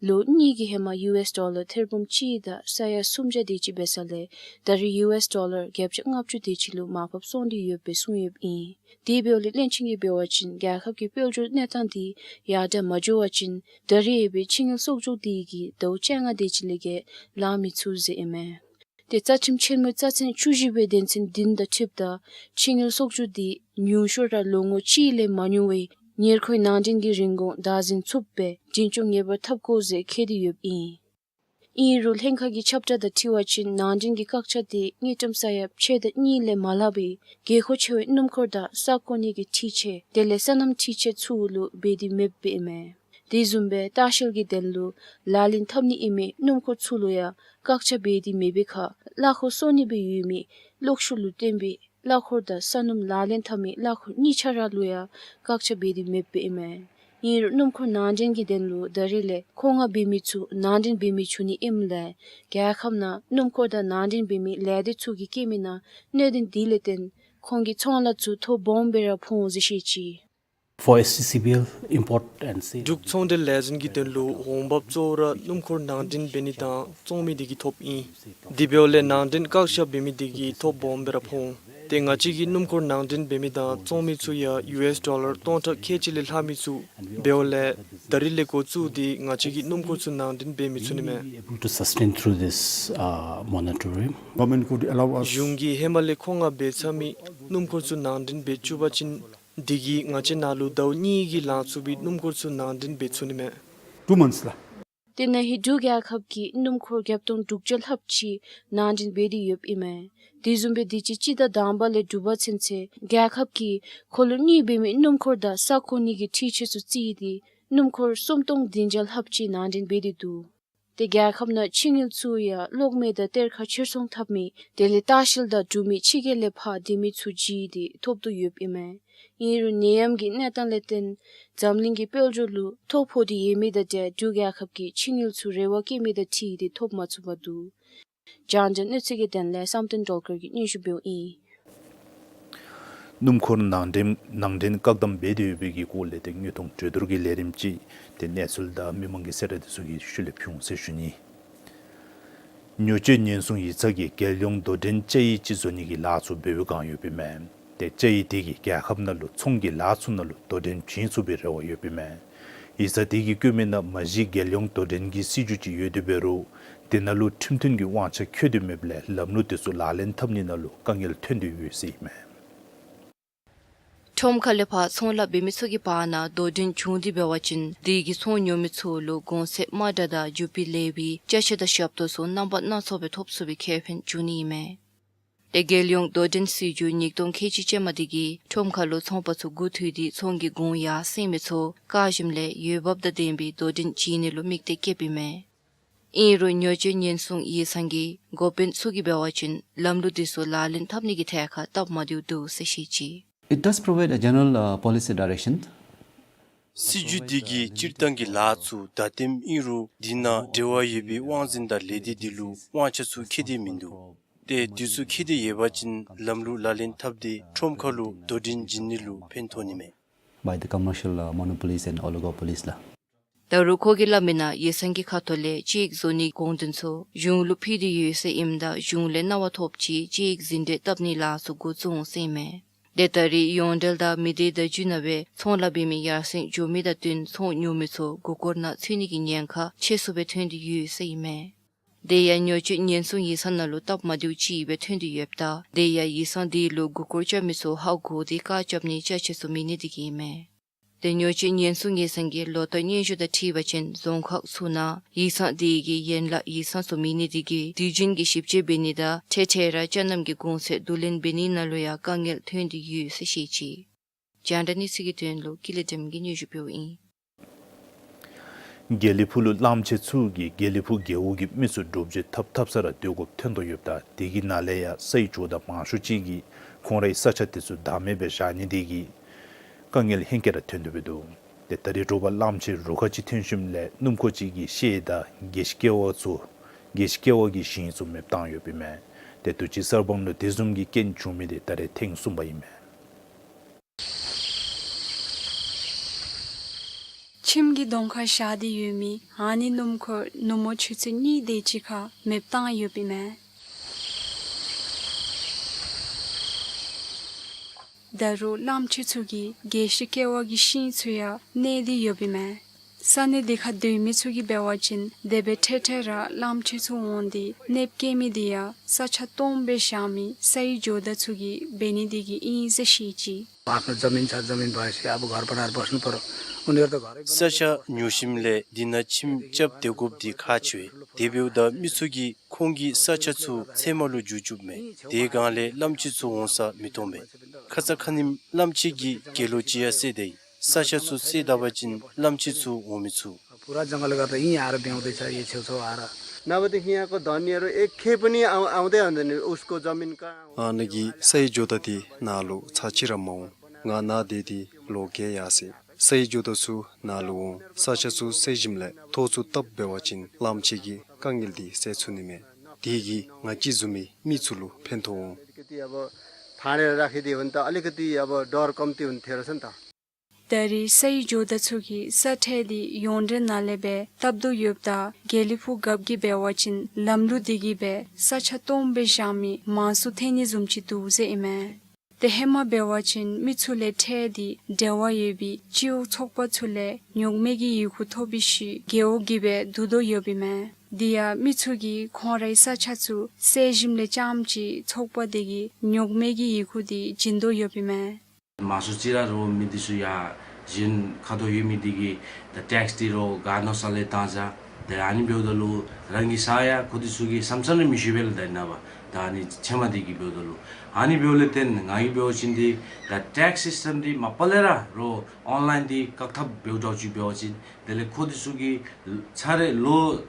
ལོ་གཉིས་ཀྱི་ཧེ་མ་ཡུ་ཨེསི་ཌོ་ལར་ཐེར་འབུམ་གཅིག་དང་ས་ཡ་སུམ་བརྒྱ་དེ་ཅིག་འབད་ས་ལས་ད་རེས་ཡུ་ཨེསི་ཌོ་ལར་བརྒྱད་བརྒྱ་ལྔ་བཅུ་དེ་ཅིག་ལུ་མར་ཕབ་སོང་སྟེ་ཡོདཔ་སྦེ་གསུངས་ཡོདཔ་ཨིན། དེ་འབདཝ་ལས་བློན་ཆེན་གྱིས་འབད་བ་ཅིན་རྒྱལ་ཁབ་ཀྱི་དཔལ་འབྱོར་གནས་སྟངས་དེ་ཡར་དྲག་མ་འགྱོ་བ་ཅིན་ད་རེས་ཡོད་པའི་ཕྱི་དངུལ་གསོག་འཇོག་དེ་གིས་ཟླཝ་བཅོ་ལྔ་དེ་ཅིག་ལས་བརྒལ་ལང་མི་ཚུགས་ཟེར་ཨིན་མས། ཏེ་རྩ་ཁྲིམས་ཆེན་མོའི་རྩ་ཚན་བཅུ་བཞི་པའི་དོན་ཚན་བདུན་དང་འཁྲིལཝ་ད་ཕྱི་དངུལ་གསོག་འཇོག་དེ་ཉུང་ཤོས་ར་ལོ་ངོ་གཅིག་ལས་མ་ཉུང་བའི་ཉེར་མཁོའི་ནང་འདྲེན་གྱི་རིན་གོང་བདག་འཛིན་ཚུགསཔ་སྦེ་འཛིན་སྐྱོང་ངེས་པར་འཐབ་དགོ་ཟེར་འཁོད་དེ་ཡོདཔ་ཨིན། ཨིན་རུང་ལྷན་ཁག་གི་ཁྱབ་བསྒྲགས་དང་འཁྲིལ་བ་ཅིན་ནང་འདྲེན་གྱི་བཀག་ཆ་དེ་དངུལ་ཀྲམ་ས་ཡ་ཕྱེད་དང་གཉིས་ལས་མ་ལྷག་པའི་དགོས་མཁོ་ཆེ་བའི་སྣུམ་འཁོར་དང་ས་བཀོ་ནི་གི་འཕྲུལ་ཆས་དེ་ལས་སོ་ནམ་འཕྲུལ་ཆས་ཚུ་ལུ་འབད་དེ་མེདཔ་ཨིན་མས། དེ་བཟུམ་སྦེ་ལྟ་བཤལ་གྱི་དོན་ལུ་ལག་ལེན་འཐབ་ནི་ཨིན་མི་སྣུམ་འཁོར་ཚུ་ལུ་ཡང་བཀག་ཆ་འབད་དེ་མེད་པའི་ཁར་གླ་འཁོར་གསོ་ནི་སྦེ་ཡོད་མི་གློག་ཤུགས་ལུ་བརྟེན་པའི་གླ་འཁོར་དང་ས་སྣུམ་ལག་ལེན་འཐབ་མི་གླ་འཁོར་གཉིས་ཆ་ར་ལུ་ཡང་བཀག་ཆ་འབད་དེ་མེདཔ་ཨིན་མས། ཨིན་རུང་སྣུམ་འཁོར་ནང་འདྲེན་གྱི་དོན་ལུ་ད་རེས་ལས་མཁོ་མངགས་འབད་མི་ཚུ་ནང་འདྲེན་འབད་མི་ཚུགས་ནི་ཨིནམ་ལས་རྒྱལ་ཁབ་ནང་སྣུམ་འཁོར་དང་ནང་འདྲེན་འབད་མི་ལས་སྡེ་ཚུ་གིས་བཀལ་མི་ནང་གནད་དོན་དེ་ལས་བརྟེན་ཁོང་གི་ཚོང་ལཱ་ཚུ་ཐོ་སྦོམ་སྦེ་ར་ཕོག་འོང་ཟེར་བཤད་ཅི། For S T C B L import and sale. འབྲུག་ཚོང་འབྲེལ་ལས་འཛིན་གྱི་དོན་ལུ་འོང་འབབ་གཙོ་བོ་ར་སྣུམ་འཁོར་ནང་འདྲེན་འབད་ནི་དང་བཙོང་མི་དེ་གིས་ཐོབ་ཨིན། དེ་འབདཝ་ལས་ནང་འདྲེན་བཀག་ཆ་འབད་མི་དེ་གིས་ཐོ་སྦོམ་སྦེ་ར་ཕོག་འོང་། ཏེ་ང་བཅས་ཀྱིས་སྣུམ་འཁོར་ནང་འདྲེན་འབད་མི་དང་བཙོང་མི་ཚུ་ཡང་ཡུ་ཨེསི་ཌོ་ལར་སྟོང་ཕྲག་ཁལ་གཅིག་ལས་ལྷག་མི་ཚུགས། འབདཝ་ལས་ད་རིས་ལས་འགོ་བཙུགས་ཏེ་ང་བཅས་ཀྱིས་སྣུམ་འཁོར་ཚུ་ནང་འདྲེན་འབད་མི་ཚུགས་ནི་མས། Able to sustain through this, uh, moratorium. Government could allow us གཞུང་གིས་ཧེ་མ་ལས་མཁོ་མངགས་འབད་ཚར་མི་སྣུམ་འཁོར་ཚུ་ནང་འདྲེན་འབད་བཅུག་པ་ཅིན་དེ་གིས་ང་བཅས་ནང་ལུ་ཟླཝ་གཉིས་ཀྱི་ལང་ཚུགས་པའི་སྣུམ་འཁོར་ཚུ་ནང་འདྲེན་འབད་ཚུགས་ནི་མས། Two months ལགས། དེ་ན་ཧིང་འབྲུག་རྒྱལ་ཁབ་ཀྱིས་སྣུམ་འཁོར་བརྒྱད་སྟོང་དྲུག་བརྒྱ་ལྷགཔ་ཅིག་ནང་འདྲེན་འབད་དེ་ཡོདཔ་ཨིན་མས། དེ་བཟུམ་སྦེ་དུས་ཅི་སྤྱི་ཟླ་དང་པ་ལས་དྲུག་པ་ཚུན་ཚོད་རྒྱལ་ཁབ་ཀྱིས་འཁོར་ལོ་གཉིས་འབད་མི་སྣུམ་འཁོར་དང་ས་བཀོ་ནི་གི་འཕྲུལ་ཆས་ཚུ་བརྩིས་ཏེ་སྣུམ་འཁོར་སུམ་སྟོང་བདུན་བརྒྱ་ལྷགཔ་ཅིག་ནང་འདྲེན་འབད་དེ་འདུག། ཏེ་རྒྱལ་ཁབ་ནང་ཕྱི་དངུལ་ཚུ་ཡང་གློག་མེ་དང་གཏེར་ཁ་ཕྱིར་ཚོང་འཐབ་མི་དེ་ལས་ལྟ་བཤལ་དང་འབྲུག་མི་ཕྱི་རྒྱལ་ལས་ཕར་སྡོད་མི་ཚུ་བརྒྱུད་དེ་ཐོབ་དོ་ཡོདཔ་ཨིན་མས། ཨིན་རུང་ནད་ཡམས་ཀྱི་གནས་སྟངས་ལས་བརྟེན་འཛམ་གླིང་གི་དཔལ་འབྱོར་ལུ་ཐོ་ཕོག་སྟེ་ཡོད་མི་དང་འབྲེལ་འབྲུག་རྒྱལ་ཁབ་ཀྱིས་ཕྱི་དངུལ་ཚུ་རེ་བ་བསྐྱེད་མི་དང་འཁྲིལ་ཏེ་ཐོབ་མ་ཚུགས་པར་འདུག། རྒྱང་བསྒྲགས་གནས་ཚུལ་གྱི་དོན་ལས་བསམ་གཏན་སྒྲོལ་དཀར་གྱིས་སྙན་ཞུ་འབདཝ་ཨིན། སྣུམ་འཁོར་ནང་འདྲེན་ནང་འདྲེན་བཀག་དམ་འབད་དེ་ཡོད་པའི་གི་སྐོར་ལས་ཏེ་དངོས་མཐོང་གྲོས་བསྡུར་གྱི་ལས་རིམ་ཅིག་ཏེ་གནས་ཚུལ་དང་མི་མང་གི་གསལ་བསྒྲགས་དེ་ཚུ་གི་ཤུལ་ལས་ཕུལ་འོང་ཟེར་ཞུ་ནི། ཉོ་སྤྱོད་ཉེན་སྲུང་ཡིག་ཚང་གིས་རྒྱལ་ཡོངས་དོ་འགྲན་དཔྱད་ཡིག་ཅིག་བཟོ་ནི་གི་ལཱ་ཚུ་འབད་བའི་བསྒང་ཡོདཔ་ཨིན་མས། ཏེ་དཔྱད་ཡིག་དེ་གིས་རྒྱལ་ཁབ་ནང་ལུ་ཚོང་གི་ལཱ་ཚུ་ནང་ལུ་དོ་འགྲན་བྱིན་ཚུགས་པའི་རེ་བ་ཡོདཔ་ཨིན་མས། ཡིག་ཚང་དེ་གིས་བཀོད་མི་ནང་མ་གཞི་རྒྱལ་ཡོངས་དོ་འགྲན་གྱི་སྲིད་བྱུས་ཅིག་ཡོད་དེ་འབད་རུང་དེ་ནང་ལུ་ཁྲིམས་མཐུན་གྱི་དབང་ཆ་འཁྱོལ་ཏེ་མེདཔ་ལས་ལམ་ལུགས་དེ་ཚུ་ལག་ལེན་འཐབ་ནི་ནང་ལུ་དཀའ་ངལ་ཐོན་ཏེ་ཡོད་ཟེར་ཨིན་མས། ཁྲོམ་ཁ་ལས་ཕར་ཚོང་ལཱ་འབད་མི་ཚུ་གི་བར་ན་དོ་འགྲན་བྱུང་སྟེ་འབད་བ་ཅིན་དེ་གིས་ཚོང་ཉོ་མི་ཚུ་ལུ་གོང་ཚད་དམའ་དྲགས་དང་རྒྱུ་སྤུས་ལེགས་པའི་ཅ་ཆས་དང་ཞབས་ཏོག་ཚུ་རྣམ་པ་སྣ་ཚོགས་སྦེ་ཐོབ་ཚུགས་པའི་ཁེ་ཕན་འབྱུང་ནི་ཨིན་མས། ཏེ་རྒྱལ་ཡོངས་དོ་འགྲན་སྲིད་བྱུས་ཉིས་སྟོང་ཁལ་གཅིག་ཅན་མ་དེ་གིས་ཁྲོམ་ཁ་ལུ་ཚོང་པ་ཚུ་མགུ་མཐུད་དེ་ཚོང་གི་གོང་ཡར་སེང་མི་ཚུ་བཀག་ཞིནམ་ལས་འོས་འབབ་དང་ལྡན་པའི་དོ་འགྲན་བྱིན་ནི་ལུ་དམིགས་གཏད་བསྐྱེདཔ་ཨིན་མས། ཨིན་རུང་ཉོ་སྤྱོད་ཉེན་སྲུང་ཡིག་ཚང་གི་འགོ་དཔོན་ཚུ་གིས་འབད་བ་ཅིན་ལམ་ལུགས་དེ་ཚུ་ལག་ལེན་འཐབ་ནི་གི་ཐད་ཁར་སྟབས་མ་བདེཝ་འདུག་ཟེར་བཤད་ཅི། It does provide a general, uh, policy direction. སྲིད་བྱུས་དེ་གིས་སྤྱིར་བཏང་གི་ལཱ་ཚུ་དང་ལྡནམ་ཨིན་རུང་དེ་ནང་འབྲེལ་བ་ཡོད་པའི་དབང་འཛིན་དང་ལས་སྡེ་དེ་ལུ་དབང་ཆ་ཚུ་ཁེ་ཏེ་མིན་འདུག། ཏེ་དེ་ཚུ་ཁེ་ཏེ་ཡོད་པ་ཅིན་ལམ་ལུགས་ལག་ལེན་འཐབ་སྟེ་ཁྲོམ་ཁ་ལུ་དོ་འགྲན་བྱིན་ནི་ལུ་ཕན་ཐོགས་ནི་མས། By the commercial, uh, monopolies and oligopolies ལགས། ད་རུང་ཁོ་གིས་སླབ་མི་ནང་ཡིག་ཚང་གི་ཁ་ཐུག་ལས་དཔྱད་ཡིག་བཟོ་ནིའི་དགོངས་དོན་ཚུ་གཞུང་ལུ་ཕུལ་ཏེ་ཡོད་ཟེར་ཨིནམ་ད་གཞུང་ལས་གནང་བ་ཐོབ་ཅི་དཔྱད་ཡིག་ཟིན་བྲིས་བཏབ་ནིའི་ལཱ་ཚུ་འགོ་བཙུགས་འོང་ཟེར་ཨིན་མས། ཏེ་ད་རེས་ཡོངས་འབྲེལ་དང་མི་སྡེ་བརྡ་བརྒྱུད་ནང་སྦེ་ཚོང་ལཱ་འབད་མི་ཡར་སེང་འགྱོ་མི་དང་བསྟུན་ཚོང་ཉོ་མི་ཚུ་མགུ་སྐོར་ནང་ཚུད་ནི་གི་ཉེན་ཁ་ཆེ་སུ་སྦེ་ཐོན་ཏེ་ཡོད་ཟེར་ཨིན་མས། དེ་ཡང་ཉོ་སྤྱོད་ཉེན་སྲུང་ཡིག་ཚང་ནང་ལུ་སྟབས་མ་བདེཝ་ཅིག་སྦེ་ཐོན་ཏེ་ཡོདཔ་ད་དེ་ཡང་ཡིག་ཚང་དེ་ལུ་མགུ་སྐོར་རྐྱབ་མི་ཚུ་ཧ་གོ་སྟེ་བཀག་རྐྱབ་ནིའི་ཅ་ཆས་ཚུ་མེད་ནི་དེ་གིས་ཨིན་མས། ཏེ་ཉོ་སྤྱོད་ཉེན་སྲུང་ཡིག་ཚང་གིས་ལོ་ལྟར་སྙན་ཞུ་དང་འཁྲིལ་བ་ཅིན་རྫོང་ཁག་ཚུ་ནང་ཡིག་ཚང་དེ་གི་ཡན་ལག་ཡིག་ཚང་ཚུ་མེད་ནི་དེ་གིས་དུས་རྒྱུན་གྱི་ཞིབ་དཔྱད་འབད་ནི་དང་འཕྲལ་འཕྲལ་ར་ཅ་རྣམས་ཀྱི་གོང་ཚད་བསྡུ་ལེན་འབད་ནི་ནང་ལུ་ཡང་དཀའ་ངལ་ཐོན་ཏེ་ཡོད་ཟེར་བཤད་ཅི། རྒྱང་བསྒྲགས་གནས་ཚུལ་གྱི་དོན་ལུ་ཀུན་ལེགས་སྒྲོལམ་གིས་སྙན་ཞུ་ཕུལཝ་ཨིན། དགེ་ལེགས་ཕུག་ལུ་གླངམོ་ཆེ་ཚུ་གིས་དགེ་ལེགས་ཕུག་རྒེད་འོག་གི་མི་ཚུ་འབྲུག་རྒྱལ་ཐབ་ཐབ་ས་ར་སྡོད་དགོཔ་ཐོན་དོ་ཡོདཔ་ད་དེ་གི་ནང་ལས་ཡང་སའི་ཇོ་བདག་མང་ཤོས་ཅིག་གིས་ཁོང་རའི་ས་ཆ་དེ་ཚུ་བདག་མེད་སྦེ་བཞག་ནི་དེ་གིས་དཀའ་ངལ་ཧེང་སྐལ་ར་ཐོན་དོ་ཡོདཔ་འདུག། ཏེ་ད་རེས་དྲོ་པ་གླངམོ་ཆེ་རུ་ཁག་ཅིག་ཐོན་ཞིནམ་ལས་སྣུམ་འཁོར་ཅིག་གི་ཤེལ་དང་སྒལ་ཤི་ཀེ་བ་ཚུ་སྒལ་ཤི་ཀེ་བ་གི་ཞིང་ཚུ་མེདཔ་བཏང་ཡོདཔ་ཨིན་མས། ཏེ་དུས་ཅི་གསར་སྤང་ལུ་དེ་བཟུམ་གྱི་རྐྱེན་བྱུང་མི་དེ་ད་རེས་ཐེངས་གསུམ་པ་ཨིན་མས། ཁྱིམ་གྱི་གདོང་ཁར་བཞག་སྟེ་ཡོད་མི་ཨ་ནི་སྣུམ་འཁོར་ནུབ་མོ་ཆུ་ཚོད་གཉིས་དེ་ཅིག་ཁར་མེདཔ་བཏང་ཡོདཔ་ཨིན་མས། ད་རུང་གླངམོ་ཆེ་ཚུ་གིས་སྒལ་ཤི་ཀེ་བ་གི་ཤིང་ཚུ་ཡང་གནོད་དེ་ཡོདཔ་ཨིན་མས། ས་གནས་དེ་ཁར་སྡོད་མི་ཚུ་གིས་འབད་བ་ཅིན་དེ་སྦེ་འཕྲལ་འཕྲལ་ར་གླངམོ་ཆེ་ཚུ་འོང་སྟེ་གནོདཔ་བཀལ་མི་དེ་ཡང་ས་ཆ་སྟོངམ་སྦེ་བཞག་མི་སའི་ཇོ་བདག་ཚུ་གིས་འབད་ནི་དེ་གིས་ཨིན་ཟེར་བཤད་ཅི། आफ्नो जमिन छ, जमिन भएपछि अब घर बनाएर बस्नु पर्यो। उनीहरू त घरै ས་ཆ་ཉོ་ཞིནམ་ལས་དེ་ནང་ཁྱིམ་རྐྱབ་སྡོད་དགོཔ་དེ་ཁག་ཆེ་བས། དེ་འབདཝ་ད་མི་ཚུ་གིས་ཁོང་གི་ས་ཆ་ཚུ་ཚལ་མ་ལུ་བསྒྱུར་བཅུགཔ་མས། དེའི་སྒང་ལས་གླངམོ་ཆེ་ཚུ་འོང་ས་མི་མཐོང་པས། ཁ་ཙ་ཁ་ཉིནམ་གླངམོ་ཆེ་གིས་དགེ་ལོ་ཅིག་ཡང་བསད་ད་ཡི། ས་ཆ་ཚུ་བསད་ད་པ་ཅིན་གླངམོ་ཆེ་ཚུ་འོང་མི་ཚུགས། पुरा जङ्गलले गर्दा यहीँ आएर ब्याउँदैछ, यो छेउछाउ आएर। नभए त यहाँको धनीहरू एक खेप पनि आउ-, आउँदै आउँदैन, उसको जमिन कहाँ हो? ཨ་ནི་གིས་སའི་ཇོ་བདག་དེ་ནཱ་ལུ་ཚར་གཅིག་ར་མ་འོང་། ང་ནཱ་སྡོད་དེ་ལོ་བརྒྱད་ཡར་སོ་ཡི། སའི་ཇོ་བདག་ཚུ་ནཱ་ལུ་འོང་ས་ཆ་ཚུ་བསད་ཞིནམ་ལས་ཐོག་ཚུ་བཏབ་འབད་བ་ཅིན་གླངམོ་ཆེ་གིས་དཀའ་ངལ་དེ་སེལ་ཚུགས་ནི་མས། དེ་གིས་ང་བཅས་བཟུམ་མའི་མི་ཚུ་ལུ་ཕན་ཐོགས་འོང་། अलिकति अब फाँडेर राखिदियो भने त अलिकति अब डर कम्ती हुन्थ्यो रहेछ नि त। ད་རེས་སའི་ཇོ་བདག་ཚུ་གིས་ས་ཁྲལ་དེ་ཡོངས་འབྲེལ་ནང་ལས་སྦེ་བཏབ་དོ་ཡོདཔ་ད་དགེ་ལེགས་ཕུག་རྒཔོ་གིས་འབད་བ་ཅིན་ལམ་ལུགས་དེ་གིས་སྦེ་ས་ཆ་སྟོངམ་སྦེ་བཞག་མི་མང་སུ་ཐོན་ནི་བཟུམ་ཅིག་འདུག་ཟེར་ཨིན་མས། ཏེ་ཧེ་མ་འབད་བ་ཅིན་མི་ཚུ་ལས་ཁྲལ་དེ་འབྲེལ་བ་ཡོད་པའི་སྤྱི་འོག་ཚོགས་པ་ཚུ་ལས་ཉོག་མེད་ཀྱི་ཡི་གུ་ཐོབ་པའི་ཤུལ་རྒེད་འོག་གིས་སྦེ་བསྡུ་དོ་ཡོདཔ་ཨིན་མས། དེ་ཡང་མི་ཚུ་གིས་ཁོང་རའི་ས་ཆ་ཚུ་བསད་ཞིནམ་ལས་རྐྱངམ་ཅིག་ཚོགས་པ་དེ་གིས་ཉོག་མེད་ཀྱི་ཡི་གུ་དེ་བྱིན་དོ་ཡོདཔ་ཨིན་མས། མང་སུ་ཅིག་ར་རོགས་མི་དེ་ཚུ་ཡང་གཞན་ཁ་ཐོག་ཡོད་མི་དེ་གིས་ད་ཊེགསི་དེ་རོགས་ག་ནོར་ས་ལས་བཏང་ཟ། ད་ཨ་ནི་འབདཝ་ད་ལུ་རང་གི་ས་ཡང་ཁོ་དེ་ཚུ་གིས་བསམ་བསམ་ར་མི་ཤེས་པས་ལགས། ད་ཨིན་ན་བ་ད་ཨ་ནི་ཚལ་མ་དེ་གིས་འབདཝ་ད་ལུ་ཨ་ནི་འབདཝ་ལས་བརྟེན་ང་གིས་འབད་བ་ཅིན་དེ་ད་ཊེགསི་སིསི་ཊེམ་དེ་མ་པ་ལས་ར་རོགས་ཨོན་ལའིན་དེ་བཀག་ཐབས་འབདཝ་འདྲཝ་ཅིག་འབད་བ་ཅིན་དེ་ལས་ཁོ་དེ་ཚུ་གིས་ཚར་རེ་ལོ་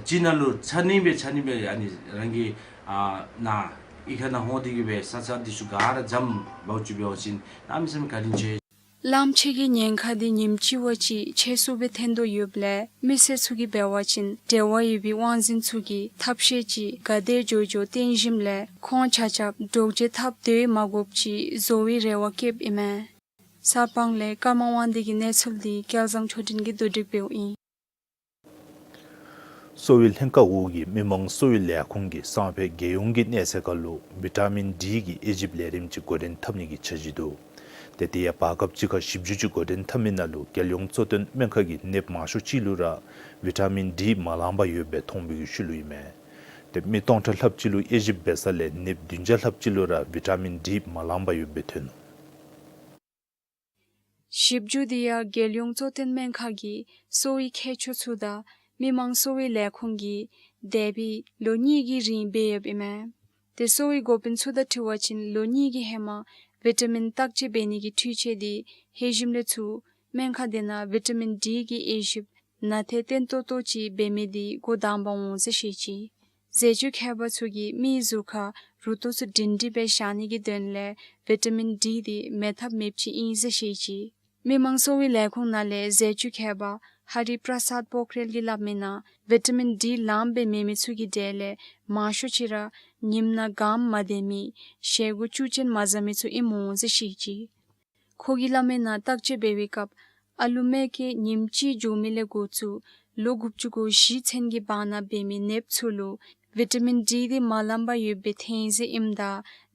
གཅིག་ནང་ལུ་ཚར་གཉིས་སྦེ་ཚར་གཉིས་སྦེ་ཨ་ནི་རང་གི་ཨ་ནཱ་གཡུས་ཁ་ནང་འོང་སྟེ་གིས་སྦེ་ས་ཆ་དེ་ཚུ་ག་ར་འཇམ་འབདཝ་ཅིག་འབད་བ་ཅིན་གནམ་མེད་ས་མེད་བཀའ་དྲིན་ཆེ། གླངམོ་ཆེ་གི་ཉེན་ཁ་འདི་ཉིནམ་གཅིག་བ་ཅིག་ཆེ་སུ་སྦེ་ཐོན་དོ་ཡོདཔ་ལས་མི་སེར་ཚུ་གིས་འབད་བ་ཅིན་འབྲེལ་བ་ཡོད་པའི་དབང་འཛིན་ཚུ་གིས་ཐབས་ཤེས་ཅིག་ག་དེ་མགྱོགས་མགྱོགས་སྟོན་ཞིནམ་ལས་ཁོང་ཆ་ཁྱབ་འདྲོག་བྱེལ་འཐབ་སྡོད་མ་དགོཔ་ཅིག་བཟོ་བའི་རེ་བ་བསྐྱེདཔ་ཨིན་མས། གསར་སྤང་ལས་ཀརྨ་དབང་འདུས་ཀྱི་གནས་ཚུལ་འདི་སྐལ་བཟང་ཆོས་སྒྲོན་གྱིས་བསྡུ་སྒྲིག་འབདཝ་ཨིན། གསོ་བའི་ལྷན་ཁག་འོག་གི་མི་དམངས་གསོ་བའི་ལས་ཁུངས་ཀྱིས་སང་ཕོད་རྒྱལ་ཡོངས་ཀྱི་གནས་ཚད་ཁར་ལུ་བི་ཊ་མིན་ཌི་གི་དབྱེ་ཞིབ་ལས་རིམ་ཅིག་འགོ་འདྲེན་འཐབ་ནི་གི་འཆར་གཞི་འདུག། ཏེ་དེ་ཡང་བར་སྐབས་གཅིག་ཁར་ཞིབ་འཇུག་ཅིག་འགོ་འདྲེན་འཐབ་མི་ནང་ལུ་རྒྱལ་ཡོངས་གཙོ་བསྟེན་སྨན་ཁང་གིས་ནདཔ་མང་ཤོས་ཅིག་ལུ་ར་བི་ཊ་མིན་ཌི་མ་ལང་པར་ཡོདཔ་སྦེ་མཐོང་བའི་ཤུལ་ལུ་ཨིན་མས། ཏེ་མི་སྟོང་ཕྲག་ལྷགཔ་ཅིག་ལུ་དབྱེ་ཞིབ་འབད་ས་ལས་ནདཔ་བདུན་བརྒྱ་ལྷགཔ་ཅིག་ལུ་ར་བི་ཊ་མིན་ཌི་མ་ལང་པར་ཡོདཔ་སྦེ་ཐོན་ནུག། ཞིབ་འཇུག་འདི་ཡང་རྒྱལ་ཡོངས་གཙོ་བསྟེན་སྨན་ཁང་གིས་གསོ་བའི་མཁས་མཆོག་ཚུ་དང་མི་དམངས་གསོ་བའི་ལས་ཁུངས་ཀྱིས་འདས་པའི་ལོ་གཉིས་ཀྱི་རིང་འབད་ཡོདཔ་ཨིན་མས། ཏེ་གསོ་བའི་འགོ་དཔོན་ཚུ་དང་འཁྲིལ་བ་ཅིན་ལོ་གཉིས་ཀྱི་ཧེ་མ་བི་ཊ་མིན་བརྟག་དཔྱད་འབད་ནི་གི་འཕྲུལ་ཆས་འདི་ལྷོད་ཞིནམ་ལས་ཚུར་སྨན་ཁང་དེ་ནང་བི་ཊ་མིན་ཌི་གི་དབྱེ་ཞིབ་ནང་ཏེ་བརྟན་ཏོག་ཏོ་ཅིག་འབད་མི་འདི་འགོ་དང་པ་འོང་ཟེར་བཤད་ཅི། ཟས་བཅུད་མཁས་པ་ཚུ་གིས་མིའི་གཟུགས་ཁར་རུ་ཏོག་ཚུ་སྒྲིང་སྒྲིང་སྦེ་བཞག་ནི་གི་དོན་ལས་བི་ཊ་མིན་ཌི་འདི་མེད་ཐབས་མེདཔ་ཅིག་ཨིན་ཟེར་བཤད་ཅི། མི་དམངས་གསོ་བའི་ལས་ཁུངས་ནང་ལས་ཟས་བཅུད་མཁས་པ་ཧ་རི་པྲ་སཱད་པོག་རེལ་གྱིས་སླབ་མི་ནང་བི་ཊ་མིན་ཌི་ལངམ་སྦེ་མེད་མི་ཚུ་གི་གྲས་ལས་མང་ཤོས་ཅིག་ར་ཉིམ་ནང་གངམ་མ་ལྡེམ་མི་བཞེས་སྒོ་བཅུད་ཅན་མ་ཟ་མི་ཚུ་ཨིནམ་འོང་ཟེར་བཤད་ཅི། ཁོ་གིས་སླབ་མི་ནང་བརྟག་དཔྱད་འབད་བའི་སྐབས་ཨ་ལུ་མ་སྐྱེས་ཉིནམ་གཅིག་འགྱོ་མི་ལས་འགོ་བཙུགས་ལོ་དགུ་བཅུ་གོ་བཞི་ཚུན་གྱི་བར་ན་འབད་མི་ནདཔ་ཚུ་ལུ་བི་ཊ་མིན་ཌི་འདི་མ་ལངམ་སྦེ་ཡོདཔ་སྦེ་ཐོན་ཟེར་ཨིནམ་ད་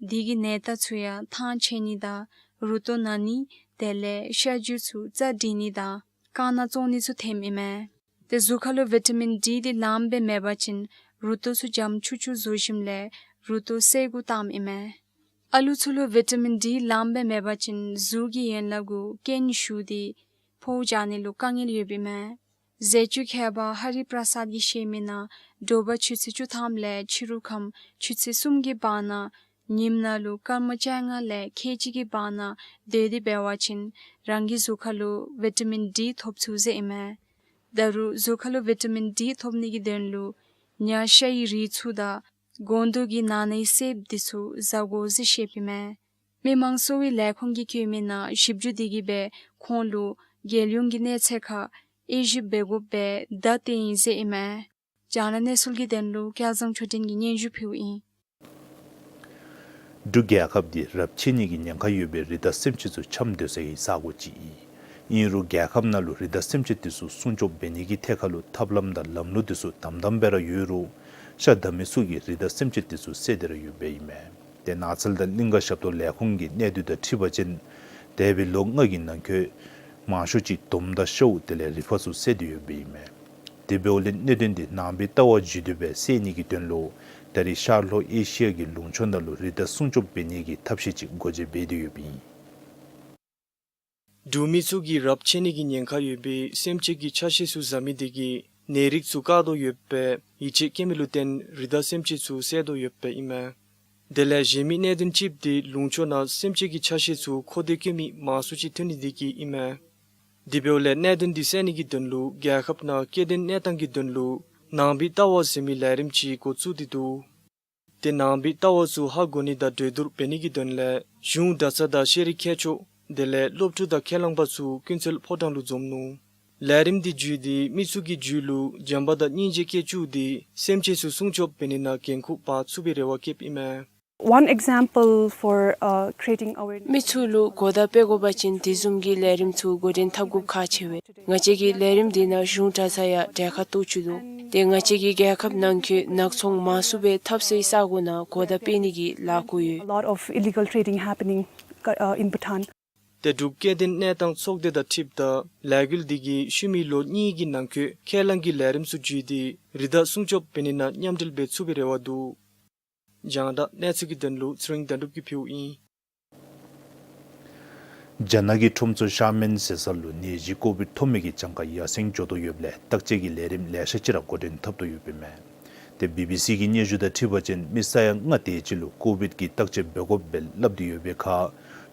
དེ་གི་ནད་རྟགས་ཚུ་ཡང་ཐང་ཆད་ནི་དང་རུ་ཏོག་ན་ནི་དེ་ལས་ཤ་རྒྱུས་ཚུ་རྩ་འགྲིག་ནི་དང་རྐང་ནག་བཙོང་ནི་ཚུ་ཐོནམ་ཨིན་མས། ཏེ་གཟུགས་ཁར་ལུ་བི་ཊ་མིན་ཌི་འདི་ལངམ་སྦེ་མེད་པ་ཅིན་རུ་ཏོག་ཚུ་འཇམ་ཆུ་ཆུ་བཟོ་ཞིནམ་ལས་རུ་ཏོག་སེལ་དགོཔ་བཏངམ་ཨིན་མས། ཨ་ལུ་ཚུ་ལུ་བི་ཊ་མིན་ཌི་ལངམ་སྦེ་མེད་པ་ཅིན་གཟུགས་ཀྱི་ཡན་ལག་གུ་རྐྱེན་ཞུགས་ཏེ་ཕོཝ་འཇགས་ནི་ལུ་དཀའ་ངལ་ཡོདཔ་ཨིན་མས། ཟས་བཅུད་མཁས་པ་ཧ་རི་པྲ་སཱད་ཀྱིས་བཤད་མི་ནང་དྲོ་པ་ཆུ་ཚོད་བཅུ་ཐམ་ལས་ཕྱི་རུ་ཁམས་ཆུ་ཚོད་གསུམ་གྱི་བར་ན་ཉིམ་ནང་ལུ་སྐར་མ་བཅོ་ལྔ་ལས་ཁལ་གཅིག་གི་བར་ན་སྡོད་དེ་འབད་བ་ཅིན་རང་གི་གཟུགས་ཁར་ལུ་བི་ཊ་མིན་ཌི་ཐོབ་ཚུགས་ཟེར་ཨིན་མས། ད་རུང་གཟུགས་ཁར་ལུ་བི་ཊ་མིན་ཌི་ཐོབ་ནི་གི་དོན་ལུ་ཉ་ཤ་ཡི་རིགས་ཚུ་དང་སྒོང་རྡོག་གི་ནང་ན་གི་སེརཔོ་འདི་ཚུ་བཟའ་དགོ་ཟེར་བཤདཔ་ཨིན་མས། མི་དམངས་གསོ་བའི་ལས་ཁུངས་ཀྱིས་བཀོད་མི་ནང་ཞིབ་འཇུག་འདི་གིས་སྦེ་ཁོང་ལུ་རྒྱལ་ཡོངས་ཀྱི་གནས་ཚད་ཁར་དབྱེ་ཞིབ་འབད་དགོཔ་སྦེ་བརྡ་སྟོན་ཡི་ཟེར་ཨིན་མས། རྒྱང་བསྒྲགས་གནས་ཚུལ་གྱི་དོན་ལུ་སྐལ་བཟང་ཆོས་སྒྲོན་གྱིས་སྙན་ཞུ་ཕུལཝ་ཨིན། འབྲུག་རྒྱལ་ཁབ་འདི་རབས་ཆད་ནི་གི་ཉེན་ཁ་ཡོད་པའི་རི་དྭགས་སེམས་ཅན་ཚུ་འཁྱམས་སྡོད་ས་གི་ས་གོ་ཅིག་ཨིན། ཨིན་རུང་རྒྱལ་ཁབ་ནང་ལུ་རི་དྭགས་སེམས་ཅན་དེ་ཚུ་སྲུང་སྐྱོབ་འབད་ནི་གི་ཐད་ཁར་ལུ་ཐབས་ལམ་དང་ལམ་ལུགས་དེ་ཚུ་དམ་དམ་སྦེ་ར་ཡོད་རུང་ཤ་བདའ་མི་ཚུ་གིས་རི་དྭགས་སེམས་ཅན་དེ་ཚུ་བསད་དེ་ར་ཡོདཔ་ཨིན་མས། ཏེ་ནགས་ཚལ་དང་གླིང་ག་ཞབས་ཏོག་ལས་ཁུངས་ཀྱི་གནས་སྡུད་དང་འཁྲིལ་བ་ཅིན་འདས་པའི་ལོ་ལྔ་གི་ནང་འཁོད་མང་ཤོས་ཅིག་དོམ་དང་ཤཝ་དེ་ལས་རི་ཕག་ཚུ་བསད་དེ་ཡོདཔ་ཨིན་མས། དེ་འབདཝ་ལས་གནད་དོན་འདི་ནང་པའི་ལྟ་བ་བརྒྱུད་དེ་སྦེ་སེལ་ནི་གི་དོན་ལུ་ད་རེས་ཤར་ལྷོ་ཨེ་ཤི་ཡ་གི་ལུང་ཕྱོགས་ནང་ལུ་རི་དྭགས་སྲུང་སྐྱོབ་འབད་ནི་གི་ཐབས་ཤེས་ཅིག་སྒོ་འབྱེད་འབད་དེ་ཡོདཔ་ཨིན། འབྲུག་མི་ཚུ་གིས་རབས་ཆད་ནི་གི་ཉེན་ཁ་ཡོད་པའི་སེམས་ཅན་གྱི་ཆ་ཤས་ཚུ་བཟའ་མི་དེ་གིས་ནད་རིགས་ཚུ་བཀག་དོ་ཡོདཔ་སྦེ་ཡིད་ཆེས་བསྐྱེད་མི་ལུ་བརྟེན་རི་དྭགས་སེམས་ཅན་ཚུ་བསད་དོ་ཡོདཔ་ཨིན་མས། དེ་ལས་གཞན་མི་གནད་དོན་ཅིག་འདི་ལུང་ཕྱོགས་ནང་སེམས་ཅན་གྱི་ཆ་ཤས་ཚུ་མཁོ་འདོད་བསྐྱེད་མི་མང་སུ་ཅིག་ཐོན་ནི་དེ་གིས་ཨིན་མས། དེ་འབདཝ་ལས་གནད་དོན་འདི་སེལ་ནི་གི་དོན་ལུ་རྒྱལ་ཁབ་ནང་སྐྱེ་ལྡན་གནས་སྟངས་ཀྱི་དོན་ལུ་ནང་པའི་ལྟ་བ་ཟེར་མི་ལས་རིམ་ཅིག་འགོ་བཙུགས་ཏེ་འདུག། ཏེ་ནང་པའི་ལྟ་བ་ཚུ་ཧ་གོ་ནི་དང་གྲོས་བསྡུར་འབད་ནི་གི་དོན་ལས་གཞུང་གྲྭ་ཚང་དང་ཤེས་རིག་མཁས་མཆོག་དེ་ལས་སློབ་ཕྲུག་དང་ཁས་བླངས་པ་ཚུ་ཀུན་གསལ་ཕོ་བྲང་ལུ་འཛོམས་ནུག། ལས་རིམ་འདི་བརྒྱུད་དེ་མི་ཚུ་གི་རྒྱུད་ལུ་བྱམས་པ་དང་སྙིང་རྗེ་སྐྱེ་བཅུག་སྟེ་སེམས་ཅན་ཚུ་སྲུང་སྐྱོབ་འབད་ནི་ནང་འགན་ཁུར་འབག་ཚུགས་པའི་རེ་བ་བསྐྱེདཔ་ཨིན་མས། One example for, uh, creating awareness. མི་ཚུ་ལུ་གོ་བརྡ་སྤེལ་དགོ་པ་ཅིན་དེ་བཟུམ་གྱི་ལས་རིམ་ཚུ་འགོ་འདྲེན་འཐབ་དགོཔ་ཁག་ཆེ་བས། ང་བཅས་ཀྱི་ལས་རིམ་འདི་ནང་གཞུང་གྲྭ་ཚང་ཡང་གྲལ་ཁར་གཏོགས་བཅུག་འདུག། ཏེ་ང་བཅས་ཀྱི་རྒྱལ་ཁབ་ནང་འཁོད་ནག་ཚོང་མང་སུ་སྦེ་འཐབ་སའི་ས་གོ་ནང་གོ་བརྡ་སྤེལ་ནི་གི་ལཱ་འགོ་ཡོད། A lot of illegal trading happening, uh, in Bhutan. ཏེ་འབྲུག་སྐྱེ་ལྡན་གནས་སྟངས་ཚོགས་སྡེ་དང་འཁྲིལཝ་ད་ལས་འགུལ་འདི་གིས་ཤུལ་མའི་ལོ་གཉིས་ཀྱི་ནང་འཁོད་ཁས་བླངས་ཀྱི་ལས་རིམ་ཚུ་བརྒྱུད་དེ་རི་དྭགས་སྲུང་སྐྱོབ་འབད་ནི་ནང་མཉམ་འབྲེལ་འབད་ཚུགས་པའི་རེ་བ་འདུག། རྒྱང་བསྒྲགས་གནས་ཚུལ་གྱི་དོན་ལུ་ཚེ་རིང་དོན་གྲུབ་ཀྱིས་ཕུལཝ་ཨིན། རྒྱ་ནག་གི་ཁྲོམ་ཚོགས་ཤར་མན་ཟེར་ས་ལུ་ནད་གཞི་ཀོ་བིཌ་ཐོབ་མི་གི་གྱངས་ཁ་ཡར་སེང་འགྱོ་དོ་ཡོདཔ་ལས་བརྟག་དཔྱད་ཀྱི་ལས་རིམ་ལེ་ཤ་ཅིག་ར་འགོ་འདྲེན་འཐབ་དོ་ཡོདཔ་ཨིན་མས། ཏེ་བི་བི་སི་གི་སྙན་ཞུ་དང་འཁྲིལ་བ་ཅིན་མི་ས་ཡ་ལྔ་དེ་ཅིག་ལུ་ཀོ་བིཌ་ཀྱི་བརྟག་དཔྱད་འབད་དགོཔ་སྦེ་སླབ་སྟེ་ཡོད་པའི་ཁར་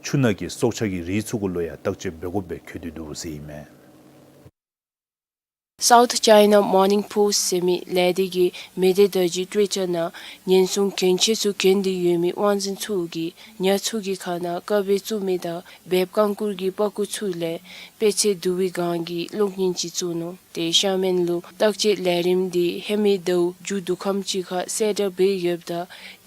ཆུ་ནང་གི་སྲོག་ཆགས་ཀྱི་རིགས་ཚུ་གུ་ལུ་ཡང་བརྟག་དཔྱད་འབད་དགོཔ་སྦེ་འཁོད་དེ་འདུག་ཟེར་ཨིན་མས། South China Morning Post ཟེར་མི་ལས་སྡེ་གིས་མེ་མདའི་བརྡ་བརྒྱུད་ཊུ་ཝིཊར་ནང་ཉེན་སྲུང་གྱོན་ཆས་ཚུ་གྱོན་ཏེ་ཡོད་མི་དབང་འཛིན་ཚུ་གིས་ཉ་ཚུ་གི་ཁ་ནང་ཀ་བེ་བཙུགས་མི་དང་འབེབས་རྐང་འཁོར་གྱི་པགས་ཀོ་ཚུ་ལས་དཔེ་ཚད་བསྡུ་བའི་སྒང་གི་གློག་བརྙན་ཅིག་བཙུགས་ནུག། ཏེ་ཤ་མེན་ལུ་བརྟག་དཔྱད་ལས་རིམ་འདི་ཧེ་མའི་ཟླཝ་མཇུག་བསྡུ་ཁམས་ཅིག་ཁར་གསལ་བསྒྲགས་འབད་ཡོདཔ་ད་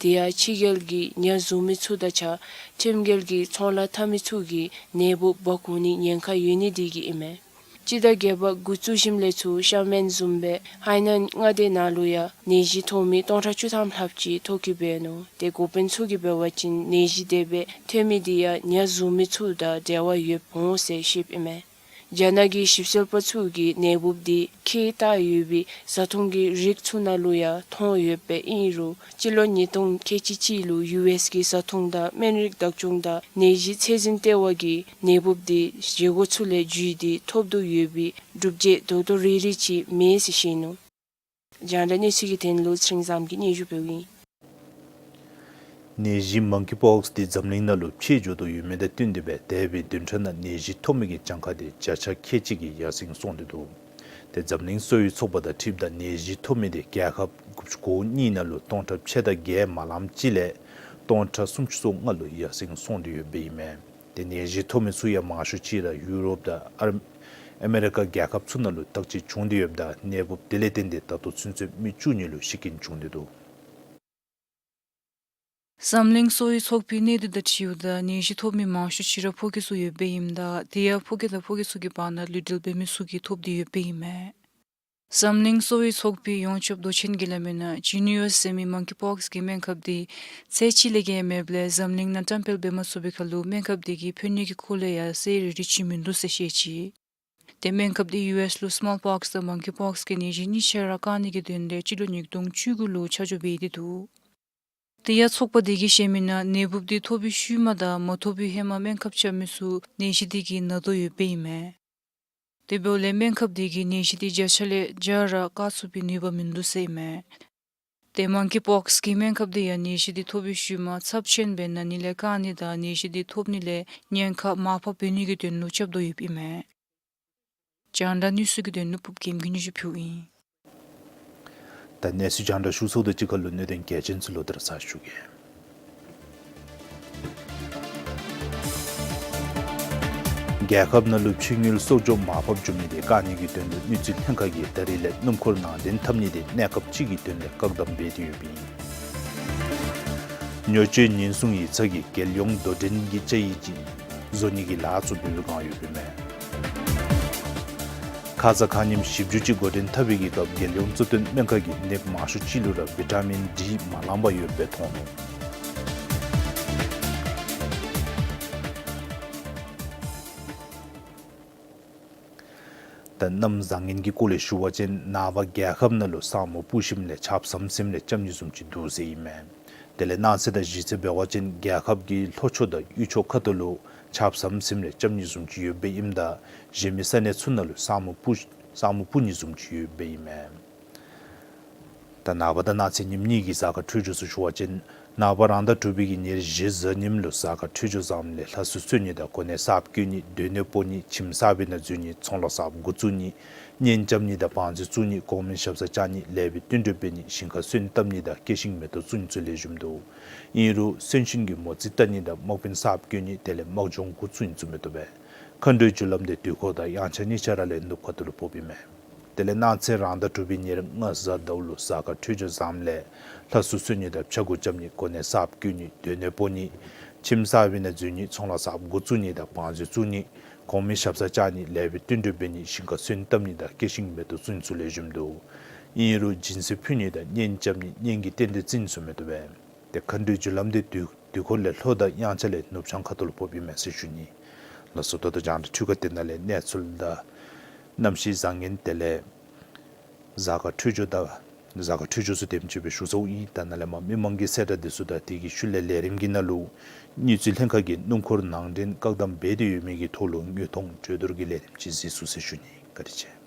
དེ་ཡང་ཕྱི་རྒྱལ་གྱི་ཉ་བཟུང་མི་ཚུ་དང་གཅིག་ཁར་ཁྲིམས་འགལ་གྱི་ཚོང་ལཱ་འཐབ་མི་ཚུ་གིས་ནད་འབུཔ་འབག་འོང་ནིའི་ཉེན་ཁ་ཡོད་ནི་དེ་གིས་ཨིན་མས། སྤྱི་ཟླ་བརྒྱད་པ་འགོ་བཙུགས་ཞིནམ་ལས་ཚུར་ཤ་མེན་བཟུམ་སྦེ་ཧའེ་ནན་མངའ་སྡེ་ནང་ལུ་ཡང་ནད་གཞི་ཐོབ་མི་སྟོང་ཕྲག་བཅུ་ཐམ་ལྷགཔ་ཅིག་ཐོ་བཀོད་འབད་ནུག། ཏེ་འགོ་དཔོན་ཚུ་གིས་འབད་བ་ཅིན་ནད་གཞི་དེ་སྦེ་ཐོན་མི་དེ་ཡང་ཉ་བཟུང་མི་ཚུ་དང་འབྲེལ་བ་ཡོདཔ་འོང་ཟེར་བཤདཔ་ཨིན་མས། རྒྱ་ནག་གི་ཞིབ་འཚོལ་པ་ཚུ་གིས་ནད་འབུཔ་དེ་ཁྱད་བཏགས་ཡོད་པའི་བཟའ་འཐུང་གི་རིགས་ཚུ་ནང་ལུ་ཡང་མཐོང་ཡོདཔ་ཨིན་རུང་སྤྱི་ལོ་ཉིས་སྟོང་ཁལ་གཅིག་གཅིག་ལུ་ཡུ་ཨེསི་གི་བཟའ་འཐུང་དང་སྨན་རིགས་བདག་སྐྱོང་དང་ནད་གཞི་ཚད་འཛིན་ལྟེ་བ་གིས་ནད་འབུཔ་དེ་བཞེས་སྒོ་ཚུ་ལས་བརྒྱུད་དེ་ཐོབ་དོ་ཡོད་པའི་སྒྲུབ་བྱེད་རྡོག་རྡོག་རིལ་རི་ཅིག་མེད་ཟེར་བཤད་ནུག། རྒྱང་བསྒྲགས་གནས་ཚུལ་གྱི་དོན་ལུ་ཚེ་རིང་བཟངམོ་གིས་སྙན་ཞུ་ཕུལཝ་ཨིན། ནད་གཞི་མང་ཀི་པོགསི་དེ་འཛམ་གླིང་ནང་ལུ་ཕྱེད་འགྱོ་དོ་ཡོད་མི་དང་བསྟུན་ཏེ་སྦེ་འདས་པའི་བདུན་ཕྲག་ནང་ནད་གཞི་ཐོབ་མི་གི་གྱངས་ཁ་དེ་བརྒྱ་ཆ་ཁལ་གཅིག་གིས་ཡར་སེང་སོང་སྟེ་འདུག། ཏེ་འཛམ་གླིང་གསོ་བའི་ཚོགས་པ་དང་འཁྲིལཝ་ད་ནད་གཞི་ཐོབ་མི་དེ་རྒྱལ་ཁབ་དགུ་བཅུ་གོ་གཉིས་ནང་ལུ་སྟོང་ཕྲག་ཕྱེད་དང་བརྒྱད་མ་ལངམ་ཅིག་ལས་སྟོང་ཕྲག་སུམ་ཅུ་སོ་ལྔ་ལུ་ཡར་སེང་སོང་སྟེ་ཡོདཔ་ཨིན་མས། ཏེ་ནད་གཞི་ཐོབ་མི་ཚུ་ཡང་མང་ཤོས་ཅིག་ར་ཡུ་རོབ་དང་ཨ་རི་ཨ་མེ་རི་ཀ་རྒྱལ་ཁབ་ཚུ་ནང་ལུ་བརྟག་དཔྱད་བྱུང་སྟེ་ཡོདཔ་ད་ནད་འབུཔ་དེ་ལས་བརྟེན་ཏེ་ད་ལྟོ་ཚུན་ཚོད་མི་བཅུ་གཉིས་ལུ་ཤི་རྐྱེན་བྱུང་སྟེ་འདུག། འཛམ་གླིང་གསོ་བའི་ཚོགས་པའི་གནས་སྡུད་དང་འཁྲིལཝ་ད་ནད་གཞི་ཐོབ་མི་མང་ཤོས་ཅིག་ར་ཕོ་སྐྱེས་ཚུ་ཡོདཔ་ཨིནམ་ད་དེ་ཡང་ཕོ་སྐྱེས་དང་ཕོ་སྐྱེས་ཚུ་གི་བར་ན་ལུས་འབྲེལ་འབད་མི་ཚུ་གིས་ཐོབ་སྟེ་ཡོདཔ་ཨིན་མས། འཛམ་གླིང་གསོ་བའི་ཚོགས་པའི་ཡོངས་ཁྱབ་མདོ་ཆེན་གྱིས་སླབ་མི་ནང་ཇི་ནི་ཝས་ཟེར་མི་མང་ཀི་པོགསི་གི་སྨན་ཁབ་དེ་ཚད་གཅིག་ལས་བརྒལ་མེདཔ་ལས་འཛམ་གླིང་ནང་བཀྲམ་སྤེལ་འབད་མ་ཚུགས་པའི་ཁར་ལུ་སྨན་ཁབ་དེ་གིས་ཕན་ནུས་ཀྱི་སྐོར་ལས་ཡང་གསལ་རི་རི་ཅིག་མིན་འདུག་ཟེར་བཤད་ཅི། ཏེ་སྨན་ཁབ་དེ་ཡུ་ཨེསི་ལུ་སི་མོལ་པོགསི་དང་མང་ཀི་པོགསི་གི་ནད་གཞི་གཉིས་ཆ་ར་བཀག་ནི་གི་དོན་ལས་སྤྱི་ལོ་ཉིས་སྟོང་བཅུ་དགུ་ལུ་ཆ་འཇོག་འབད་དེ་འདུག། དེ་ཡང་ཚོགས་པ་དེ་གིས་བཤད་མི་ནང་ནད་འབུཔ་དེ་ཐོབ་པའི་ཤུལ་མ་དང་མ་ཐོབ་པའི་ཧེ་མ་སྨན་ཁབ་རྐྱབ་མི་ཚུ་ནད་གཞི་དེ་གིས་ན་དོ་ཡོདཔ་ཨིན་མས། དེ་འབདཝ་ལས་སྨན་ཁབ་དེ་གིས་ནད་གཞི་དེ་བརྒྱ་ཆ་ལས་བརྒྱ་ར་བཀག་ཚུགས་པའི་ནུས་པ་མིན་འདུག་ཟེར་ཨིན་མས། ཏེ་མང་ཀི་པོགསི་གི་སྨན་ཁབ་དེ་ཡང་ནད་གཞི་དེ་ཐོབ་པའི་ཤུལ་མ་ཚབས་ཆེན་སྦེ་ན་ནི་ལས་བཀག་ནི་དང་ནད་གཞི་དེ་ཐོབ་ནི་ལས་ཉེན་ཁ་མར་ཕབ་འབད་ནི་གི་དོན་ལུ་རྐྱབ་དོ་ཡོདཔ་ཨིན་མས། རྒྱང་བསྒྲགས་གནས་ཚུལ་གྱི་དོན་ལུ་ཕུབ་རྒྱལམ་གྱིས་སྙན་ཞུ་ཕུལཝ་ཨིན། ད་གནས་ཚུལ་རྒྱང་བསྒྲགས་ཞུ་ཚརཝ་དང་གཅིག་ཁར་ལུ་གནད་དོན་གལ་ཆེན་ཚུ་ལོག་སྟེ་ར་ཚར་ཞུ་གེ། རྒྱལ་ཁབ་ནང་ལུ་ཕྱི་དངུལ་གསོག་འཇོག་མར་ཕབ་འགྱོ་མི་དེ་བཀག་ནི་གི་དོན་ལུ་དངུལ་རྩིས་ལྷན་ཁག་གིས་ད་རིས་ལས་སྣུམ་འཁོར་ནང་འདྲེན་འཐབ་ནི་དེ་གནས་སྐབས་ཅིག་གི་དོན་ལས་བཀག་དམ་འབད་དེ་ཡོདཔ་ཨིན། ཉོ་སྤྱོད་ཉེན་སྲུང་ཡིག་ཚང་གིས་རྒྱལ་ཡོངས་དོ་འགྲན་གྱི་བཅའ་ཡིག་ཅིག་བཟོ་ནི་གི་ལཱ་ཚུ་འབད་བའི་བསྒང་ཡོདཔ་ཨིན་མས། ཁ་ཙ་ཁ་ཉིནམ་ཞིབ་འཇུག་ཅིག་འགོ་འདྲེན་འཐབ་པའི་གི་སྐབས་རྒྱལ་ཡོངས་གཙོ་བསྟེན་སྨན་ཁང་གིས་ནདཔ་མང་ཤོས་ཅིག་ལུ་ར་བི་ཊ་མིན་ཌི་མ་ལང་པར་ཡོདཔ་སྦེ་མཐོང་ནུག། ད་གནམ་བཟང་ངན་གྱི་སྐོར་ལས་ཞུ་བ་ཅིན་ནངས་པ་རྒྱལ་ཁབ་ནང་ལུ་ས་སྨུག་སྤུབས་ཞིནམ་ལས་ཆརཔ་ཟམ་ཟིམ་ལས་རྐྱབ་ནི་བཟུམ་ཅིག་འདུག་ཟེར་ཨིན་མས། དེ་ལས་གནངས་ཚེ་དང་གཞེས་ཚེ་འབད་བ་ཅིན་རྒྱལ་ཁབ་ཀྱི་ལྷོ་ཕྱོགས་དང་དབུས་ཕྱོགས་ཁ་ཐུག་ལུ་ཆརཔ་ཟམ་ཟིམ་ལས་རྐྱབ་ནི་བཟུམ་ཅིག་ཡོདཔ་ཨིནམ་ད་གཞན་མི་ས་གནས་ཚུ་ནང་ལུ་ས་སྨུག་སྤུབས་ས་སྨུག་སྤུབས་ནི་བཟུམ་ཅིག་ཡོདཔ་ཨིན་མས། ད་ནངས་པ་དང་གནངས་ཚེ་ཉིནམ་གཉིས་ཀྱི་གཟའ་སྐར་འཕྲོད་སྦྱོར་ཚུ་ཞུ་བ་ཅིན་ནངས་པ་རང་ཟླ་དྲུག་པའི་གི་ཉེར་བཞི་གཟའ་ཉིམ་ལུ་གཟའ་སྐར་འཕྲོད་སྦྱོར་བཟངམ་ལས་ལྷ་སྲུ་གསོལ་ནི་དང་གོ་གནས་གསརཔ་བསྐོ་ནི་སྡོད་གནས་སྤོ་ནི་ཁྱིམ་གསར་པའི་ནང་འཛུལ་ནི་ཚོང་ལཱ་གསརཔ་འགོ་བཙུགས་ནི་གཉེན་རྐྱབ་ནི་དང་བང་མཛོད་བཙུགས་ནི་གོང་མའི་ཞབས་སར་བཅར་ནི་ལེགས་པའི་བསྟུན་གྲོས་འབད་ནི་ཞིང་ཁར་སོན་བཏབ་ནི་དང་སྐྱེ་ཤིང་མེ་ཏོག་བཙུགས་ནི་ཚུ་ལེགས་ཤོམ་འདུག། ཨིན་རུང་གསོན་གཤིན་གྱི་མོ་རྩིས་བལྟ་ནི་དང་དམག་དཔོན་གསརཔ་བསྐོ་ནི་དེ་ལས་དམག་སྦྱོང་འགོ་བཙུགས་ནི་ཚུ་མི་བཏུབ་པས། མཁའ་འགྲོའི་རྒྱུ་ལམ་དེ་དུས་འཁོར་དང་དབྱངས་འཆར་གཉིས་ཆ་ར་ལས་ནུབ་ཁ་ཐུག་ལུ་ཕོགཔ་ཨིན་མས། དེ་ལས་གནངས་ཚེ་རང་ཟླ་དྲུག་པའི་ཉེར་ལྔ་གཟའ་ཟླཝ་ལུ་གཟའ་སྐར་འཕྲོད་སྦྱོར་བཟངམ་ལས་ལྷ་སྲུ་གསོལ་ནི་དང་ཕྱྭ་འགུགས་རྐྱབ་ནི་གོ་གནས་གསརཔ་བསྐོ་ནི་སྡོད་གནས་སྤོ་ནི་ཁྱིམ་གསར་པའི་ནང་འཛུལ་ནི་ཚོང་ལཱ་གསརཔ་འགོ་བཙུགས་ནི་དང་བང་མཛོད་བཙུགས་ནི་གོང་མའི་ཞབས་སར་བཅར་ནི་ལེགས་པའི་བསྟུན་གྲོས་འབད་ནི་ཞིང་ཁར་སོན་བཏབ་ནི་དང་སྐྱེ་ཤིང་མེ་ཏོག་བཙུགས་ནི་ཚུ་ལེགས་ཤོམ་འདུག། ཨིན་རུང་སྦྱིན་སྲེག་ཕུལ་ནི་དང་གཉེན་རྐྱབ་ནི་གཉེན་གྱི་རྟེན་འབྲེལ་བརྩི་ནི་ཚུ་མི་བཏུབ་པས། ཏེ་མཁའ་འགྲོའི་རྒྱུ་ལམ་དེ་དུས་དུས་འཁོར་ལས་ལྷོ་དང་དབྱངས་འཆར་ལས་ནུབ་བྱང་ཁ་ཐུག་ལུ་ཕོགཔ་ཨིན་མས་ཟེར་ཞུ་ནི། ལགས་སོ། ད་ལྟོ་རྒྱང་བསྒྲགས་འཕྲུལ་ཁང་དེ་ནང་ལས་གནས་ཚུལ་དང་གནམ་གཤིས་བཟང་ངན་དེ་ལས་གཟའ་སྐར་འཕྲོད་སྦྱོར་དང་གཟའ་སྐར་འཕྲོད་སྦྱོར་ཚུ་དེམ་ཅིག་སྦེ་ཞུ་ཚརཝ་ཨིན། ད་ནཱ་ལས་མར་མི་མང་གི་གསལ་བསྒྲགས་དེ་ཚུ་དང་དེ་གི་ཤུལ་ལས་ལས་རིམ་གྱི་ནང་ལུ་དངུལ་རྩིས་ལྷན་ཁག་གིས་སྣུམ་འཁོར་ནང་འདྲེན་བཀག་དམ་འབད་དེ་ཡོད་མི་གི་ཐོག་ལུ་དངོས་མཐོང་གྲོས་བསྡུར་གྱི་ལས་རིམ་ཅིག་གཟིགས་ཚུགས་ཟེར་ཞུ་ནི། བཀའ་དྲིན་ཆེ།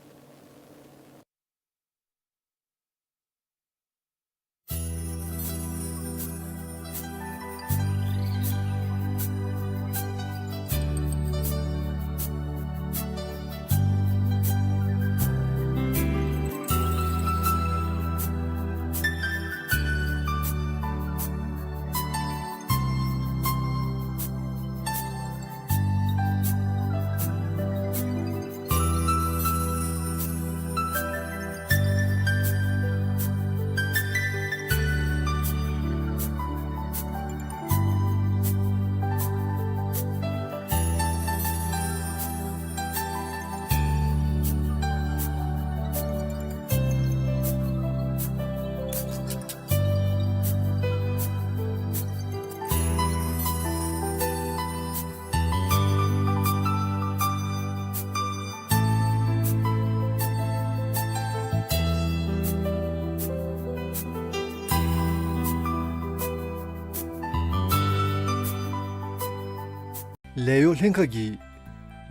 ལས་གཡོག་ལྷན་ཁག་གིས་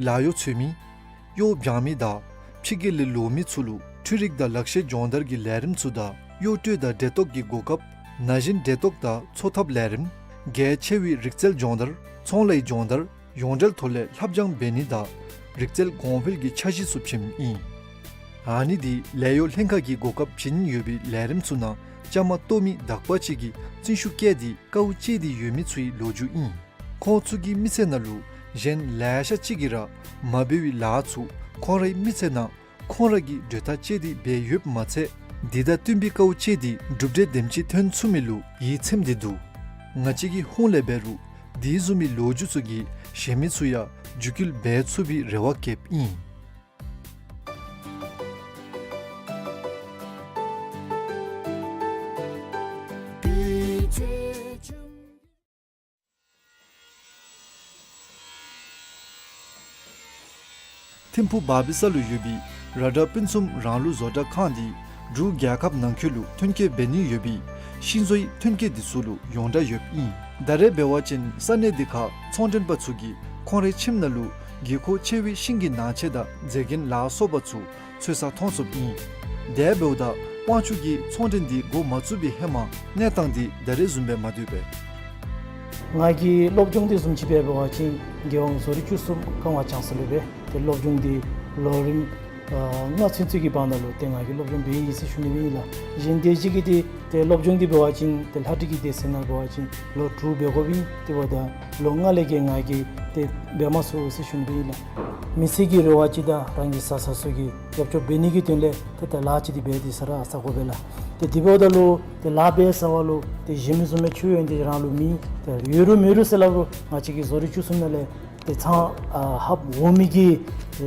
ལཱ་གཡོག་འཚོལ་མི་གཡོག་འབྱང་མི་དང་ཕྱི་རྒྱལ་ལས་ལོག་མི་ཚུ་ལུ་འཕྲུལ་རིག་དང་ལག་ཤེས་སྦྱོང་བརྡར་གྱི་ལས་རིམ་ཚུ་དང་གཡོག་སྤྲོད་དང་འབྲེལ་གཏོགས་ཀྱི་གོ་སྐབས། ན་གཞོན་འབྲེལ་གཏོགས་དང་འཚོ་ཐབས་ལས་རིམ། གལ་ཆེ་བའི་རིག་རྩལ་སྦྱོང་བརྡར། ཚོང་ལས་སྦྱོང་བརྡར། ཡོངས་འབྲེལ་ཐོག་ལས་ལྷབ་སྦྱང་འབད་ནི་དང་རིག་རྩལ་གོང་འཕེལ་གྱི་འཆར་གཞི་ཚུ་བྱིནམ་ཨིན། ཨ་ནི་འདི་ལས་གཡོག་ལྷན་ཁག་གིས་གོ་སྐབས་བྱིན་ཡོད་པའི་ལས་རིམ་ཚུ་ནང་བཅའ་མར་གཏོགས་མི་དག་པ་ཅིག་གིས་བརྩོན་ཤུགས་བསྐྱེད་དེ་དཀའཝ་སྤྱད་དེ་ཡོད་མི་ཚུའི་ལོ་རྒྱུས་ཨིན། ཁོང་ཚུ་གི་མི་ཚེ་ནང་ལུ་གཞན་ལེ་ཤ་ཅིག་གིས་ར་མ་འབད་བའི་ལཱ་ཚུ་ཁོང་རའི་མི་ཚེ་ནང་ཁོང་ར་གིས་གྲོས་ཐག་བཅད་དེ་འབད་ཡོདཔ་མ་ཚད་འདི་དང་བསྟུན་པའི་དཀའཝ་སྤྱད་དེ་གྲུབ་འབྲས་དེམ་ཅིག་ཐོན་ཚུགས་མི་ལུ་ཡིད་ཚིམས་ཏེ་འདུག། ང་བཅས་ཀྱི་ཧོངས་ལས་འབད་རུང་འདི་བཟུམ་མའི་ལོ་རྒྱུས་ཚུ་གིས་གཞན་མི་ཚུ་ཡང་རྒྱུད་སྐུལ་འབད་ཚུགས་པའི་རེ་བ་བསྐྱེདཔ་ཨིན། ཐིམ་ཕུག་བ་བི་ས་ལུ་ཡོད་པའི་ར་ཌ་སྤུན་གསུམ་རང་ལུགས་བཟོ་གྲྭ་ཁང་འདི་འབྲུག་རྒྱལ་ཁབ་ནང་འཁོད་ལུ་ཐོན་སྐྱེད་འབད་ནི་ཡོད་པའི་ཤིང་བཟོའི་ཐོན་སྐྱེད་འདི་ཚུ་ལུ་ཡོངས་གྲགས་ཡོདཔ་ཨིན། ད་རེས་འབད་བ་ཅིན་ས་གནས་འདི་ཁར་ཚོང་མགྲོན་པ་ཚུ་གིས་ཁོང་རའི་ཁྱིམ་ནང་ལུ་དགོས་མཁོ་ཆེ་བའི་ཤིང་གི་ནང་ཆས་དང་མཛེས་རྒྱན་ལ་སོགས་པ་ཚུ་འཚོལ་སར་མཐོང་ཚུགསཔ་ཨིན། དེ་འབདཝ་ད་དབང་ཕྱུག་གི་ཚོང་མགྲོན་འདི་འགོ་མ་བཙུགས་པའི་ཧེ་མ་གནས་སྟངས་འདི་ད་རེས་བཟུམ་སྦེ་མ་སྡོད་པས། ང་གི་སློབ་སྦྱོང་འདི་བཟུམ་ཅིག་འབད་བ་ཅིན་རྒྱལ་ཡོངས་བཟོ་རིག་བཅུ་གསུམ་ཀ་ཝང་ལྕང་ས་ལུ་སྦེ་ཏེ་སློབ་སྦྱོང་འདི་ལོ་རིམ་ཨ་ལྔ་ཚུན་ཚོད་ཀྱི་བར་ན་ལུ་ཏེ་ང་གིས་སློབ་སྦྱོང་འབད་ཡི་ཟེར་ཞུ་ནི་ཨིན་ལགས། གཞན་དེ་ཅིག་གིས་ཏེ་ཏེ་སློབ་སྦྱོང་འདི་འབད་བ་ཅིན་ཏེ་ལྷ་བྲིས་ཀྱི་སྡེ་ཚན་ནང་འབད་བ་ཅིན་ལོ་དྲུག་འབད་དགོ་པས། དེ་འབདཝ་ད་ལོ་ལྔ་ལས་བརྒལ་ང་གིས་ཏེ་འབད་མ་ཚུགས་ཟེར་ཞུ་ནི་ཨིན་ལགས། མི་ཚེ་གི་རེ་བ་ཅིག་དང་རང་གི་བཟའ་ཚང་ཚུ་གི་རྒྱབ་སྐྱོར་འབད་ནི་གི་དོན་ལས་ཏེ་ད་ལཱ་ཅིག་འདི་འབད་དེ་ས་ར་ས་གོ་བས་ལགས། ཏེ་དེ་འབདཝ་ད་ལུ་ཏེ་ལཱ་འབད་ས་བ་ལུ་ཏེ་གཞན་མི་བཟུམ་མའི་ཆུ་ཡོན་ཏན་རང་ལུ་མེད། ཏེ་ཡོད་རུང་མེད་རུང་ཟེར་སླབ་རུང་ང་བཅས་ཀྱི་བཟོ་རིག་བཅུ་གསུམ་ནང་ལས་ཏེ་ཚང་ཨ་ཧབ་འོང་མི་གི་ཏེ་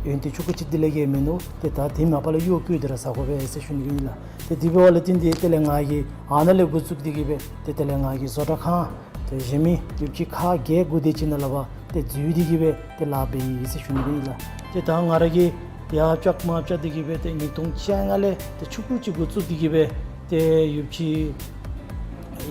ཡོན་ཏན་ཆུང་ཀུ་ཅིག་དེ་ལས་བརྒལ་མིན་ནུག། ཏེ་ད་དེ་མ་པ་ལས་གཡོག་བཀོལ་ཏེ་ར་ས་གོ་བས་ཟེར་ཞུ་ནི་ཨིན་ལགས། ཏེ་དེ་འབདཝ་ལས་བརྟེན་ཏེ་དེ་ལས་ང་གིས་ཨ་ནཱ་ལས་འགོ་བཙུགས་ཏེ་གིས་སྦེ་ཏེ་དེ་ལས་ང་གིས་བཟོ་གྲྭ་ཁང་ཏེ་གཞན་མི་ཡོདཔ་ཅིག་ཁག་བརྒྱད་དགུ་དེ་ཅིག་ནང་ལས་ཕར་ཏེ་འཛུལ་ཏེ་གིས་སྦེ་ཏེ་ལཱ་འབད་ཡི་ཟེར་ཞུ་ནི་ཨིན་ལགས། ཏེ་ད་ང་ར་གིས་ཡར་བཅག་མར་བཅག་སྟེ་གིས་སྦེ་ཏེ་ཉིས་སྟོང་བཅོ་ལྔ་ལས་ཏེ་ཆུང་ཀུ་ཅིག་འགོ་བཙུགས་ཏེ་གིས་སྦེ་ཏེ་ཡོདཔ་ཅིག་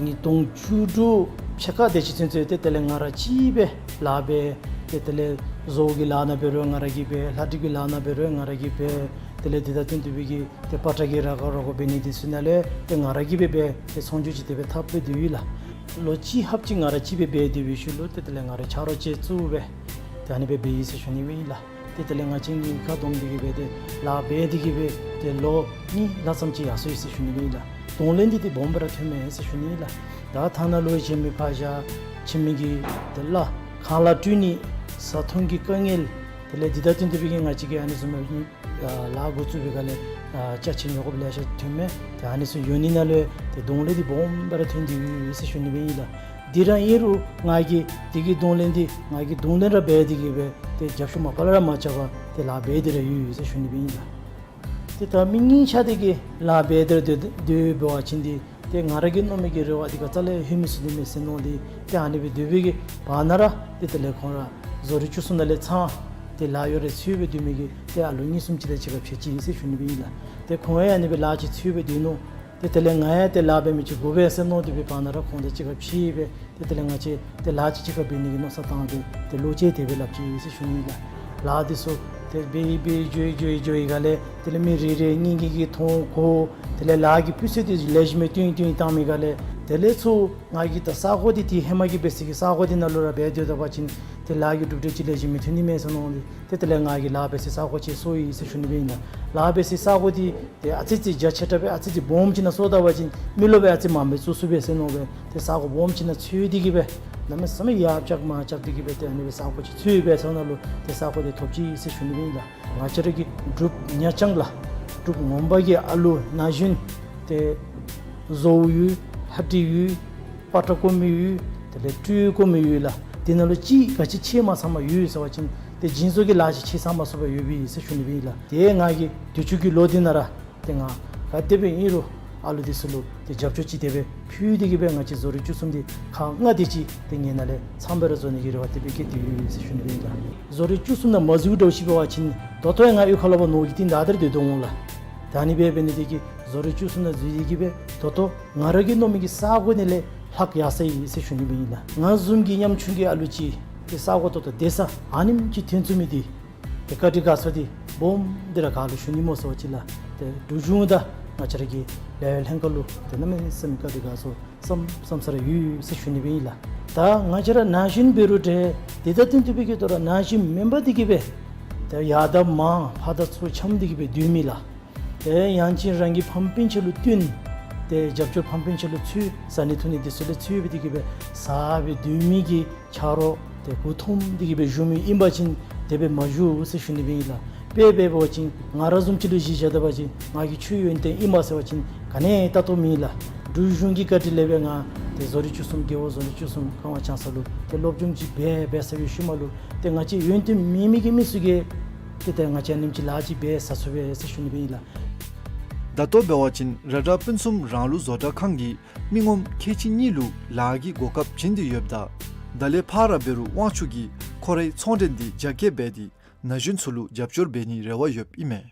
ཉིས་སྟོང་བཅུ་དྲུག་ཕྱེད་ཀ་དེ་ཅིག་ཚུན་ཚོད་ཏེ་དེ་ལས་ང་ར་གཅིག་སྦེ་ལཱ་འབད། ཏེ་དེ་ལས་བཟོ་བོ་གི་ལཱ་ནང་འབད་རུང་ང་ར་གིས་འབད། ལྷ་བྲིས་ཀྱི་ལཱ་ནང་འབད་རུང་ང་ར་གིས་འབད། དེ་ལས་དེ་དང་བསྟུན་ཏེ་སྦེ་གིས་ཏེ་པ་ཏྲ་གི་ར་ཁ་ར་ཁོ་འབད་ནི་འདི་ཚུ་ནང་ལས་ཏེ་ང་ར་གིས་སྦེ་འབད། ཏེ་ཚོང་རྒྱུ་ཅིག་དེ་སྦེ་འཐབ་སྦེ་སྡོད་ཡི་ལགས། ལོ་གཅིག་ལྷགཔ་ཅིག་ང་ར་གཅིག་སྦེ་འབད་སྡོད་པའི་ཤུལ་ལུ་ཏེ་དེ་ལས་ང་ར་ཆ་རོགས་ཅིག་བཙུགས་སྦེ་ཏེ་ཨ་ནི་སྦེ་འབད་ཡི་ཟེར་ཞུ་ནི་ཨིན་ལགས། ཏེ་དེ་ལས་ང་བཅས་གཉིས་ཁ་བསྡོམས་ཏེ་གིས་སྦེ་ཏེ་ལཱ་འབད་དེ་གིས་སྦེ་ཏེ་ལོ་གཉིས་ལྷག་ཙམ་ཅིག་ཡར་སོ་ཡི་ཟེར་ཞུ་ནི་ཨིན་ལགས། གདོང་ལེན་འདི་ཏེ་སྦོམ་སྦེ་ར་ཐོནམ་མས་ཟེར་ཞུ་ནི་ཨིན་ལགས། ད་ཐ་ན་ལུ་གཞན་མི་ཕར་བཞག་ཁྱིམ་མི་གི་ཏེ་གླ་ཁང་གླ་སྤྲོད་ནི་བཟའ་འཐུང་གི་དཀའ་ངལ་དེ་ལས་འདི་དང་བསྟུན་ཏེ་སྦེ་གིས་ང་བཅས་ཀྱིས་ཨ་ནི་བཟུམ་མའི་ཨ་ལཱ་འགོ་བཙུགས་པའི་སྒང་ལས་ཨ་ཅ་ཆས་ཉོ་དགོཔ་ལེ་ཤ་ཐོནམ་མས། ཏེ་ཨ་ནི་ཚུ་ཡོད་ནི་ནང་ལས་ཏེ་གདོང་ལེན་འདི་སྦོམ་སྦེ་ར་ཐོན་ཏེ་ཡོད་ཟེར་ཞུ་ནི་སྦེ་ཨིན་ལགས། དེ་ར་ཨིན་རུང་ང་གིས་དེ་གི་གདོང་ལེན་འདི་ང་གིས་གདོང་ལེན་ར་འབད་དེ་གིས་སྦེ་ཏེ་རྒྱབ་ཤུགས་མ་པ་ལས་ར་མ་ཆག་པར་ཏེ་ལཱ་འབད་དེ་ར་ཡོད་ཟེར་ཞུ་ནི་སྦེ་ཨིན་ལགས། ཏེ་ད་མི་གཉིས་ཆ་དེ་གིས་ལཱ་འབད་དེ་ར་སྡོད་སྡོད་འབད་བ་ཅིན་འདི་ཏེ་ང་ར་གིས་མནོ་མི་གི་རེ་བ་འདི་ག་རྩ་ལས་ལྷོད་མི་ཚུགས་ནི་མས་ཟེར་མནོ་སྟེ་ཏེ་ཨ་ནི་སྦེ་སྡོད་པའི་གི་བར་ན་ར་ཏེ་དེ་ལས་ཁོང་ར་བཟོ་རིག་བཅུ་གསུམ་ནང་ལས་ཚང་ཏེ་ལཱ་གཡོག་ར་འཚོལ་སྦེ་སྡོད་མི་གི་ཏེ་ཨ་ལོ་གཉིས་གསུམ་ཅིག་དང་གཅིག་ཁར་ཕྱད་ཅི་ཟེར་ཞུ་ནི་སྦེ་ཨིན་ལགས། ཏེ་ཁོང་ཡང་ཨ་ནི་སྦེ་ལཱ་ཅིག་འཚོལ་སྦེ་སྡོད་ནུག། ཏེ་དེ་ལས་ང་ཡང་ཏེ་ལཱ་འབད་མི་ཅིག་དགོ་པས་ཟེར་མནོ་སྟེ་སྦེ་བར་ན་ར་ཁོང་དང་གཅིག་ཁར་ཕྱད་སྦེ་ཏེ་དེ་ལས་ང་བཅས་ཏེ་ལཱ་ཅིག་གཅིག་ཁར་འབད་ནི་གི་མནོ་བསམ་བཏང་སྟེ་ཏེ་ལོག་ཅི་དེ་སྦེ་སླབ་ཅི་ཟེར་ཞུ་ནི་ལགས། ལཱ་འདི་ཚུ་ཏེ་འབད་འབད་འགྱོ་འགྱོ་འགྱོ་བའི་སྒང་ལས་དེ་ལས་མི་རེ་རེ་གཉིས་གཉིས་ཀྱིས་མཐོང་གོ། དེ་ལས་ལཱ་གི་སྤུས་ཚད་འདི་ལེགས་ཤོམ་སྦེ་བཏོན་བཏོན་བཏང་མི་སྒང་ལས་དེ་ལས་ཚུར་ང་གིས་ད་ས་གོ་འདི་ཏེ་ཧེ་མ་གི་འབད་ས་གི་ས་གོ་འདི་ནང་ལུ་ར་འབད་སྡོད་ད་པ་ཅིན་ཏེ་ལཱ་གི་གྲུབ་འབྲས་ཅིག་ལེགས་ཤོམ་སྦེ་ཐོན་ནི་མས་ཟེར་མནོ་སྟེ་ཏེ་དེ་ལས་ང་གིས་ལཱ་འབད་སའི་ས་གོ་ཅིག་སོར་ཡི་ཟེར་ཞུ་ནི་སྦེ་ཨིན་ལགས། ལཱ་འབད་སའི་ས་གོ་འདི་ཏེ་ཨ་ཙི་ཙི་རྒྱ་ཆེ་དྲགས་སྦེ་ཨ་ཙི་ཙི་སྦོམ་ཅིག་ནང་སོར་ད་པ་ཅིན་མི་རློབས་སྦེ་ཨ་ཙི་མངམ་སྦེ་བཙུགས་ཚུགས་པས་ཟེར་མནོ་སྦེ་ཏེ་ས་གོ་སྦོམ་ཅིག་ནང་འཚོལ་ཏེ་གིས་སྦེ་གནམ་མེད་ས་མེད་ཡར་བཅག་མར་བཅག་སྟེ་གིས་སྦེ་ཏེ་ཨ་ནི་སྦེ་ས་གོ་ཅིག་འཚོལ་སྦེ་ཚར་ནང་ལུ་ཏེ་ས་གོ་འདི་ཐོབ་ཅི་ཟེར་ཞུ་ནི་སྦེ་ཨིན་ལགས། ང་བཅས་ར་གི་འབྲུག་ཉ་རྐྱང་ལགས། འབྲུག་ངོ་མ་གི་ཨ་ལུ་ན་གཞོན་ཏེ་བཟོ་བོ་ཡོད། ལྷ་བྲིས་ཡོད། པ་ཏྲ་རྐོ་མི་ཡོད། དེ་ལས་སྤྲོས་རྐོ་མི་ཡོད་ལགས། དེ་ནང་ལུ་གཅིག་ག་ཅི་ཆེ་མ་ཚང་མ་ཡོད་ཟེར་བ་ཅིན་ཏེ་སྦྱིན་བཟོ་གི་ལཱ་ཅིག་ཆེ་ཚང་མ་ཚུགས་པ་ཡོད་པས་ཟེར་ཞུ་ནི་སྦེ་ཨིན་ལགས། ཏེ་ང་གིས་དུས་ཅི་གི་ལོ་འདི་ནང་ར་ཏེ་ང་ག་དེ་སྦེ་ཨིན་རུང་ཨ་ལུ་འདི་ཚུ་ལུ་ཏེ་རྒྱབ་སྐྱོར་ཅིག་དེ་སྦེ་ཕུལ་ཏེ་གིས་སྦེ་ང་བཅས་བཟོ་རིག་བཅུ་གསུམ་འདི་ཁག་ལྔ་དེ་ཅིག་ཏེ་ངེའི་ནང་ལས་ཚངམ་སྦེ་ར་བཟོ་ནི་གི་རེ་བ་དེ་སྦེ་བསྐྱེད་དེ་ཡོད་ཟེར་ཞུ་ནི་སྦེ་ཨིན་ལགས། བཟོ་རིག་བཅུ་གསུམ་ནང་མ་འཛུལ་འདྲཝ་ཅིག་འབད་བ་ཅིན་ད་ལྟོ་ཡང་ང་གཡུས་ཁ་ལུ་ཕར་ནོར་གྱི་རྟིང་བདའ་སྟེ་ར་སྡོད་དོ་འོང་ལགས། ད་ཨ་ནི་སྦེ་འབད་ནི་དེ་གིས་བཟོ་རིག་བཅུ་གསུམ་ནང་འཛུལ་ཏེ་གིས་སྦེ་ད་ལྟོ་ང་ར་གིས་མནོ་མི་གི་ས་གོ་ནང་ལས་ལྷག་ཡར་སོ་ཡི་ཟེར་ཞུ་ནི་སྦེ་ཨིན་ལགས། ང་བཟུམ་གྱི་ཉམ་ཆུང་གི་ཨ་ལུ་ཅིག་ ཏེ་ས་གོ་ཏོག་ཏོ་སྡོད་ས་ཨ་ནེམ་ཅིག་ཐོན་ཚུགས་མི་འདི་ཏེ་བཀའ་དྲིན་དགའ་ཚོར་འདི་སྦོམ་འདི་ར་ག་ལུ་ཞུ་ནི་སྨོ་ཟེར་བ་ཅིན་ལགས། ཏེ་འབྲུག་གཞུང་དང་ང་བཅས་ར་གི་ལས་ལྷན་ཁག་ལུ་ཏེ་གནམ་མེད་ས་མེད་བཀའ་དྲིན་དགའ་ཚོར་བསམ་བསམ་ས་ར་ཡོད་ཟེར་ཞུ་ནི་སྦེ་ཨིན་ལགས། ད་ང་བཅས་ར་ན་གཞོན་འབད་རུང་འདྲ་དེ་དང་བསྟུན་ཏེ་སྦེ་གི་ཏོ་ར་ན་གཞོན་མེན་པར་འདི་གིས་སྦེ་ཏེ་ཡར་དང་མར་ཕར་དང་ཚུར་འཁྱམས་འདི་གིས་སྦེ་སྡོད་མི་ལགས། ཏེ་ཡང་ཅིན་རང་གི་ཕམ་སྤུན་ཆ་ལུ་བསྟུན་ཏེ་རྒྱབ་སྐྱོར་ཕམ་སྤུན་ཆ་ལུ་འཚོལ་བཟའ་ནི་འཐུང་ནི་འདི་ཚུ་ལུ་འཚོལ་སྦེ་འདི་གིས་སྦེ་བཟའ་སྦེ་སྡོད་མི་གི་ཆ་རོགས་ཏེ་མགུ་འཐོམ་འདི་གིས་སྦེ་བཞུགས་མི་ཨིན་པ་ཅིན་དེ་སྦེ་མ་བཞུགས་ཟེར་ཞུ་ནི་སྦེ་ཨིན་ལགས། དཔེ་འབད་བ་ཅིན་ང་ར་བཟུམ་ཅིག་ལུ་གཞི་བཞག་ད་པ་ཅིན་ང་གིས་ཆོས་ཡོན་ཏན་ཨིན་པས་ཟེར་བ་ཅིན་ག་ནི་ཡང་ལྟ་བཏུབ་མེད་ལགས། འབྲུག་གཞུང་གི་བཀའ་དྲིན་ལས་སྦེ་ང་ཏེ་བཟོ་རིག་བཅུ་གསུམ་རྒེད་འོག་བཟོ་རིག་བཅུ་གསུམ་ཀ་ཝང་ལྕང་ས་ལུ་ཏེ་སློབ་སྦྱོང་ཅིག་འབད་འབད་ཚར་བའི་ཤུལ་མ་ལུ་ཏེ་ང་བཅས་ཡོན་ཏན་མེད་མི་གི་མི་ཚུ་གིས་ཏེ་ཏེ་ང་བཅས་ཨ་ནེམ་ཅིག་ལཱ་ཅིག་འབད་ཚར་ཚུགས་པས་ཟེར་ཞུ་ནི་སྦེ་ཨིན་ལགས། ད་ལྟོ་འབད་བ་ཅིན་ར་ཌར་སྤུན་གསུམ་རང་ལུགས་བཟོ་གྲྭ་ཁང་གིས་མི་ངོམ་ཁལ་གཅིག་གཉིས་ལུ་ལཱ་གི་གོ་སྐབས་བྱིན་ཏེ་ཡོདཔ་ད་ད་ལས་ཕར་ར་འབད་རུང་དབང་ཕྱུག་གིས་ཁོ་རའི་ཚོང་འབྲེལ་འདི་རྒྱ་སྐྱེད་འབད་དེ་ན་གཞོན་ཚུ་ལུ་རྒྱབ་སྐྱོར་འབད་ནིའི་རེ་བ་ཡོདཔ་ཨིན་མས།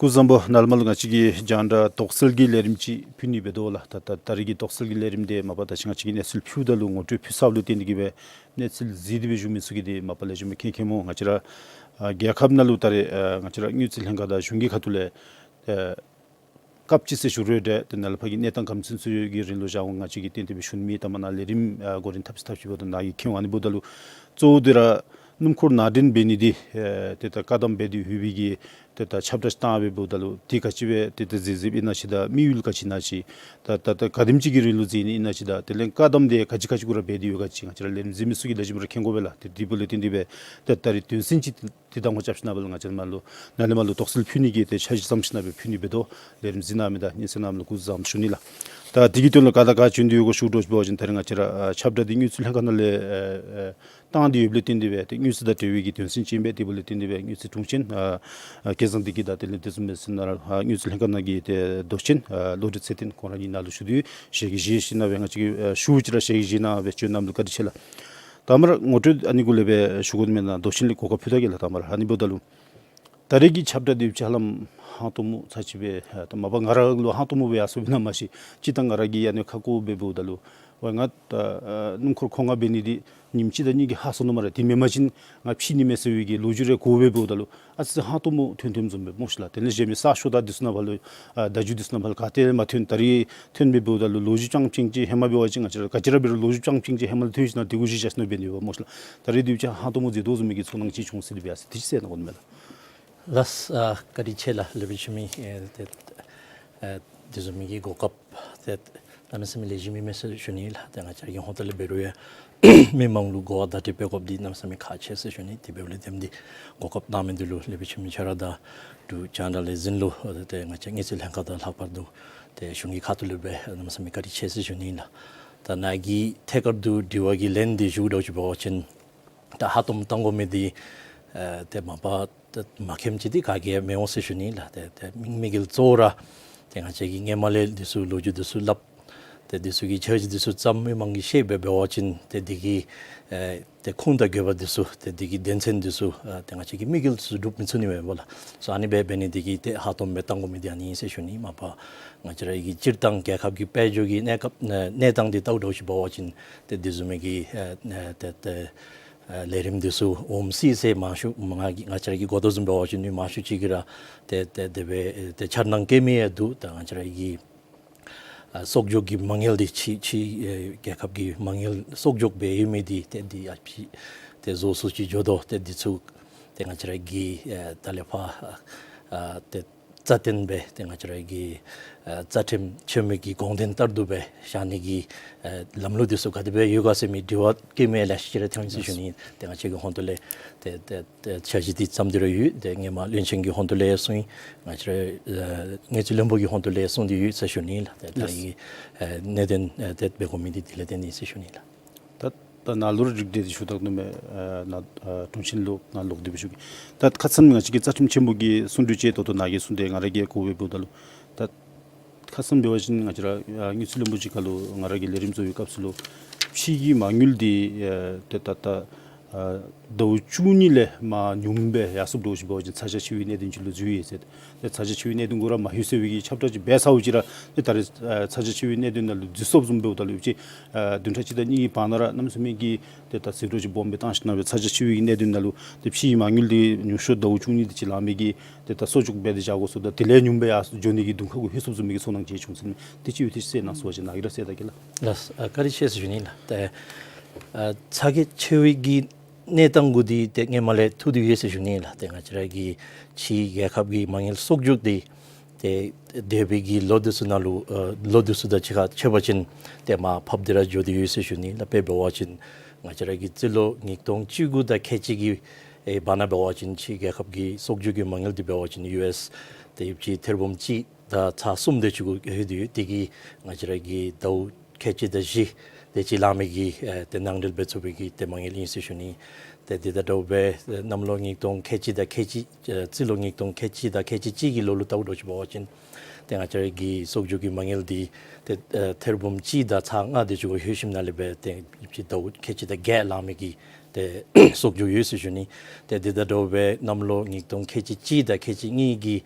སྐུ་གཟུགས་བཟང་པོ། ནཱ་ལས་མར་ལུ་ང་བཅས་ཀྱིས་རྒྱང་བསྒྲགས་དོགས་སེལ་གྱི་ལས་རིམ་ཅིག་ཕུལ་ནི་འབད་དོ་ལགས། ད་ད་ད་རིས་ཀྱི་དོགས་སེལ་གྱི་ལས་རིམ་འདི་མ་པ་ད་ཅི་ང་བཅས་ཀྱིས་གནས་ཚུལ་ཕུལཝ་ད་ལུ་ངོ་སྤྲོད་ཕུལ་ཚརཝ་ལུ་བརྟེན་ཏེ་གིས་སྦེ་གནས་ཚུལ་གཟིགས་ཏེ་སྦེ་བཞུགས་མི་ཚུ་གིས་འདི་མ་པ་ལེགས་ཤོམ་སྦེ་མཁྱེན་མཁྱེནམ་འོང་། ང་བཅས་ར་ཨ་རྒྱལ་ཁབ་ནང་ལུ་ད་རེས་ཨ་ང་བཅས་ར་དངུལ་རྩིས་ལྷན་ཁག་དང་གཞུང་གི་ཁ་ཐུག་ལས་ཨ་སྐབས་ཅིག་ཟེར་ཞུ་རུང་འདྲ་ཏེ་ནཱ་ལས་ཕར་གྱི་གནས་སྟངས་ག་དེམ་ཅིག་ཚུ་ཡོད་ཀྱི་རིང་ལུ་བཞག་འོང་། ང་བཅས་ཀྱིས་ཏན་ཏན་སྦེ་ཞུ་ནི་མེད། ད་མ་ནཱ་ལས་རིམ་ཨ་འགོ་འདྲེན་ཐབས་ཅིག་ཐབས་ཅིག་འབདཝ་ད་ནཱ་གིས་མཁྱེན་འོང་། ཨ་ནི་འབདཝ་ད་ལུ་གཙོ་བོ་འདི་ར་སྣུམ་འཁོར་ནང་འདྲེན་འབད་ནི་འདི་ཨེ་ཏེ་ད་བཀག་དམ་འབད་དེ་ཡོད་པའི་གི་ཏེ་ད་ཁྱབ་བསྒྲགས་བཏང་སྦེ་འབདཝ་ད་ལུ་དེ་ག་ཅི་སྦེ་ཏེ་ད་གཟིགས་གཟིགསཔ་ཨིན་ན་ཅིག་དང་དམིགས་ཡུལ་ག་ཅི་ཨིན་ན་ཅིག་ད་ད་ད་ག་དེམ་ཅིག་གི་རིང་ལུ་མཛད་ནི་ཨིན་ན་ཅིག་དང་དེ་ལས་བཀག་དམ་འདི་ག་ཅི་ག་ཅི་གུ་ར་འབད་དེ་ཡོད་ག་ཅིག་ང་བཅས་ར་ལས་རིམ་གཟིགས་མི་ཚུ་གིས་ལེགས་ཤོམ་ར་མཁྱེན་དགོ་པས་ལགས། ཏེ་དེ་འབདཝ་ལས་བརྟེན་ཏེ་སྦེ་ད་ད་རིས་དོན་ཚན་ཅིག་དེ་དང་པ་རྐྱབ་ཞིན་ན་སྦེ་ལགས་ང་བཅས་མར་ལུ་ནཱ་ལས་མར་ལུ་དོགས་སེལ་ཕུལ་ནི་གི་ཏེ་འཆར་གཞི་བརྩམ་ཞིན་ན་སྦེ་ཕུལ་ནི་འབད་དོ། ལས་རིམ་གཟིགས་གནང་མི་དང་སྙན་གསན་གནང་མི་ལུ་སྐུ་གཟུགས་བཟང་པོ་ཞུ་ནི་ལགས། ད་དེ་གི་དོན་ལུ་ག་དང་ག་བྱོན་ཏེ་ཡོད་ག་ཞུ་དོ་ཅིག་འབད་བ་ཅིན་ད་རིས་ང་བཅས་ར་ཨ་ཁྱབ་བསྒྲགས་འདི་དངུལ་རྩིས་ལྷན་ཁག་ནང་ལས་ཨ་ཨ་བཏང་སྟེ་ཡོདཔ་ལས་བརྟེན་ཏེ་སྦེ་ཏེ་དངུལ་རྩིས་དང་འབྲེལ་བའི་གི་དོན་ཚན་ཅིག་ཨིན་པས། དེ་འབདཝ་ལས་བརྟེན་ཏེ་སྦེ་དངུལ་རྩིས་དྲུང་ཆེན་ཨ་ཨ་སྐལ་བཟང་བདེ་སྐྱིད་དང་དེ་ལས་དེ་བཟུམ་སྦེ་ཟེར་ན་ར་ཨ་དངུལ་རྩིས་ལྷན་ཁག་ནང་གི་ཏེ་མདོ་ཆེན་ཨ་བློ་གྲོས་ཚེ་བརྟན་ཁོང་ར་གཉིས་ནཱ་ལུ་ཞུ་དོ། ཞལ་གྱིས་བཞེས་ཞིན་ན་སྦེ་ང་བཅས་ཀྱིས་ཨ་ཞུ་ཅི་ར་ཞལ་གྱིས་བཞེས་གནང་སྦེ་བྱོན་གནངམ་ལུ་བཀའ་དྲིན་ཆེ་ལགས། ད་མར་ངོ་སྤྲོད་ཨ་ནི་གུ་ལས་སྦེ་ཞུ་དགོ་མེན་ན། མདོ་ཆེན་ལས་གོ་སྐབས་ཕུལ་ད་གེ་ལགས། ད་མར་ཨ་ནི་འབདཝ་ད་ལུ་ད་རེས་ཀྱི་ཁྱབ་བསྒྲགས་འདི་ཧ་ལམ་ཧང་སྟོང་མོ་ཚར་ཅིག་སྦེ་ཨ་ད་མ་པ་ང་ར་ལུ་ཧང་སྟོང་མོ་སྦེ་ཡར་སོང་པས་ན་མ་ཤེས། སྤྱིར་བཏང་ང་ར་གིས་ཨ་ནི་ཁ་སྐོང་སྦེ་འབདཝ་ད་ལུ་ཝའི་ང་ད་ཨ་སྣུམ་འཁོར་མཁོ་མངགས་འབད་ནི་འདི་ཉིནམ་གཅིག་དང་གཉིས་ཀྱིས་ཧ་སོང་ནུག་སྨ་རེ། དེ་མེན་པ་ཅིན་ང་ཕྱིས་ནི་མས་ཟེར་བའི་གི་ལོ་རྒྱུས་རེ་གོཝ་སྦེ་འབདཝ་ད་ལུ་ཨ་ཙི་ཧང་སྟོང་མོ་ཐོན་ཐོནམ་བཟུམ་སྦེ་སྨོ་ཤི་ལགས། དེ་ལས་གཞན་མི་ས་ཤོར་དང་འདི་ཚུ་ནང་ཕར་ལུ་ཨ་བརྡ་བརྒྱུད་འདི་ཚུ་ནང་ཕར་ལུ་ག་ཏེ་མ་ཐོན། ད་རིས་ཐོན་སྦེ་འབདཝ་ད་ལུ་ལོ་རྒྱུས་རྐྱངམ་ཅིག་ཧེ་མ་འབད་བ་ཅིན་ང་བཅས་ར་ག་ཅི་ར་འབད་རུང་ལོ་རྒྱུས་རྐྱངམ་ཅིག་ཧེ་མ་ལུ་ཐོན་ཞིན་ན་དེ་གུ་གཞི་བཞག་ཞིན་ན་འབད་ནི་ཡོདཔ་སྨོ་ཤི་ལགས། ད་རེས་འདི་ཅིག་ཧང་སྟོང་མོ་མཛད་དོ་བཟུམ་མའི་གི་ཚོར་སྣང་ཅིག་བྱུང་སྟེ་འབད་ཡར་སོ་ཡི། དེ་ཅིག་ཟེར་ནི་འོང་མེན་ན། ལགས། ཨ་བཀའ་དྲིན་ཆེ་ལགས། ལེགས་པའི་ཆུ་མིག་ཨེ་ཏེ་ཨེ་དེ་བཟུམ་མའི་གི་གོ་སྐབས་ཏེ་གནམ་མེད་ས་མེད་ལེགས་ཤོམ་ཨིན་མས་ཟེར་ཞུ་ནི་ལགས། ཏེ་ང་བཅས་ར་གི་ཧོངས་ཏོ་ལས་འབད་རུང་ཡང་མི་མང་ལུ་གོ་བ་བརྡ་སྤྲོད་འབད་དགོཔ་འདི་གནམ་མེད་ས་མེད་ཁག་ཆེ་ཟེར་ཞུ་ནི། དེ་འབདཝ་ལས་བརྟེན་ཏེ་གོ་སྐབས་གནང་མི་འདི་ལུ་ལེགས་པའི་ཆུ་མིག་ཁྱོད་ར་དང་འབྲུག་རྒྱང་བསྒྲགས་ལས་འཛིན་ལུ་ཏེ་ང་བཅས་དངུལ་རྩིས་ལྷན་ཁག་དང་ལྷག་པར་དུ་ཏེ་གཞུང་གི་ཁ་ཐུག་ལས་སྦེ་གནམ་མེད་ས་མེད་བཀའ་དྲིན་ཆེ་ཟེར་ཞུ་ནི་ལགས། ད་ནཱ་གི་ཐད་ཀར་དུ་དྲི་བ་གི་ལན་འདི་ཞུ་དོ་ཅིག་འབད་བ་ཅིན་ད་ཧང་སྟོང་མོ་བཏང་དགོ་མི་འདི་ཨེ་ཏེ་མ་པ་ཏེ་མ་མཁྱེནམ་ཅིག་འདི་ག་གིས་ཡང་མི་འོང་ཟེར་ཞུ་ནི་ལགས། ཏེ་ཏེ་མི་དམིགས་ཡུལ་གཙོ་བོ་ར་ཏེ་ང་བཅས་ཀྱིས་སྔོན་མ་ལས་འདི་ཚུ་ལོ་རྒྱུས་འདི་ཚུ་སླབ་ཏེ་འདི་ཚུ་གི་འཆར་གཞི་འདི་ཚུ་བརྩམ་མི་མང་གིས་ཤེས་སྦེ་འབད་བ་ཅིན་ཏེ་འདི་གི་ཨེ་ཏེ་ཁུངས་དང་དགོས་པ་འདི་ཚུ་ཏེ་འདི་གི་དོན་ཚན་འདི་ཚུ་ཨ་ཏེ་ང་བཅས་ཀྱི་དམིགས་ཡུལ་འདི་ཚུ་འགྲུབ་མི་ཚུགས་ནི་མས་པ་ལགས། སོ་ཨ་ནི་སྦེ་འབད་ནི་འདི་གིས་ཏེ་ཧང་སྟོང་མོ་སྦེ་བཏང་དགོ་མི་འདི་ཨ་ནི་ཨིན་ཟེར་ཞུ་ནི། མ་པ་ང་བཅས་ར་གི་སྤྱིར་བཏང་རྒྱལ་ཁབ་ཀྱི་དཔལ་འབྱོར་གྱི་གནས་སྐབས་གནས་སྟངས་འདི་བལྟཝ་འདྲཝ་ཅིག་འབད་བ་ཅིན་ཏེ་འདི་བཟུམ་མའི་གི་ཨ་ཨ་ཏེ་ཏེ་ཨ་ལས་རིམ་འདི་ཚུ་འོངམ་སྲིད་ཟེར་མང་ཤོས་ང་གིས་ང་བཅས་ར་གིས་གོ་དོ་བཟུམ་འབད་བ་ཅིན་མི་མང་ཤོས་ཅིག་གིས་ར་ཏེ་ཏེ་དེ་སྦེ་ཏེ་འཆར་སྣང་བསྐྱེད་མི་ཡང་འདུག། ད་ང་བཅས་ར་གི་ཨ་གསོག་འཇོག་གི་མ་དངུལ་འདི་ཕྱི་ཕྱི་ཨེ་རྒྱལ་ཁབ་ཀྱི་མ་དངུལ་གསོག་འཇོག་འབད་ཡོད་མི་འདི་ཏེ་འདི་ཡར་ཕྱི་ཏེ་བཟོ་སུ་ཅིག་འགྱོ་དོ། ཏེ་འདི་ཚུ་ཏེ་ང་བཅས་ར་གིས་ཨེ་ད་ལས་ཕར་ཨ་ཏེ་ རྩ་བརྟན་སྦེ་ཏེ་ང་བཅས་ར་གི་ཨ་རྩ་ཁྲིམས་ཆེན་མོ་གི་དགོངས་དོན་ལྟར་དུ་སྦེ་བཞག་ནི་གི་ཨ་ལམ་ལུགས་འདི་ཚུ་ག་དེ་སྦེ་ཡོད་ག་ཟེར་མི་དྲི་བ་བཀོད་མི་ལེ་ཤ་ཅིག་ར་ཐོན་ཡི་ཟེར་ཞུ་ནི། ཏེ་ང་བཅས་ཀྱི་ཧོང་ཏོ་ལས་ཏེ་ཏེ་ཏེ་འཆར་གཞི་འདི་བརྩམས་ཏེ་ར་ཡོད། ཏེ་སྔོན་མ་བློན་ཆེན་གྱི་ཧོང་ཏོ་ལས་གསུངས་ཡི། ང་བཅས་ར་ཨ་དངུལ་རྩིས་བློན་པོ་གི་ཧོང་ཏོ་ལས་གསུངས་ཏེ་ཡོད་ཟེར་ཞུ་ནི་ལགས། ཏེ་ད་རེས་ཀྱི་ཨ་གནད་དོན་ཨ་དེ་སྦེ་གོ་མི་འདི་དེ་ལས་བརྟེན་ནི་ཟེར་ཞུ་ནི་ལགས། ད་ད་ནཱ་ལུ་ར་རིགས་འགྲེ་འདི་ཞུ་དག་ནུག་མས། ཨ་ནཱ་ཨ་དྲུང་ཆེན་ལུ་ནཱ་ལོག་སྟེ་སྦེ་ཞུ་གེ། ད་ཁ་ཙ་ང་བཅས་ཀྱི་རྩ་ཁྲིམས་ཆེན་མོ་གི་གསུང་གྲོས་ཅིག་ད་ལྟོ་ནཱ་གིས་གསུངས་ཏེ་ང་ར་གིས་གོ་བའི་འབདཝ་ད་ལུ་ད་ཁ་ཙ་འབད་བ་ཅིན་ང་བཅས་ར་ཨ་དངུལ་རྩིས་བློན་པོ་ཅིག་ཁར་ལུ་ང་ར་གིས་ལས་རིམ་བཟོ་བའི་སྐབས་སུ་ལུ་ཕྱི་གི་མ་དངུལ་འདི་ཨ་ཏེ་ད་ད་ཨ་ཟླཝ་བཅུ་གཉིས་ལས་མར་ཉུངམ་སྦེ་ཡར་སོངམ་འདྲཝ་ཅིག་འབད་བ་ཅིན་ཚ་གྱང་ཆེ་བའི་གནད་དོན་ཅིག་ལུ་འཛུལ་ཡི་ཟེར། ཏེ་ཚ་གྱང་ཆེ་བའི་གནད་དོན་གུ་ར་མ་ལྷོད་ཟེར་བའི་གི་ཁྱབ་བསྒྲགས་ཅིག་འབད་ཚརཝ་ཅིག་ར་ཏེ་ད་རེས་ཨ་ཚ་གྱང་ཆེ་བའི་གནད་དོན་ནང་ལུ་འཛུལ་སོངམ་བཟུམ་འབདཝ་ད་ལུ་ཅིག་ཨ་བདུན་ཕྲག་གཅིག་དང་གཉིས་ཀྱི་བར་ན་ར་གནམ་མེད་ས་མེད་ཀྱི་ཏེ་ད་ཟད་འགྲོ་ཅིག་སྦོམ་སྦེ་བཏང་ཞིནམ་སྦེ་ཚ་གྱང་ཆེ་བའི་གནད་དོན་ནང་ལུ་ཏེ་ཕྱིའི་མ་དངུལ་འདི་ཉུང་ཤོས་ཟླཝ་བཅུ་གཉིས་འདི་ཅིག་ལང་མི་གི་ཏེ་ད་གསོག་འཇོག་འབད་དེ་བཞག་དགོ་ཟེརཝ་ད་དེ་ལས་ཉུངམ་སྦེ་ཡར་འགྱོ་ནི་གི་གདོང་ཁ་གུ་ལྷོད་སོངམ་བཟུམ་མའི་གི་ཚོར་སྣང་ཅིག་བྱུང་ཟེར་མས། དེ་ཅིག་ཡོད་དེ་གསལ་གནང་ཟེར་བ་ཅིན་ནཱ་གིས་ར་གསལ་ད་གེ་ལགས། ལགས་ཨ་བཀའ་དྲིན་ཆེ་ཟེར་ཞུ་ནི་ལགས། ཏེ་ཨ་ཚ་གྱང་ཆེ་བའི་གི་གནས་སྟངས་གུ་འདི་ཏེ་སྔོན་མ་ལས་ཐུག་སྟེ་ཡོད་ཟེར་ཞུ་ནི་ལགས། ཏེ་ང་བཅས་ར་གི་ཕྱིའི་རྒྱལ་ཁབ་ཀྱི་མ་དངུལ་གསོག་འཇོག་འདི་ཏེ་འདས་པའི་གི་ལོ་འདི་ཚུ་ནང་ལུ་ཨ་ལོ་འདི་ཚུ་དང་གཅིག་ཁར་ཕྱད་པ་ཅིན་ཏེ་མར་ཕབ་སྟེ་ར་འགྱོ་སྟེ་ཡོད་ཟེར་ཞུ་ནི་ལགས། དཔེ་འབད་བ་ཅིན་ང་བཅས་ར་གི་རྩིས་ལོ་ཉིས་སྟོང་བཅུ་དགུ་དང་ཁལ་གཅིག་གི་ཨེ་བར་ན་འབད་བ་ཅིན་ཕྱིའི་རྒྱལ་ཁབ་ཀྱི་གསོག་འཇོག་གི་མ་དངུལ་འདི་འབད་བ་ཅིན་ཡུ་ཨེསི་ཏེ་ཡོདཔ་ཅིག་ཐེར་འབུམ་གཅིག་དང་ཚག་གསུམ་དེ་ཅིག་གུ་ལྷོད་དེ་ཡོད། དེ་གིས་ང་བཅས་ར་གི་ཟླཝ་ཁལ་གཅིག་དང་བཞི་དེ་ཅིག་ལང་མི་གི་ཨེ་ཏེ་ནང་འགྲིལ་འབད་ཚུགས་པའི་གི་ཏེ་མ་དངུལ་ཨིན་ཟེར་ཞུ་ནི། ཏེ་དེ་དང་འདྲཝ་སྦེ་ཨེ་གནམ་ལོ་ཉིས་སྟོང་ཁལ་གཅིག་དང་ཁལ་གཅིག་ཨེ་རྩིས་ལོ་ཉིས་སྟོང་ཁལ་གཅིག་དང་ཁལ་གཅིག་གཅིག་གི་ལོ་ལུ་བལྟཝ་འདྲཝ་ཅིག་འབད་བ་ཅིན་ཏེ་ང་བཅས་ར་གི་གསོག་འཇོག་གི་མ་དངུལ་འདི་ཏེ་ཨེ་ཐེར་འབུམ་གཅིག་དང་ཚག་ལྔ་དེ་ཅིག་གུ་ལྷོད་ཞིནམ་ལས་སྦེ་ཏེ་ཡོདཔ་ཅིག་ཟླཝ་ཁལ་གཅིག་དང་བརྒྱད་ལང་མི་གི་ཏེ་གསོག་འཇོག་ཡོད་ཟེར་ཞུ་ནི། ཏེ་དེ་དང་འདྲཝ་སྦེ་གནམ་ལོ་ཉིས་སྟོང་ཁལ་གཅིག་གཅིག་དང་ཁལ་གཅིག་གཉིས་ཀྱི་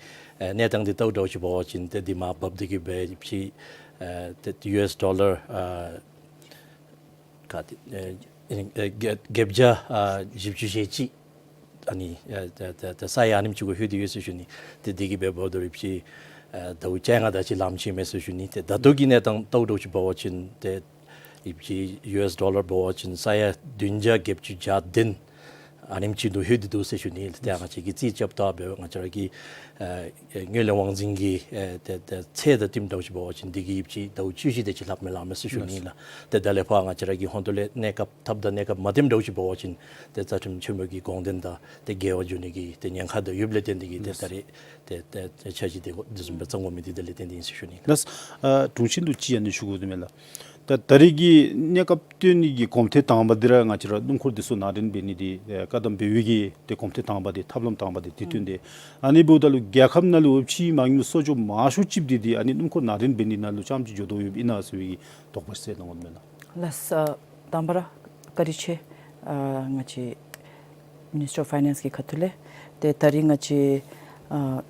ཨེ་གནས་སྟངས་འདི་བལྟཝ་འདྲཝ་ཅིག་འབད་བ་ཅིན་ཏེ་འདི་མར་བབས་ཏེ་གི་སྦེ་ཡོདཔ་ཅིག་ཨེ་ཏེ་ཡུ་ཨེསི་ཌོ་ལར་ཨ་ག་ཏེ་ཨེ་ཨེ་བརྒྱད་བརྒྱད་བརྒྱ་ཨ་བཞི་བཅུ་ཞེ་གཅིག་ཨ་ནི་ཨེ་ཏེ་ཏེ་ཏེ་ས་ཡ་ཨ་ནེམ་ཅིག་གུ་ལྷོད་དེ་ཡོད་ཟེར་ཞུ་ནི། ཏེ་དེ་གིས་འབད་འབདཝ་ད་ཡོདཔ་ཅིག་ཨེ་ཟླཝ་བཅོ་ལྔ་དེ་ཅིག་ལངམ་ཅིག་མས་ཟེར་ཞུ་ནི། ཏེ་ད་ལྟོ་གི་གནས་སྟངས་བལྟཝ་འདྲཝ་ཅིག་འབད་བ་ཅིན་ཏེ་ཡོདཔ་ཅིག་ཡུ་ཨེསི་ཌོ་ལར་འབད་བ་ཅིན་ས་ཡ་བདུན་བརྒྱ་བརྒྱད་ཅུ་གྱ་བདུན་ཨ་ནེམ་ཅིག་ལུ་ལྷོད་དེ་འདུག་ཟེར་ཞུ་ནི། ཏེ་ང་བཅས་ཀྱིས་རྩིས་རྐྱབ་ད་འབདཝ་ང་བཅས་ར་གི་ཨེ་ཨེ་དངུལ་ལས་དབང་འཛིན་གྱི་ཨེ་ཏེ་ཏེ་ཚད་དང་བསྟུནམ་འདྲཝ་ཅིག་འབད་བ་ཅིན་དེ་གིས་ཡོདཔ་ཅིག་ཟླཝ་བཅུ་བཞི་དེ་ཅིག་ལྷགཔ་མས་ལངམ་མས་ཟེར་ཞུ་ནི་ལགས། ཏེ་ད་ལས་ཕར་ང་བཅས་ར་གི་ཧོང་ཏོ་ལས་གནས་སྐབས་ཐབས་དང་གནས་སྐབས་མ་བསྟུནམ་འདྲཝ་ཅིག་འབད་བ་ཅིན་ཏེ་རྩ་ཁྲིམས་ཆེན་མོ་གི་དགོངས་དོན་དང་ཏེ་འགལ་བ་འགྱོ་ནི་གི་ཏེ་ཉེན་ཁ་དེ་ཡོདཔ་ལས་བརྟེན་ཏེ་གིས་ཏེ་ད་རེས་ཏེ་ཏེ་ཏེ་འཆར་གཞི་དེ་འདི་བཟུམ་སྦེ་བརྩམ་དགོ་མི་འདི་དེ་ལས་བརྟེན་ཏེ་ཨིན་ཟེར་ཞུ་ནི་ལགས། ལགས། ཨ་དྲུང་ཆེན་ལུ་ཅིག་ཨ་ནི་ཞུ་དགོ་དོ་མས་ལགས། ད་ད་རེས་ཀྱི་གནས་སྐབས་སྟོན་ནི་གི་གོམ་ཐེངས་དང་པ་འདི་ར་ང་བཅས་ར་སྣུམ་འཁོར་འདི་ཚུ་ནང་འདྲེན་འབད་ནི་འདི་ཨེ་བཀག་དམ་འབད་བའི་གི་ཏེ་གོམ་ཐེངས་དང་པ་འདི་ཐབས་ལམ་དང་པ་འདི་དེ་བཏོན་ཏེ། ཨ་ནི་འབདཝ་ད་ལུ་རྒྱལ་ཁབ་ནང་ལུ་ཕྱིའི་མ་དངུལ་གསོག་འཇོག་མང་ཤོས་ཅིག་འདི་འདི་ཨ་ནི་སྣུམ་འཁོར་ནང་འདྲེན་འབད་ནི་ནང་ལུ་རྐྱངམ་ཅིག་འགྱོ་དོ་ཡོདཔ་ཨིན་ན་ཟེར་བའི་གི་དོགས་པ་ཅིག་སེལ་གནང་དགོ་མས་ལགས། ལགས། ཨ་དང་པ་ར་བཀའ་དྲིན་ཆེ། ཨ་ང་བཅས་Ministry of Finance གི་ཁ་ཐུག་ལས་ཏེ་ད་རིས་ང་བཅས་ཨ་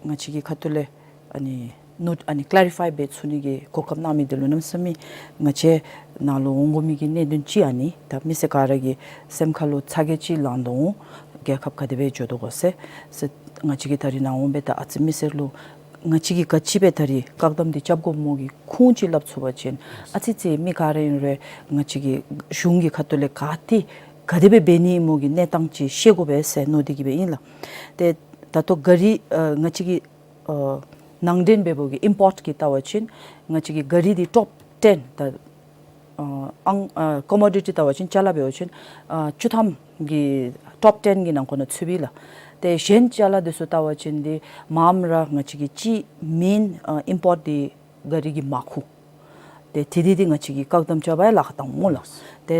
ང་བཅས་ཀྱི་ཁ་ཐུག་ལས་ཨ་ནི་ནོཊ་ཨ་ནི་ཀེ་ལེ་རི་ཕའི་འབད་ཚུགས་ནི་གི་གོ་སྐབས་གནང་མི་འདི་ལུ་གནམ་མེད་ས་མེད་ང་བཅས་ནཱ་ལུ་འོང་དགོ་མི་གི་གནད་དོན་ཅིག་ཨ་ནི་ད་མི་སེར་ག་ར་གི་སེམས་ཁ་ལུ་ཚ་གྱང་ཅིག་ལང་དོ་འོང་། རྒྱལ་ཁབ་ག་དེ་སྦེ་འགྱོ་དོ་ག་ཟེར། ཟེར་ང་བཅས་ཀྱིས་ད་རིས་ནཱ་འོང་སྦེ་ད་ཨ་ཙི་མི་སེར་ལུ་ང་བཅས་ཀྱིས་ག་ཅི་སྦེ་ད་རིས་བཀག་དམ་འདི་རྐྱབ་དགོཔ་སྨོ་གི་ཁུངས་ཅིག་སླབ་ཚུགས་པ་ཅིན་ཨ་ཙི་ཅིག་མི་ག་ར་ཨིན་རུང་ང་བཅས་ཀྱི་གཞུང་གི་ཁ་ཐུག་ལས་ག་ཏེ་ག་དེ་སྦེ་འབད་ནི་སྨོ་གི་གནས་སྟངས་ཅིག་ཤེས་དགོ་པས་ཟེར་མནོ་སྟེ་གི་སྦེ་ཨིན་ལགས། ཏེ་ད་ལྟོ་ག་རི་ཨ་ང་བཅས་ཀྱི་ཨ་ནང་འདྲེན་འབདཝ་གི་ཨིམ་པོརཊ་གི་བལྟ་བ་ཅིན་ང་བཅས་ཀྱི་ག་རི་འདི་ཊོཔ་ཊེན་ད་ཨ་ཨང་ཨ་ཀོ་མོ་ཌི་ཊི་བལྟ་བ་ཅིན་ཅ་ལ་འབད་བ་ཅིན་ཨ་བཅུ་ཐམ་གྱི་ཊོཔ་ཊེན་གྱི་ནང་འཁོད་ནང་ཚུདཔ་ཨིན་ལགས། ཏེ་གཞན་ཅ་ལ་འདི་ཚུ་བལྟ་བ་ཅིན་འདི་མངམ་ར་ང་བཅས་ཀྱི་གཅིག་མེན་ཨ་ཨིམ་པོརཊ་འདི་ག་རི་གི་མར་ཁུ། ཏེ་དེ་འདི་འདི་ང་བཅས་ཀྱིས་བཀག་དམ་རྐྱབ་པར་ལཱ་ཁག་བཏངམ་སྨོ་ལགས། ཏེ་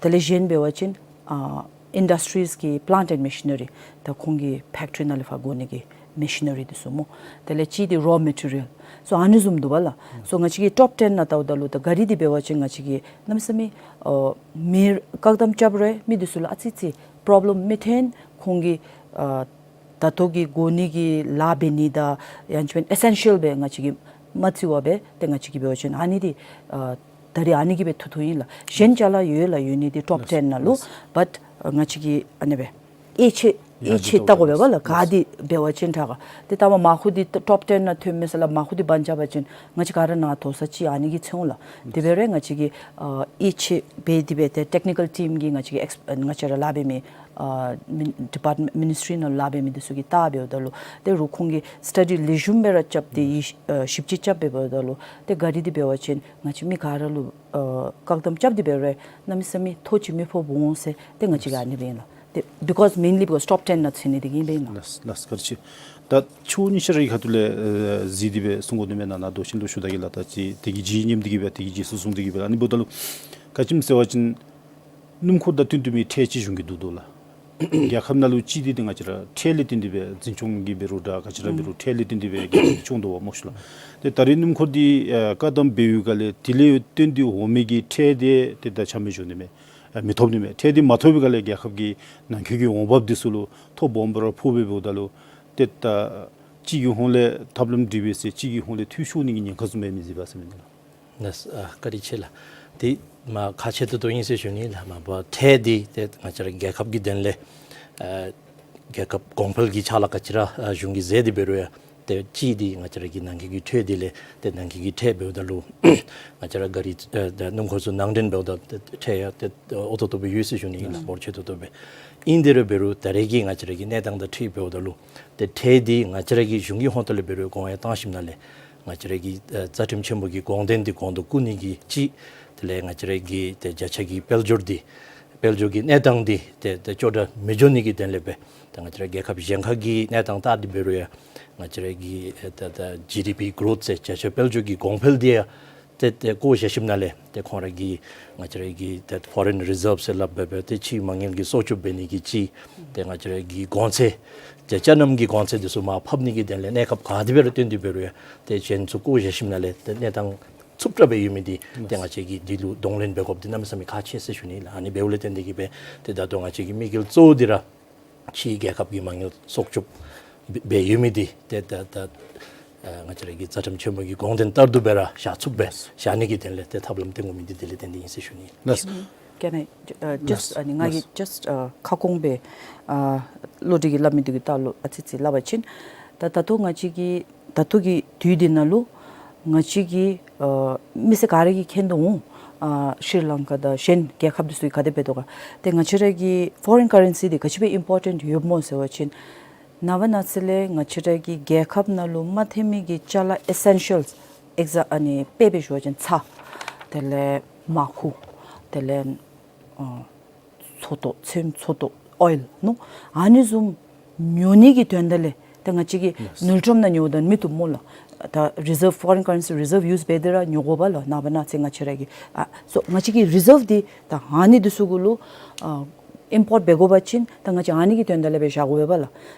དེ་ལས་གཞན་འབད་བ་ཅིན་ཨ་ཨིན་ཌསི་ཊི་རིསི་གི་པི་ལེནཊ་ཨེནཌ་མེ་ཤི་ནེ་རི་ད་ཁོང་གི་ཕེཀ་ཊི་རི་ནང་ལས་ཕར་དགོ་ནི་གི་མེ་ཤི་ནེ་རི་འདི་ཚུ་སྨོ། དེ་ལས་གཅིག་འདི་རོ་མེ་ཊི་རི་ཡལ་སོ་ཨ་ནི་བཟུམ་འདུག་པ་ལགས། སོ་ང་བཅས་ཀྱིས་ཊོཔ་ཊེན་ནང་བལྟཝ་ད་ལུ་ད་ག་རི་འདི་འབད་བ་ཅིན་ང་བཅས་ཀྱིས་གནམ་མེད་ས་མེད་ཨ་མི་བཀག་དམ་རྐྱབ་རུང་མི་འདི་ཚུ་ལུ་ཨ་ཙི་ཅིག་པོརོབ་ལེམ་མི་ཐོན། ཁོང་གིས་ཨ་ད་ལྟོ་གི་དགོ་ནི་གི་ལཱ་འབད་ནི་དང་ཡང་ཅིན་ཨེ་སེན་ཤལ་སྦེ་ང་བཅས་ཀྱིས་མ་བརྩི་བར་སྦེ་ཏེ་ང་བཅས་ཀྱིས་འབད་བ་ཅིན་ཨ་ནི་འདི་ཨ་ད་རིས་ཨ་ནི་གིས་སྦེ་ཐུག་ཐུགཔ་ཨིན་ལགས། གཞན་ཅ་ལ་ཡོད་ལགས། ཡོད་ནི་འདི་ཊོཔ་ཊེན་ནང་ལུ། བཊ་ང་བཅས་ཀྱིས་ཨ་ནི་སྦེ་དབྱེ་ཕྱེ་ ཡིད་ཆེས་བལྟ་དགོ་པས་པ་ལགས། ག་དེ་འབད་བ་ཅིན་དྲག་ག། ཏེ་ལྟ་མ་མར་ཁུ་འདི་ཊོཔ་ཊེན་ནང་ཐོན་མས་ཟེར་ལགས། མར་ཁུ་འདི་བང་རྐྱབ་པ་ཅིན་ང་བཅས་ག་ར་ནཱ་ཐོབ་ས་ཅིག་ཨ་ནི་གིས་ཚོར་འོང་ལགས། དེ་འབད་རུང་ང་བཅས་ཀྱིས་ཨ་ཡིད་ཆེས་འབད་དེ་སྦེ་ཏེ་ཊེཀ་ནི་ཀལ་ཊིམ་གྱིས་ང་བཅས་ཀྱི་ཨེགསི་ང་བཅས་ར་ལཱ་འབད་མི་ཨ་མི་ཌི་པཱརཊ་མེནཊ་མི་ནིསི་ཊི་རི་ནང་ལཱ་འབད་མི་འདི་ཚུ་གིས་བལྟ་འབདཝ་ད་ལུ་ཏེ་རུང་ཁོང་གིས་སི་ཊ་ཌི་ལེགས་ཤོམ་སྦེ་ར་རྐྱབ་སྟེ་ཡིད་ཨ་ཞིབ་དཔྱད་རྐྱབ་འབདཝ་ད་ལུ་ཏེ་གཱ་རི་འདི་འབད་བ་ཅིན་ང་བཅས་མི་ག་ར་ལུ་ཨ་བཀག་དམ་རྐྱབ་སྟེ་འབད་རུང་གནམ་མེད་ས་མེད་ཐོ་ཅིག་མི་ཕོགཔ་འོང་ཟེར་ཏེ་ང་བཅས་ཀྱིས་ཨ་ནི་སྦེ་ཨིན་ལགས། ཏེ་because mainly because ཊོཔ་ཊེན་ནང་ཚུད་ནི་འདི་གིས་ཨིན་པས་ལགས། ལགས་ལགས། བཀའ་དྲིན་ཆེ། ད་ཆུ་ཉི་ཤར་གྱི་ཁ་ཐུག་ལས་ཨེ་གཟིགས་ཏེ་སྦེ་གསུང་དགོ་ནི་མེན་ན། ནཱ་མདོ་ཆེན་ལུ་ཞུ་ད་གི་ལགས། ད་ཅི་དེ་གི་རྗེས་ཉིནམ་འདི་གིས་སྦེ་དེ་གི་རྗེས་སུ་བཟུང་སྟེ་གི་སྦེ་ཨ་ནི་འབདཝ་ད་ལུ་ག་ཅི་སྨོ་ཟེར་བ་ཅིན་སྣུམ་འཁོར་དང་བསྟུན་ཏེ་མི་ཁྲལ་ཅིག་གཞུང་གིས་བསྡུ་དོ་ལགས། རྒྱལ་ཁབ་ནང་ལུ་ཅིག་འདི་ཏེ་ང་བཅས་ར་ཁྲལ་ལས་བརྟེན་ཏེ་སྦེ་འཛིན་སྐྱོང་གིས་འབད་རུང་འདྲ་ག་ཅི་ར་འབད་རུང་ཁྲལ་ལས་བརྟེན་ཏེ་སྦེ་རྒྱལ་ཁབ་འདི་སྐྱོང་དོ་བ་སྨོ་ཤེ་ལགས། ཏེ་ད་རེས་སྣུམ་འཁོར་འདི་ཨེ་བཀག་དམ་འབད་བའི་སྒང་ལས་དེ་ལས་བརྟེན་ཏེ་འོང་མི་གི་ཁྲལ་འདི་ཏེ་ད་ཆ་མེད་འགྱོ་ནི་མས། ཨེ་མི་ཐོབ་ནི་མས། ཁྲལ་འདི་མ་ཐོབ་པའི་སྒང་ལས་རྒྱལ་ཁབ་ཀྱི་ནང་འཁོད་ཀྱི་འོང་འབབ་འདི་ཚུ་ལུ་ཐོ་སྦོམ་སྦེ་ར་ཕོག་པས། འབདཝ་ད་ལུ་ཏེ་ད་གཅིག་གི་ཧོངས་ལས་ཐབས་ལམ་སྒྲིག་པས་ཟེར་གཅིག་གི་ཧོངས་ལས་འཐུས་ཤོར་ནི་གི་ཉེན་ཁ་བཟུམ་མས་མི་གཟིགས་པས་ཟེར་མི་འདི་ལགས། ལགས་སོ། ཨ་བཀའ་དྲིན་ཆེ་ལགས། ཏེ་མ་ཁག་ཆེ་ཏོག་ཏོ་ཨིན་ཟེར་ཞུ་ནི་ལགས། མ་པ་ཁྲལ་འདི་ཏེ་ང་བཅས་ར་རྒྱལ་ཁབ་ཀྱི་དོན་ལས་ཨ་རྒྱལ་ཁབ་གོང་འཕེལ་གྱི་ཕྱག་ལཱ་ག་ཅི་ར་ཨ་གཞུང་གིས་མཛད་དེ་འབད་རུང་ཡང་ཏེ་གཅིག་འདི་ང་བཅས་ར་གི་ནང་འཁོད་ཀྱི་ཁྲལ་འདི་ལས་ཏེ་ནང་འཁོད་ཀྱི་ཁྲལ་འབདཝ་ད་ལུ་ང་བཅས་ར་གཱ་རི་ཨ་ཏེ་སྣུམ་འཁོར་ཚུ་ནང་འདྲེན་འབདཝ་ད་ཏེ་ཁྲལ་ཡང་ཏེ་ཨོ་ཏོག་ཏོ་སྦེ་ཡོད་ཟེར་ཞུ་ནི་ཨིན་ལགས། འབོར་ཆེ་ཏོག་ཏོ་སྦེ། ཨིན་དེ་ར་འབད་རུང་ད་རེས་ཀྱི་ང་བཅས་ར་གི་གནས་སྟངས་དང་འཁྲིལ་འབདཝ་ད་ལུ་ཏེ་ཁྲལ་འདི་ང་བཅས་ར་གི་གཞུང་གི་ཧོངས་ཏོ་ལས་འབད་རུང་གོང་ཡང་བཏང་ཞིནམ་ལས་ང་བཅས་ར་གི་ཨ་རྩ་ཁྲིམས་ཆེན་པོ་གི་དགོངས་དོན་འདི་གོང་དུ་བཀུར་ནི་གི་གཅིག། དེ་ལས་ང་བཅས་ར་གི་ཏེ་བརྒྱ་ཆ་གི་དཔལ་འབྱོར་འདི་དཔལ་འབྱོར་གྱི་གནས་སྟངས་འདི་ཏེ་ཏེ་སྐྱོ་དྲགས་མི་འགྱོ་ནི་གི་དོན་ལས་སྦེ་ད་ང་བཅས་ར་རྒྱལ་ཁབ་གཞན་ཁ་གི་གནས་སྟངས་བལྟ་སྟེ་འབད་རུང་ཡང་ང་བཅས་ར་གི་ཨེ་ད་ད་ཇི་ཌི་པི་གྲོཐ་ཟེར་བརྒྱ་ཆ་དཔལ་འབྱོར་གྱི་གོང་འཕེལ་འདི་ཡང་ཏེ་ཏེ་བཀོ་བཞག་ཞིནམ་ལས་ཏེ་ཁོང་ར་གི་ང་བཅས་ར་གི་ཏེ་ཕོ་རེན་རི་ཛརབ་ཟེར་སླབ་སྦེ་སྦེ་ཏེ་ཕྱིའི་མ་དངུལ་གྱི་གསོག་སྐྱོབ་འབད་ནི་གི་གཅིག། ཏེ་ང་བཅས་ར་གི་གོང་ཚད་ཏེ་ཅ་རྣམ་གྱི་གོང་ཚད་འདི་ཚུ་མར་ཕབ་ནི་གི་དོན་ལས་གནས་སྐབས་ག་དེ་སྦེ་ར་བཏོན་ཏེ་འབད་རུང་ཡང་ཏེ་གཞན་ཚུ་བཀོ་བཞག་ཞིནམ་ལས་ཏེ་གནས་སྟངས་འཚུབ་དྲགས་སྦེ་ཡོད་མི་འདི་ཏེ་ང་བཅས་ཀྱིས་འདི་ལུ་གདོང་ལེན་འབད་དགོཔ་འདི་གནམ་མེད་ས་མེད་ཁག་ཆེ་ཟེར་ཞུ་ནི་ལགས། ཨ་ནི་འབདཝ་ལས་བརྟེན་ཏེ་གིས་སྦེ་ཏེ་ད་ལྟོ་ང་བཅས་ཀྱི་དམིགས་ཡུལ་གཙོ་བོ་འདི་ར་ཕྱིའི་རྒྱལ་ཁབ་ཀྱི་མ་དངུལ་གསོག་སྐྱོབ་འབད་ཡོད་མི་འདི་ཏེ་ད་ད་ཨ་ང་བཅས་ར་གི་རྩ་ཁྲིམས་ཆེན་པོ་གི་དགོངས་དོན་ལྟར་དུ་སྦེ་ར་བཞག་ཚུགསཔ་སྦེ་བཞག་ནི་གི་དོན་ལས་ཏེ་ཐབས་ལམ་བཏོན་དགོ་མི་འདི་དེ་ལས་བརྟེན་ཏེ་ཨིན་ཟེར་ཞུ་ནི། ལགས། Can I, uh, just ལགས། ཨ་ནི་ང་གིས་ལགས། just ཨ་ཁ་སྐོང་སྦེ་ཨ་བློ་གྲོས་ཀྱིས་སླབ་མི་འདི་གི་ལྟག་ལུ་ཨ་ཙི་ཙི་སླབ་པ་ཅིན་ད་ད་ལྟོ་ང་བཅས་ཀྱི་ད་ལྟོ་གི་དུས་འདི་ནང་ལུ་ང་བཅས་ཀྱི་ཨ་མི་སེར་ག་ར་གིས་མཁྱེན་དོ་འོང་། ཨ་ཤྲི་ལང་ཀ་དང་གཞན་རྒྱལ་ཁབ་འདི་ཚུ་གིས་ག་དེ་འབད་དོ་ག། ཏེ་ང་བཅས་ར་གི་ཕོ་རེན་ཀ་རེན་སི་འདི་ག་ཅི་སྦེ་ཨིམ་པོར་ཊེནཊ་ཡོདཔ་སྨོ་ཟེར་བ་ཅིན་ནངས་པ་གནངས་ཚེ་ལས་ང་བཅས་ར་གི་རྒྱལ་ཁབ་ནང་ལུ་མ་ཐོན་མི་གི་ཅ་ལ་ཨི་སེན་ཤལ་ཨེག་ཛ་ཨ་ནི་དཔེ་སྦེ་ཞུ་བ་ཅིན་ཚྭ། དེ་ལས་མར་ཁུ། དེ་ལས་ཨ་ཚོད་བཏོག་ཚོད་ཚོད་བཏོག་ཨོའིལ་ནུ་ཨ་ནི་བཟུམ་ཉོ་ནི་གི་དོན་དག་ལས་ཏེ་ང་བཅས་ཀྱིས་ལགས། དངུལ་ཁྲོམ་ནང་ཉོཝ་ད་མི་བཏུབ་སྨོ་ལགས། ད་རི་ཛརབ་ཕོ་རེན་ཀ་རེན་སི་རི་ཛརབ་ཡུས་འབད་དེ་ར་ཉོ་དགོ་པས་ལགས། ནངས་པ་གནངས་ཚེ་ང་བཅས་ར་གི་ཨ་སོ་ང་བཅས་ཀྱི་རི་ཛརབ་འདི་ད་ཨ་ནི་འདི་ཚུ་གུ་ལུ་ཨ་ཨིམ་པོརཊ་འབད་དགོ་པ་ཅིན་ད་ང་བཅས་ཨ་ནི་གི་དོན་དག་ལས་སྦེ་བཞག་དགོ་པས་ལགས།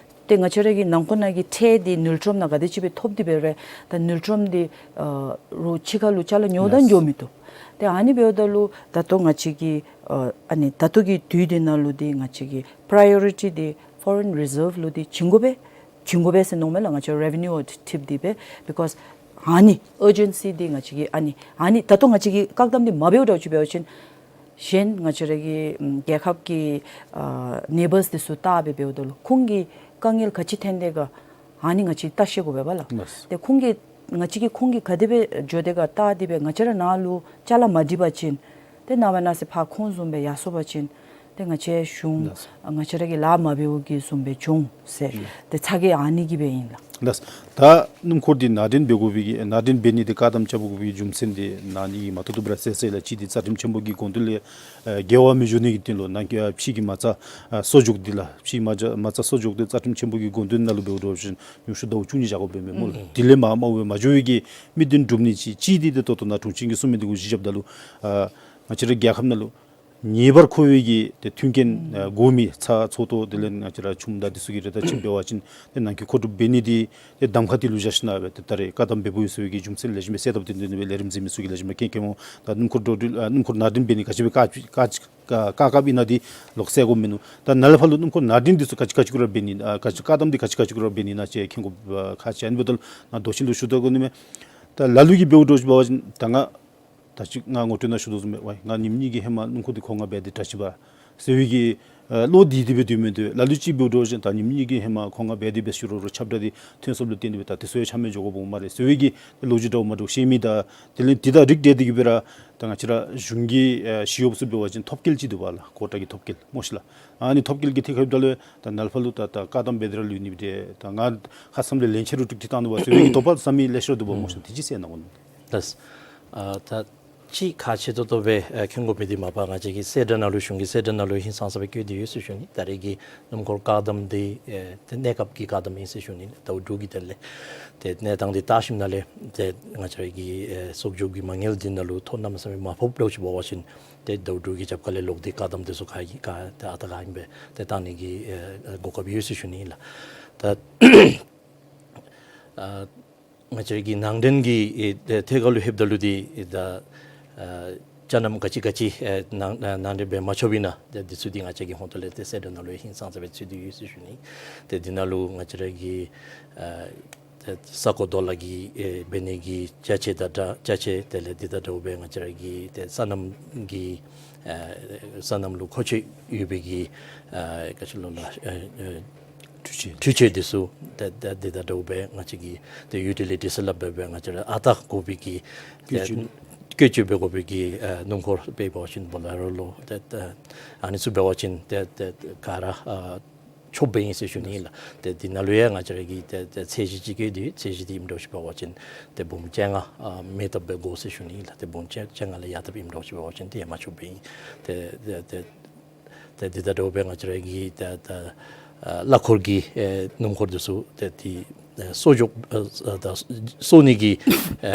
ཏེ་ང་བཅས་ར་གི་ནང་འཁོད་ནང་གི་ཁྲལ་འདི་དངུལ་ཁྲོམ་ནང་ག་དེ་ཅིག་སྦེ་ཐོབ་སྟེ་འབད་རུང་ད་དངུལ་ཁྲོམ་འདི་ཨ་རུང་ཕྱི་ཁ་ལུ་ཅ་ལ་ཉོཝ་ད་ལགས། འགྱོ་མི་བཏུབ། ཏེ་ཨ་ནི་འབདཝ་ད་ལུ་ད་ལྟོ་ང་བཅས་ཀྱི་ཨ་ཨ་ནི་ད་ལྟོ་གི་དུས་འདི་ནང་ལུ་འདི་ང་བཅས་ཀྱི་པ་རའི་ཡོ་རི་ཊི་འདི་ཕོ་རེན་རི་ཛརབ་ལུ་འདི་བྱིན་དགོ་པས། བྱིན་དགོ་པས་ཟེར་མནོཝ་མས་ལགས། ང་བཅས་རེ་ཝི་ནིའུ་ཨོ་ཐིཊ་འདི་སྦེ་because ཨ་ནི་ཨར་ཇེན་སི་འདི་ང་བཅས་ཀྱི་ཨ་ནི་ཨ་ནི་ད་ལྟོ་ང་བཅས་ཀྱིས་བཀག་དམ་འདི་མ་འབདཝ་འདྲཝ་ཅིག་འབད་བ་ཅིན་གཞན་ང་བཅས་ར་གི་ཨམ་རྒྱལ་ཁབ་ཀྱི་ཨ་ནེ་བརསི་འདི་ཚུ་བལྟ་སྦེ་འབདཝ་ད་ལུ་ཁོང་གི་དཀའ་ངལ་ག་ཅི་ཐོན་དེས་ག་ཨ་ནི་ང་བཅས་བལྟ་ཤེས་དགོ་པས་པ་ལགས། ལགས། ཏེ་ཁོང་གིས་ང་བཅས་ཀྱིས་ཁོང་གིས་ག་དེ་སྦེ་འགྱོ་དེས་ག་བལྟ་སྟེ་སྦེ་ང་བཅས་ར་ནཱ་ལུ་ཅ་ལ་མ་སྒྲིག་པ་ཅིན་ཏེ་ནངས་པ་གནངས་ཚེ་ཕར་ཁོང་བཟུམ་སྦེ་ཡར་སོང་པ་ཅིན་ཏེ་ང་བཅས་གཞུང་ལགས། ང་བཅས་ར་གིས་ལཱ་མ་འབདཝ་གི་བཟུམ་སྦེ་འགྱོ་འོང་ཟེར། ལགས། ཏེ་ཚ་གྱང་ཨ་ནི་གིས་སྦེ་ཨིན་ལགས། ལགས། ད་སྣུམ་འཁོར་འདི་ནང་འདྲེན་འབད་དགོ་པའི་གི་ནང་འདྲེན་འབད་ནི་འདི་བཀག་དམ་རྐྱབ་དགོ་པའི་རྒྱུ་མཚན་འདི་ནཱ་ནི་མ་ཐུབ་ཐུབ་ར་ཟེར་ཟེར་ལགས། གཅིག་འདི་རྩ་ཁྲིམས་ཆེན་པོ་གི་དགོངས་དོན་ལས་ཨ་འགལ་བ་མི་འགྱོ་ནི་གི་དོན་ལུ་ནང་གི་ཨ་ཕྱི་གི་མ་རྩ་ཨ་གསོག་འཇོག་འདི་ལགས། ཕྱི་མ་རྩ་མ་རྩ་གསོག་འཇོག་འདི་རྩ་ཁྲིམས་ཆེན་པོ་གི་དགོངས་དོན་ནང་ལུ་འབདཝ་འདྲཝ་ཅིན་ཉུང་ཤོས་ཟླཝ་བཅུ་གཉིས་བཞག་དགོཔ་འབད་མས་སྨོ་ལགས། ཨུམ། དེ་ལས་མར་མར་འོང་མ་འགྱོ་བའི་གི་དམིགས་དོན་སྒྲུབ་ནི་ཅིག་གཅིག་འདི་ཏེ་ད་ལྟོ་ནཱ་དྲུང་ཆེན་གྱིས་གསུངས་མི་འདི་གུ་གཞི་བཞགཔ་ད་ལུ་ཨ་ང་བཅས་ར་རྒྱལ་ཁབ་ནང་ལུ་ངེས་པར་མཁོ་བའི་གི་ཏེ་མཐུན་རྐྱེན་ཨ་དགོ་མི་ཚྭ་ཚོད་བཏོག་དེ་ལས་ང་བཅས་ར་ཆུམ་དང་འདི་ཚུ་གི་རེ་ད་ཅིག་འབད་བ་ཅིན་ཏེ་ནང་འཁོད་མཁོ་སྒྲུབ་འབད་ནི་འདི་ཏེ་གདམ་ཁ་འདི་ལུ་བཞག་ཞིན་ན་སྦེ་ཏེ་ད་རེས་བཀག་དམ་འབད་འབདཝ་ཡོད་ཟེར་བའི་གི་རྒྱུ་མཚན་ལེགས་ཤོམ་སྦེ་གསལ་བཏབ་སྟེ་འདི་ནི་སྦེ་ལས་རིམ་གཟིགས་མི་ཚུ་གིས་ལེགས་ཤོམ་སྦེ་མཁྱེན་མཁྱེནམ་འོང་། ད་སྣུམ་འཁོར་འགྲོ་འགྲུལ་ཨ་སྣུམ་འཁོར་ནང་འདྲེན་འབད་ནི་ག་ཅི་སྦེ་བཀག་བཀག་བཀག་བཀགཔ་ཨིན་ན་འདི་ལོག་གསལ་དགོཔ་མིན་ནུག། ད་ནཱ་ལས་ཕར་ལུ་སྣུམ་འཁོར་ནང་འདྲེན་འདི་ཚུ་ག་ཅི་ག་ཅི་གུ་ར་འབད་ནི་ཨ་ག་ཅི་བཀག་དམ་འདི་ག་ཅི་ག་ཅི་གུ་ར་འབད་ནི་ཨིན་ན་ཅིག་མཁྱེན་དགོཔ་ཨ་ཁག་ཆེ། ཨ་ནི་འབདཝ་ད་ལུ་ནཱ་མདོ་ཆེན་ལུ་ཞུ་དོ་གོ་ནི་མས། ད་ལ་ལུ་གིས་འབདཝ་འདྲཝ་ཅིག་འབད་བ་ཅིན་ད་ང་ད་ཅི་ང་ངོ་སྤྲོད་ནང་ཞུ་དོ་བཟུམ་སྦེ་ཝའི་ང་ཉིནམ་གཉིས་ཀྱི་ཧེ་མ་སྣུམ་འཁོར་འདི་ཁོ་ང་འབད་དེ་དྲག་ཅི་པ་ཟེར་བའི་གི་ ཨ་བློ་བདེ་སྟེ་སྦེ་སྡོད་མི་འདུག། ལ་ལུ་ཅིག་འབདཝ་འདྲཝ་ཅིན་ད་ཉིནམ་གཉིས་ཀྱི་ཧེ་མ་ཁོང་ང་འབད་དེ་སྦེ་ཞུ་རུང་རུང་ཁྱབ་བསྒྲགས་འདི་ཐོན་སོངམ་ལུ་བརྟེན་ཏེ་སྦེ་ད་དེ་ཚུ་ཡང་ཆ་མེད་འགྱོ་དགོཔ་འོང་སྨ་རེ་ཟེར་བའི་གི་ལོ་རྒྱུས་འདྲཝ་མ་འདྲཝ་བཤད་མི་དང་དེ་ལས་འདི་དང་རིགས་བསྒྲེས་ཏེ་གི་སྦེ་ར་ད་ང་བཅས་ར་གཞུང་གི་ཨ་ཞི་གཡོགཔ་ཚུ་འབད་བ་ཅིན་ཐོབ་སྐལ་ཅིག་འདུག་པ་ལགས། ཀོ་ཊ་གི་ཐོབ་སྐལ་སྨོ་ཤི་ལགས། ཨ་ནི་ཐོབ་སྐལ་གྱི་ཐད་ཁར་འབདཝ་ད་ལུ་ད་ནཱ་ལས་ཕར་ལུ་ད་ད་བཀག་དམ་འབད་དེ་ར་ལུས་ནི་སྦེ་ཏེ་ད་ང་ཁ་ཙ་ལས་ལན་ཆེ་རུང་དཀྲུགས་ཏེ་བཏང་ནུག་པ་ཟེར་བའི་གི་དོགས་པ་ཟ་མི་ལེ་ཤ་འདུག་པ་སྨོ་ཤི་ལགས། དེ་ཅིག་གསལ་གནང་དགོ་ནི། ལགས། ཨ་ད་ཅིག་ཁག་ཆེ་ཏོག་ཏོ་སྦེ་ཨ་མཁྱེན་དགོ་པའི་འདི་མ་པ་ང་བཅས་ཀྱི་གསལ་བསྒྲགས་ནང་ལུ་གཞུང་གི་གསལ་བསྒྲགས་ནང་ལུ་ཧིང་སངས་ས་སྦེ་བཀོད་དེ་ཡོད་ཟེར་ཞུ་ནི། ད་རེས་ཀྱི་སྣུམ་འཁོར་བཀག་དམ་འདི་ཨེ་ཏེ་གནས་སྐབས་ཀྱི་བཀག་དམ་ཨིན་ཟེར་ཞུ་ནི། ཟླཝ་དྲུག་གི་དེ་ལས་ཏེ་གནས་སྟངས་འདི་བལྟ་ཞིནམ་ལས་ཏེ་ང་བཅས་ར་གི་ཨེ་གསོག་འཇོག་གི་མ་དངུལ་འདི་ནང་ལུ་ཐོ་གནམ་མེད་ས་མེད་མ་ཕོགཔ་འདྲཝ་ཅིག་འབད་བ་ཅིན་ཏེ་ཟླཝ་དྲུག་གི་རྒྱབ་ཁ་ལས་ལོག་སྟེ་བཀག་དམ་འདི་ཚུ་ག་ག་ཏེ་ཨ་རྟག་ག་ཨིནམ་སྦེ་ཏེ་བཏང་ནི་གི་ཨེ་གོ་སྐབས་ཡོད་ཟེར་ཞུ་ནི་ལགས། ད་ཨ་ང་བཅས་ཀྱི་ནང་འདྲེན་གྱི་ཨེ་ཐད་ཁར་ལུ་ལྷོདཔ་ད་ལུ་འདི་ཨེ་ད་ཨ་ཅ་རྣམ་ག་ཅི་ག་ཅི་ཨེ་ནང་ནང་འདྲེན་འབད་མ་ཆོགཔ་ཨིན་ན་ཏེ་འདི་ཚུ་འདི་ང་བཅས་ཀྱི་ཧོངས་ཏོ་ལས་ཏེ་གསལ་བསྒྲགས་ནང་ལུ་ཧིང་སངས་ས་སྦེ་ཚུད་དེ་ཡོད་ཟེར་ཞུ་ནི། ཏེ་འདི་ནང་ལུ་ང་བཅས་ར་གི་ཨ་ཏེ་ས་རྐོ་རྡོ་ལ་གི་ཨེ་འབད་ནི་གི་ཅ་ཆས་དང་འདྲ་ཅ་ཆས་དེ་ལས་འདི་དང་འདྲཝ་སྦེ་ང་བཅས་ར་གི་ཏེ་སོ་ནམ་གྱི་ཨ་སོ་ནམ་ལུ་མཁོ་ཆས་ཡོད་པའི་གི་ཨ་ག་ཅི་ལོ་ལགས་ཨ་ཨ་འཕྲུལ་ཆས། འཕྲུལ་ཆས་འདི་ཚུ་ཏེ་ཏེ་འདི་དང་འདྲཝ་སྦེ་ང་བཅས་ཀྱི་ཏེ་ཡུ་ཊི་ལི་ཊི་ཟེར་སླབ་སྦེ་ང་བཅས་ར་ཨ་རྟག་དགོ་པའི་གི་ཏེ་བཀོལ་སྤྱོད་བཀོལ་སྤྱོད་འབད་དགོ་པའི་གི་ཨ་སྣུམ་འཁོར་དཔེ་འབད་བ་ཅིན་བོ་ལེ་རོ་ལོ་ཏེ་ཏེ་ཨ་ནི་ཚུ་འབད་བ་ཅིན་ཏེ་ཏེ་ག་ར་ཨ་ཆོགཔ་ཨིན་ཟེར་ཞུ་ནི་ལགས། ཏེ་འདི་ནང་ལུ་ཡང་ང་བཅས་ར་གི་ཏེ་ཏེ་ཚད་གཞི་ཅིག་བཀོད་དེ་ཚད་གཞི་འདི་ཨིནམ་འདྲཝ་ཅིག་འབད་བ་ཅིན་ཏེ་འབུམ་བཅོ་ལྔ་ཨ་མེད་ཐབས་སྦེ་དགོ་ཟེར་ཞུ་ནི་ལགས། ཏེ་འབུམ་བཅོ་བཅོ་ལྔ་ལས་ཡར་ཐབས་ཨིནམ་འདྲཝ་ཅིག་འབད་བ་ཅིན་ཏེ་ཡང་མ་ཆོགཔ་ཨིན། ཏེ་ཏེ་ཏེ་ཏེ་འདི་དང་འདྲཝ་སྦེ་ང་བཅས་ར་གི་ཏེ་ཏེ་ཨ་གླ་འཁོར་གྱི་ཨེ་སྣུམ་འཁོར་འདི་ཚུ་ཏེ་འདི་ཨེ་གསོག་འཇོག་ཨ་ཨ་ད་གསོག་ནི་གི་ཨེ་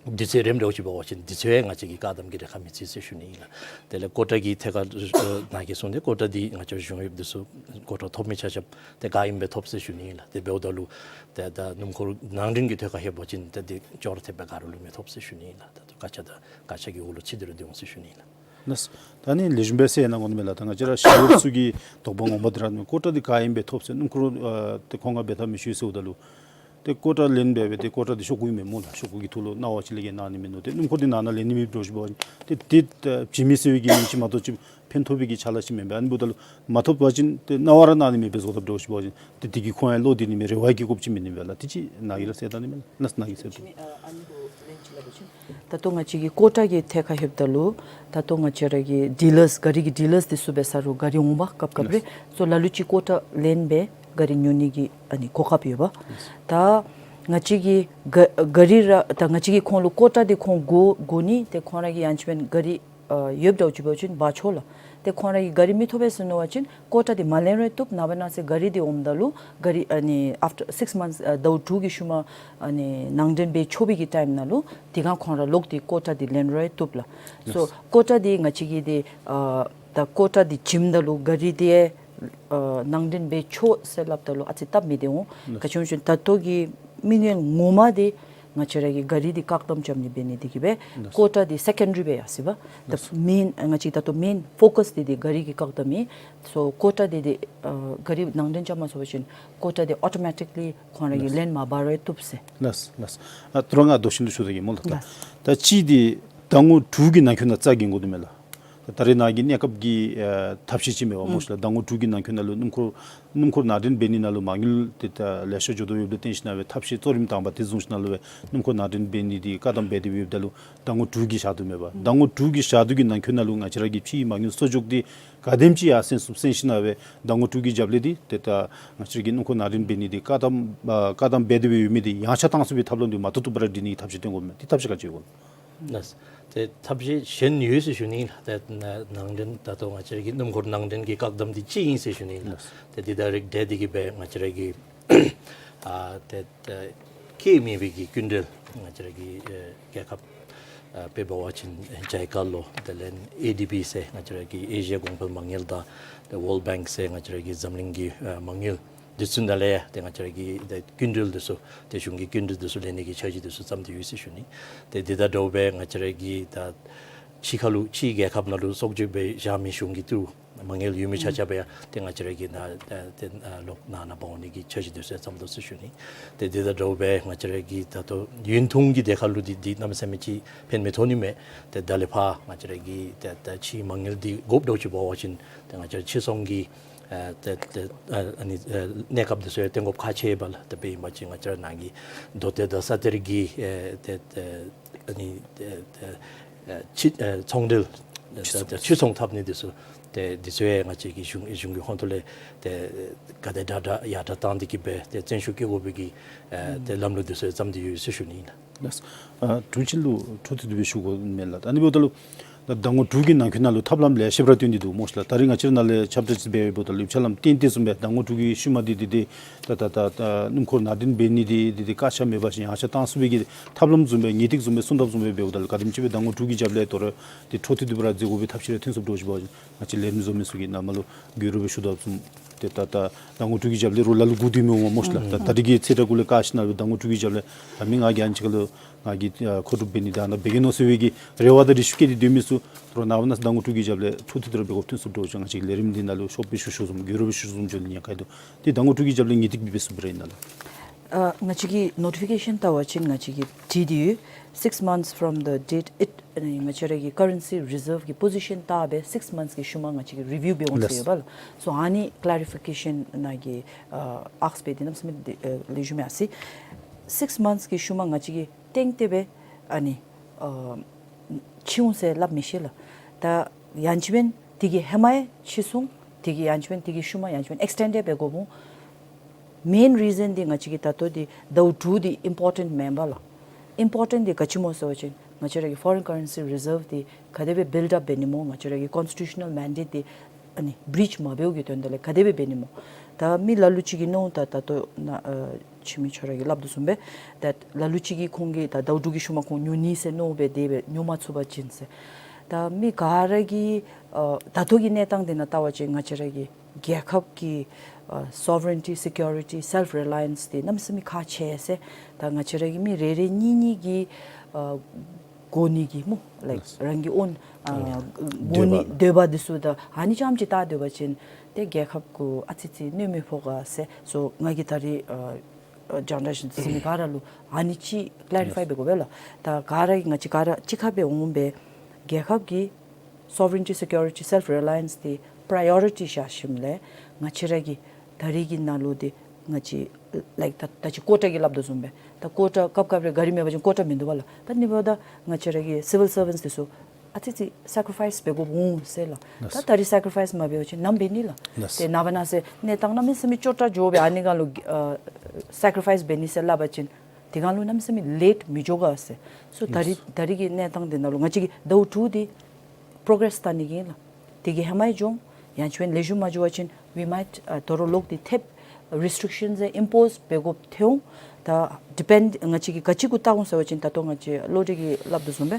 དུས་ཚོད་རནམ་འདྲཝ་ཅིག་འབད་བ་ཅིན་དུས་ཚོད་ཡང་ང་བཅས་ཀྱིས་བཀག་དམ་གྱི་རེ་ཁ་མི་བརྩི་ཟེར་ཞུ་ནི་ཨིན་ལགས། དེ་ལས་ཀོ་ཊ་གི་ཐད་ཁར་ཨེ་ནཱ་གིས་གསུངས་ཏེ་ཀོ་ཊ་འདི་ང་བཅས་གཞུང་གཡོགཔ་འདི་ཚུ་ཀོ་ཊ་ཐོབ་མི་ཆ་ཁྱབ་ཏེ་ག་ཨིནམ་སྦེ་ཐོབ་ཟེར་ཞུ་ནི་ཨིན་ལགས། དེ་འབདཝ་ད་ལུ་ཏེ་ད་སྣུམ་འཁོར་ནང་འདྲེན་གྱི་ཐད་ཁར་ལྷོད་པ་ཅིན་ཏེ་འདི་ཅོག་ར་འཐདཔ་སྦེ་ག་ར་ལུ་མི་ཐོབ་ཟེར་ཞུ་ནི་ཨིན་ལགས། ད་ལྟོ་བཀག་ཆ་དང་བཀག་ཆ་གི་འོག་ལུ་ཚུད་དེ་ར་སྡོད་འོང་ཟེར་ཞུ་ནི་ཨིན་ལགས། ལགས། ད་ནི་ལེགས་ཤོམ་སྦེ་གསལ་གནང་དགོ་ནི་མས་ལགས། ད་ང་བཅས་ར་ཞི་གཡོགཔ་ཚུ་གི་དོགས་པ་ངོ་མ་འདི་ར་ནི་ཀོ་ཊ་འདི་ག་ཨིནམ་སྦེ་ཐོབ་ཟེར་སྣུམ་འཁོར་ཨ་ཏེ་ཁོང་ང་འབད་ཐབས་མེད་ཞུ་ཟེརཝ་ད་ལུ་ཏེ་ཀོ་ཊ་ལེན་འབད་སྦེ་ཏེ་ཀོ་ཊ་འདི་ཤོག་གུ་ཨིན་མས་སྨོ་ལགས། ཤོག་གུ་གི་ཐོག་ལུ་གནང་བ་ཅིན་ལས་ཀ་གནང་ནི་མས་མནོ་སྟེ་སྣུམ་འཁོར་འདི་ནང་ན་ལེན་ནི་མེདཔ་འདྲཝ་ཅིག་འབད་བ་ཅིན་ཏེ་ཏེ་ཨ་བྱིན་མི་ཟེར་བའི་གི་མིང་ཅིག་མ་གཏོགས་ཅིག་ཕན་ཐོགས་པའི་གི་ཕྱག་ལཱ་ཅིག་མེན་པས། ཨ་ནི་འབདཝ་ད་ལུ་མ་ཐོབ་པ་ཅིན་ཏེ་གནང་བ་ར་གནང་ནི་མེདཔ་སྦེ་བཟོ་དཔ་འདྲཝ་ཅིག་འབད་བ་ཅིན་ཏེ་དེ་གིས་ཁོང་ཡང་བློ་བདེ་ནི་མས། རེ་བ་བསྐྱེད་དགོཔ་ཅིག་མེད་ནི་མས་ལགས། དེ་ཅིག་ནཱ་གིས་ར་གསལ་གཏང་ནི་མས་ལགས། ལགས་ནཱ་གིས་གསལ་གཏང་། ད་ལྟོ་ང་བཅས་ཀྱི་ཀོ་ཊ་གི་ཐད་ཁར་ལྷོདཔ་ད་ལུ་ད་ལྟོ་ང་བཅས་ར་གི་ཌི་ལརསི་ག་རི་གི་ཌི་ལརསི་འདི་ཚུ་འབད་ས་རུང་ག་རི་འོང་པ་སྐབས་སྐབས་རེ་ཚུ་ལ་ལུ་ཅིག་ཀོ་ཊ་ལེན་སྦེ་ག་རི་ཉོ་ནི་གི་ཨ་ནི་གོ་སྐབས་ཡོད་པ། ད་ང་བཅས་ཀྱིས་ག་ག་རི་ར་ད་ང་བཅས་ཀྱིས་ཁོང་ལུ་ཀོ་ཊ་འདི་ཁོང་དགོ་དགོ་ནི་ཏེ་ཁོང་ར་གི་ཡང་ཅིན་ག་རི་ཨ་ཡོདཔ་འདྲཝ་ཅིག་འབད་བ་ཅིན་འབག་ཆོག་ལགས། ཏེ་ཁོང་ར་གིས་ག་རི་མི་ཐོབ་པས་ཟེར་མནོ་བ་ཅིན་ཀོ་ཊ་འདི་མ་ལེན་རུང་བཏུབ། ནངས་པ་གནངས་ཚེ་ག་རི་འདི་འོངམ་ད་ལུ་ག་རི་ཨ་ནི་ཨཕ་ཊར་སིགསི་མནཐསི་ཨ་ཟླཝ་དྲུག་གི་ཤུལ་མ་ཨ་ནི་ནང་འདྲེན་འབད་ཆོག་པའི་གི་ཊའིམ་ནང་ལུ་དེ་སྒང་ཁོང་ར་ལོག་སྟེ་ཀོ་ཊ་འདི་ལེན་རུང་བཏུབ་ལགས། སོ་ཀོ་ཊ་འདི་ང་བཅས་ཀྱིས་འདི་ཨ་ད་ཀོ་ཊ་འདི་བྱིནམ་ད་ལུ་ག་རི་འདི་ཨ་ནང་འདྲེན་འབད་ཆོག་ཟེར་སླབ་ད་ལུ་ཨ་ཙི་སྟབས་མི་བདེ་འོང་། ག་ཅི་སྨོ་ཟེར་བ་ཅིན་ད་ལྟོ་གི་དམིགས་ཡུལ་ངོ་མ་འདི་ང་བཅས་ར་གིས་ག་རི་འདི་བཀག་དམ་རྐྱབ་ནི་འབད་ནི་དེ་གིས་སྦེ་ཀོ་ཊ་འདི་སེ་ཀེན་ཌ་རི་སྦེ་ཡར་སོ་ཡི་པ། ད་མེན་ང་བཅས་ད་ལྟོ་མེན་ཕོ་ཀཱསི་འདི་འདི་ག་རི་གི་བཀག་དམ་ཨིན། སོ་ཀོ་ཊ་འདི་འདི་ཨ་ག་རི་ནང་འདྲེན་རྐྱབ་མ་ཚུགས་པ་ཅིན་ཀོ་ཊ་འདི་ཨོ་ཊོ་མེ་ཊིག་ལི་ཁོང་ར་གིས་ལེན་མ་འབག་རུང་བཏུབ་ཟེར། ལགས་ལགས། ཨ་ད་རུང་ང་ཟླཝ་གཅིག་ལུ་ཞུ་ད་གེ་སྨོ་ལགས། ད་ད་ཅིག་འདི་ཟླ་ངོ་དྲུག་གི་ནང་འཁོད་ནང་རྩ་འགེངས་དགོ་དོ་མས་ལགས། ད་རེས་ནཱ་གི་གནས་སྐབས་ཀྱི་ཨ་ཐབས་ཤེས་ཅིག་མེན་པ་སྨོ་ཤི་ལགས། ཟླ་ངོ་དྲུག་གི་ནང་འཁོད་ནང་ལུ་སྣུམ་འཁོར་སྣུམ་འཁོར་ནང་འདྲེན་འབད་ནི་ནང་ལུ་མ་དངུལ་ཏེ་ད་ལེ་ཤ་འགྱོ་དོ་ཡོདཔ་ལས་བརྟེན་ཞིན་ན་སྦེ་ཐབས་ཤེས་གཙོ་རིམ་དང་པ་དེ་བཟུང་ཞིན་ན་ལུ་སྦེ་སྣུམ་འཁོར་ནང་འདྲེན་འབད་ནི་འདི་བཀག་དམ་འབད་དེ་ཡོདཔ་ད་ལུ་ཟླ་ངོ་དྲུག་གི་ཞག་དུས་མེན་པ། ཟླ་ངོ་དྲུག་གི་ཞག་དུས་ཀྱི་ནང་འཁོད་ནང་ལུ་ང་བཅས་ར་གིས་ཕྱིའི་མ་དངུལ་གསོག་འཇོག་འདི་ག་དེམ་ཅིག་ཡར་སེང་ཚུགས་སེང་ཞིན་ན་སྦེ་ཟླ་ངོ་དྲུག་གི་རྒྱབ་ལས་འདི་ཏེ་ད་ང་བཅས་ར་གི་སྣུམ་འཁོར་ནང་འདྲེན་འབད་ནི་འདི་བཀག་དམ་ཨ་བཀག་དམ་འབད་དེ་སྦེ་ཡོད་མི་འདི་ཡངས་ཆག་བཏང་ཚུགས་པའི་ཐབས་ལམ་འདི་མ་ཐུབ་ཐུབ་པར་སྒྲིག་ནི་གི་ཐབས་ཤེས་སྟོན་དགོ་མས། ཏེ་ཐབས་ཤེས་ག་ཅི་ཡོད་གོ་ལགས། ལགས། ཏེ་ཐབས་ཤེས་གཞན་ཡོད་ཟེར་ཞུ་ནི་ལགས། ཏེ་ནང་འདྲེན་ད་ལྟོ་ང་བཅས་ར་གི་སྣུམ་འཁོར་ནང་འདྲེན་གྱི་བཀག་དམ་འདི་གཅིག་ཨིན་ཟེར་ཞུ་ནི་ལགས། ལགས། ཏེ་འདི་དང་རིགས་བསྒྲེས་ཏེ་གིས་སྦེ་ང་བཅས་ར་གི་ཨ་ཏེ་ཏེ་ཁེ་མེད་པའི་གི་སྐྱིན་འགྲུལ་ང་བཅས་ར་གི་ཨེ་རྒྱལ་ཁབ་ཨ་དཔེ་འབད་བ་ཅིན་ཇའི་ཀ་ལོ་དེ་ལས་ཨེ་ཌི་བི་ཟེར་ང་བཅས་ར་གི་ཨེ་ཤི་ཡ་གོང་འཕེལ་མ་དངུལ་དང་ཏེ་ཝཱརལཌ་བེངཀ་ཟེར་ང་བཅས་ར་གི་འཛམ་གླིང་གི་ཨ་མ་དངུལ་འདི་ཚུ་ནང་ལས་ཡང་ཏེ་ང་བཅས་ར་གི་ཏེ་སྐྱིན་འགྲུལ་འདི་ཚུ་ཏེ་གཞུང་གི་སྐྱིན་འགྲུལ་འདི་ཚུ་ལེན་ནི་གི་འཆར་གཞི་འདི་ཚུ་བརྩམས་ཏེ་ཡོད་ཟེར་ཞུ་ནི། ཏེ་འདི་དང་འདྲཝ་སྦེ་ང་བཅས་ར་གི་ད་ཕྱི་ཁ་ལུ་ཕྱིའི་རྒྱལ་ཁབ་ནང་ལུ་གསོག་འཇོག་འབད་བཞག་མི་གཞུང་གི་ཏི་རུ་ མ་དངུལ་ཡོད་མི་ཆ་ཁྱབ་ཡང་ཏེ་ང་བཅས་ར་གི་ནཱ་ཨ་ཏེ་ཨ་ལོག་ནང་ན་འབག་འོང་ནི་གི་འཆར་གཞི་འདི་ཚུ་ཡང་བརྩམས་དོ་ཟེར་ཞུ་ནི། ཏེ་འདི་དང་འདྲཝ་སྦེ་ང་བཅས་ར་གི་ད་ལྟོ་ཡུན་ཐུང་གི་དེ་ཁར་ལུ་འདི་འདི་གནམ་མེད་ས་མེད་ཅིག་ཕན་མི་ཐོགས་ནི་མས། ཏེ་ད་ལས་ཕར་ང་བཅས་ར་གིས་ཏེ་ད་ཕྱིའི་མ་དངུལ་འདི་དགོཔ་འདྲཝ་ཅིག་འབད་བ་ཅིན་ཏེ་ང་བཅས་ར་ཕྱིར་ཚོང་གི་ཨ་ཏེ་ཏེ་ཨ་ཨ་ནི་ཨ་གནས་སྐབས་འདི་ཚུ་ཡང་བཏོན་དགོཔ་ཁག་ཆེ་བས་ལགས། ད་དཔེ་ཨིན་པ་ཅིན་ང་བཅས་ར་ནཱ་གི་རྡོ་གཏེར་དང་ས་གཏེར་གྱི་ཨེ་ཏེ་ཏེ་ཨ་ནི་ཏེ་ཏེ་ཨེ་ཕྱི་ཨེ་ཚོང་འབྲེལ་ཕྱིར་ཚོང་ཕྱིར་ཚོང་འཐབ་ནི་འདི་ཚུ་ཏེ་འདི་ཚུ་ཡང་ང་བཅས་ཀྱི་གཞུང་གཞུང་གི་ཧོངས་ཐོག་ལས་ཏེ་ག་དེ་དྲག་དྲག་ཡར་དྲག་བཏང་སྟེ་གི་སྦེ་ཏེ་བརྩོན་ཤུགས་བསྐྱེད་དགོ་པའི་གི་ཨེ་ཏེ་ལམ་ལུགས་འདི་ཚུ་ཡང་བརྩམས་ཏེ་ཡོད་ཟེར་ཞུ་ནི་ཨིན་ལགས། ལགས། ཨ་དྲུང་ཆེན་ལུ་འཕྲོ་མཐུད་དེ་སྦེ་ཞུ་དགོ་མས་ལགས། ད་ཨ་ནི་འབདཝ་ད་ལུ་ད་ཟླ་ངོ་དྲུག་གི་ནང་འཁོད་ནང་ལུ་ཐབས་ལམ་ལེ་ཤ་ར་བཏོན་ཏེ་འདུག་སྨོ་ཤི་ལགས། ད་རིས་ང་བཅས་ར་ནཱ་ལས་ཁྱབ་བསྒྲགས་ཅིག་འབད་འབདཝ་ད་ལུ་ཡིག་ཆ་ལམ་བཏོན་ཏེ་བཟུམ་སྦེ་ཟླ་ངོ་དྲུག་གི་ཤུལ་མ་འདི་འདི་འདི་ད་ད་ད་ད་སྣུམ་འཁོར་ནང་འདྲེན་འབད་ནི་འདི་འདི་འདི་བཀག་ཆ་མེད་པ་ཅིན་ཡངས་ཆག་བཏང་ཚུགས་པའི་གི་ཐབས་ལམ་བཟུམ་སྦེ་ངེས་ཏིག་བཟུམ་སྦེ་གསུང་དོ་བཟུམ་སྦེ་འབདཝ་ད་ལུ་ག་དེམ་ཅིག་སྦེ་ཟླ་ངོ་དྲུག་གི་རྒྱབ་ལས་དོ་རུང་འདི་འཕྲོ་མཐུད་དེ་སྦེ་ར་མཛད་དགོ་པའི་ཐབས་ཤེས་ར་ཐོན་ཚུགསཔ་འདྲཝ་ཅིག་འབད་བ་ཅིན་ང་བཅས་ལས་རིམ་བཟོ་མི་ཚུ་གིས་ནཱ་མར་ལུ་བརྒྱུད་རོགས་སྦེ་ཞུ་དོ་བཟུམ་ཏེ་ད་ད་ཟླ་ངོ་དྲུག་གི་རྒྱབ་ལས་རོགས་ལ་ལུ་སྒུག་སྡོད་མི་འོང་སྨོ་ཤི་ལགས། ད་ད་རིས་ཀྱི་ཚེ་ཐར་གུ་ལས་བཀག་ཞིནམ་ལས་ཟླ་ངོ་དྲུག་གི་རྒྱབ་ལས་ད་མི་ང་གིས་ཨ་ནི་ཅིག་ཁར་ལུ་ང་གིས་ཨ་མཁོ་སྒྲུབ་འབད་ནི་དང་ད་འབད་གེ་མནོ་ཟེར་བའི་གི་རེ་བ་དང་རེ་ཞུ་བསྐྱེད་དེ་སྡོད་མི་ཚུ་རོགས་ནངས་པ་གནངས་ཚེ་ཟླ་ངོ་དྲུག་གི་རྒྱབ་ལས་འཕྲོ་མཐུད་དེ་ར་འབད་དགོཔ་ཐོན་ཚུགསཔ་འདྲཝ་ཅིག་ང་བཅས་ལས་རིམ་འདི་ནང་ལུ་ཤོག་དཔེ་ཞུ་ཞུཝ་བཟུམ་བརྒྱུད་རོགས་སྦེ་ཞུ་ཞུཝ་བཟུམ་འགྱོ་ནི་ཉེན་ཁ་འདུག། ཏེ་ཟླ་ངོ་དྲུག་གི་རྒྱབ་ལས་ངེས་ཏིག་སྦེ་འབད་ཚུགས་པས་ར་ཨིན་ན་ལགས། ཨ་ང་བཅས་ཀྱི་ནོ་ཊི་ཕི་ཀེ་ཤཱན་བལྟ་བ་ཅིན་ང་བཅས་ཀྱིས་བྲིས་ཏེ་ཡོད། Six months from the date it ཨ་ནི་ང་བཅས་ར་གི་ཀ་རེན་སི་རི་ཛརབ་ཀྱི་པོ་ཟི་ཤཱན་བལྟ་སྦེ་སིགས་མནཐས་ཀྱི་ཤུལ་མ་ང་བཅས་ཀྱིས་རི་བིའུ་འབད་འོང་ཟེར་ཡོད་པ་ལགས། སོ་ཨ་ནི་ཀེ་ལེ་རི་ཕི་ཀེ་ཤཱན་ནཱ་གི་ཨ་ཨསྐ་འབད་དེ་གནམ་མེད་ས་མེད་ཨ་ལེགས་ཤོམ་ཡར་སོ་ཡི། སིགས་མནཐས་ཀྱི་ཤུལ་མ་ང་བཅས་ཀྱིས་ཏན་ཏན་སྦེ་ཨ་ནི་ཨ་འཕྱིད་འོང་ཟེར་སླབ་མི་ཤེས་ལགས། ད་ཡང་ཅིན་འབདན་དེ་གི་ཧེ་མ་ཡང་འཕྱིད་སོང་། དེ་གི་ཡང་ཅིན་འབདན་དེ་གི་ཤུལ་མ་ཡང་ཅིན་འབདན་ཨེགསི་ཊེན་ཌ་འབད་དགོཔ་འོང་། མེན་རི་ཛན་འདི་ང་བཅས་ཀྱི་ད་ལྟོ་འདི་ཟླཝ་དྲུག་འདི་ཨིམ་པོར་ཊེནཊ་མེན་པ་ལགས། ཨིམ་པོར་ཊེནཊ་འདི་ག་ཅི་སྨོ་ཟེར་བ་ཅིན་ང་བཅས་ར་གི་ཕོ་རེན་ཀ་རེན་སི་རི་ཛརབ་འདི་ག་དེ་སྦེ་བིལཌ་ཨཔ་འབད་ནི་སྨོ། ང་བཅས་ར་གི་ཀོན་སི་ཊི་ཊུ་ཤ་ནལ་མེན་ཌེཊ་འདི་ཨ་ནི་བི་རིཆ་མ་འབད་བའི་གི་དོན་དག་ལས་ག་དེ་སྦེ་འབད་ནི་སྨོ། ད་མི་ལ་ལུ་ཅིག་གིས་མནོ་ད་ད་ལྟོ་ནཱ་ཨ་འཆི་མེད་ཁྱོད་ར་གིས་སླབ་དོ་བཟུམ་སྦེ་ད་ལ་ལུ་ཅིག་གིས་ཁོང་གིས་ད་ཟླཝ་དྲུག་གི་ཤུལ་མ་ཁོང་ཉོ་ནི་ཟེར་མནོ་སྦེ་དེ་སྦེ་ཉོ་མ་ཚུགས་པ་ཅིན་ཟེར། ད་མི་ག་ར་གིས་ཨ་ད་ལྟོ་གི་གནས་སྟངས་འདི་ནང་བལྟ་བ་ཅིན་ང་བཅས་ར་གི་རྒྱལ་ཁབ་ཀྱི་ཨ་སོ་ཝ་རེན་ཊི་སི་ཀུ་རི་ཊི་སེལཕ་རི་ལ་ཡེནསི་འདི་གནམ་མེད་ས་མེད་ཁག་ཆེ་ཟེར། ད་ང་བཅས་ར་གི་མི་རེ་རེ་གཉིས་གཉིས་ཀྱི་ཨ་དགོ་ནི་གི་སྨོ་ལའིཀ་རང་གི་ཨོན་ཨ་དགོ་ནི་འདོད་པ་འདི་ཚུ་ད་ཨ་ནི་ཙམ་ཅིག་བལྟ་སྡོད་པ་ཅིན་ཏེ་རྒྱལ་ཁབ་གུ་ཨ་ཙི་ཙི་གནོད་མི་ཕོག་ག་ཟེར། སོ་ང་གིས་ད་རིས་ཨ་ཨ་ཇེན་ཌར་ཤཱན་ཟེར་མི་ག་ར་ལུ་ཨ་ནི་ཅིག་ཀེ་ལེ་རི་ཕའི་འབད་དགོ་པས་ལགས། ད་ག་ར་གིས་ང་བཅས་ག་ར་གཅིག་ཁར་སྦེ་འོང་སྦེ་རྒྱལ་ཁབ་ཀྱི་སོ་ཝ་རེན་ཊི་སི་ཀུ་རི་ཊི་སེལཕ་རི་ལ་ཡེནསི་འདི་པི་རི་ཡོ་རི་ཊི་བཞག་ཞིནམ་ལས་ང་བཅས་ར་གི་ད་རིས་ཀྱི་ནང་ལུ་འདི་ང་བཅས་ལའིཀ་ད་ད་ཅི་ཀོ་ཊ་གི་སླབ་དོ་བཟུམ་སྦེ་ད་ཀོ་ཊ་སྐབས་སྐབས་རེ་གཱ་རི་མེད་པ་ཅིན་ཀོ་ཊ་མིན་འདུག་པ་ལགས། ད་ཨ་ནི་འབདཝ་ད་ང་བཅས་ར་གི་སི་ཝིལ་སར་ཝེནཊསི་འདི་ཚུ་ཨ་ཙི་ཙི་སེ་ཀི་རི་ཕའིསི་འབད་དགོཔ་འོང་ཟེར་ལགས། ད་ད་རིས་སེ་ཀི་རི་ཕའིསི་མ་འབད་བ་ཅིན་ནམ་འབད་ནི་ལགས། ཏེ་ནངས་པ་གནངས་ཚེ་གནས་སྟངས་གནམ་མེད་ས་མེད་སྐྱོ་དྲགས་འགྱོ་སྦེ་ཨ་ནི་སྒང་ལུ་ཨ་སེ་ཀི་རི་ཕའིསི་འབད་ནི་ཟེར་སླབ་པ་ཅིན་དེ་སྒང་ལུ་གནམ་མེད་ས་མེད་ལེཊ་མི་འགྱོ་ག་ཟེར། སོ་ད་རིས་ད་རིས་ཀྱི་གནས་སྟངས་འདི་ནང་ལུ་ང་བཅས་ཀྱིས་ཟླཝ་དྲུག་འདི་པོ་རོ་གེ་རེསི་བལྟ་ནི་གི་ཨིན་ལགས། དེ་གི་ཧེ་མ་ཡང་འགྱོ་འོང་། ཡང་ཅིན་འབདན་ལེགས་ཤོམ་མ་འགྱོ་བ་ཅིན་ཝི་མའིཊ་ཨ་དོ་རུང་ལོག་སྟེ་ཐེབས་རི་སི་ཊིག་ཤཱནསི་ཨིམ་པོསི་འབད་དགོཔ་ཐོན་འོང་། ད་ཌི་པེནཌ་ང་བཅས་ཀྱིས་ག་ཅི་གུ་བལྟ་འོང་ཟེར་བ་ཅིན་ད་ལྟོ་ང་བཅས་བློ་གྲོས་ཀྱིས་སླབ་དོ་བཟུམ་སྦེ་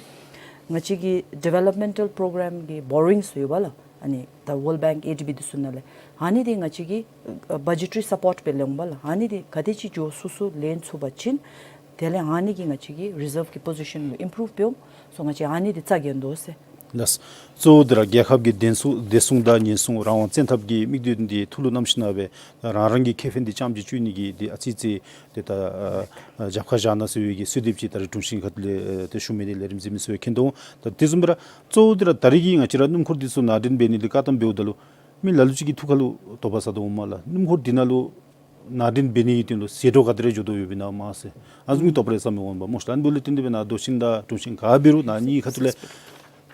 ང་བཅས་ཀྱི་ཌི་ཝེ་ལོབ་མེནཊལ་པོ་རོ་གྲམ་གྱི་བོ་རོ་ཡིངསི་ཡོད་པ་ལགས། ཨ་ནི་ད་ཝཱལཌ་བེངཀ་ཨེ་ཌི་བི་འདི་ཚུ་ནང་ལས་ཨ་ནི་འདི་ང་བཅས་ཀྱིས་ཨ་བ་ཇེ་ཊ་རི་སཔོརཊ་སྦེ་ལེན་འོང་པ་ལགས། ཨ་ནི་འདི་ག་དེ་ཅིག་མགྱོགས་སུ་སུ་ལེན་ཚུགས་པ་ཅིན་དེ་ལས་ཨ་ནི་གིས་ང་བཅས་ཀྱི་རི་ཛརབ་ཀྱི་པོ་ཟི་ཤཱན་ལུ་ཨིམ་པྲུབ་འབད་འོང་། སོ་ང་བཅས་ཨ་ནི་འདི་རྩ་འགེངས་དོ་ཟེར། ལགས། གཙོ་བོ་འདི་ར་རྒྱལ་ཁབ་ཀྱི་བདེན་སྲུང་བདེ་སྲུང་དང་ཉེན་སྲུང་རང་དབང་བཙན་ཐབས་ཀྱི་དམིགས་དོན་འདི་ཐུགས་ལུ་བསྣམས་ཞིནམ་ལས་རང་རང་གི་ཁེ་ཕན་འདི་རྐྱངམ་ཅིག་གཅུ་ནི་གི་འདི་ཨ་ཙི་ཙི་ཏེ་ད་ཨ་ཨ་རྒྱབ་ཁར་བཞག་གནང་ཟེར་བའི་གི་གསོལ་འདེབས་ཅིག་ད་རིས་དྲུང་ཆེན་ཁ་ཐུག་ལས་ཨ་ཏེ་ཞུ་མི་འདི་ལས་རིམ་གཟིགས་མི་ཚུ་གིས་མཁྱེན་དོ་འོང་། ད་དེ་བཟུམ་སྦེ་ར་གཙོ་བོ་འདི་ར་ད་རིས་ཀྱི་ང་བཅས་ར་སྣུམ་འཁོར་འདི་ཚུ་ནང་འདྲེན་འབད་ནི་འདི་བཀག་དམ་འབདཝ་ད་ལུ་མི་ལ་ལུ་ཅིག་གི་ཐུགས་ཁར་ལུ་དོགས་པ་ཟ་དོ་འོང་མས་ལགས། སྣུམ་འཁོར་འདི་ནང་ལུ་ནང་འདྲེན་འབད་ནི་གི་དོན་ལུ་ཟད་འགྲོ་ག་དེ་རེ་འགྱོ་དོ་ཡོདཔ་ཨིན་ན་མས་ཟེར་ཨ་ནི་བཟུམ་གྱི་དོགས་པ་རེ་ཟ་མི་འོང་པས་སྨོ་ཤི་ལགས། ཨ་ནི་འབདཝ་ལས་བརྟེན་ཏེ་སྦེ་ནཱ་མདོ་ཆེན་དང་དྲུང་ཆེན་ག་འབད་རུང་ནཱ་གཉིས་ཁ་ཐུག་ལས་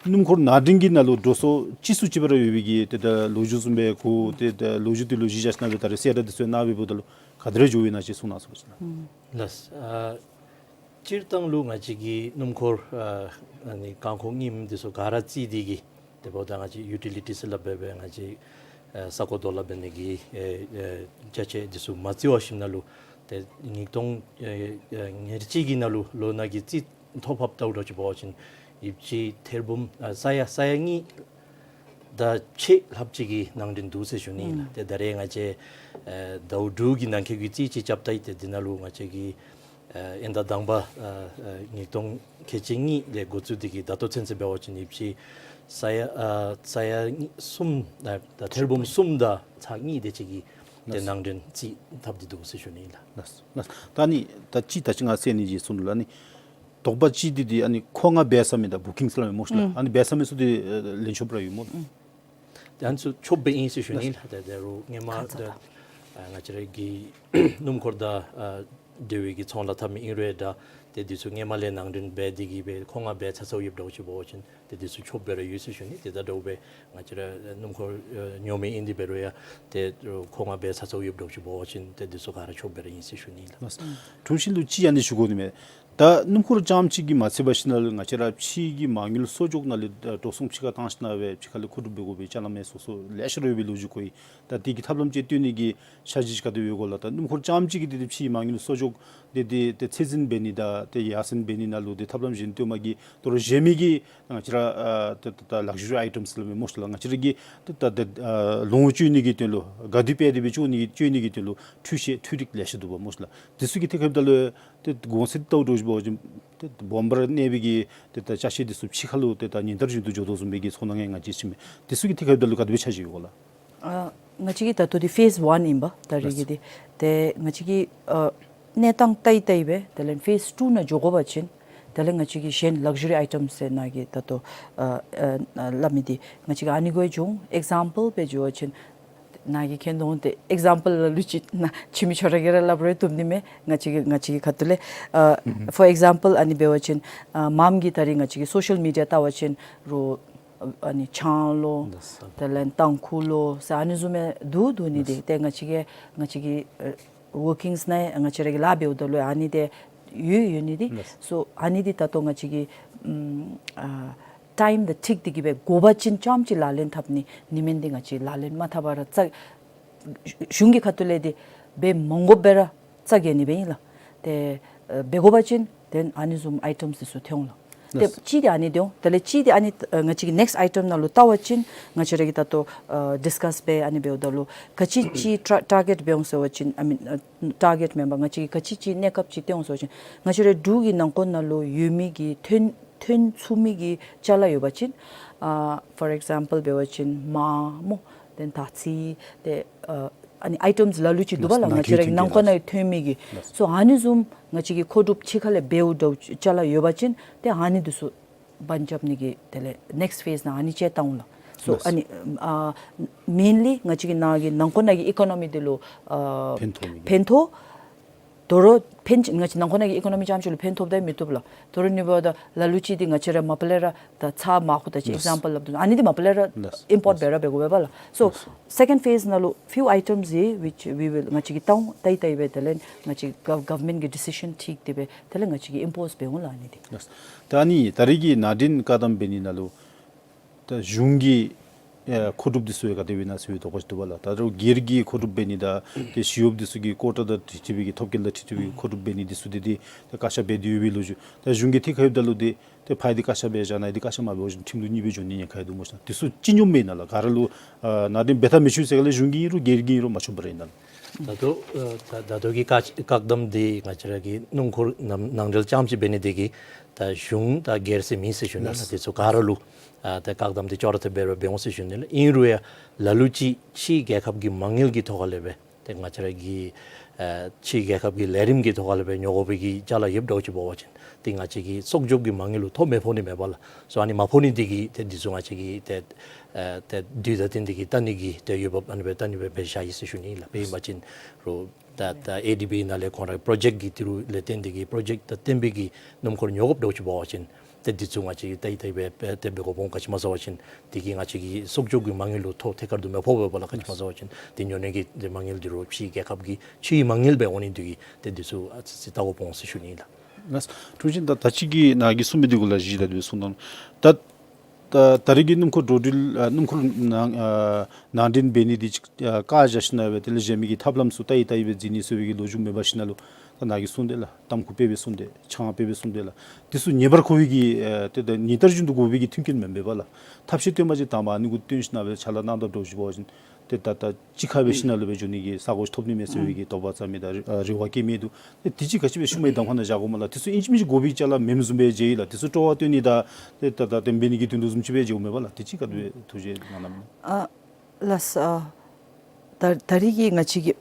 སྣུམ་འཁོར་ནང་འདྲེན་གྱི་ནང་ལུ་འགྲོ་སོང་ཅི་སུ་ཅིག་འབད་ར་ཡོད་པའི་གི་ཏེ་ད་ལོ་རྒྱུས་བཟུམ་སྦེ་གོ་ཏེ་ད་ལོ་རྒྱུས་འདི་ལུ་གཞི་བཞག་ཞིནམ་ལས་ད་རིས་གསལ་བསྒྲགས་འདི་ཚུ་གནང་སྦེ་འབདཝ་ད་ལུ་ག་དེ་རེ་འགྱོཝ་ཨིན་ན་ཅིག་གསུང་གནང་ཟེར་ཞུ་ནི། ལགས། ཨ་སྤྱིར་བཏང་ལུ་ང་བཅས་ཀྱི་སྣུམ་འཁོར་ཨ་ཨ་ནི་རྐང་འཁོར་རྙིངམ་འདི་ཚུ་ག་ར་རྩིས་འདི་གིས་དེ་འབདཝ་ད་ང་བཅས་ཡུ་ཊི་ལི་ཊི་ཟེར་སླབ་སྦེ་སྦེ་ང་བཅས་ཨ་ས་རྐོ་རྡོ་ལ་འབད་ནི་གི་ཨེ་ཨེ་ཅ་ཆས་འདི་ཚུ་མ་རྩི་བར་ཞིནམ་ལས་ཏེ་ཉིས་སྟོང་ཨེ་ཨེ་ཉེར་གཅིག་གི་ནང་ལུ་ལོ་ནང་གི་རྩིས་ཐོ་ཕབ་བལྟཝ་འདྲཝ་ཅིག་འབད་བ་ཅིན་ཡུདཔ་ཅིག་ཐེར་འབུམ་ཨ་ས་ཡ་ས་ཡ་གཉིས་དང་ཕྱེད་ལྷགཔ་ཅིག་གི་ནང་འདྲེན་འདུག་ཟེར་ཞུ་ནི་ཨིན་ལགས། ཨུམ་ཏེ་ད་རེས་ང་བཅས་ཨེ་ཟླཝ་དྲུག་གི་ནང་འཁོད་ཀྱི་རྩིས་ཅིག་རྐྱབ་ད་ཡི། ཏེ་འདི་ནང་ལུ་ང་བཅས་ཀྱི་ ཨ་དབྱིན་ཟླ་དང་པ་ཨ་ཨ་ཉིས་སྟོང་ཁལ་གཅིག་གཉིས་ལས་འགོ་བཙུགས་འདི་གིས་ད་ལྟོ་ཚུན་ཚོད་འབད་བ་ཅིན་ཡོདཔ་ཅིག་ས་ཡ་ཨ་ས་ཡ་གསུམ་ཨ་ད་ཐེར་འབུམ་གསུམ་དང་ཚག་གཉིས་དེ་ཅིག་གིས་ཏེ་ལགས། ནང་འདྲེན་རྩིས་འཐབ་སྟེ་འདུག་ཟེར་ཞུ་ནི་ལགས། ལགས་ལགས། ད་ནི་ད་ཅི་ད་ཅི་ང་ཟེར་ནི་ཅིག་གསུངས་ལགས། ནི་དོགས་པ་ཅིག་འདི་འདི་ཨ་ནི་མཁོ་མངགས་འབད་ས་མི་དང་བུ་ཀིང་ཟེར་སླབ་མི་སྨོ་ཤིག་ལགས། ཨ་ནི་འབད་ས་མི་ཚུ་འདི་ལེན་ཆོགཔ་ར་ཡོད་སྨོ་ལགས། ཏེ་ཨ་ནི་ཚུ་ཆོགཔ་སྦེ་ཨིན་ཟེར་ཞུ་ནི་ལགས། ཏེ་ད་རུང་ཧེ་མ་ཁ་ཙ་ད་ད་ཨ་ང་བཅས་ར་གི་སྣུམ་འཁོར་དང་ཨ་འབྲེལ་བའི་གི་ཚོང་ལཱ་འཐབ་མི་ཨིན་རུང་ཡང་འདྲ་ཏེ་འདི་ཚུ་ཧེ་མ་ལས་ནང་འདྲེན་འབད་དེ་གིས་སྦེ་མཁོ་མངགས་འབད་ཚར་ཚརཝ་ཡོདཔ་འདྲཝ་ཅིག་འབད་བ་ཅིན་ཏེ་འདི་ཚུ་ཆོགཔ་སྦེ་ར་ཡོད་ཟེར་ཞུ་ནི། ཏེ་ད་འདྲཝ་སྦེ་ང་བཅས་ར་སྣུམ་འཁོར་ཨ་ཉོ་མི་ཨིན་ཏེ་འབད་རུང་ཡང་ཏེ་མཁོ་མངགས་འབད་ཚར་ཚརཝ་ཡོདཔ་འདྲཝ་ཅིག་འབད་བ་ཅིན་ཏེ་འདི་ཚུ་ག་ར་ཆོགཔ་སྦེ་ར་ཨིན་ཟེར་ཞུ་ནི་ལགས། ལགས། དྲུང་ཆེན་ལུ་ཅིག་ཨ་ནི་ཞུ་དགོ་ནི་མས། ད་སྣུམ་འཁོར་རྐྱངམ་གཅིག་གིས་མ་ཚད་པར་ཞིནམ་ལས་ང་བཅས་ར་ཕྱི་གི་མ་དངུལ་གསོག་འཇོག་ནང་ལས་ཨ་འགྲོ་སོང་ཕྱི་ཁར་བཏང་ཞིནམ་སྦེ་ཕྱི་ཁ་ལས་མཁོ་སྒྲུབ་འབད་དགོ་པའི་ཅ་ལ་མེད་སོ་སོ་ལེ་ཤ་ར་ཡོད་པའི་ལོ་རྒྱུས་གོ་ཡི། ད་དེ་གི་ཐབས་ལམ་ཅིག་བཏོན་ནི་གི་འཆར་གཞི་ཅིག་ག་དེ་ཡོད་གོ་ལགས། ད་སྣུམ་འཁོར་རྐྱངམ་གཅིག་གིས་དེ་དེ་ཕྱི་མ་དངུལ་གསོག་འཇོག་དེ་དེ་དེ་ཚད་འཛིན་འབད་ནི་དང་དེ་ཡར་སེང་འབད་ནི་ནང་ལུ་དེ་ཐབས་ལམ་གཞན་བཏོན་མི་གི་དོ་རུང་གཞན་མི་གི་ང་བཅས་ར་ཨ་ད་ད་ད་ལག་ཇུ་རི་ཨའི་ཊམསི་ཟེར་སླབ་མི་སྨོ་ཤིག་ལགས། ང་བཅས་ར་གི་ད་ད་ད་ཨ་ལོངས་སྤྱོད་ནི་གི་དོན་ལུ་ག་དེ་སྦེ་དེ་སྦེ་སྤྱོད་ནི་གི་སྤྱོད་ནི་གི་དོན་ལུ་འཕྲུལ་ཆས་འཕྲུལ་རིགས་ལེ་ཤ་འདུག་པ་སྨོ་ཤིག་ལགས། དེ་ཚུ་གི་ཐད་ཁར་འབདཝ་ད་ལུ་ཏེ་གོང་ཚད་ལྟཝ་འདྲཝ་ཅིག་འབད་བ་ཅིན་ཏེ་སྦོམ་ར་གནས་པའི་གི་ཏེ་ད་ཅ་ཆས་འདི་ཚུ་ཕྱི་ཁ་ལུ་ཏེ་ད་ཉིན་ལྟར་བཞིན་དུ་འགྱོ་དོ་བཟུམ་སྦེ་གི་ཚོར་སྣང་ཡང་ང་བཅས་ཅིག་མས། དེ་ཚུ་གི་ཐད་ཁར་འབདཝ་ད་ལུ་ག་དེ་སྦེ་འཆར་གཞི་ཡོད་གོ་ལགས། ཨ་ང་བཅས་ཀྱི་ད་ལྟོ་འདི་ཕེསི་ཝན་ཨིན་པས། ད་རེས་ཀྱི་ལགས། འདི་ཏེ་ང་བཅས་ཀྱི་ཨ་གནས་སྟངས་ལྟ་སྟ་སྦེ་དེ་ལས་ཕེསི་ཊུ་ནང་འགྱོ་དགོ་པ་ཅིན་དེ་ལས་ང་བཅས་ཀྱི་གཞན་ལག་ཇུ་རི་ཨའི་ཊམསི་ཟེར་ནཱ་གི་ད་ལྟོ་ཨ་ཨ་སླབ་མི་འདི་ང་བཅས་ཀྱི་ཨ་ནི་གུ་འབྱུང་། ཨིག་ཛམ་པཱལ་སྦེ་འགྱོ་བ་ཅིན་ནཱ་གི་ཁྱེད་དོན་ཏེ་ཨིག་ཛམ་པཱལ་ལ་ལུ་ཅིག་ནཱ་ཁྱིམ་མི་ཁྱོད་ར་གིས་ར་སླབ་རུང་བཏུབ་ནི་མས། ང་བཅས་ཀྱི་ང་བཅས་ཀྱི་ཁ་ཐུག་ལས་ཨ་ཕོར་ཨིག་ཛམ་པཱལ་ཨ་ནི་འབད་བ་ཅིན་ཨ་མངམ་གིས་ད་རེས་ང་བཅས་ཀྱི་སོ་ཤལ་མི་ཌི་ཡ་བལྟ་བ་ཅིན་རུང་ཨ་ནི་ཆང་ལོ་ལགས་སོ། དེ་ལས་ཏམ་ཁུ་ལོ་ཟེར་ཨ་ནི་བཟུམ་མའི་འདུག་འདུག་ནི་འདི་ལགས་སོ། ཏེ་ང་བཅས་ཀྱི་ང་བཅས་ཀྱི་ཨ་ཝར་ཀིངསི་ནང་ང་བཅས་ར་གིས་ལཱ་འབདཝ་ད་ལུ་ཨ་ནི་འདི་ཡོད་ཡོད་ནི་འདི་ལགས་སོ། སོ་ཨ་ནི་འདི་ད་ལྟོ་ང་བཅས་ཀྱི་ཨམ་ཨ་ཊའིམ་དང་འཁྲིལ་ཏེ་གིས་སྦེ་དགོ་པ་ཅིན་རྐྱངམ་ཅིག་ལག་ལེན་འཐབ་ནི། ཨིན་མེན་འདི་ང་བཅས་ལག་ལེན་མ་འཐབ་པར་ར་ཙ་གཞུང་གི་ཁ་ཐུག་ལས་འདི་འབད་མ་དགོ་པར་ར་རྩ་འགེངས་ནི་སྦེ་ཨིན་ལགས། ཏེ་ཨ་འབད་དགོ་པ་ཅིན་ཏེ་ཨ་ནི་བཟུམ་ཨའི་ཊམསི་འདི་ཚུ་ཐོན་འོང་ལགས། ཏེ་ལགས། གཅིག་འདི་ཨ་ནི་འདི་འོང་། དེ་ལས་གཅིག་འདི་ཨ་ནི་ཨ་ང་བཅས་ཀྱི་ནེགསིཊ་ཨའི་ཊམ་ནང་ལུ་བལྟ་བ་ཅིན་ང་བཅས་ར་གིས་ད་ལྟོ་ཨ་ཌིསི་ཀཱསི་འབད་ཨ་ནི་འབདཝ་ད་ལུ་ག་ཅི་ཅིག་ཊར་ཊར་གེཊ་འབད་འོང་ཟེར་བ་ཅིན་ཨ་མིན་ཨ་ཊར་གེཊ་མེན་པར་ང་བཅས་ཀྱིས་ག་ཅི་ཅིག་གནས་སྐབས་ཅིག་སྟོན་འོང་ཟེར་བ་ཅིན་ང་བཅས་ར་འབྲུག་གི་ནང་འཁོད་ནང་ལུ་ཡོད་མི་གི་ཐོན་ཐོན་ཚུགས་མི་གི་ཅ་ལ་ཡོད་པ་ཅིན་ཨ་ཕོར་ཨིག་ཛམ་པཱལ་འབད་བ་ཅིན་མར་སྨོ། དེ་ལས་དར་ཚི་ཏེ་ཨ་ཨ་ནི་ཨའི་ཊམསི་ལ་ལུ་ཅིག་འདུག་པ་ལགས། ལགས། ང་བཅས་ར་གི་ནང་འཁོད་ནང་ཐོན་མི་གི་ལགས། སོ་ཨ་ནི་བཟུམ་ང་བཅས་ཀྱི་མཁོ་སྒྲུབ་ཕྱི་ཁ་ལས་འབདཝ་འདྲཝ་ཅ་ལ་ཡོད་པ་ཅིན་ཏེ་ཨ་ནི་འདི་ཚུ་བང་རྐྱབ་ནི་གི་དེ་ལས་ནེགསིཊ་ཕེསི་ནང་ཨ་ནི་ཅིག་བཏང་འོང་ལགས། སོ་ལགས། ཨ་ནི་ཨ་མེན་ལི་ང་བཅས་ཀྱི་ནང་གི་ནང་འཁོད་ནང་གི་ཨི་ཀོ་ནོ་མི་འདི་ལུ་ཨ་ཕན་ཐོགས་མི་གི་ཕན་ཐོགས། དོ་རུང་ཕན་ཅིག་ང་བཅས་ནང་འཁོད་ནང་གི་ཨི་ཀོ་ནོ་མི་རྐྱངམ་ཅིག་ལུ་ཕན་ཐོགསཔ་ད་མི་བཏུབ་ལགས། དོ་རུང་ཨ་ནི་འབདཝ་ད་ལ་ལུ་ཅིག་འདི་ང་བཅས་ར་མ་པ་ལས་ར་ད་ཚྭ་མར་ཁུ་དང་གཅིག་ལགས། ཨིག་ཛམ་པཱལ་སླབ་དོ། ཨ་ནི་འདི་མ་པ་ལས་ར་ལགས། ཨིམ་པོརཊ་ལགས། འབད་ར་འབད་དགོ་པས་པ་ལགས། སོ་ལགས། སེ་ཀེནཌ་ཕེསི་ནང་ལུ་ཕིའུ་ཨའི་ཊམསི་ཨིན་ཝིཆ་ཝི་ཝིལ་ང་བཅས་ཀྱིས་བཏང་འོང་། བལྟ་ཡི་བལྟ་ཡི་སྦེ་དེ་ལས་ང་བཅས་ག་ག་བར་མེནཊ་གི་ཌི་སི་ཤཱན་འཁྲིལ་ཏེ་སྦེ་དེ་ལས་ང་བཅས་ཀྱིས་ཨིམ་པོརཊ་འབད་འོང་ལགས་ཨ་ནི་འདི། ལགས། ད་ཨ་ནི་ད་རེས་ཀྱི་ནང་འདྲེན་བཀག་དམ་འབད་ནི་ནང་ལུ་ད་གཞུང་གི་ཨེ་མཁོ་སྒྲུབ་འདི་ཚུ་ཡང་ག་དེ་སྦེ་ཨིན་ན་ཟེར་བའི་དོགས་པ་ཅིག་འདུག་པ་ལགས། ད་རུང་སྒེར་གྱི་མཁོ་སྒྲུབ་འབད་ནི་དང་ཏེ་ཞི་གཡོགཔ་འདི་ཚུ་གི་ཀོ་ཊ་དང་འཁྲིལ་ཏེ་སྦེ་གི་ཐོབ་སྐལ་དང་འཁྲིལ་ཏེ་སྦེ་གི་མཁོ་སྒྲུབ་འབད་ནི་འདི་ཚུ་འདི་ཏེ་ད་བཀག་ཆ་འབད་དེ་ཡོད་པའི་ལོ་རྒྱུས། ད་གཞུང་གི་ཐད་ཁར་འབདཝ་ད་ལུ་འདི་ཏེ་ཕར་འདི་བཀག་ཆ་འབད་བཞག་ནཱ་འདི་བཀག་ཆ་མ་འབད་བ་ཅིན་ཁྲིམས་ལུགས་གཉིས་སྦེ་འགྱོ་ནི་ཉེན་ཁ་ཡང་འདུག་སྨོ་ཤིག་ལགས། འདི་ཚུ་ཅི་སྙོམས་མེན་ན་ལགས། ག་ར་ལུ་ཨ་ནང་འདྲེན་འབད་ཐབས་མི་ཆོག་ཟེར་ག་ལས་གཞུང་གི་ཨིན་རུང་སྒེར་གྱི་ཨིན་རུང་མ་ཆོགཔ་ར་ཨིན་ན་ལགས། ད་ལྟོ་ཨ་ད་ད་ལྟོ་གི་བཀག་བཀག་དམ་འདི་ང་བཅས་ར་གི་སྣུམ་འཁོར་ནང་ནང་འདྲེན་རྐྱངམ་ཅིག་འབད་ནི་འདི་གིས་ད་གཞུང་དང་སྒེར་ཟེར་མེད་ཟེར་ཞུ་ནི་ལགས། ལགས། འདི་ཚུ་ག་ར་ལུ་ཨ་ད་བཀག་དམ་འདི་ཅོག་ར་འཐདཔ་སྦེ་ར་འབད་འོང་ཟེར་ཞུ་ནི་ལགས། ཨིན་རུང་ཡང་ལ་ལུ་ཅིག་ཕྱིའི་རྒྱལ་ཁབ་ཀྱི་མ་དངུལ་གྱི་ཐོག་ཁ་ལས་སྦེ་ཏེ་ང་བཅས་ར་གི་ཨ་ཕྱིའི་རྒྱལ་ཁབ་ཀྱི་ལས་རིམ་གྱི་ཐོག་ཁ་ལས་སྦེ་ཉོ་དགོ་པའི་གི་ཅ་ལ་ཡོདཔ་འདྲཝ་ཅིག་འབད་བ་ཅིན་ཏེ་ང་བཅས་ཀྱིས་གསོག་འཇོག་གི་མ་དངུལ་ལུ་ཐོ་མི་ཕོག་ནི་མས་པ་ལགས། སོ་ཨ་ནི་མ་ཕོག་ནི་འདི་གིས་ཏེ་འདི་ཚུ་ང་བཅས་ཀྱིས་ཏེ་ཨ་ཏེ་དུས་དང་བསྟུན་ཏེ་གིས་བལྟ་ནི་གི་ཏེ་འོས་འབབ་ཨ་ནི་སྦེ་བལྟ་ནི་སྦེ་འབད་བཞག་ཡི་ཟེར་ཞུ་ནི་ལགས། དཔེ་ཨིན་པ་ཅིན་རུང་ད་ད་ཨེ་ཌི་བི་ནང་ལས་ཁོང་ར་པྲོ་ཇེཀཊ་ཀྱི་ཏི་རུ་ལས་བརྟེན་ཏེ་གིས་པྲོ་ཇེཀཊ་དང་བརྟེན་པའི་གི་སྣུམ་འཁོར་ཉོ་དགོཔ་འདྲཝ་ཅིག་འབད་བ་ཅིན་ཏེ་འདི་ཚུ་ང་བཅས་ཀྱིས་བལྟ་ཡི་བལྟ་ཡི་སྦེ་ཏེ་འབད་དགོཔ་འོང་། ག་ཅི་སྨོ་ཟེར་བ་ཅིན་འདི་གིས་ང་བཅས་ཀྱི་གསོག་འཇོག་གི་མ་དངུལ་ལུ་ཐོ་ཐད་ཀར་དུ་མི་ཕོག་པས་པ་ལགས། ག་ཅི་སྨོ་ཟེར་བ་ཅིན་འདི་ཉོ་ནི་གི་འདི་མ་དངུལ་འདི་རུང་ཕྱིའི་རྒྱལ་ཁབ་ཀྱི་ཕྱིའི་མ་དངུལ་སྦེ་འོང་ནི་འདི་གིས་ཏེ་འདི་ཚུ་ཨ་ཙི་ཙི་བལྟ་དགོཔ་འོང་ཟེར་ཞུ་ནི་ཨིན་ལགས། ལགས། དྲུང་ཆེན་ད་ད་ཅི་གི་ནཱ་གིས་གསུངས་མི་འདི་གུ་ལགས་གཞི་བཞག་སྟེ་གསུངས་དོ། ད་ད་ད་རེས་ཀྱི་སྣུམ་འཁོར་འགྲོ་འགྲུལ་ཨ་སྣུམ་འཁོར་ནང་ཨ་ནང་འདྲེན་འབད་ནི་འདི་ཅིག་ཨ་བཀག་བཞག་ཞིནམ་ལས་དེ་ལས་གཞན་མི་གི་ཐབས་ལམ་ཚུ་བལྟ་ཡི་བལྟ་ཡི་སྦེ་འཛིན་ནི་ཟེར་བའི་གི་ལོ་རྒྱུས་མེད་པར་ཞིནམ་ལས་ད་ནཱ་གིས་གསུངས་དེ་ལགས། ཏམ་ཁུ་དཔེ་སྦེ་གསུངས་དེ་ཕྱགས་དཔེ་སྦེ་གསུངས་དེ་ལགས། འདི་ཚུ་ངེས་པར་དགོ་པའི་གི་ཨ་ཏེ་ད་ཉིན་ལྟར་བཞིན་དུ་དགོ་པའི་གི་མཐུན་རྐྱེན་མེན་པས་པ་ལགས། ཐབས་ཤེས་བཏོན་པ་ཅིན་དང་པ་ཨ་ནི་གུ་བཏོན་ཞིནམ་ལས་ཕྱག་ལཱ་གནང་དོ་འདྲཝ་ཅིག་འབད་བ་ཅིན་ ཏེ་ད་ད་གཅིག་ཁར་སྦེ་ཨུམ་ཤིང་ནང་ལུ་སྦེ་འགྱོ་ནི་གི་ས་གོ་ཐོབ་ནི་མས་ཟེར་བའི་གི་དོགས་པ་ཙམ་མི་དང་རེ་བ་བསྐྱེད་མི་འདུག། ཏེ་དེ་ཅིག་ག་ཅི་སྦེ་ཤུལ་མའི་གདམ་ཁ་ནང་བཞག་དགོ་མས་ལགས། དེ་ཚུ་ཨིན་ཅི་མིན་ཅི་དགོ་པའི་ཅ་ལ་མེནམ་བཟུམ་སྦེ་མཇལ་ཡི་ལགས། དེ་ཚུ་སྤྲོ་བ་བཏོན་ནི་དང་ཏེ་ད་ད་དེ་འབད་ནི་གི་དོན་ལུ་བཟུམ་ཅིག་སྦེ་མཇལཝ་མས་པ་ལགས། དེ་ཅིག་ག་དེ་སྦེ་ཐུགས་བཞེད་གནང་ན་མེན་ན། ཨ་ལགས་སོ། ད་ད་རིས་ཀྱི་ང་བཅས་ཀྱི་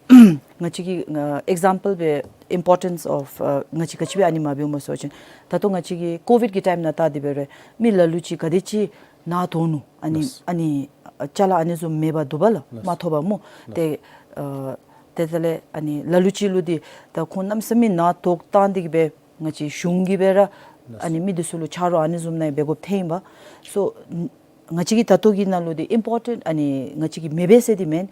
ང་བཅས་ཀྱི་ཨ་ཨིག་ཛམ་པཱལ་སྦེ་ཨིམ་པོར་ཊེནསི་ཨོཕ་ཨ་ང་བཅས་ག་ཅི་སྦེ་ཨ་ནི་མ་འབདཝ་སྨོ་ཟེར་བ་ཅིན་ད་ལྟོ་ང་བཅས་ཀྱི་ཀོ་ཝིཌ་ཀྱི་ཊའིམ་ནང་ད་དེ་འབད་རུང་མི་ལ་ལུ་ཅིག་ག་དེ་ཅིག་ནཱ་ཐོབ་ནུག། ཨ་ནི་ལགས། ཨ་ནི་ཨ་ཅ་ལ་ཨ་ནི་བཟུམ་མེད་པར་འདུག་པ་ལགས། ལགས། མ་ཐོབ་པ་སྨོ། ལགས། ཏེ་ཨ་ཏེ་དེ་ལས་ཨ་ནི་ལ་ལུ་ཅིག་ལུ་འདི་ད་ཁོང་གནམ་མེད་ས་མེད་ནཱ་ཐོབ་བཏང་སྟེ་གི་སྦེ་ང་བཅས་གཞུང་གིས་སྦེ་ར་ལགས། ཨ་ནི་མི་འདི་ཚུ་ལུ་ཆ་རོགས་ཨ་ནི་བཟུམ་ནང་འབད་དགོཔ་ཐོན་ཡི་པ། སོ་ང་བཅས་ཀྱི་ད་ལྟོ་གི་ནང་ལུ་འདི་ཨིམ་པོར་ཊེནཊ་ཨ་ནི་ང་བཅས་ཀྱིས་མེད་པས་ཟེར་འདི་མེན།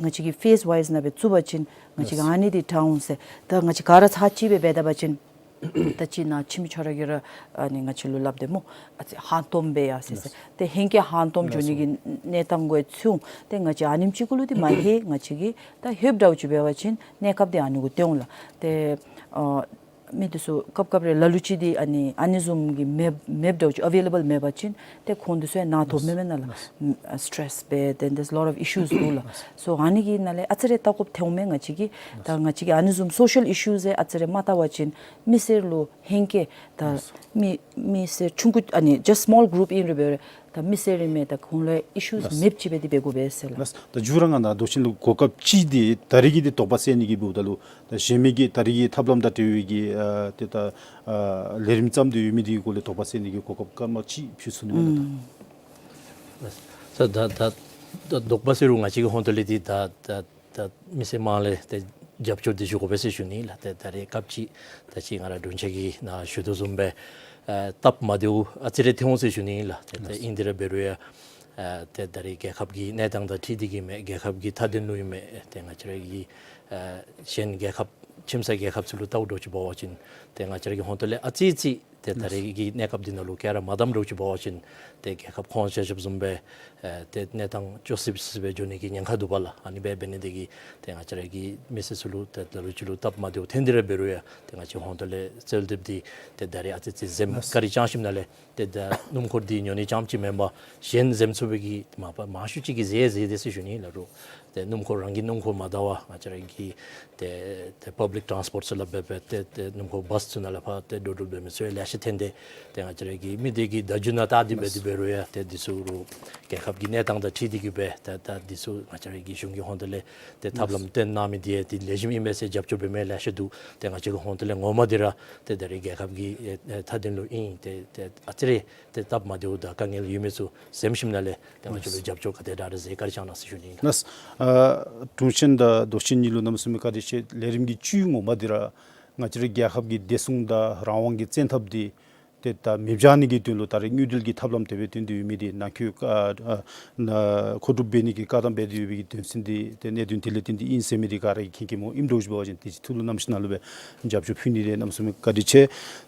ང་བཅས་ཀྱིས་ཕེསི་ཝའིསི་ནང་སྦེ་བཙུགས་པ་ཅིན་ང་བཅས་ཀྱིས་ལགས། ཨ་ནི་འདི་དྲག་འོང་ཟེར། ད་ང་བཅས་ག་ར་ཚར་གཅིག་སྦེ་འབད་ད་པ་ཅིན་ད་ཅི་ནཱ་ཁྱིམ་མི་ཁྱོད་ར་གིས་ར་ཨ་ནི་ང་བཅས་ལུ་སླབ་དེས་སྨོ། ཨ་ཙི་ཧང་སྟོང་སྦེ་ཡར་སོང་ཟེར། ལགས། ཏེ་ཧེང་སྐལ་ཧང་སྟོང་འགྱོ་ནི་གི་ལགས་སོ། གནས་སྟངས་གུ་ཚུད་འོང་། ཏེ་ང་བཅས་ཨ་ནེམ་ཅིག་གུ་ལུ་འདི་མ་ཧེ་ང་བཅས་ཀྱིས་ད་ཧེལཔ་འདྲཝ་ཅིག་འབད་བ་ཅིན་གནས་སྐབས་འདི་ཨ་ནི་གུ་སྟོན་འོང་ལགས། ཏེ་ཨ་མི་འདི་ཚུ་སྐབས་སྐབས་རེ་ལ་ལུ་ཅིག་འདི་ཨ་ནི་ཨ་ནི་བཟུམ་གྱི་མེདཔ་མེདཔ་འདྲཝ་ཅིག་ཨ་བེ་ལེ་བཱལ་མེད་པ་ཅིན་ཏེ་ཁོང་འདི་ཚུ་ཡང་ནཱ་ཐོབ་མེན་མེན་ན་ལགས། ཨ་སི་ཊེསི་སྦེ་then there's lot of issues འདུག་ལགས། སོ་ཨ་ནི་གི་ནང་ལས་ཨ་ཙི་རེ་བལྟ་དགོཔ་ཐོན་འོང་མས། ང་བཅས་ཀྱིས་ད་ང་བཅས་ཀྱིས་ཨ་ནི་བཟུམ་སོ་ཤལ་ཨི་ཤུ་ཟེར་ཨ་ཙི་རེ་མ་བལྟ་བ་ཅིན་མི་སེར་ལུ་ཧེང་སྐལ་ད་མི་མི་སེར་ཆུང་ཀུ་ཨ་ནི་just small group ཨིན་རུང་འབད་རུང་ད་མི་སེར་ཨིན་མས། ད་ཁོང་ལུ་ཨི་ཤུ་ལགས། མེདཔ་ཅིག་སྦེ་འདི་འབད་དགོ་པས་ཟེར་ལགས། ལགས། ད་མཇུག་ར་ང་ནཱ་མདོ་ཆེན་ལུ་གོ་སྐབས་ཅིག་འདི་ད་རིས་ཀྱི་འདི་དོགས་པ་སེལ་ནི་གི་འབདཝ་ད་ལུ་ད་གཞན་མི་གི་ད་རིས་ཀྱི་ཐབས་ལམ་དང་འབྲེལ་བའི་གི་ཨ་ཏེ་ད་ཨ་ལས་རིམ་བརྩམས་ཏེ་ཡོད་མི་འདི་གི་སྐོར་ལས་དོགས་པ་སེལ་ནི་གི་གོ་སྐབས་སྐར་མ་གཅིག་ཕུལ་ཚུགས་ནི་མེན་ན་ད། ཨུམ། ལགས། ད་ད་ད་དོགས་པ་སེལ་རུང་ང་བཅས་ཀྱི་ཧོང་ཏོ་ལས་འདི་ད་ད་ད་མི་སེར་དམངས་ལས་ཏེ་རྒྱབ་སྐྱོར་འདི་ཞུ་དགོ་པས་ཟེར་ཞུ་ནི་ལགས། ཏེ་ད་རེས་སྐབས་ཅིག་ད་ཅི་ང་ར་དྲུང་ཆེན་གྱིས་ནཱ་ཞུ་དོ་བཟུམ་སྦེ་ཨ་སྟབས་མ་བདེཝ་ཨ་ཙི་རེ་ཐོན་འོང་ཟེར་ཞུ་ནི་ལགས། ཏེ་ཏེ་ཨིན་ཏེ་ར་འབད་རུང་ཡང་ཨ་ཏེ་ད་རེས་རྒྱལ་ཁབ་ཀྱི་གནས་སྟངས་དང་འཁྲིལ་ཏེ་གི་མས། རྒྱལ་ཁབ་ཀྱི་མཐའ་དོན་ལུ་ཨིན་མས། ཏེ་ང་བཅས་ར་གི་ཨ་གཞན་རྒྱལ་ཁབ་ཁྱིམ་མཚེས་རྒྱལ་ཁབ་ཚུ་ལུ་བལྟཝ་འདྲཝ་ཅིག་འབད་བ་ཅིན་ཏེ་ང་བཅས་ར་གི་ཧོང་ཏོ་ལས་ཨ་ཙི་ཙི་ཏེ་ད་རེས་ཀྱི་གནས་སྐབས་འདི་ནང་ལུ་ག་ར་མ་བསྡམ་འདྲཝ་ཅིག་འབད་བ་ཅིན་ཏེ་རྒྱལ་ཁབ་ཁོང་བཞག་བཞགཔ་བཟུམ་སྦེ་ཨེ་ཏེ་གནས་སྟངས་སྐྱོ་སི་སི་སྦེ་འགྱོ་ནི་གི་ཉེན་ཁ་འདུག་པ་ལགས། ཨ་ནི་སྦེ་འབད་ནི་འདི་གིས་ཏེ་ང་བཅས་ར་གི་མི་སེར་ཚུ་ལུ་ཏེ་ད་ལུ་ཅིག་ལུ་སྟབས་མ་བདེཝ་ཐོན་ཏེ་ར་འབད་རུང་ཡང་ཏེ་ང་བཅས་ཧོང་ཏོ་ལས་རྩལ་འདེབས་འདི་ཏེ་ད་རེས་ཨ་ཙི་ཙི་འཛེམ་བཀའ་དྲིན་བསྐྱངས་ཞིནམ་ལས་ཏེ་ད་སྣུམ་འཁོར་འདི་ཉོ་ནི་རྐྱངམ་ཅིག་མེན་པར་གཞན་འཛེམ་ཚུགས་པའི་གི་མ་པ་མང་ཤོས་ཅིག་གིས་འཛེམ་འཛེམ་སྟེ་ཟེར་ཞུ་ནི་ལགས། རོགས་ཏེ་སྣུམ་འཁོར་རང་གི་སྣུམ་འཁོར་མ་བདའ་བར་ང་བཅས་ར་གི་ཏེ་ཏེ་པབ་ལིཀ་ཊཱནསི་པོརཊ་ཚུ་ལུ་འབད་འབད་ཏེ་ཏེ་སྣུམ་འཁོར་བཱསི་ཚུ་ནང་ལུ་ཕར་ཏེ་འགྲོ་འགྲུལ་འབད་མི་ཚུ་ཡང་ལེ་ཤ་ཐོན་ཏེ་ཏེ་ང་བཅས་ར་གི་མི་སྡེ་གི་བརྡ་བརྒྱུད་ནང་བལྟ་སྟེ་འབད་དེ་འབད་རུང་ཡང་ཏེ་འདི་ཚུ་རོགས་རྒྱལ་ཁབ་ཀྱི་གནས་སྟངས་དང་འཁྲིལ་ཏེ་གི་སྦེ་ཏེ་ད་འདི་ཚུ་ང་བཅས་ར་གི་གཞུང་གི་ཧོང་ཏོ་ལས་ཏེ་ཐབས་ལམ་སྟོན་གནང་མི་འདི་ཡང་ཏེ་ལེགས་ཤོམ་ཨིན་མས་ཟེར་རྒྱབ་སྐྱོར་འབད་མི་ལེ་ཤ་འདུག། ཏེ་ང་བཅས་ཀྱི་ཧོང་ཏོ་ལས་ངོ་མ་འདི་ར་ཏེ་ད་རེས་རྒྱལ་ཁབ་ཀྱི་ཨེ་ཨེ་མཐའ་དོན་ལུ་ཨིན། ཏེ་ཏེ་ཨ་ཙི་རེ་ཏེ་སྟབས་མ་བདེཝ་དང་དཀའ་ངལ་ཡོད་མི་ཚུ་འཛེམ་ཞིནམ་ལས་ཏེ་ང་བཅས་ལུ་རྒྱབ་སྐྱོར་ག་དེ་དྲག་རེ་མཛད་བཀའ་དྲིན་བསྐྱང་གནང་ཟེར་ཞུ་ནི་ཨིན། ལགས། ཨ་དྲུང་ཆེན་དང་མདོ་ཆེན་གཉིས་ལུ་གནམ་མེད་ས་མེད་བཀའ་དྲིན་ཆེ། ལས་རིམ་གྱི་བཅུད་ངོ་མ་འདི་ར་ང་བཅས་ར་རྒྱལ་ཁབ་ཀྱི་བདེ་སྲུང་དང་རང་དབང་གི་བཙན་ཐབས་འདི་ཏེ་ད་མེདཔ་བཟོ་ནི་གི་དོན་ལུ་ད་རེས་དངུལ་འབྲེལ་གྱི་ཐབས་ལམ་དེ་སྦེ་བཏོན་ཏེ་ཡོད་མི་འདི་ནང་འཁོད་ཨ་ཨ་ནཱ་མཁོ་སྒྲུབ་འབད་ནི་གི་བཀའ་དམ་འབད་དེ་ཡོད་པའི་གི་དོན་ཚན་འདི་ཏེ་གནད་དོན་དེ་ལས་བརྟེན་ཏེ་ཨིན་ཟེར་མི་འདི་ག་ར་གིས་མཁྱེན་མཁྱེནམ་ཨིནམ་འདྲཝ་ཅིག་འབད་བ་ཅིན་དེ་ཅིག་ཐུགས་ལུ་བསྣམས་ཞིནམ་ལས་སྦེ་རྒྱབ་སྐྱོར་ཕུལ་ནི་འདི་གནམ་མེད་ས་མེད་བཀའ་དྲིན་ཆེ།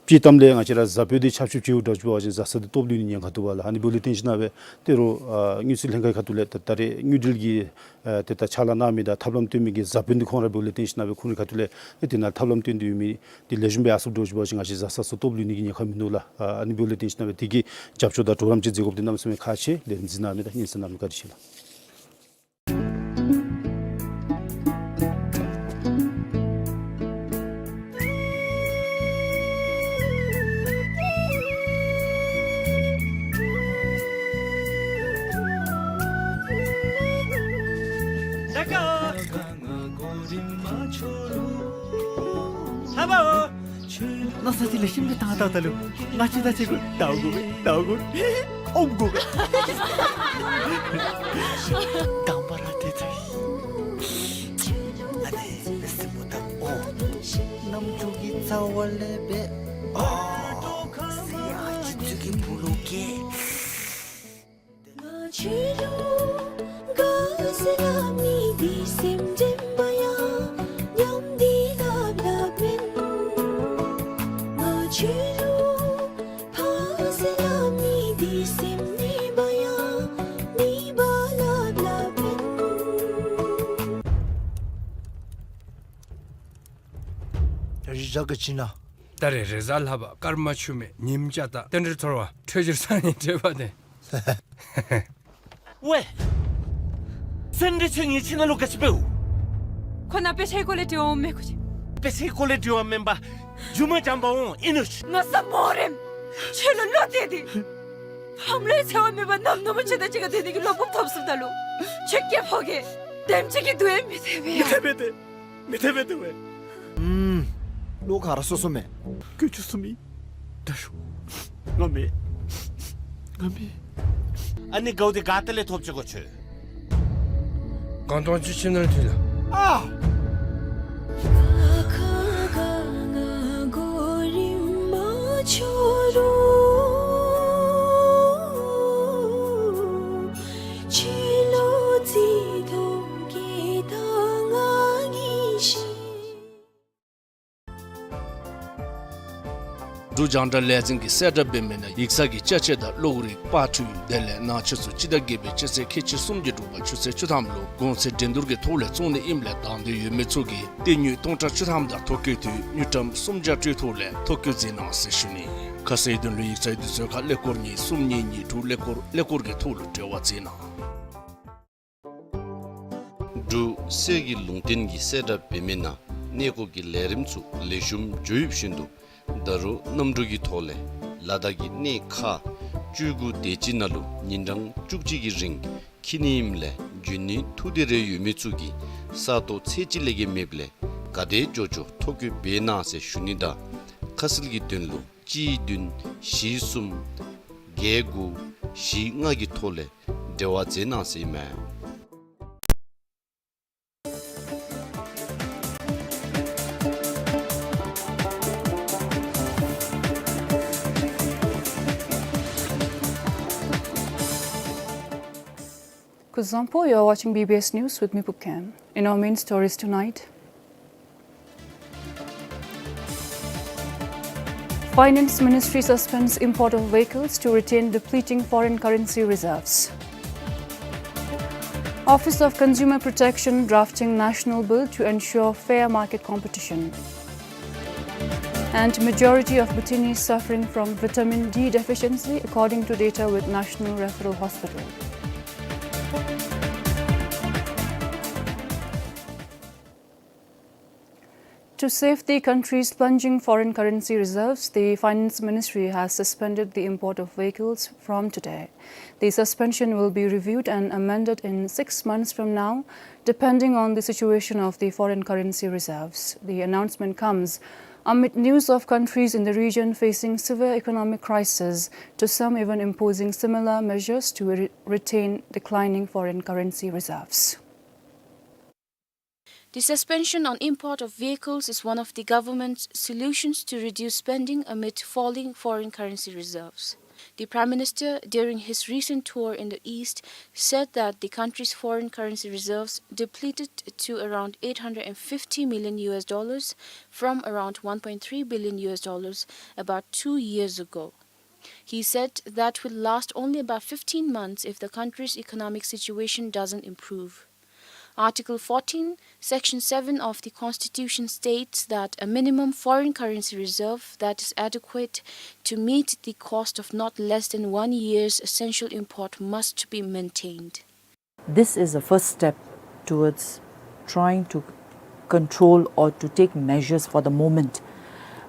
དཔྱེ་གཏམ་ལས་ང་བཅས་ར་གཟའ་སྤེན་པ་འདི་ཆབ་ཆུབ་ཅིག་འདྲཝ་ཅིག་འབད་བ་ཅིན་བཟའ་ཚང་འདི་སྟོབས་ལུས་ནི་ཉེན་ཁ་འདུག་པ་ལགས། ཨ་ནི་འབདཝ་ལས་བརྟེན་ཞིནམ་ལས་སྦེ་ཏེ་རོགས་ཨ་དངུལ་རྩིས་ལྷན་ཁག་ཁ་ཐུག་ལས་ད་ད་རེས་དངུལ་འབྲེལ་གྱི་ཨ་ཏེ་ད་ཕྱག་ལཱ་གནང་མི་དང་ཐབས་ལམ་སྟོན་མི་གི་བཟའ་སྤེན་པ་འདི་ཁོང་ར་འབདཝ་ལས་བརྟེན་ཞིནམ་ལས་སྦེ་ཁོང་རའི་ཁ་ཐུག་ལས་ཏེ་དེ་ནང་ཐབས་ལམ་སྟོན་ཏེ་ཡོད་མི་འདི་ལེགས་ཤོམ་སྦེ་ཡར་སོངམ་འདྲཝ་ཅིག་འབད་བ་ཅིན་ང་བཅས་བཟའ་ཚང་ཚུ་སྟོབས་ལུས་ནི་གི་ཉེན་ཁ་མིན་འདུག་ལགས། ཨ་ཨ་ནི་འབདཝ་ལས་བརྟེན་ཞིནམ་ལས་སྦེ་དེ་གི་རྒྱབ་སྐྱོར་དང་གྲོགས་རམ་ཅིག་མཛད་དགོཔ་འདི་གནམ་མེད་ས་མེད་ཁག་ཆེ། ལས་རིམ་གཟིགས་གནང་མི་དང་སྙན་གསན་གནང་མི་བཀའ་དྲིན་ཆེ་ལགས། ནཱ་ས་ཅིག་ལས་ཤིམ་གི་ཐང་ཐང་ད་ལུ་ང་བཅས་ད་ཅིག་གུ་ཏའོ་གུ་སྦེ་ཏའོ་གུ་ཨོམ་གུ་སྦེ། དང་པ་ར་ཏེ་ཚེ་ཨ་ནི་སྲིན་པོ་དང་ཨོ་རྣམ་འགྱུར་གྱི་རྩ་བ་ལས་སྦེ་ཨོ་སི་ཨ་ཅི་ཚུ་གི་བུ་ལུ་སྐྱེས། ད་རེས་རེས་གཟའ་ལྷག་པ་སྐར་མ་ཆུ་མེད་ཉིམ་ཅ་ཏ་རྟེན་འབྲེལ་ཚོར་བ་འཕྲོད་སྦྱོར་སང་ཉིན་འཕྲོད་པ་དེ། ཝེ། སེམས་ཁྲལ་ཆེ། ངེའི་ཁྱིམ་ནང་ལུ་ག་ཅི་འབདཝ། ཁོ་ནཱ་དཔེ་ཆའི་སྐོར་ལས་འབྲེལ་བ་འོང་མས་ཁོ་ཅིག། དཔེ་ཆའི་སྐོར་ལས་འབྲེལ་བ་མེན་པར་རྒྱུ་མ་འཇམ་པ་འོང་ཨིན་ནོ་ཅིག། ང་ས་མོ་རེམ། ཁྱོད་ལུ་བློ་གཏད་དེ། ཕམ་ལུའི་འཚེ་བ་མེད་པར་ནམ་ནུབ་མོ་ཁྱོད་དང་གཅིག་ཁར་སྡོད་ནི་གི་བློ་སྤོབས་ཐོབ་སོངམ་ད་ལུ། ཁྱོད་སྐྱེས་ཕོ་གིས་དེམ་ཅིག་གི་སྡུག་ཡང་མི་འཐད་པས་ཡ། མི་འཐད་པས་ཏེ། མི་འཐད་པས་ཏེ་ཝེ། ཨུམ། བློ་ག་ར་སོ་སོ་མས། ཀུ་ཅུ་སུ་མི། ད་ཤོ། ང་མེད། ང་མེད། ཨ་ནི་གའུ་དེ་ག་ཏེ་ལས་ཐོབ་ཅི་གོ་ཁྱོད། གང་དོན་ཅི་ཕྱི་ནང་ཐུལ་ལ། ཨ། འབྲུག་རྒྱང་བསྒྲགས་ལས་འཛིན་གྱིས་གསལ་བསྒྲགས་འབད་མི་ནང་ཡིག་ཚང་གི་ཅ་ཆས་དང་གློག་རིག་པར་འཕྲུལ་དེ་ལས་ནང་ཆས་ཚུ་སྤྱི་ཟླ་བརྒྱད་པའི་སྤྱི་ཚེས་ཁལ་གཅིག་སུམ་བརྒྱ་དྲུག་པ་ཆུ་ཚོད་བཅུ་ཐམ་ལུ་གོང་ཚད་འགྲན་བསྡུར་གྱི་ཐོག་ལས་བཙོང་ནི་ཨིནམ་ལས་དང་འདོད་ཡོད་མི་ཚུ་གིས་རྟེན་དངུལ་སྟོང་ཕྲག་བཅུ་ཐམ་དང་ཐོ་བཀོད་དུས་དངུལ་ཀྲམ་སུམ་བརྒྱ་སྤྲོད་ཐོག་ལས་ཐོ་བཀོད་མཛད་གནང་ཟེར་ཞུ་ནི། ཁ་གསལ་དོན་ལུ་ཡིག་ཚང་དུས་ཚོད་ཁ་ཀླད་ཀོར་གཉིས་གསུམ་གཉིས་གཉིས་དྲུག་ཀླད་ཀོར་ཀླད་ཀོར་གྱི་ཐོག་ལུ་འབྲེལ་བ་མཛད་གནང་། འབྲུག་གསེར་གྱི་ལུང་བསྟན་གྱིས་གསལ་བསྒྲགས་འབད་མི་ནང་གནས་སྐོར་གྱི་ལས་རིམ་ཚུ་ལེགས་ཤོམ་འགྱོ་ཡོདཔ་བཞིན་དུ་ད་རུང་གནམ་གྲུ་གི་ཐོག་ལས་ལ་དྭགས་ཀྱི་གནས་ཁག་བཅུ་དགུ་དེ་ཅིག་ནང་ལུ་ཉིན་གྲངས་བཅུ་གཅིག་གི་རིང་འཁྱིད་ནི་ཨིནམ་ལས་འབྱོན་ནི་ཐུགས་འདོད་རེ་ཡོད་མི་ཚུ་གིས་ས་སྟོང་ཚད་གཅིག་ལས་བརྒལ་མེདཔ་ལས་ག་དེ་མགྱོགས་མགྱོགས་ཐོ་བཀོད་འབད་གནང་ཟེར་ཞུ་ནི་དང་ཁ་གསལ་གྱི་དོན་ལུ་གཅིག་བདུན་བཞི་གསུམ་བརྒྱད་དགུ་བཞི་ལྔ་གི་ཐོག་ལས་འབྲེལ་བ་མཛད་གནང་ཟེར་ཨིན་མས། Kuzuzangpo, you are watching B B S News with me, Pupkhem. In our main stories tonight, Finance Ministry suspends import of vehicles to retain depleting foreign currency reserves. Office of Consumer Protection drafting national bill to ensure fair market competition. And majority of Bhutinis suffering from vitamin D deficiency, according to data with National Referral Hospital. To save the country's plunging foreign currency reserves, the Finance Ministry has suspended the import of vehicles from today. The suspension will be reviewed and amended in six months from now, depending on the situation of the foreign currency reserves. The announcement comes amid news of countries in the region facing severe economic crisis, to some even imposing similar measures to re-, retain declining foreign currency reserves. The suspension on import of vehicles is one of the government's solutions to reduce spending amid falling foreign currency reserves. The Prime Minister, during his recent tour in the East, said that the country's foreign currency reserves depleted to around eight hundred and fifty million U S dollars from around one point three billion U S dollars about two years ago. He said that will last only about fifteen months if the country's economic situation doesn't improve. Article fourteen, Section seven of the Constitution states that a minimum foreign currency reserve that is adequate to meet the cost of not less than one year's essential import must be maintained. This is a first step towards trying to control or to take measures for the moment.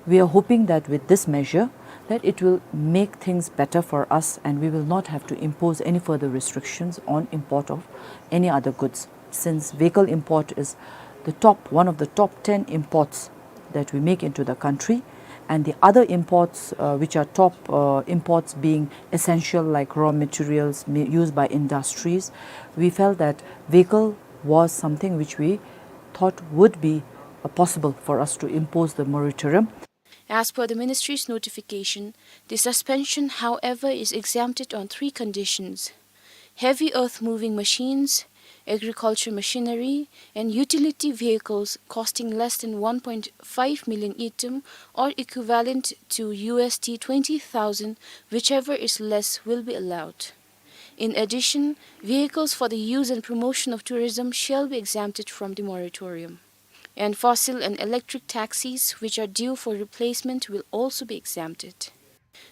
We are hoping that with this measure, that it will make things better for us and we will not have to impose any further restrictions on import of any other goods, since vehicle import is the top, one of the top ten imports that we make into the country, and the other imports, uh, which are top, uh, imports being essential, like raw materials ma-, used by industries, we felt that vehicle was something which we thought would be, uh, possible for us to impose the moratorium. As per the ministry's notification, the suspension, however, is exempted on three conditions. Heavy earth-moving machines, agriculture machinery, and utility vehicles costing less than one point five million ngultrum or equivalent to U S D twenty thousand, whichever is less, will be allowed. In addition, vehicles for the use and promotion of tourism shall be exempted from the moratorium. And fossil and electric taxis, which are due for replacement, will also be exempted.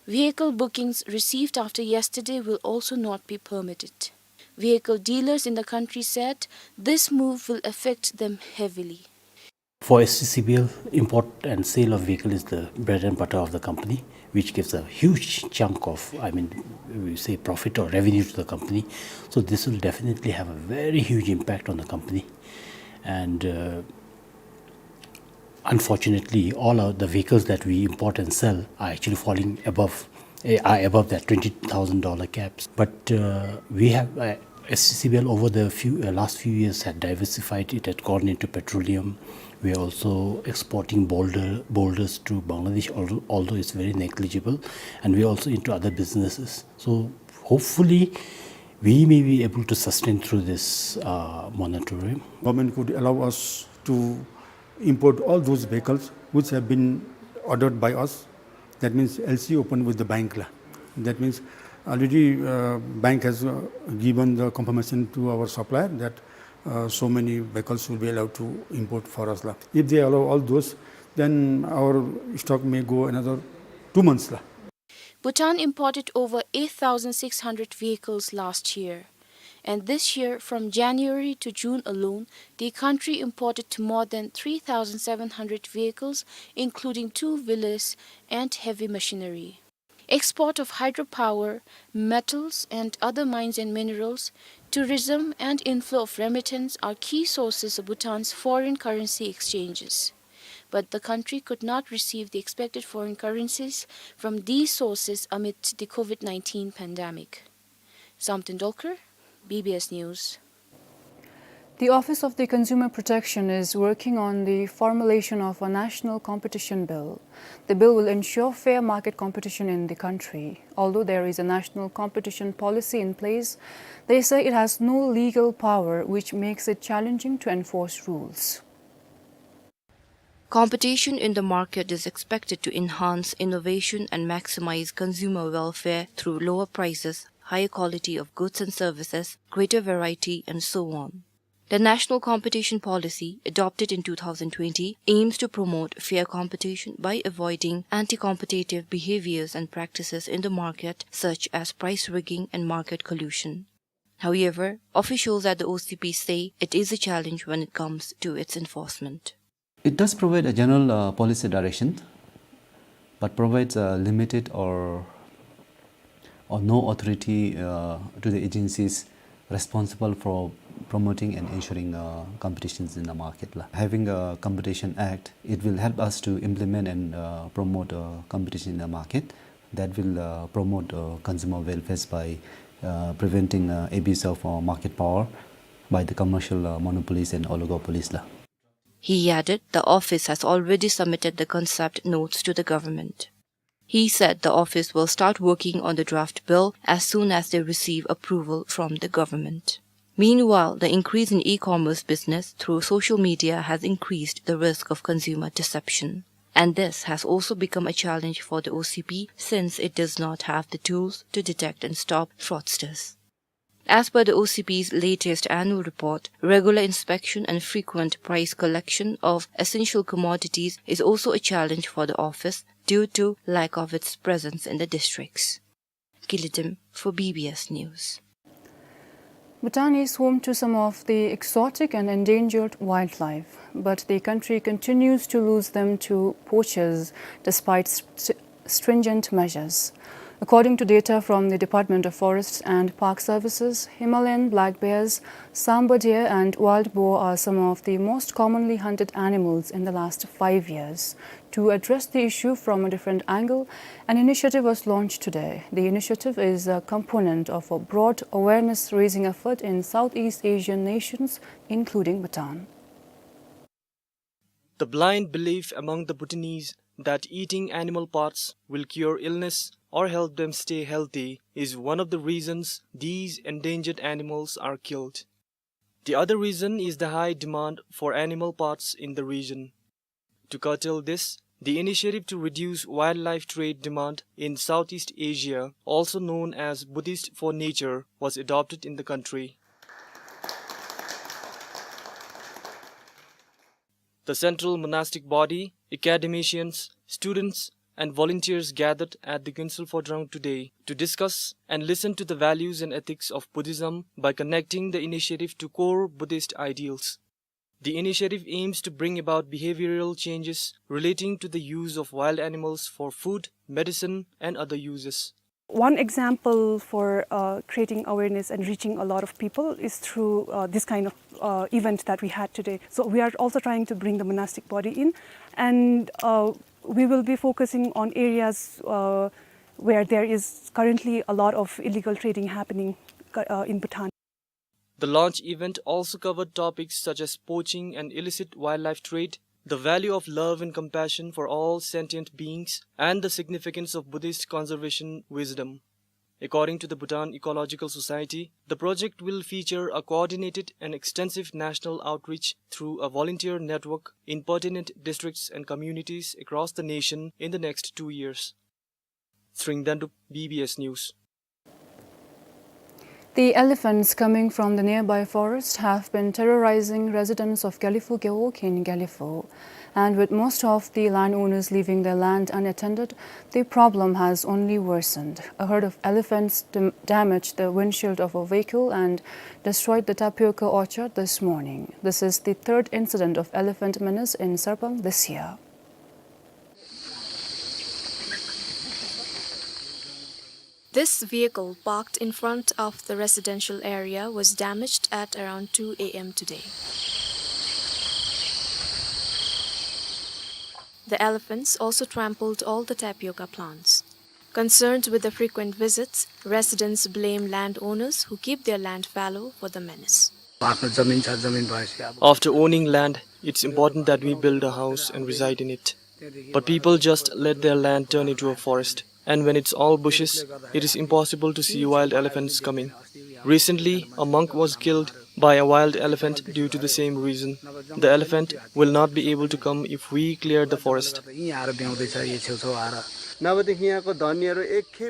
Vehicle bookings received after yesterday will also not be permitted. Vehicle dealers in the country said this move will affect them heavily. For S T C V L, import and sale of vehicle is the bread and butter of the company, which gives a huge chunk of, I mean, we say profit or revenue to the company. So this will definitely have a very huge impact on the company. And, uh, unfortunately, all of the vehicles that we import and sell are actually falling above, eh, are above that twenty thousand dollar caps. But, uh, we have, uh, S T C V L over the few, uh, last few years had diversified. It had gone into petroleum. We are also exporting boulder, boulders to Bangladesh, although, although it's very negligible. And we are also into other businesses. So hopefully, we may be able to sustain through this, uh, moratorium. Government could allow us to import all those vehicles which have been ordered by us. That means L C open with the bank la. That means already, uh, bank has, uh, given the confirmation to our supplier that, uh, so many vehicles will be allowed to import for us la. If they allow all those, then our stock may go another two months la. Bhutan imported over eight thousand six hundred vehicles last year. And this year, from January to June alone, the country imported more than three thousand seven hundred vehicles, including two-wheelers and heavy machinery. Export of hydropower, metals, and other mines and minerals, tourism, and inflow of remittance are key sources of Bhutan's foreign currency exchanges. But the country could not receive the expected foreign currencies from these sources amid the COVID nineteen pandemic. Zamten Dolkar, B B S News. The Office of the Consumer Protection is working on the formulation of a national competition bill. The bill will ensure fair market competition in the country. Although there is a national competition policy in place, they say it has no legal power, which makes it challenging to enforce rules. Competition in the market is expected to enhance innovation and maximize consumer welfare through lower prices, higher quality of goods and services, greater variety, and so on. The National Competition Policy, adopted in two thousand twenty, aims to promote fair competition by avoiding anti-competitive behaviors and practices in the market, such as price rigging and market collusion. However, officials at the O C P say it is a challenge when it comes to its enforcement. It does provide a general, uh, policy direction, but provides a limited or, or no authority, uh, to the agencies responsible for promoting and ensuring, uh, competitions in the market la. Having a competition act, it will help us to implement and, uh, promote, uh, competition in the market that will, uh, promote, uh, consumer welfare by, uh, preventing, uh, abuse of, uh, market power by the commercial, uh, monopolies and oligopolies la. He added the office has already submitted the concept notes to the government. He said the office will start working on the draft bill as soon as they receive approval from the government. Meanwhile, the increase in e-commerce business through social media has increased the risk of consumer deception. And this has also become a challenge for the O C P since it does not have the tools to detect and stop fraudsters. As per the O C P's latest annual report, regular inspection and frequent price collection of essential commodities is also a challenge for the office due to lack of its presence in the districts. Kilitim for B B S News. Bhutan is home to some of the exotic and endangered wildlife, but the country continues to lose them to poachers despite st-, stringent measures. According to data from the Department of Forests and Park Services, Himalayan black bears, sambar deer, and wild boar are some of the most commonly hunted animals in the last five years. To address the issue from a different angle, an initiative was launched today. The initiative is a component of a broad awareness-raising effort in Southeast Asian nations, including Bhutan. The blind belief among the Bhutanese that eating animal parts will cure illness or help them stay healthy is one of the reasons these endangered animals are killed. The other reason is the high demand for animal parts in the region. To curtail this, the initiative to reduce wildlife trade demand in Southeast Asia, also known as Buddhist for Nature, was adopted in the country. The central monastic body, academicians, students, and volunteers gathered at the Gyuntsal Phodrang today to discuss and listen to the values and ethics of Buddhism by connecting the initiative to core Buddhist ideals. The initiative aims to bring about behavioral changes relating to the use of wild animals for food, medicine, and other uses. One example for, uh, creating awareness and reaching a lot of people is through, uh, this kind of, uh, event that we had today. So we are also trying to bring the monastic body in, and, uh, we will be focusing on areas, uh, where there is currently a lot of illegal trading happening, uh, in Bhutan. The launch event also covered topics such as poaching and illicit wildlife trade, the value of love and compassion for all sentient beings, and the significance of Buddhist conservation wisdom. According to the Bhutan Ecological Society, the project will feature a coordinated and extensive national outreach through a volunteer network in pertinent districts and communities across the nation in the next two years. Tshering Dendup, B B S News. The elephants coming from the nearby forest have been terrorizing residents of Gelephu Gewog in Gelephu. And with most of the landowners leaving their land unattended, the problem has only worsened. A herd of elephants dam-, damaged the windshield of a vehicle and destroyed the tapioca orchard this morning. This is the third incident of elephant menace in Sarpang this year. This vehicle parked in front of the residential area was damaged at around two A M today. The elephants also trampled all the tapioca plants. Concerned with the frequent visits, residents blame landowners who keep their land fallow for the menace. After owning land, it's important that we build a house and reside in it. But people just let their land turn into a forest. And when it's all bushes, it is impossible to see wild elephants coming. Recently, a monk was killed by a wild elephant due to the same reason. The elephant will not be able to come if we clear the forest.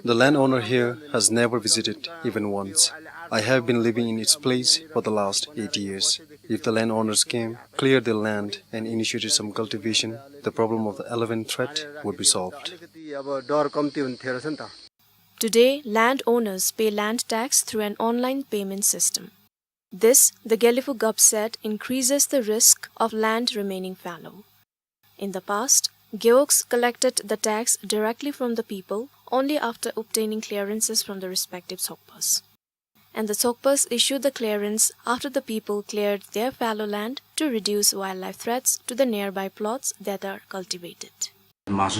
The landowner here has never visited even once. I have been living in its place for the last eight years. If the landowners came, cleared their land, and initiated some cultivation, the problem of the elephant threat would be solved. Today, landowners pay land tax through an online payment system. This, the Gelephu Gap said, increases the risk of land remaining fallow. In the past, Gewogs collected the tax directly from the people only after obtaining clearances from the respective Tsokpas. And the Tsokpas issued the clearance after the people cleared their fallow land to reduce wildlife threats to the nearby plots that are cultivated. Most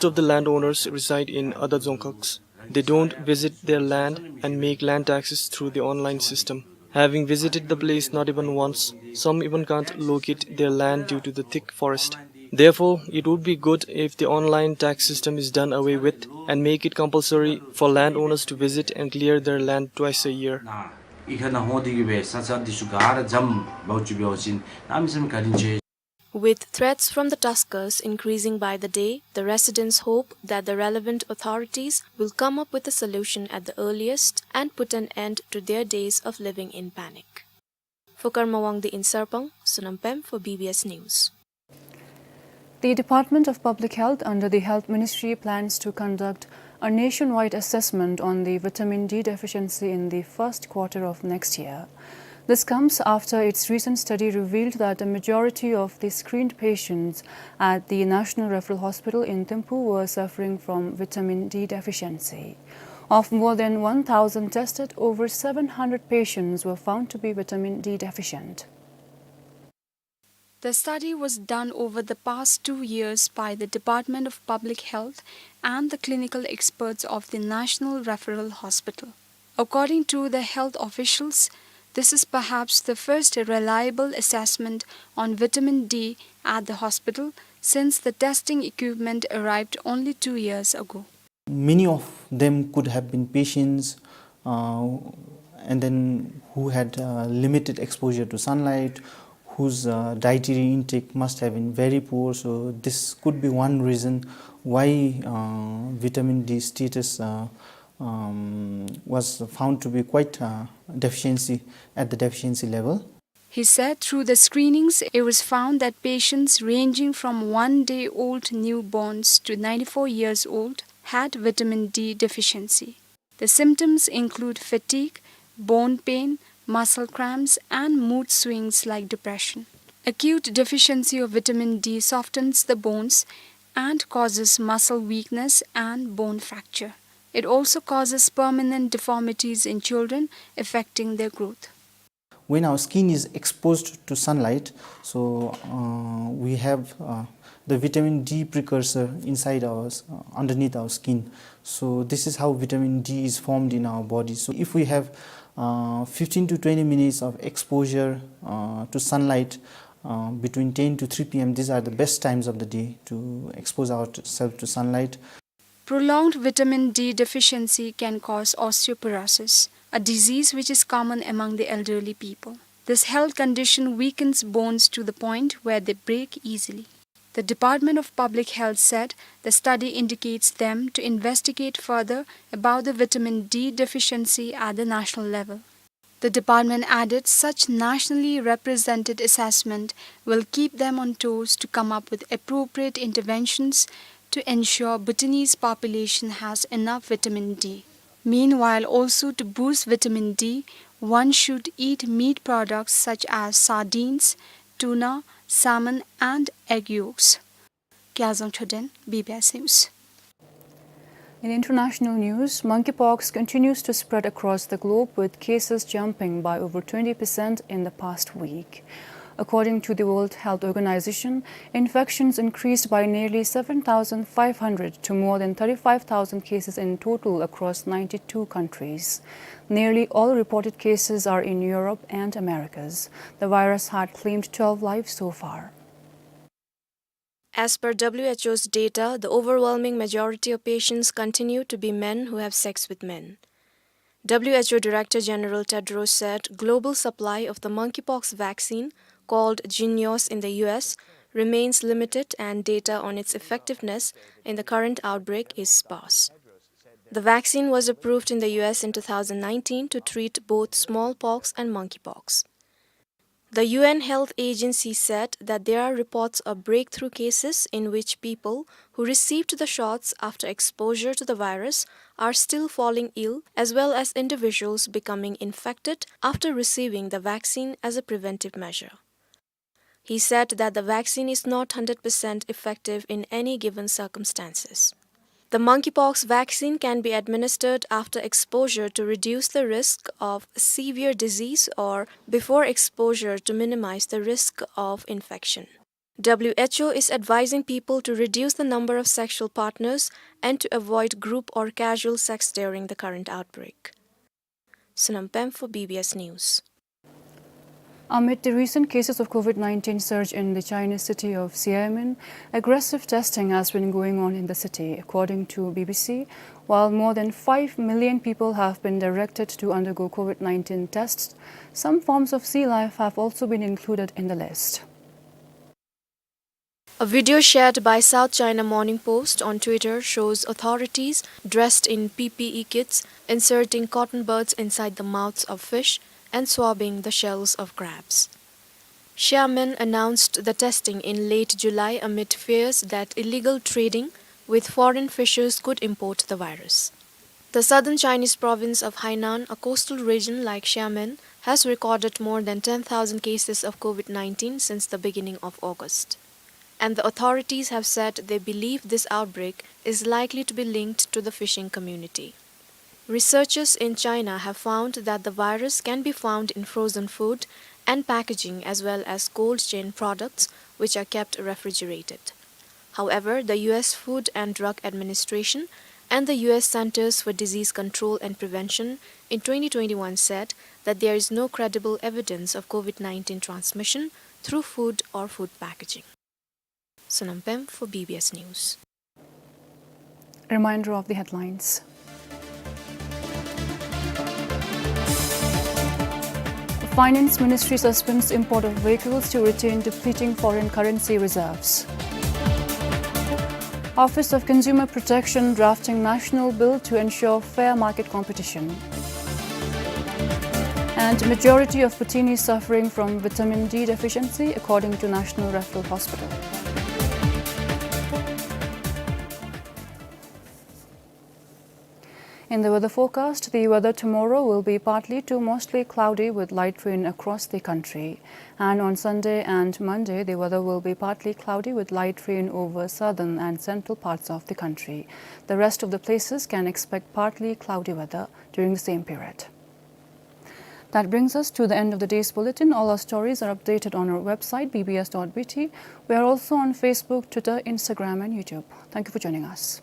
of the landowners reside in other dzongkhags. They don't visit their land and make land taxes through the online system. Having visited the place not even once, some even can't locate their land due to the thick forest. Therefore, it would be good if the online tax system is done away with and make it compulsory for landowners to visit and clear their land twice a year. With threats from the tuskers increasing by the day, the residents hope that the relevant authorities will come up with a solution at the earliest and put an end to their days of living in panic. For Karma Wangdi in Sarpang, Sonam Pem for B B S News. The Department of Public Health under the Health Ministry plans to conduct a nationwide assessment on the vitamin D deficiency in the first quarter of next year. This comes after its recent study revealed that a majority of the screened patients at the National Referral Hospital in Thimphu were suffering from vitamin D deficiency. Of more than one thousand tested, over seven hundred patients were found to be vitamin D deficient. The study was done over the past two years by the Department of Public Health and the clinical experts of the National Referral Hospital. According to the health officials, this is perhaps the first reliable assessment on vitamin D at the hospital since the testing equipment arrived only two years ago. Many of them could have been patients, uh, and then who had, uh, limited exposure to sunlight, whose, uh, dietary intake must have been very poor. So this could be one reason why, uh, vitamin D status, uh, um, was found to be quite, uh, deficiency, at the deficiency level. He said through the screenings, it was found that patients ranging from one-day-old newborns to ninety-four years old had vitamin D deficiency. The symptoms include fatigue, bone pain, muscle cramps, and mood swings like depression. Acute deficiency of vitamin D softens the bones and causes muscle weakness and bone fracture. It also causes permanent deformities in children, affecting their growth. When our skin is exposed to sunlight, so, uh, we have, uh, the vitamin D precursor inside our s-, uh, underneath our skin. So this is how vitamin D is formed in our body. So if we have, uh, fifteen to twenty minutes of exposure, uh, to sunlight, uh, between ten to three P M, these are the best times of the day to expose ourselves to sunlight. Prolonged vitamin D deficiency can cause osteoporosis, a disease which is common among the elderly people. This health condition weakens bones to the point where they break easily. The Department of Public Health said the study indicates them to investigate further about the vitamin D deficiency at the national level. The department added such nationally represented assessment will keep them on toes to come up with appropriate interventions to ensure Bhutanese population has enough vitamin D. Meanwhile, also to boost vitamin D, one should eat meat products such as sardines, tuna, salmon, and egg yolks. Gyalzang Choden, B B S News. In international news, monkeypox continues to spread across the globe, with cases jumping by over twenty percent in the past week. According to the World Health Organization, infections increased by nearly seven thousand five hundred to more than thirty-five thousand cases in total across ninety-two countries. Nearly all reported cases are in Europe and Americas. The virus had claimed twelve lives so far. As per W H O's data, the overwhelming majority of patients continue to be men who have sex with men. W H O Director General Tedros said global supply of the monkeypox vaccine, called Jynneos in the U S, remains limited and data on its effectiveness in the current outbreak is sparse. The vaccine was approved in the U S in two thousand nineteen to treat both smallpox and monkeypox. The U N Health Agency said that there are reports of breakthrough cases in which people who received the shots after exposure to the virus are still falling ill, as well as individuals becoming infected after receiving the vaccine as a preventive measure. He said that the vaccine is not hundred percent effective in any given circumstances. The monkeypox vaccine can be administered after exposure to reduce the risk of severe disease or before exposure to minimize the risk of infection. W H O is advising people to reduce the number of sexual partners and to avoid group or casual sex during the current outbreak. Sonam Pem for B B S News. Amid the recent cases of COVID nineteen surge in the Chinese city of Xiamen, aggressive testing has been going on in the city. According to B B C, while more than five million people have been directed to undergo COVID nineteen tests, some forms of sea life have also been included in the list. A video shared by South China Morning Post on Twitter shows authorities dressed in P P E kits inserting cotton buds inside the mouths of fish and swabbing the shells of crabs. Xiamen announced the testing in late July amid fears that illegal trading with foreign fishers could import the virus. The southern Chinese province of Hainan, a coastal region like Xiamen, has recorded more than ten thousand cases of COVID nineteen since the beginning of August. And the authorities have said they believe this outbreak is likely to be linked to the fishing community. Researchers in China have found that the virus can be found in frozen food and packaging, as well as cold chain products which are kept refrigerated. However, the U S Food and Drug Administration and the U S Centers for Disease Control and Prevention in twenty twenty-one said that there is no credible evidence of COVID nineteen transmission through food or food packaging. Sonam Pem for B B S News. Reminder of the headlines. Finance Ministry suspends import of vehicles to retain depleting foreign currency reserves. Office of Consumer Protection drafting national bill to ensure fair market competition. And majority of Bhutan is suffering from vitamin D deficiency, according to National Referral Hospital. In the weather forecast, the weather tomorrow will be partly to mostly cloudy with light rain across the country. And on Sunday and Monday, the weather will be partly cloudy with light rain over southern and central parts of the country. The rest of the places can expect partly cloudy weather during the same period. That brings us to the end of the day's bulletin. All our stories are updated on our website, B B S dot B T. We are also on Facebook, Twitter, Instagram, and YouTube. Thank you for joining us.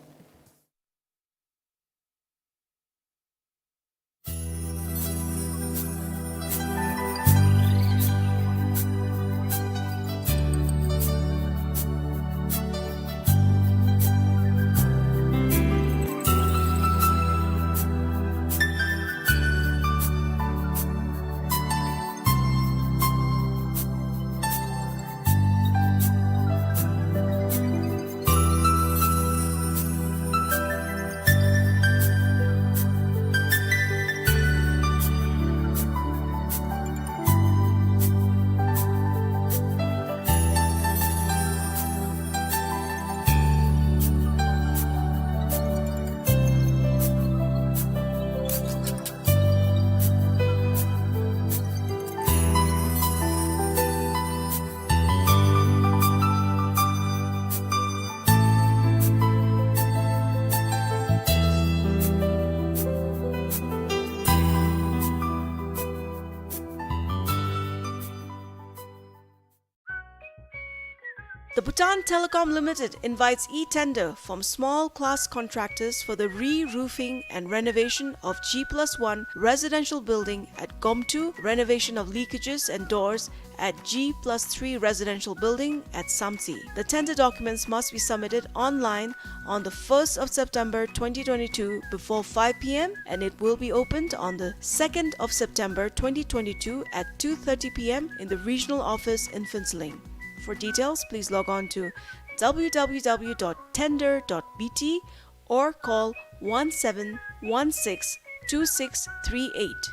The Bhutan Telecom Limited invites e-tender from small class contractors for the re-roofing and renovation of G plus one residential building at Gomtu, renovation of leakages and doors at G plus three residential building at Samtse. The tender documents must be submitted online on the first of September twenty twenty-two before five p m, and it will be opened on the second of September twenty twenty-two at two thirty p m in the regional office in Phuentsholing. For details, please log on to w w w dot tender dot b t or call one seven one six two six three eight.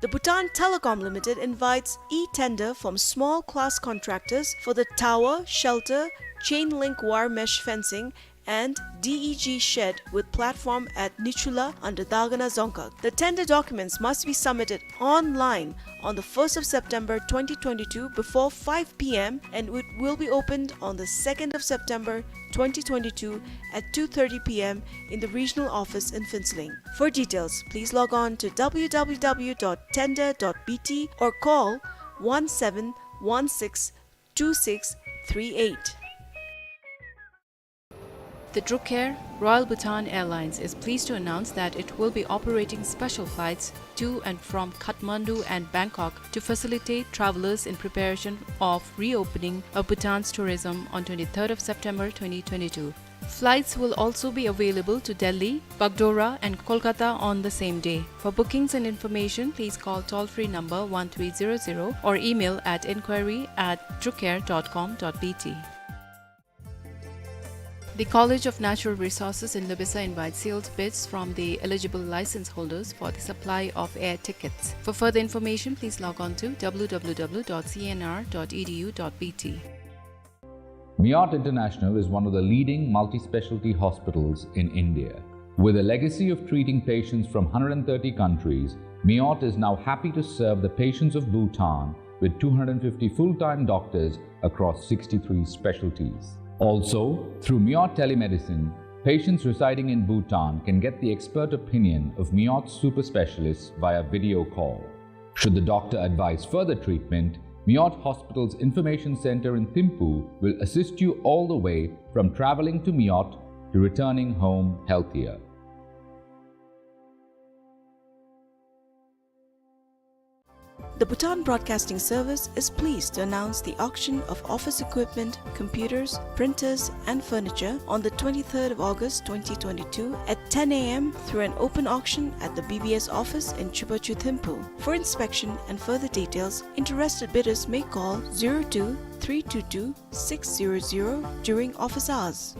The Bhutan Telecom Limited invites e-tender from small class contractors for the tower, shelter, chain link wire mesh fencing, and D E G shed with platform at Nichula under Dagana Dzongkhag. The tender documents must be submitted online on the first of September twenty twenty-two before five p m, and it will be opened on the second of September twenty twenty-two at two thirty p m in the regional office in Phuentsholing. For details, please log on to w w w dot tender dot b t or call one seven one six two six three eight. The Druk Air, Royal Bhutan Airlines, is pleased to announce that it will be operating special flights to and from Kathmandu and Bangkok to facilitate travelers in preparation of reopening of Bhutan's tourism on twenty-third of September twenty twenty-two. Flights will also be available to Delhi, Bagdogra and Kolkata on the same day. For bookings and information, please call toll-free number one three zero zero or email at inquiry at drukair dot com dot b t. The College of Natural Resources in Loibesa invites sealed bids from the eligible license holders for the supply of air tickets. For further information, please log on to w w w dot c n r dot e d u dot b t. Miot International is one of the leading multi-specialty hospitals in India. With a legacy of treating patients from hundred and thirty countries, Miot is now happy to serve the patients of Bhutan with two hundred fifty full-time doctors across sixty-three specialties. Also, through Miot Telemedicine, patients residing in Bhutan can get the expert opinion of Miot super specialists via video call. Should the doctor advise further treatment, Miot Hospital's Information Center in Thimphu will assist you all the way from traveling to Miot to returning home healthier. The Bhutan Broadcasting Service is pleased to announce the auction of office equipment, computers, printers, and furniture on the twenty-third of August twenty twenty-two at ten a m through an open auction at the B B S office in Chubachu, Thimphu. For inspection and further details, interested bidders may call zero two three two two six zero zero during office hours.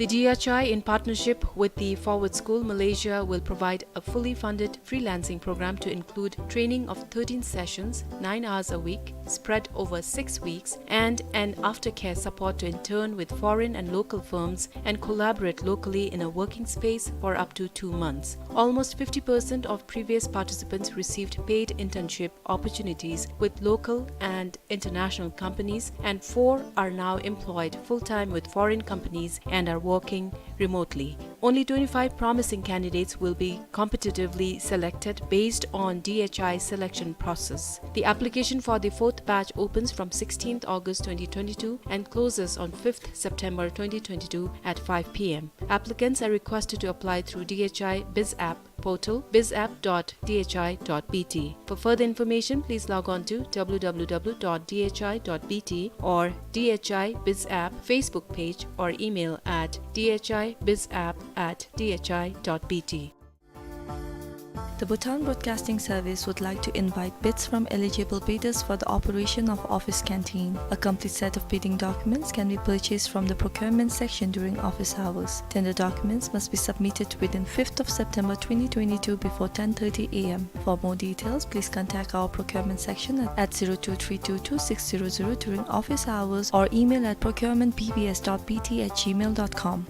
The D H I, in partnership with the Forward School Malaysia, will provide a fully funded freelancing program to include training of thirteen sessions, nine hours a week, spread over six weeks, and an aftercare support to intern with foreign and local firms and collaborate locally in a working space for up to two months. Almost fifty percent of previous participants received paid internship opportunities with local and international companies, and four are now employed full-time with foreign companies and are working remotely. Only twenty-five promising candidates will be competitively selected based on D H I selection process. The application for the fourth batch opens from sixteenth August twenty twenty-two and closes on fifth September twenty twenty-two at five P M. Applicants are requested to apply through D H I BizApp portal, bizapp dot D H I dot B T. For further information, please log on to W W W dot D H I dot B T or D H I BizApp Facebook page or email at D H I bizapp at D H I dot B T. The Bhutan Broadcasting Service would like to invite bids from eligible bidders for the operation of office canteen. A complete set of bidding documents can be purchased from the procurement section during office hours. Tender documents must be submitted within fifth of September twenty twenty-two before ten thirty A M. For more details, please contact our procurement section at, at zero two three two two six zero zero during office hours or email at procurement B B S dot B T at gmail dot com.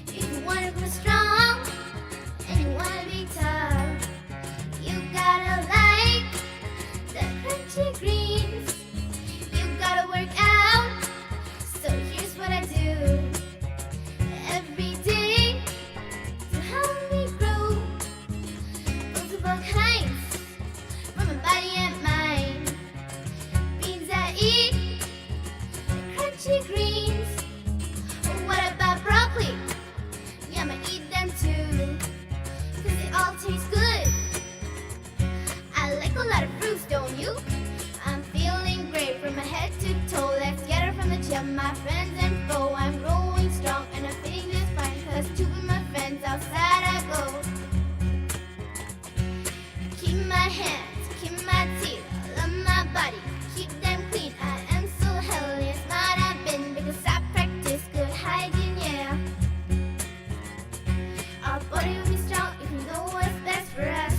If you wanna grow strong and you wanna be tough, you gotta like the crunchy greens. You gotta work out, so here's what I do every day to help me grow. Multiple kinds for my body and mind. Beans I eat, crunchy greens. What about broccoli? Yeah, I'ma eat them too, 'cause they all taste good. I like a lot of fruits, don't you? I'm feeling great from my head to toe. Let's get it from the gym, my friends and foe. I'm growing strong and I'm fitting just fine, 'cause to be my friends outside I go. Keep my hands, keep my teeth, love my body, keep them clean. I am so healthy and smart I've been, because I practice good hygiene, yeah. Our body will be strong if we know what's best for us.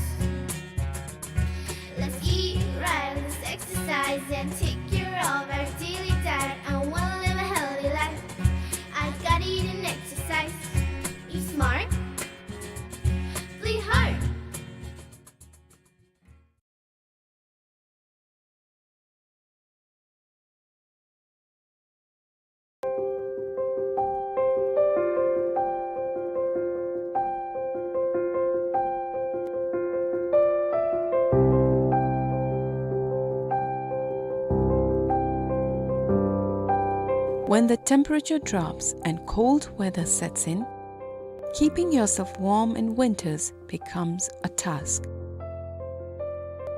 Let's eat right, let's exercise and take care of our daily diet. I wanna live a healthy life. I gotta eat and exercise. Eat smart, play hard. When the temperature drops and cold weather sets in, keeping yourself warm in winters becomes a task.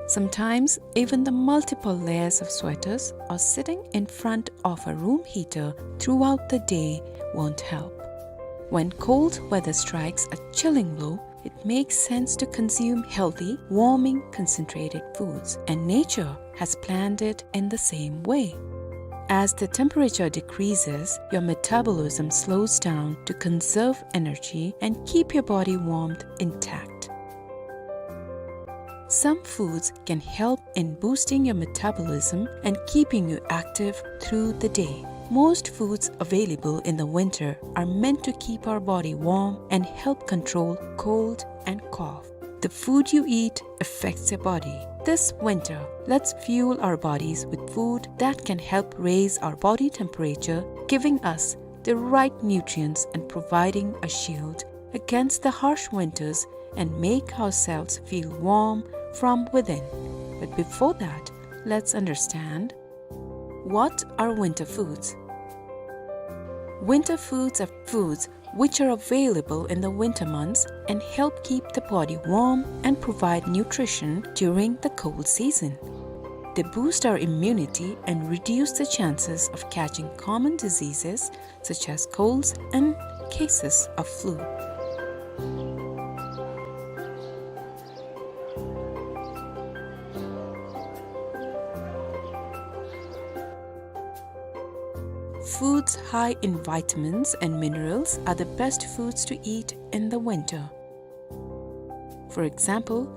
Sometimes, even the multiple layers of sweaters or sitting in front of a room heater throughout the day won't help. When cold weather strikes a chilling blow, it makes sense to consume healthy, warming, concentrated foods, and nature has planned it in the same way. As the temperature decreases, your metabolism slows down to conserve energy and keep your body warmth intact. Some foods can help in boosting your metabolism and keeping you active through the day. Most foods available in the winter are meant to keep our body warm and help control cold and cough. The food you eat affects your body. This winter, let's fuel our bodies with food that can help raise our body temperature, giving us the right nutrients and providing a shield against the harsh winters and make ourselves feel warm from within. But before that, let's understand what are winter foods. Winter foods are foods which are available in the winter months and help keep the body warm and provide nutrition during the cold season. They boost our immunity and reduce the chances of catching common diseases such as colds and cases of flu. Foods high in vitamins and minerals are the best foods to eat in the winter. For example,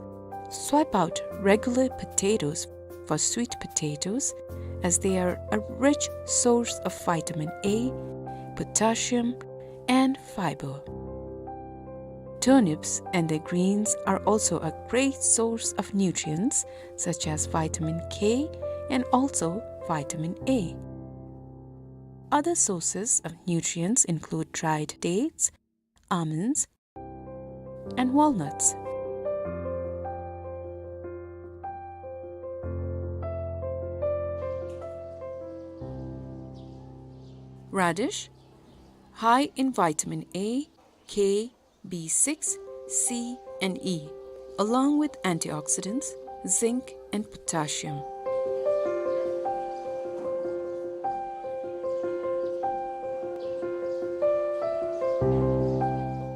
swap out regular potatoes for sweet potatoes, as they are a rich source of vitamin A, potassium, and fiber. Turnips and their greens are also a great source of nutrients such as vitamin K and also vitamin A. Other sources of nutrients include dried dates, almonds, and walnuts. Radish, high in vitamin A, K, B six, C, and E, along with antioxidants, zinc, and potassium.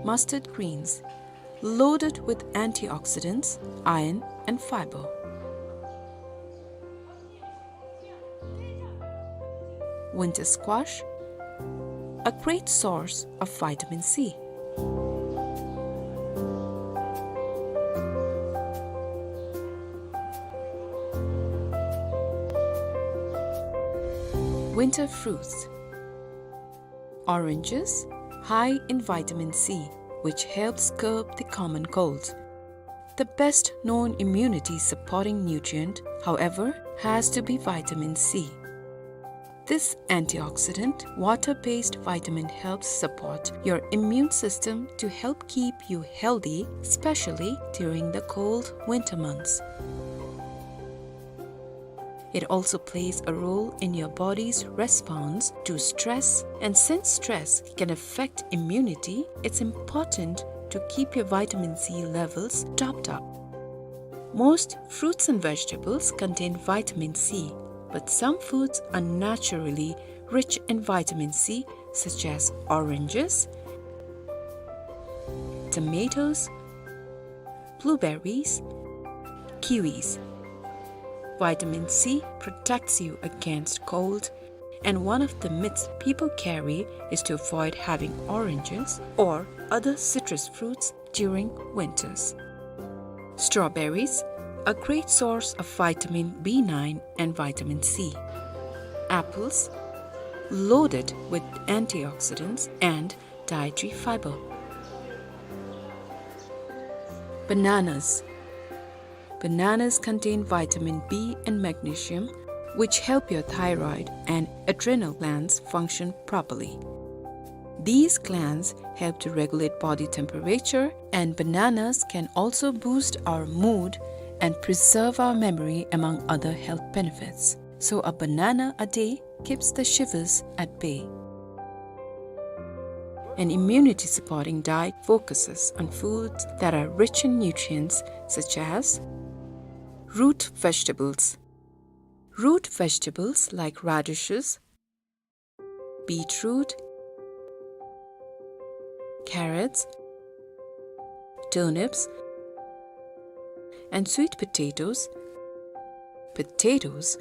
Mustard greens, loaded with antioxidants, iron, and fiber. Winter squash, a great source of vitamin C. Winter fruits. Oranges, high in vitamin C, which helps curb the common cold. The best known immunity supporting nutrient, however, has to be vitamin C. This antioxidant, water-based vitamin helps support your immune system to help keep you healthy, especially during the cold winter months. It also plays a role in your body's response to stress, and since stress can affect immunity, it's important to keep your vitamin C levels topped up. Most fruits and vegetables contain vitamin C, but some foods are naturally rich in vitamin C, such as oranges, tomatoes, blueberries, kiwis. Vitamin C protects you against cold, and one of the myths people carry is to avoid having oranges or other citrus fruits during winters. Strawberries, a great source of vitamin B nine and vitamin C. Apples, loaded with antioxidants and dietary fiber. Bananas. Bananas contain vitamin B and magnesium, which help your thyroid and adrenal glands function properly. These glands help to regulate body temperature, and bananas can also boost our mood and preserve our memory, among other health benefits. So a banana a day keeps the shivers at bay. An immunity-supporting diet focuses on foods that are rich in nutrients, such as root vegetables. Root vegetables like radishes, beetroot, carrots, turnips, and sweet potatoes. Potatoes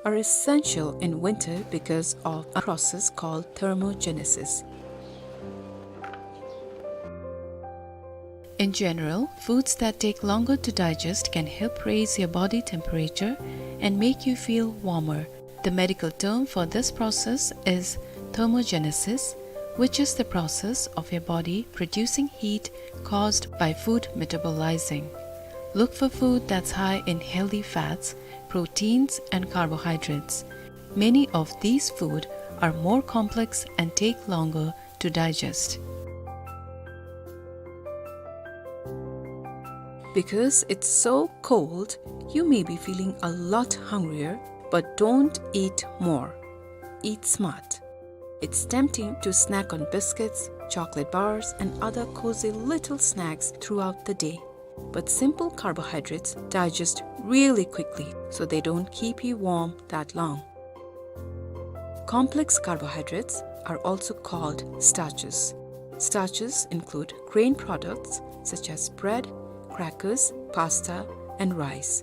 are essential in winter because of a process called thermogenesis. In general, foods that take longer to digest can help raise your body temperature and make you feel warmer. The medical term for this process is thermogenesis, which is the process of your body producing heat caused by food metabolizing. Look for food that's high in healthy fats, proteins, and carbohydrates. Many of these food are more complex and take longer to digest. Because it's so cold, you may be feeling a lot hungrier, but don't eat more. Eat smart. It's tempting to snack on biscuits, chocolate bars, and other cozy little snacks throughout the day. But simple carbohydrates digest really quickly, so they don't keep you warm that long. Complex carbohydrates are also called starches. Starches include grain products such as bread, crackers, pasta, and rice.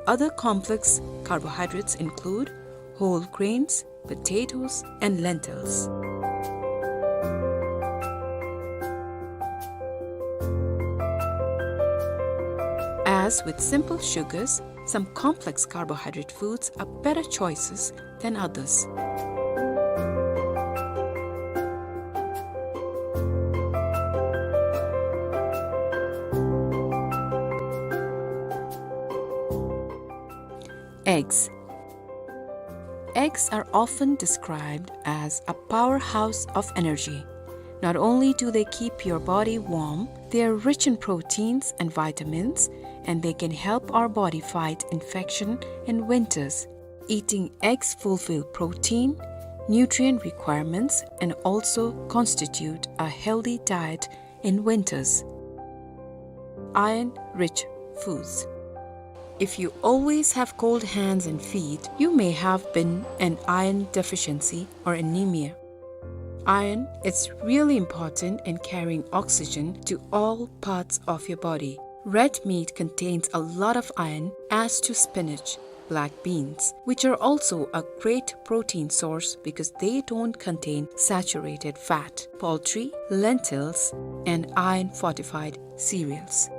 Other complex carbohydrates include whole grains, potatoes, and lentils. As with simple sugars, some complex carbohydrate foods are better choices than others. Eggs. Eggs are often described as a powerhouse of energy. Not only do they keep your body warm, they are rich in proteins and vitamins, and they can help our body fight infection in winters. Eating eggs fulfill protein, nutrient requirements and also constitute a healthy diet in winters. Iron-rich foods. If you always have cold hands and feet, you may have been an iron deficiency or anemia. Iron is really important in carrying oxygen to all parts of your body. Red meat contains a lot of iron, as do spinach, black beans, which are also a great protein source because they don't contain saturated fat, poultry, lentils, and iron-fortified cereals.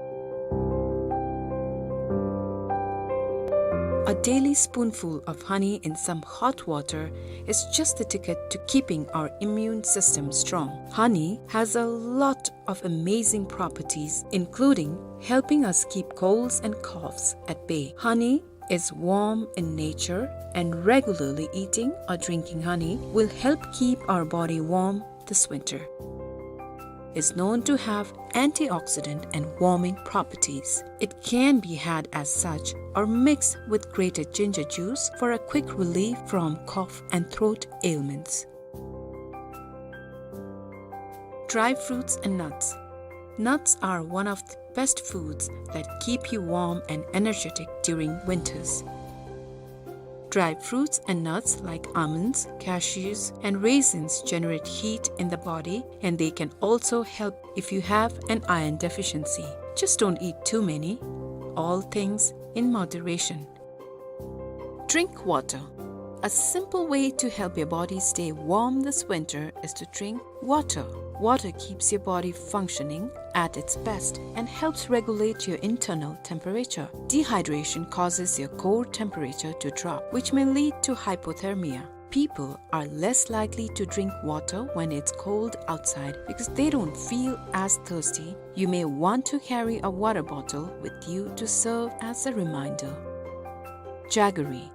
A daily spoonful of honey in some hot water is just the ticket to keeping our immune system strong. Honey has a lot of amazing properties, including helping us keep colds and coughs at bay. Honey is warm in nature, and regularly eating or drinking honey will help keep our body warm this winter. Is known to have antioxidant and warming properties. It can be had as such or mixed with grated ginger juice for a quick relief from cough and throat ailments. Dry fruits and nuts. Nuts are one of the best foods that keep you warm and energetic during winters. Dry fruits and nuts like almonds, cashews, and raisins generate heat in the body, and they can also help if you have an iron deficiency. Just don't eat too many. All things in moderation. Drink water. A simple way to help your body stay warm this winter is to drink water. Water keeps your body functioning at its best and helps regulate your internal temperature. Dehydration causes your core temperature to drop, which may lead to hypothermia. People are less likely to drink water when it's cold outside because they don't feel as thirsty. You may want to carry a water bottle with you to serve as a reminder. Jaggery.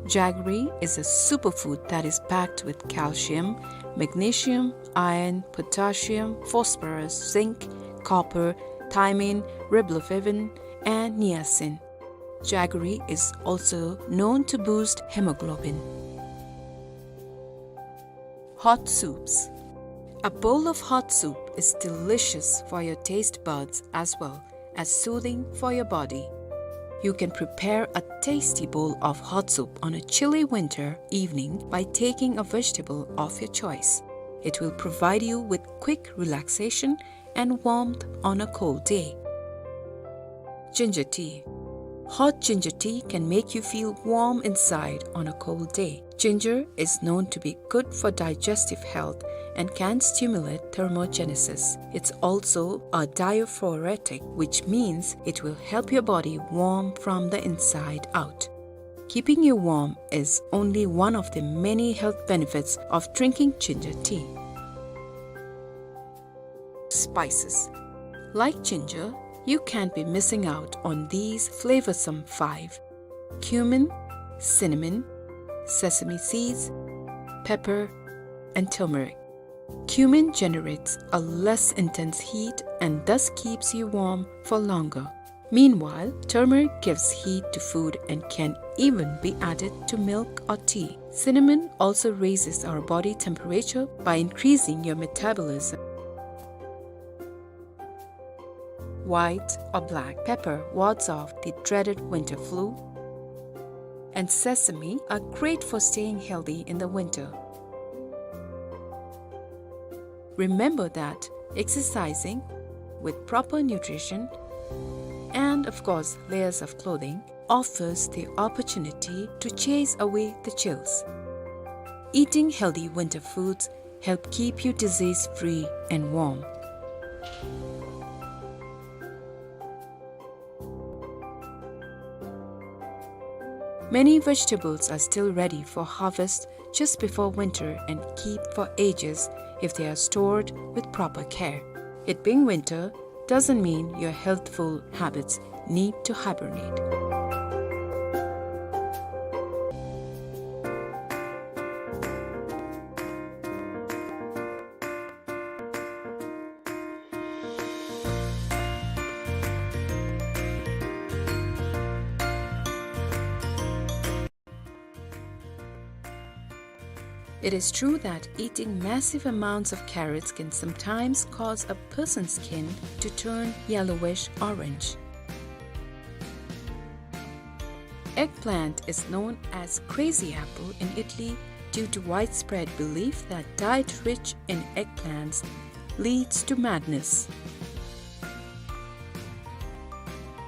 Jaggery is a superfood that is packed with calcium, magnesium, iron, potassium, phosphorus, zinc, copper, thiamine, riboflavin, and niacin. Jaggery is also known to boost hemoglobin. Hot soups. A bowl of hot soup is delicious for your taste buds as well as soothing for your body. You can prepare a tasty bowl of hot soup on a chilly winter evening by taking a vegetable of your choice. It will provide you with quick relaxation and warmth on a cold day. Ginger tea. Hot ginger tea can make you feel warm inside on a cold day. Ginger is known to be good for digestive health and can stimulate thermogenesis. It's also a diaphoretic, which means it will help your body warm from the inside out. Keeping you warm is only one of the many health benefits of drinking ginger tea. Spices. Like ginger, you can't be missing out on these flavorsome five: cumin, cinnamon, sesame seeds, pepper, and turmeric. Cumin generates a less intense heat and thus keeps you warm for longer. Meanwhile, turmeric gives heat to food and can even be added to milk or tea. Cinnamon also raises our body temperature by increasing your metabolism. White or black pepper wards off the dreaded winter flu. And sesame are great for staying healthy in the winter. Remember that exercising with proper nutrition and, of course, layers of clothing, offers the opportunity to chase away the chills. Eating healthy winter foods help keep you disease-free and warm. Many vegetables are still ready for harvest just before winter and keep for ages if they are stored with proper care. It being winter doesn't mean your healthful habits need to hibernate. It is true that eating massive amounts of carrots can sometimes cause a person's skin to turn yellowish orange. Eggplant is known as crazy apple in Italy due to widespread belief that diet rich in eggplants leads to madness.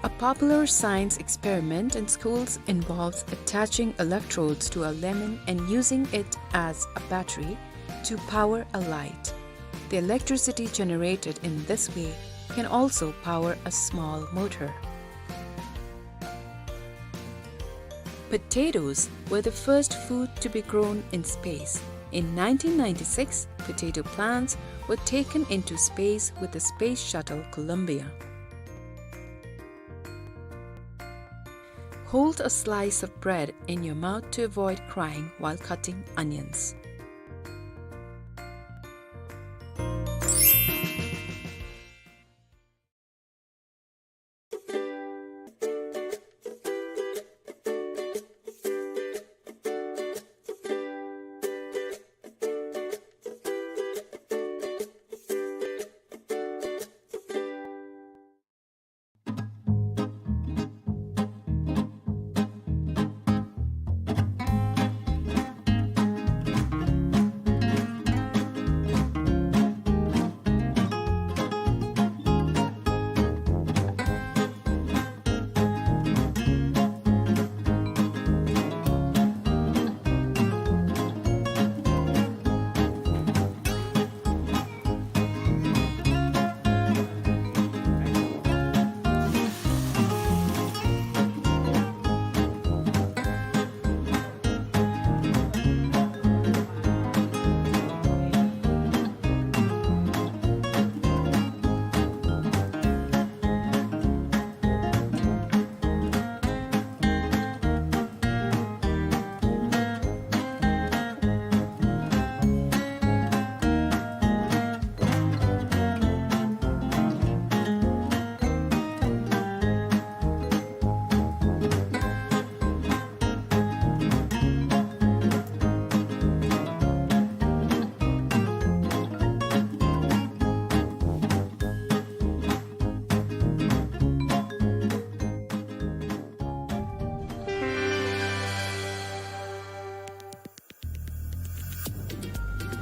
A popular science experiment in schools involves attaching electrodes to a lemon and using it as a battery to power a light. The electricity generated in this way can also power a small motor. Potatoes were the first food to be grown in space. In nineteen ninety-six, potato plants were taken into space with the space shuttle Columbia. Hold a slice of bread in your mouth to avoid crying while cutting onions.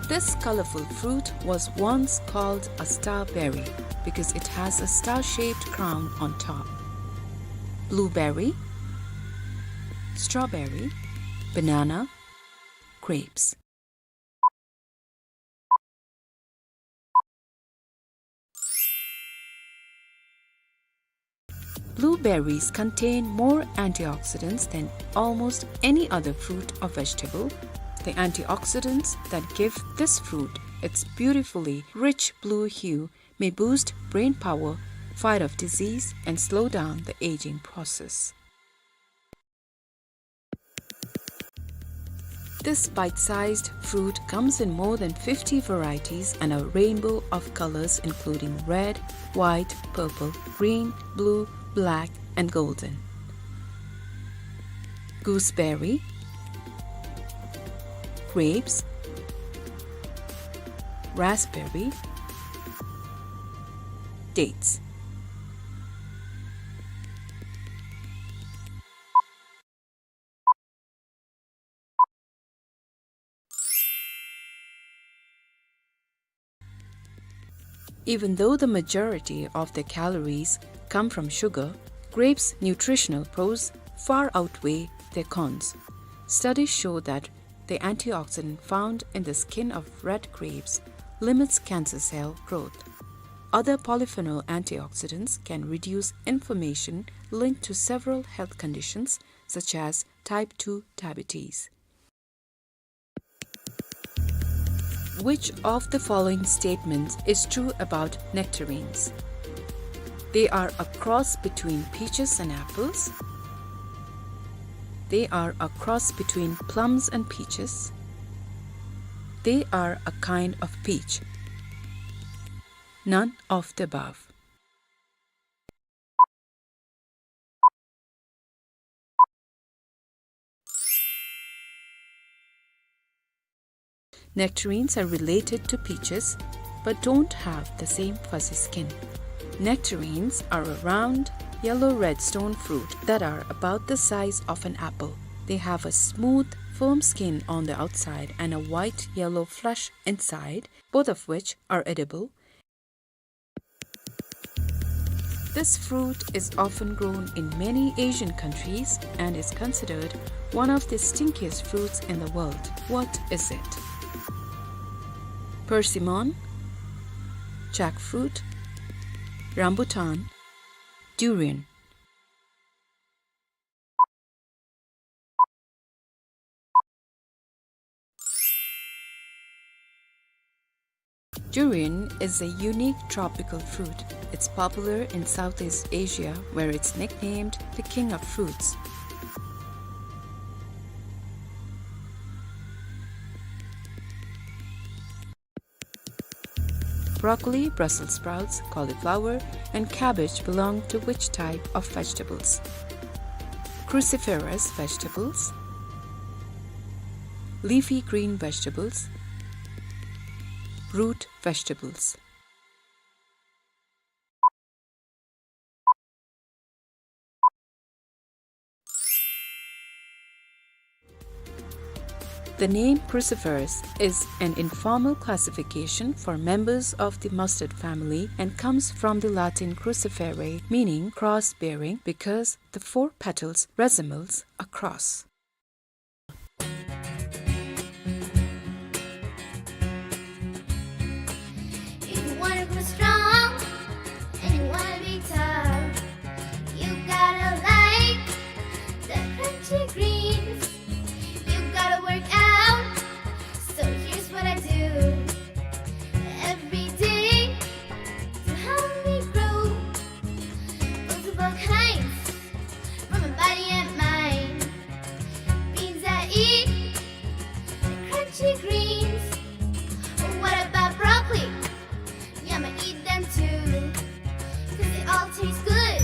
This colorful fruit was once called a starberry because it has a star-shaped crown on top. Blueberry, strawberry, banana, grapes. Blueberries contain more antioxidants than almost any other fruit or vegetable. The antioxidants that give this fruit its beautifully rich blue hue may boost brain power, fight off disease, and slow down the aging process. This bite-sized fruit comes in more than fifty varieties and a rainbow of colors, including red, white, purple, green, blue, black, and golden. Gooseberry, grapes, raspberry, dates. Even though the majority of the calories come from sugar, Grapes' nutritional pros far outweigh their cons. Studies show that the antioxidant found in the skin of red grapes limits cancer cell growth. Other polyphenol antioxidants can reduce inflammation linked to several health conditions, such as type two diabetes. Which of the following statements is true about nectarines? They are a cross between peaches and apples. They are a cross between plums and peaches. They are a kind of peach. None of the above. Nectarines are related to peaches, but don't have the same fuzzy skin. Nectarines are a round, yellow-red stone fruit that are about the size of an apple. They have a smooth, firm skin on the outside and a white-yellow flesh inside, both of which are edible. This fruit is often grown in many Asian countries and is considered one of the stinkiest fruits in the world. What is it? Persimmon, jackfruit, rambutan, durian. Durian is a unique tropical fruit. It's popular in Southeast Asia, where it's nicknamed the king of fruits. Broccoli, Brussels sprouts, cauliflower, and cabbage belong to which type of vegetables? Cruciferous vegetables, leafy green vegetables, root vegetables. The name cruciferous is an informal classification for members of the mustard family and comes from the Latin crucifere, meaning cross-bearing, because the four petals resembles a cross. If you wanna grow strong and you wanna be tough, you gotta like the crunchy greens. You gotta work out, so here's what I do every day to help me grow. Multiple kinds for my body and mind. Beans I eat, the crunchy greens. What about broccoli? Yum, I eat them too, 'cause they all taste good.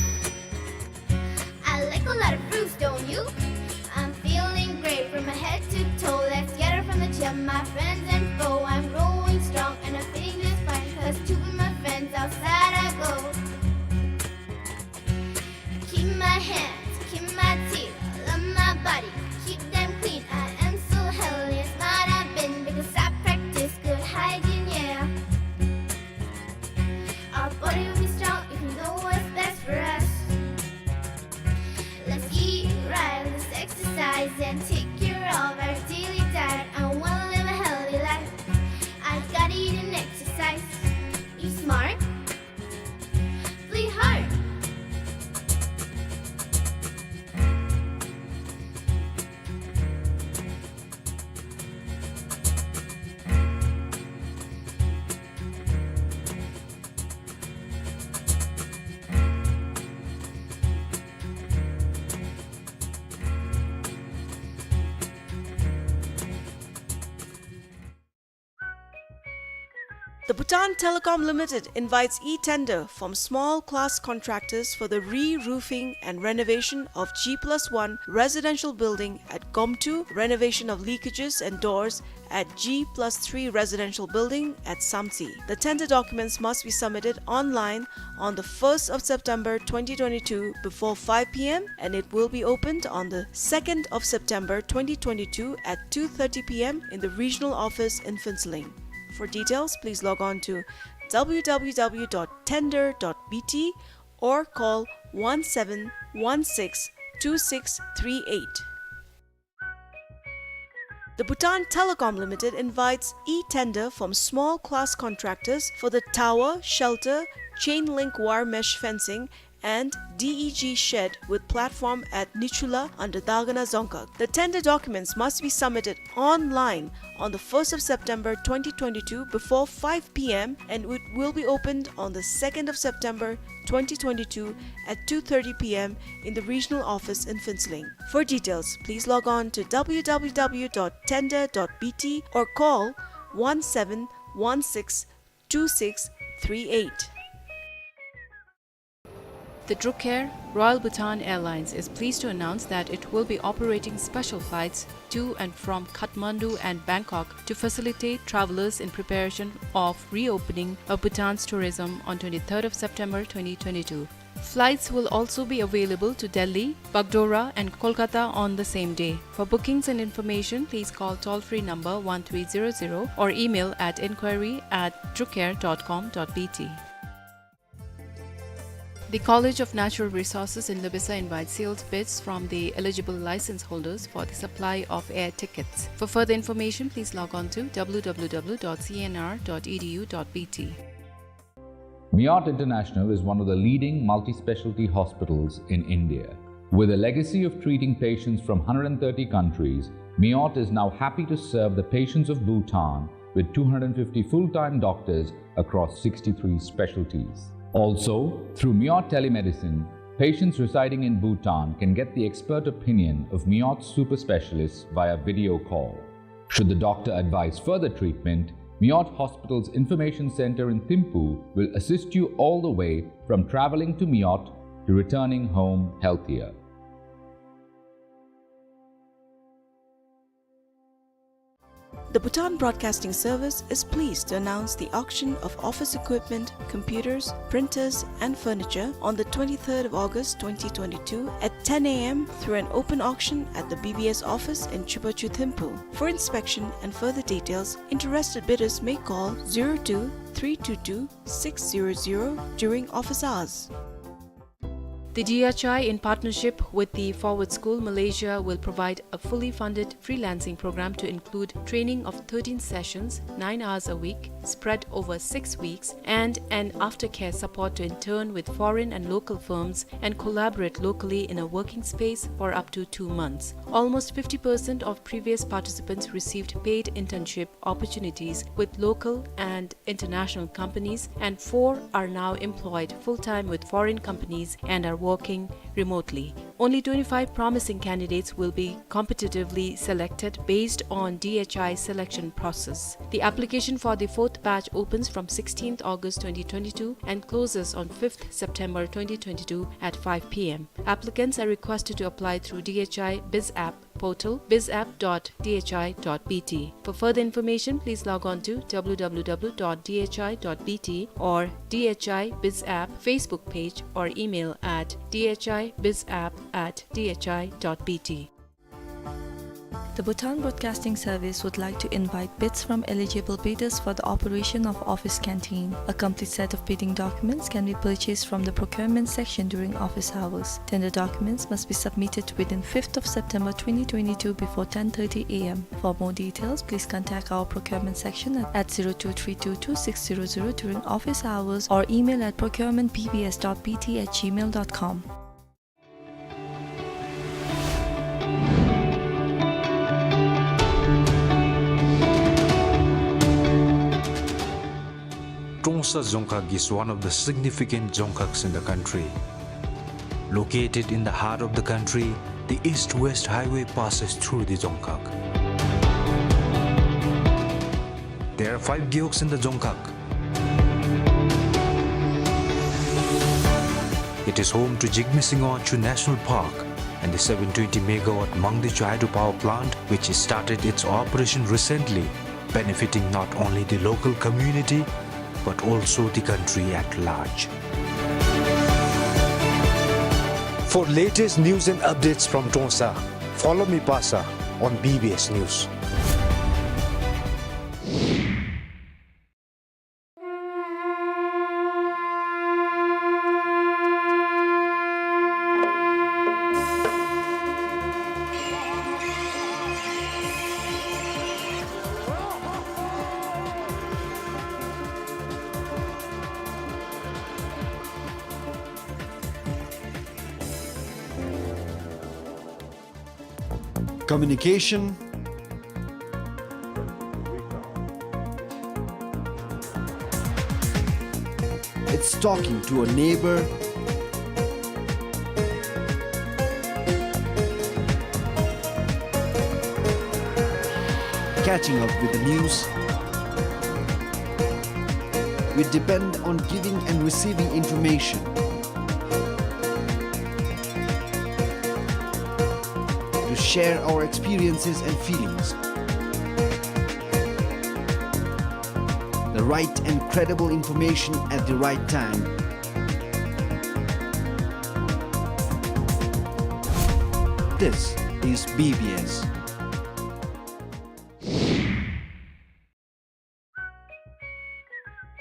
I like a lot of fruits, don't you? I'm feeling great from my head to toe. Let's get it from the gym, my friends and foe. I'm growing strong and I'm fitting just fine, 'cause to be my friends outside I go. Keep my hands, keep my teeth, love my body, keep them clean. I am so healthy and smart I've been, because I practice good hygiene, yeah. Our body will be strong if we know what's best for us. Let's eat right, let's exercise and take care of our daily diet. I wanna live a healthy life. I gotta eat and exercise. Eat smart, play hard. The Bhutan Telecom Limited invites e-tender from small class contractors for the re-roofing and renovation of G plus one residential building at Gomtu, renovation of leakages and doors at G plus three residential building at Samtse. The tender documents must be submitted online on the first of September twenty twenty-two before five P M, and it will be opened on the second of September twenty twenty-two at two thirty P M in the regional office in Phuentsholing. For details, please log on to W W W dot tender dot B T or call one seven one six two six three eight. The Bhutan Telecom Limited invites e-tender from small class contractors for the tower, shelter, chain link wire mesh fencing, and D E G shed with platform at Nichula under Dagana Dzongkhag. The tender documents must be submitted online on the first of September twenty twenty-two before five P M, and it will be opened on the second of September twenty twenty-two at two thirty P M in the regional office in Phuentsholing. For details, please log on to W W W dot tender dot B T or call one seven one six two six three eight. The Druk Air, Royal Bhutan Airlines, is pleased to announce that it will be operating special flights to and from Kathmandu and Bangkok to facilitate travelers in preparation of reopening of Bhutan's tourism on twenty-third of September twenty twenty-two. Flights will also be available to Delhi, Bagdogra and Kolkata on the same day. For bookings and information, please call toll-free number one three zero zero or email at inquiry at drukair dot com dot B T. The College of Natural Resources in Loibesa invites sealed bids from the eligible license holders for the supply of air tickets. For further information, please log on to W W W dot C N R dot E D U dot B T. Miot International is one of the leading multi-specialty hospitals in India. With a legacy of treating patients from hundred and thirty countries, Miot is now happy to serve the patients of Bhutan with two hundred fifty full-time doctors across sixty-three specialties. Also, through Miot Telemedicine, patients residing in Bhutan can get the expert opinion of Miot super specialists via video call. Should the doctor advise further treatment, Miot Hospital's Information Center in Thimphu will assist you all the way from traveling to Miot to returning home healthier. The Bhutan Broadcasting Service is pleased to announce the auction of office equipment, computers, printers, and furniture on the twenty-third of August twenty twenty-two at ten A M through an open auction at the B B S office in Chubachu, Thimphu. For inspection and further details, interested bidders may call zero two three two two six zero zero during office hours. The D H I, in partnership with the Forward School Malaysia, will provide a fully funded freelancing program to include training of thirteen sessions, nine hours a week, spread over six weeks, and an aftercare support to intern with foreign and local firms and collaborate locally in a working space for up to two months. Almost fifty percent of previous participants received paid internship opportunities with local and international companies, and four are now employed full-time with foreign companies and are working remotely. Only twenty-five promising candidates will be competitively selected based on D H I selection process. The application for the fourth batch opens from sixteenth August twenty twenty-two and closes on fifth September twenty twenty-two at five P M. Applicants are requested to apply through D H I BizApp portal, bizapp dot D H I dot B T. For further information, please log on to W W W dot D H I dot B T or D H I BizApp Facebook page or email at D H I bizapp at D H I dot B T. The Bhutan Broadcasting Service would like to invite bids from eligible bidders for the operation of office canteen. A complete set of bidding documents can be purchased from the procurement section during office hours. Tender documents must be submitted within fifth of September twenty twenty-two before ten thirty A M. For more details, please contact our procurement section at, at zero two three two two six zero zero during office hours or email at procurement B B S dot B T at gmail dot com. Trongsa Dzongkhag is one of the significant dzongkhags in the country. Located in the heart of the country, the East-West Highway passes through the dzongkhag. There are five gewogs in the dzongkhag. It is home to Jigme Singho Wangchuck National Park and the seven twenty megawatt Mangdechu hydropower plant, which started its operation recently, benefiting not only the local community, but also the country at large. For latest news and updates from Trongsa, follow MIPASA on B B S News. Communication. It's talking to a neighbor, catching up with the news. We depend on giving and receiving information to share our experiences and feelings. The right and credible information at the right time. This is B B S.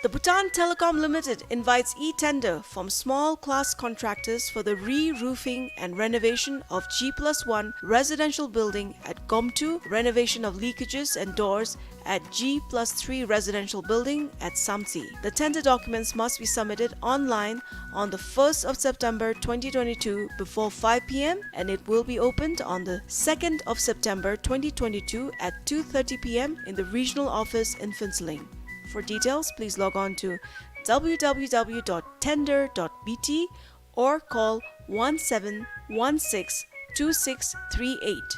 The Bhutan Telecom Limited invites e-tender from small class contractors for the re-roofing and renovation of G plus one residential building at Gomtu, renovation of leakages and doors at G plus three residential building at Samtse. The tender documents must be submitted online on the first of September twenty twenty-two before five P M, and it will be opened on the second of September twenty twenty-two at two thirty P M in the regional office in Phuentsholing. For details, please log on to W W W dot tender dot B T or call one seven one six two six three eight.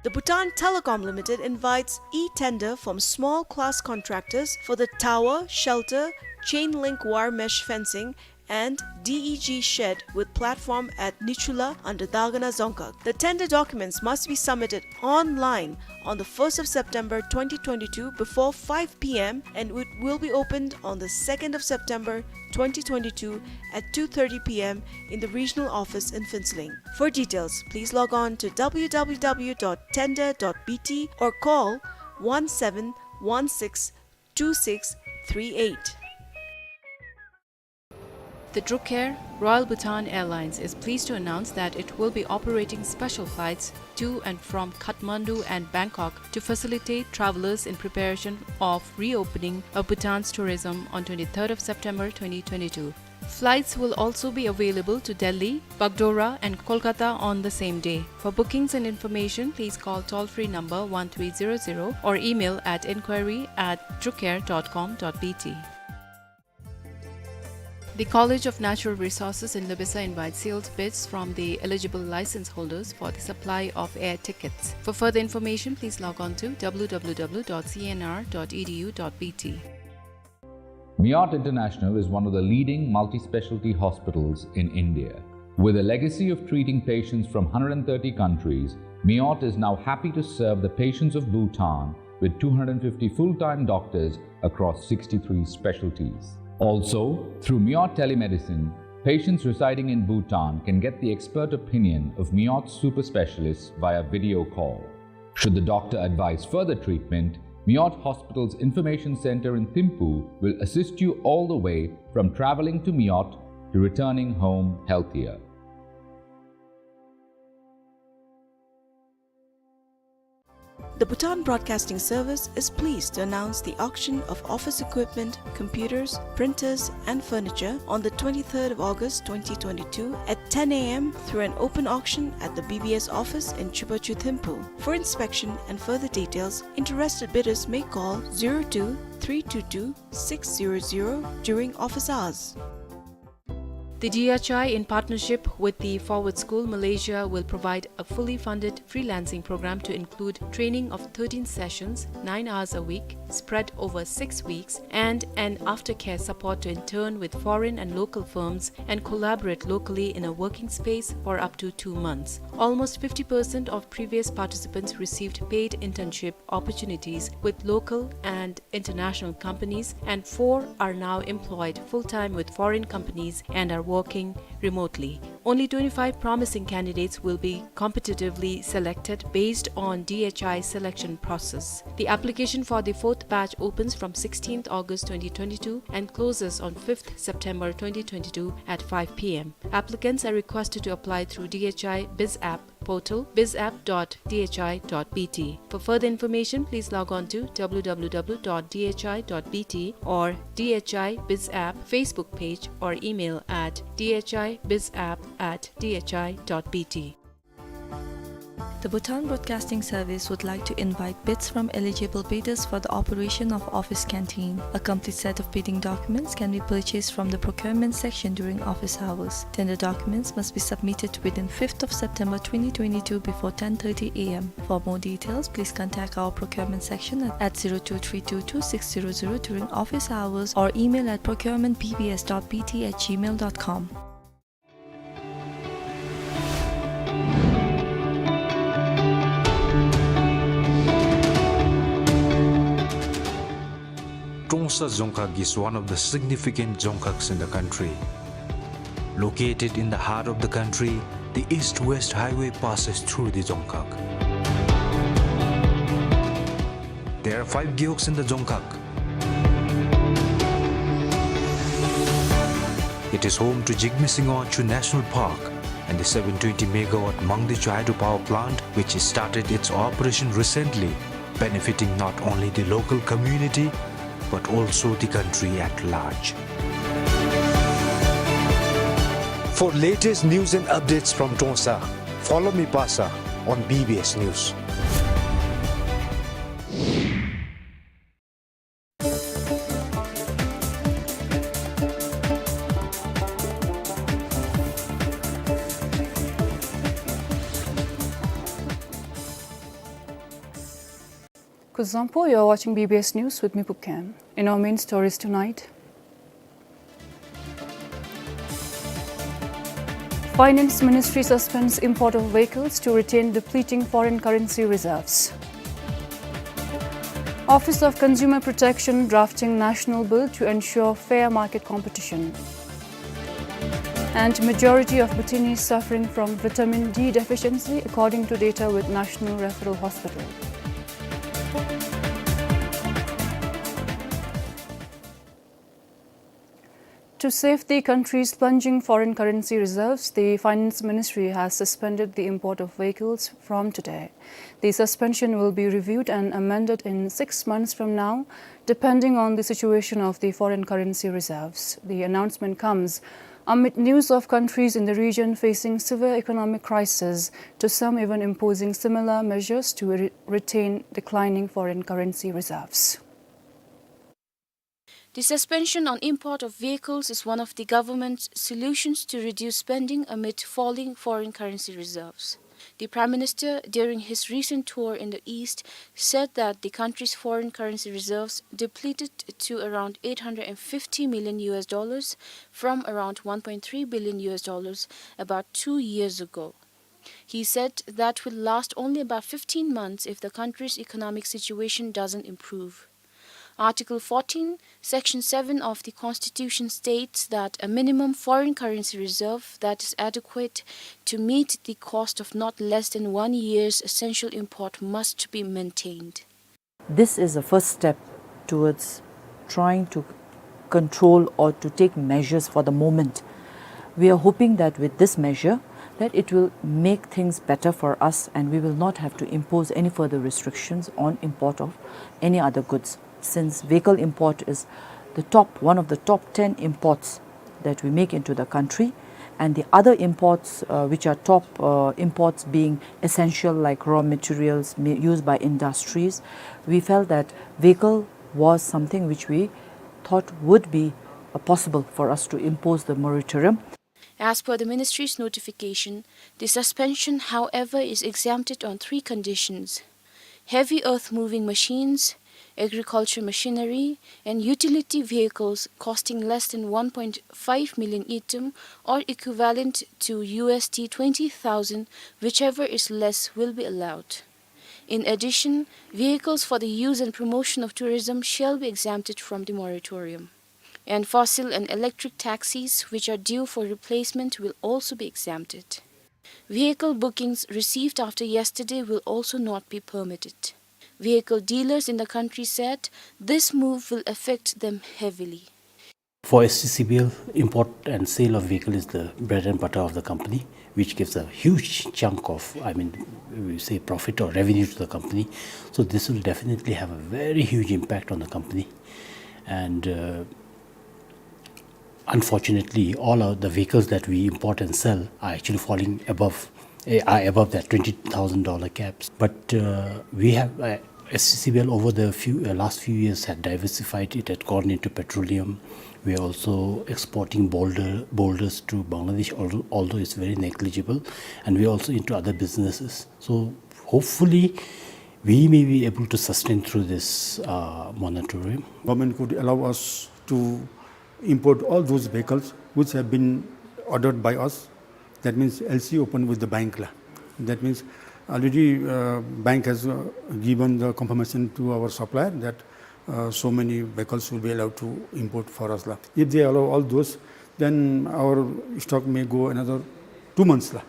The Bhutan Telecom Limited invites e-tender from small class contractors for the tower, shelter, chain link wire mesh fencing, and D E G shed with platform at Nichula under Dagana Dzongkhag. The tender documents must be submitted online on the first of September twenty twenty-two before five P M, and it will be opened on the second of September twenty twenty-two at two thirty P M in the regional office in Phuentsholing. For details, please log on to W W W dot tender dot B T or call one seven one six two six three eight. The Druk Air, Royal Bhutan Airlines, is pleased to announce that it will be operating special flights to and from Kathmandu and Bangkok to facilitate travelers in preparation of reopening of Bhutan's tourism on twenty-third of September twenty twenty-two. Flights will also be available to Delhi, Bagdogra and Kolkata on the same day. For bookings and information, please call toll-free number one three zero zero or email at inquiry at drukair dot com dot B T. The College of Natural Resources in Loubissa invites sealed bids from the eligible license holders for the supply of air tickets. For further information, please log on to W W W dot C N R dot E D U dot B T. Miot International is one of the leading multi-specialty hospitals in India. With a legacy of treating patients from hundred thirty countries, Miot is now happy to serve the patients of Bhutan with two hundred fifty full-time doctors across sixty-three specialties. Also, through Miot Telemedicine, patients residing in Bhutan can get the expert opinion of Miot super specialists via video call. Should the doctor advise further treatment, Miot Hospital's Information Center in Thimphu will assist you all the way from traveling to Miot to returning home healthier. The Bhutan Broadcasting Service is pleased to announce the auction of office equipment, computers, printers, and furniture on the twenty-third of August twenty twenty-two at ten A M through an open auction at the B B S office in Chubachu, Thimphu. For inspection and further details, interested bidders may call zero two three two two six zero zero during office hours. The D H I, in partnership with the Forward School Malaysia, will provide a fully funded freelancing program to include training of thirteen sessions, nine hours a week, spread over six weeks, and an aftercare support to intern with foreign and local firms and collaborate locally in a working space for up to two months. Almost fifty percent of previous participants received paid internship opportunities with local and international companies, and four are now employed full-time with foreign companies and are working remotely. Only twenty-five promising candidates will be competitively selected based on D H I selection process. The application for the fourth batch opens from sixteenth August twenty twenty-two and closes on fifth September twenty twenty-two at five P M. Applicants are requested to apply through D H I BizApp portal, bizapp dot D H I dot B T. For further information, please log on to W W W dot D H I dot B T or D H I BizApp Facebook page or email at D H I bizapp at D H I dot B T. The Bhutan Broadcasting Service would like to invite bids from eligible bidders for the operation of office canteen. A complete set of bidding documents can be purchased from the procurement section during office hours. Tender documents must be submitted within fifth of September twenty twenty-two before ten thirty A M. For more details, please contact our procurement section at, at zero two three two two six zero zero during office hours or email at procurement B B S dot B T at gmail dot com. Trongsa Dzongkhag is one of the significant dzongkhags in the country. Located in the heart of the country, the East-West Highway passes through the dzongkhag. There are five gewogs in the dzongkhag. It is home to Jigme Singho Achu National Park and the seven twenty megawatt Mangdechu hydropower plant, which started its operation recently, benefiting not only the local community, but also the country at large. For latest news and updates from Trongsa, follow me, Pasa, on B B S News. Kuzuzangpo, you are watching B B S News with me, Pukhen. In our main stories tonight, Finance Ministry suspends import of vehicles to retain depleting foreign currency reserves. Office of Consumer Protection drafting national bill to ensure fair market competition. And majority of Bhutanese suffering from vitamin D deficiency, according to data with National Referral Hospital. To save the country's plunging foreign currency reserves, the Finance Ministry has suspended the import of vehicles from today. The suspension will be reviewed and amended in six months from now, depending on the situation of the foreign currency reserves. The announcement comes amid news of countries in the region facing severe economic crisis, to some even imposing similar measures to re-, retain declining foreign currency reserves. The suspension on import of vehicles is one of the government's solutions to reduce spending amid falling foreign currency reserves. The Prime Minister, during his recent tour in the East, said that the country's foreign currency reserves depleted to around eight hundred and fifty million U S dollars from around one point three billion U S dollars about two years ago. He said that will last only about fifteen months if the country's economic situation doesn't improve. Article fourteen, Section seven of the Constitution states that a minimum foreign currency reserve that is adequate to meet the cost of not less than one year's essential import must be maintained. This is a first step towards trying to control or to take measures for the moment. We are hoping that with this measure, that it will make things better for us and we will not have to impose any further restrictions on import of any other goods, since vehicle import is the top, one of the top ten imports that we make into the country, and the other imports, uh, which are top, uh, imports being essential, like raw materials ma-, used by industries, we felt that vehicle was something which we thought would be, uh, possible for us to impose the moratorium. As per the ministry's notification, the suspension, however, is exempted on three conditions: heavy earth-moving machines, agriculture machinery, and utility vehicles costing less than one point five million ngultrum or equivalent to U S D twenty thousand, whichever is less, will be allowed. In addition, vehicles for the use and promotion of tourism shall be exempted from the moratorium. And fossil and electric taxis, which are due for replacement, will also be exempted. Vehicle bookings received after yesterday will also not be permitted. Vehicle dealers in the country said this move will affect them heavily. For S T C B L, import and sale of vehicle is the bread and butter of the company, which gives a huge chunk of, I mean, we say profit or revenue to the company. So this will definitely have a very huge impact on the company. And, uh, unfortunately, all of the vehicles that we import and sell are actually falling above eh, are above that twenty thousand dollar caps. But, uh, we have, uh, S C C B L over the few, uh, last few years had diversified. It had gone into petroleum. We are also exporting boulder, boulders to Bangladesh, although, although it's very negligible. And we are also into other businesses. So hopefully, we may be able to sustain through this, uh, moratorium. Government could allow us to import all those vehicles which have been ordered by us. That means L C open with the bank la. That means already, uh, bank has, uh, given the confirmation to our supplier that, uh, so many vehicles will be allowed to import for us la. If they allow all those, then our stock may go another two months la.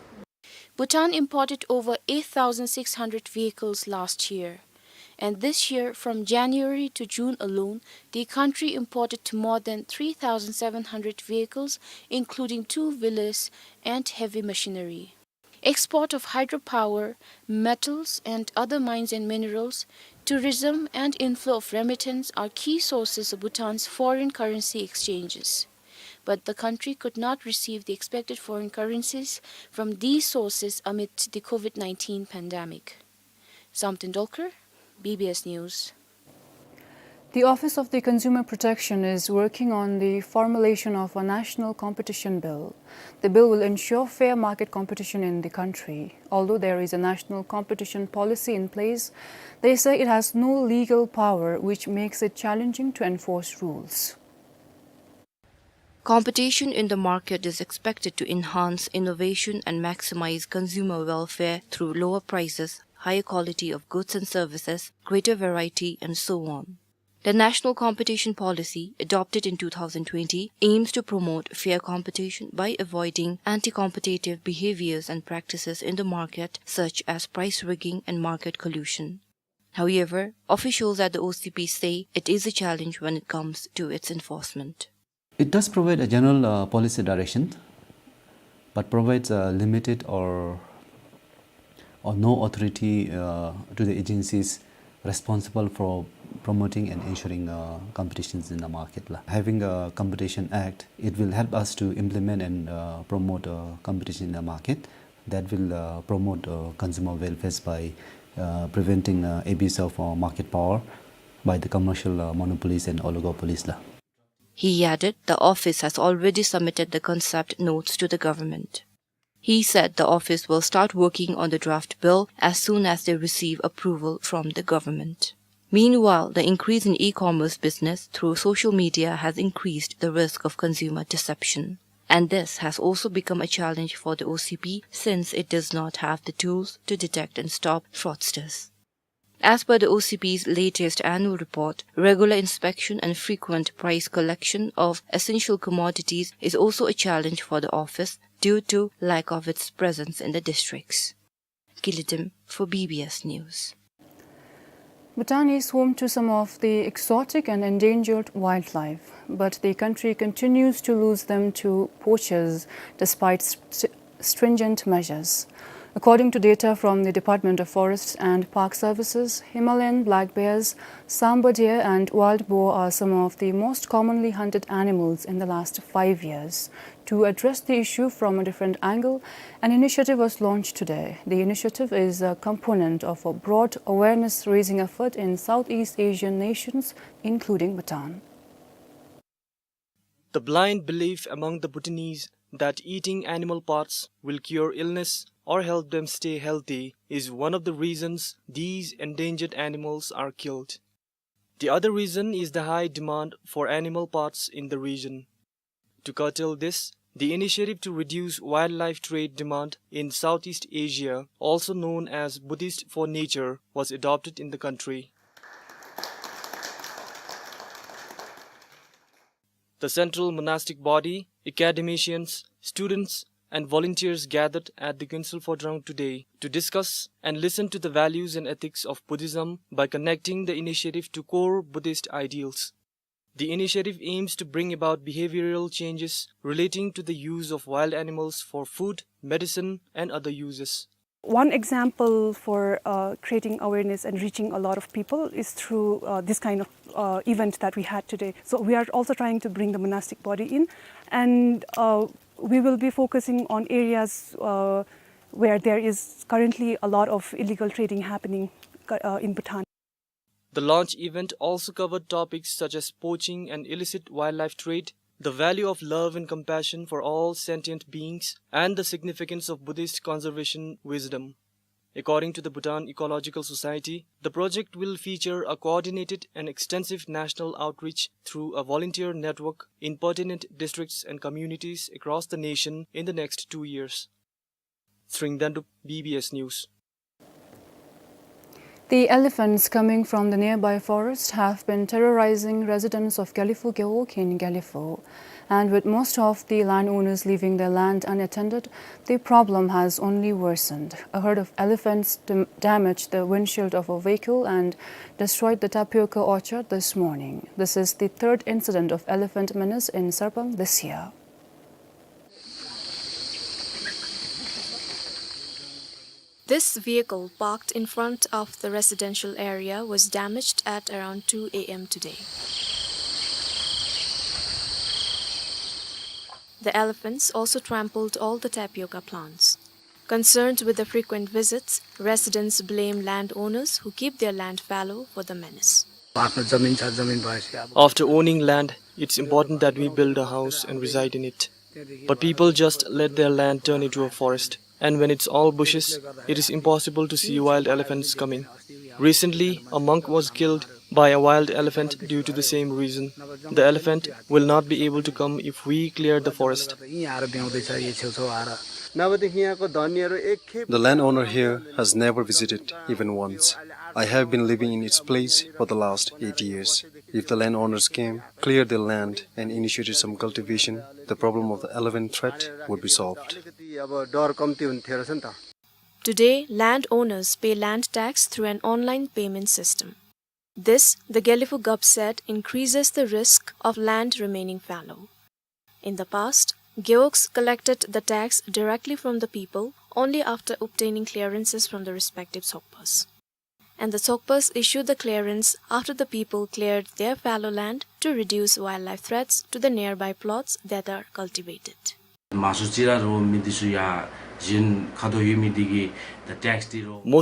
Bhutan imported over eight thousand six hundred vehicles last year. And this year, from January to June alone, the country imported more than three thousand seven hundred vehicles, including two-wheelers and heavy machinery. Export of hydropower, metals, and other mines and minerals, tourism, and inflow of remittance are key sources of Bhutan's foreign currency exchanges. But the country could not receive the expected foreign currencies from these sources amid the COVID nineteen pandemic. Zamten Dolkar, B B S News. The Office of the Consumer Protection is working on the formulation of a national competition bill. The bill will ensure fair market competition in the country. Although there is a national competition policy in place, they say it has no legal power, which makes it challenging to enforce rules. Competition in the market is expected to enhance innovation and maximize consumer welfare through lower prices, higher quality of goods and services, greater variety, and so on. The National Competition Policy, adopted in two thousand twenty, aims to promote fair competition by avoiding anti-competitive behaviors and practices in the market, such as price rigging and market collusion. However, officials at the O C P say it is a challenge when it comes to its enforcement. It does provide a general, uh, policy direction, but provides a limited or, or no authority, uh, to the agencies responsible for promoting and ensuring, uh, competitions in the market la. Having a competition act, it will help us to implement and, uh, promote, uh, competition in the market. That will, uh, promote, uh, consumer welfare by, uh, preventing, uh, abuse of, uh, market power by the commercial, uh, monopolies and oligopolies la. He added the office has already submitted the concept notes to the government. He said the office will start working on the draft bill as soon as they receive approval from the government. Meanwhile, the increase in e-commerce business through social media has increased the risk of consumer deception. And this has also become a challenge for the O C P since it does not have the tools to detect and stop fraudsters. As per the O C P's latest annual report, regular inspection and frequent price collection of essential commodities is also a challenge for the office due to lack of its presence in the districts. Gilidem for B B S News. Bhutan is home to some of the exotic and endangered wildlife, but the country continues to lose them to poachers despite st-, stringent measures. According to data from the Department of Forests and Park Services, Himalayan black bears, sambar deer, and wild boar are some of the most commonly hunted animals in the last five years. To address the issue from a different angle, an initiative was launched today. The initiative is a component of a broad awareness-raising effort in Southeast Asian nations, including Bhutan. The blind belief among the Bhutanese that eating animal parts will cure illness or help them stay healthy is one of the reasons these endangered animals are killed. The other reason is the high demand for animal parts in the region. To curtail this, the initiative to reduce wildlife trade demand in Southeast Asia, also known as Buddhist for Nature, was adopted in the country. The central monastic body, academicians, students, and volunteers gathered at the Gyaltsuen Phodrang today to discuss and listen to the values and ethics of Buddhism by connecting the initiative to core Buddhist ideals. The initiative aims to bring about behavioral changes relating to the use of wild animals for food, medicine, and other uses. One example for, uh, creating awareness and reaching a lot of people is through, uh, this kind of, uh, event that we had today. So we are also trying to bring the monastic body in, and, uh, we will be focusing on areas, uh, where there is currently a lot of illegal trading happening, uh, in Bhutan. The launch event also covered topics such as poaching and illicit wildlife trade, the value of love and compassion for all sentient beings, and the significance of Buddhist conservation wisdom. According to the Bhutan Ecological Society, the project will feature a coordinated and extensive national outreach through a volunteer network in pertinent districts and communities across the nation in the next two years. Tshering Dendup, B B S News. The elephants coming from the nearby forest have been terrorizing residents of Gelephu Gewog in Gelephu. And with most of the landowners leaving their land unattended, the problem has only worsened. A herd of elephants dam-, damaged the windshield of a vehicle and destroyed the tapioca orchard this morning. This is the third incident of elephant menace in Sarpang this year. This vehicle parked in front of the residential area was damaged at around two A M today. The elephants also trampled all the tapioca plants. Concerned with the frequent visits, residents blame landowners who keep their land fallow for the menace. After owning land, it's important that we build a house and reside in it. But people just let their land turn into a forest. And when it's all bushes, it is impossible to see wild elephants coming. Recently, a monk was killed by a wild elephant due to the same reason. The elephant will not be able to come if we clear the forest. The landowner here has never visited even once. I have been living in its place for the last eight years. If the landowners came, cleared their land, and initiated some cultivation, the problem of the elephant threat would be solved. Today, landowners pay land tax through an online payment system. This, the Gelephu Gov said, increases the risk of land remaining fallow. In the past, Gewogs collected the tax directly from the people only after obtaining clearances from the respective Sokpas. And the Sokpas issued the clearance after the people cleared their fallow land to reduce wildlife threats to the nearby plots that are cultivated. Most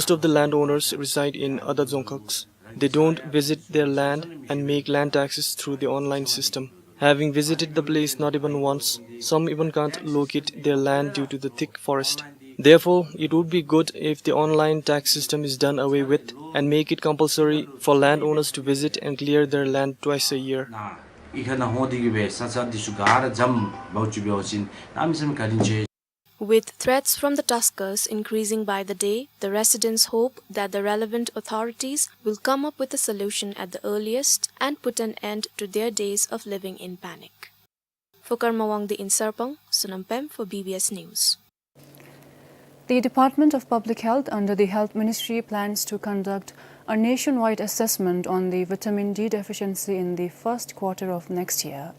of the landowners reside in other Dzongkhags. They don't visit their land and make land taxes through the online system. Having visited the place not even once, some even can't locate their land due to the thick forest. Therefore, it would be good if the online tax system is done away with and make it compulsory for landowners to visit and clear their land twice a year. With threats from the tuskers increasing by the day, the residents hope that the relevant authorities will come up with a solution at the earliest and put an end to their days of living in panic. For Karma Wangdi in Sarpang, Sonam Pem for B B S News. The Department of Public Health under the Health Ministry plans to conduct a nationwide assessment on the vitamin D deficiency in the first quarter of next year.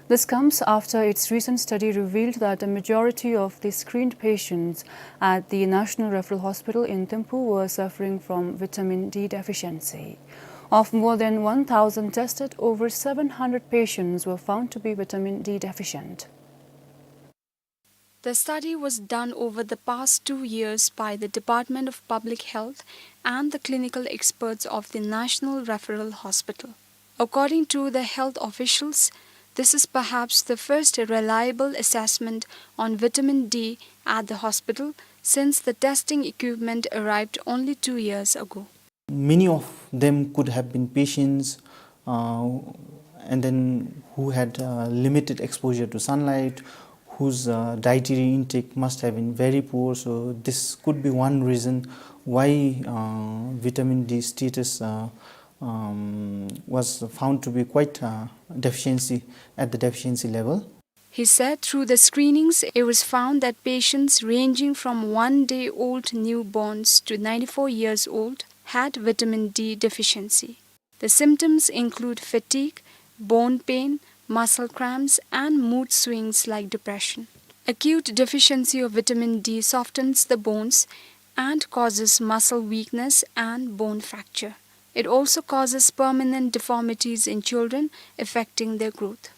This comes after its recent study revealed that a majority of the screened patients at the National Referral Hospital in Thimphu were suffering from vitamin D deficiency. Of more than one thousand tested, over seven hundred patients were found to be vitamin D deficient. The study was done over the past two years by the Department of Public Health and the clinical experts of the National Referral Hospital. According to the health officials, this is perhaps the first reliable assessment on vitamin D at the hospital since the testing equipment arrived only two years ago. Many of them could have been patients, uh, and then who had, uh, limited exposure to sunlight, whose, uh, dietary intake must have been very poor. So this could be one reason why, uh, vitamin D status, uh, um, was found to be quite, uh, deficiency, at the deficiency level. He said through the screenings, it was found that patients ranging from one day old newborns to ninety-four years old had vitamin D deficiency. The symptoms include fatigue, bone pain, muscle cramps, and mood swings like depression. Acute deficiency of vitamin D softens the bones and causes muscle weakness and bone fracture. It also causes permanent deformities in children, affecting their growth.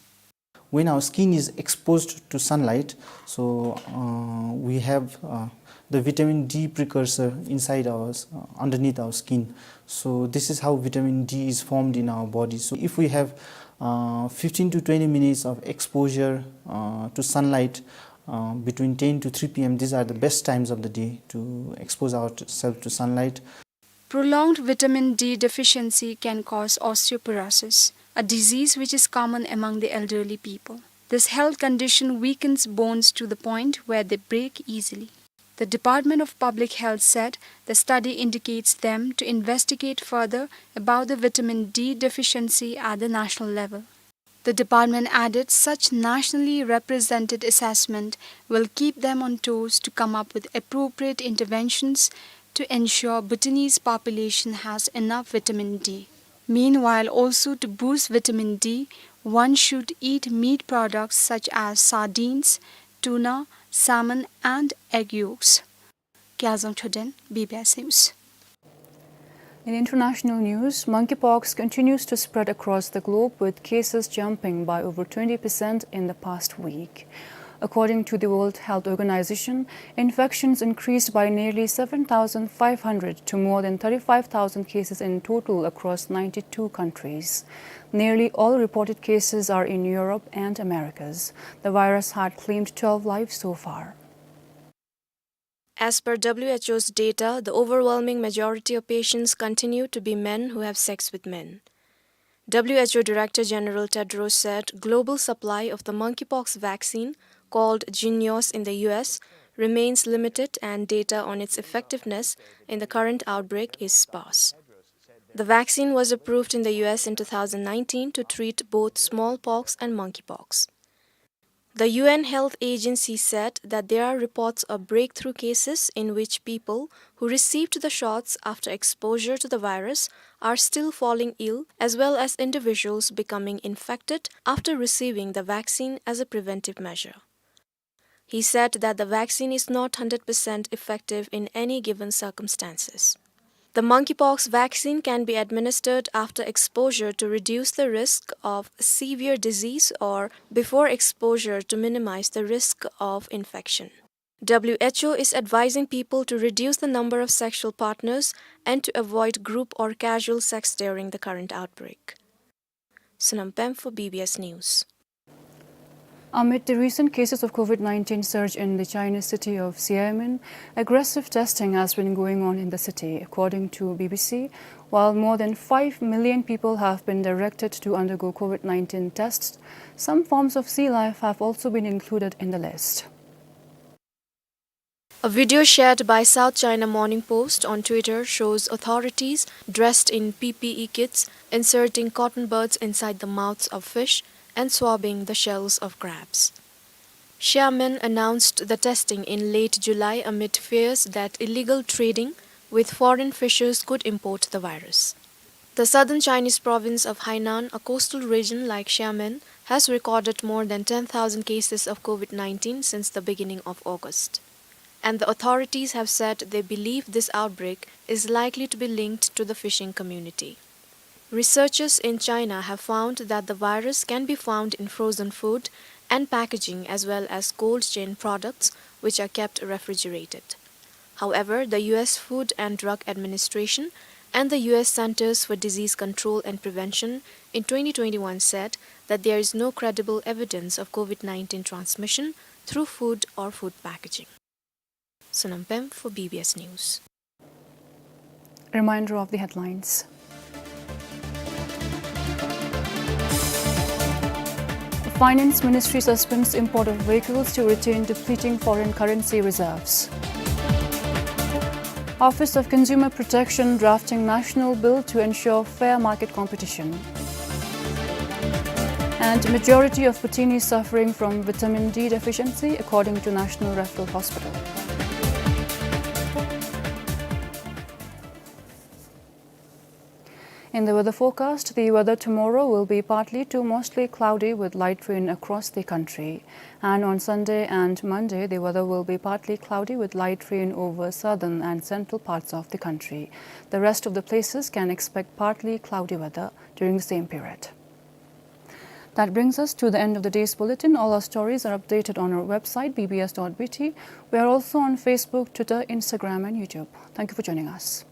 When our skin is exposed to sunlight, so, uh, we have, uh, the vitamin D precursor inside our s-, uh, underneath our skin. So this is how vitamin D is formed in our body. So if we have, uh, fifteen to twenty minutes of exposure, uh, to sunlight, uh, between ten to three P M, these are the best times of the day to expose ourselves to sunlight. Prolonged vitamin D deficiency can cause osteoporosis, a disease which is common among the elderly people. This health condition weakens bones to the point where they break easily. The Department of Public Health said the study indicates them to investigate further about the vitamin D deficiency at the national level. The department added such nationally represented assessment will keep them on toes to come up with appropriate interventions to ensure Bhutanese population has enough vitamin D. Meanwhile, also to boost vitamin D, one should eat meat products such as sardines, tuna, salmon, and egg yolks. Gyalzang Choden, B B S News. In international news, monkeypox continues to spread across the globe, with cases jumping by over twenty percent in the past week. According to the World Health Organization, infections increased by nearly seven thousand five hundred to more than thirty-five thousand cases in total across ninety-two countries. Nearly all reported cases are in Europe and Americas. The virus had claimed twelve lives so far. As per W H O's data, the overwhelming majority of patients continue to be men who have sex with men. W H O Director General Tedros said global supply of the monkeypox vaccine, called Jynneos in the U S, remains limited and data on its effectiveness in the current outbreak is sparse. The vaccine was approved in the U S in two thousand nineteen to treat both smallpox and monkeypox. The U N Health Agency said that there are reports of breakthrough cases in which people who received the shots after exposure to the virus are still falling ill, as well as individuals becoming infected after receiving the vaccine as a preventive measure. He said that the vaccine is not hundred percent effective in any given circumstances. The monkeypox vaccine can be administered after exposure to reduce the risk of severe disease or before exposure to minimize the risk of infection. W H O is advising people to reduce the number of sexual partners and to avoid group or casual sex during the current outbreak. Sonam Pem for B B S News. Amid the recent cases of COVID nineteen surge in the Chinese city of Xiamen, aggressive testing has been going on in the city. According to B B C, while more than five million people have been directed to undergo COVID nineteen tests, some forms of sea life have also been included in the list. A video shared by South China Morning Post on Twitter shows authorities dressed in P P E kits inserting cotton buds inside the mouths of fish and swabbing the shells of crabs. Xiamen announced the testing in late July amid fears that illegal trading with foreign fishers could import the virus. The southern Chinese province of Hainan, a coastal region like Xiamen, has recorded more than ten thousand cases of COVID nineteen since the beginning of August. And the authorities have said they believe this outbreak is likely to be linked to the fishing community. Researchers in China have found that the virus can be found in frozen food and packaging, as well as cold chain products which are kept refrigerated. However, the U S Food and Drug Administration and the U S Centers for Disease Control and Prevention in twenty twenty-one said that there is no credible evidence of COVID nineteen transmission through food or food packaging. Sonam Pem for B B S News. Reminder of the headlines. Finance Ministry suspends import of vehicles to retain depleting foreign currency reserves. Office of Consumer Protection drafting national bill to ensure fair market competition. And majority of Bhutanese suffering from vitamin D deficiency, according to National Referral Hospital. In the weather forecast, the weather tomorrow will be partly to mostly cloudy with light rain across the country. And on Sunday and Monday, the weather will be partly cloudy with light rain over southern and central parts of the country. The rest of the places can expect partly cloudy weather during the same period. That brings us to the end of the day's bulletin. All our stories are updated on our website, B B S dot B T. We are also on Facebook, Twitter, Instagram, and YouTube. Thank you for joining us.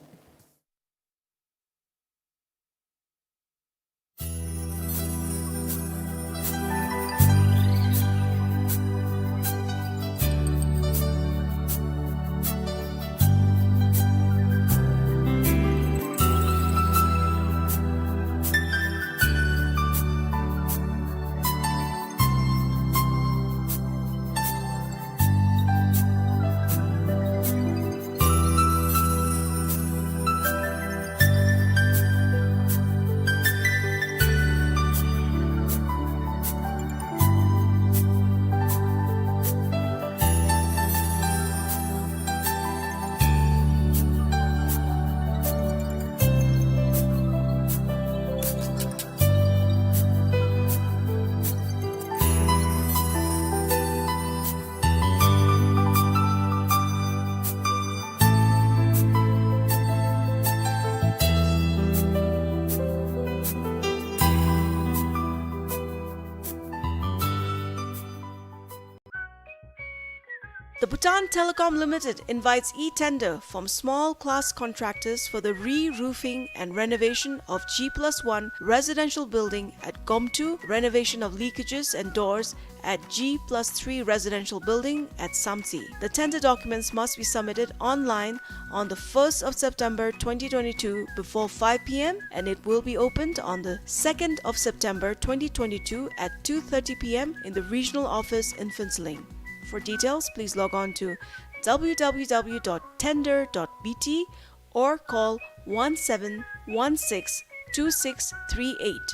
The Bhutan Telecom Limited invites e-tender from small class contractors for the re-roofing and renovation of G plus one residential building at Gomtu, renovation of leakages and doors at G plus three residential building at Samtse. The tender documents must be submitted online on the first of September twenty twenty-two before five p m, and it will be opened on the second of September twenty twenty-two at two thirty p m in the regional office in Phuentsholing. For details, please log on to w w w dot tender dot b t or call one seven one six two six three eight.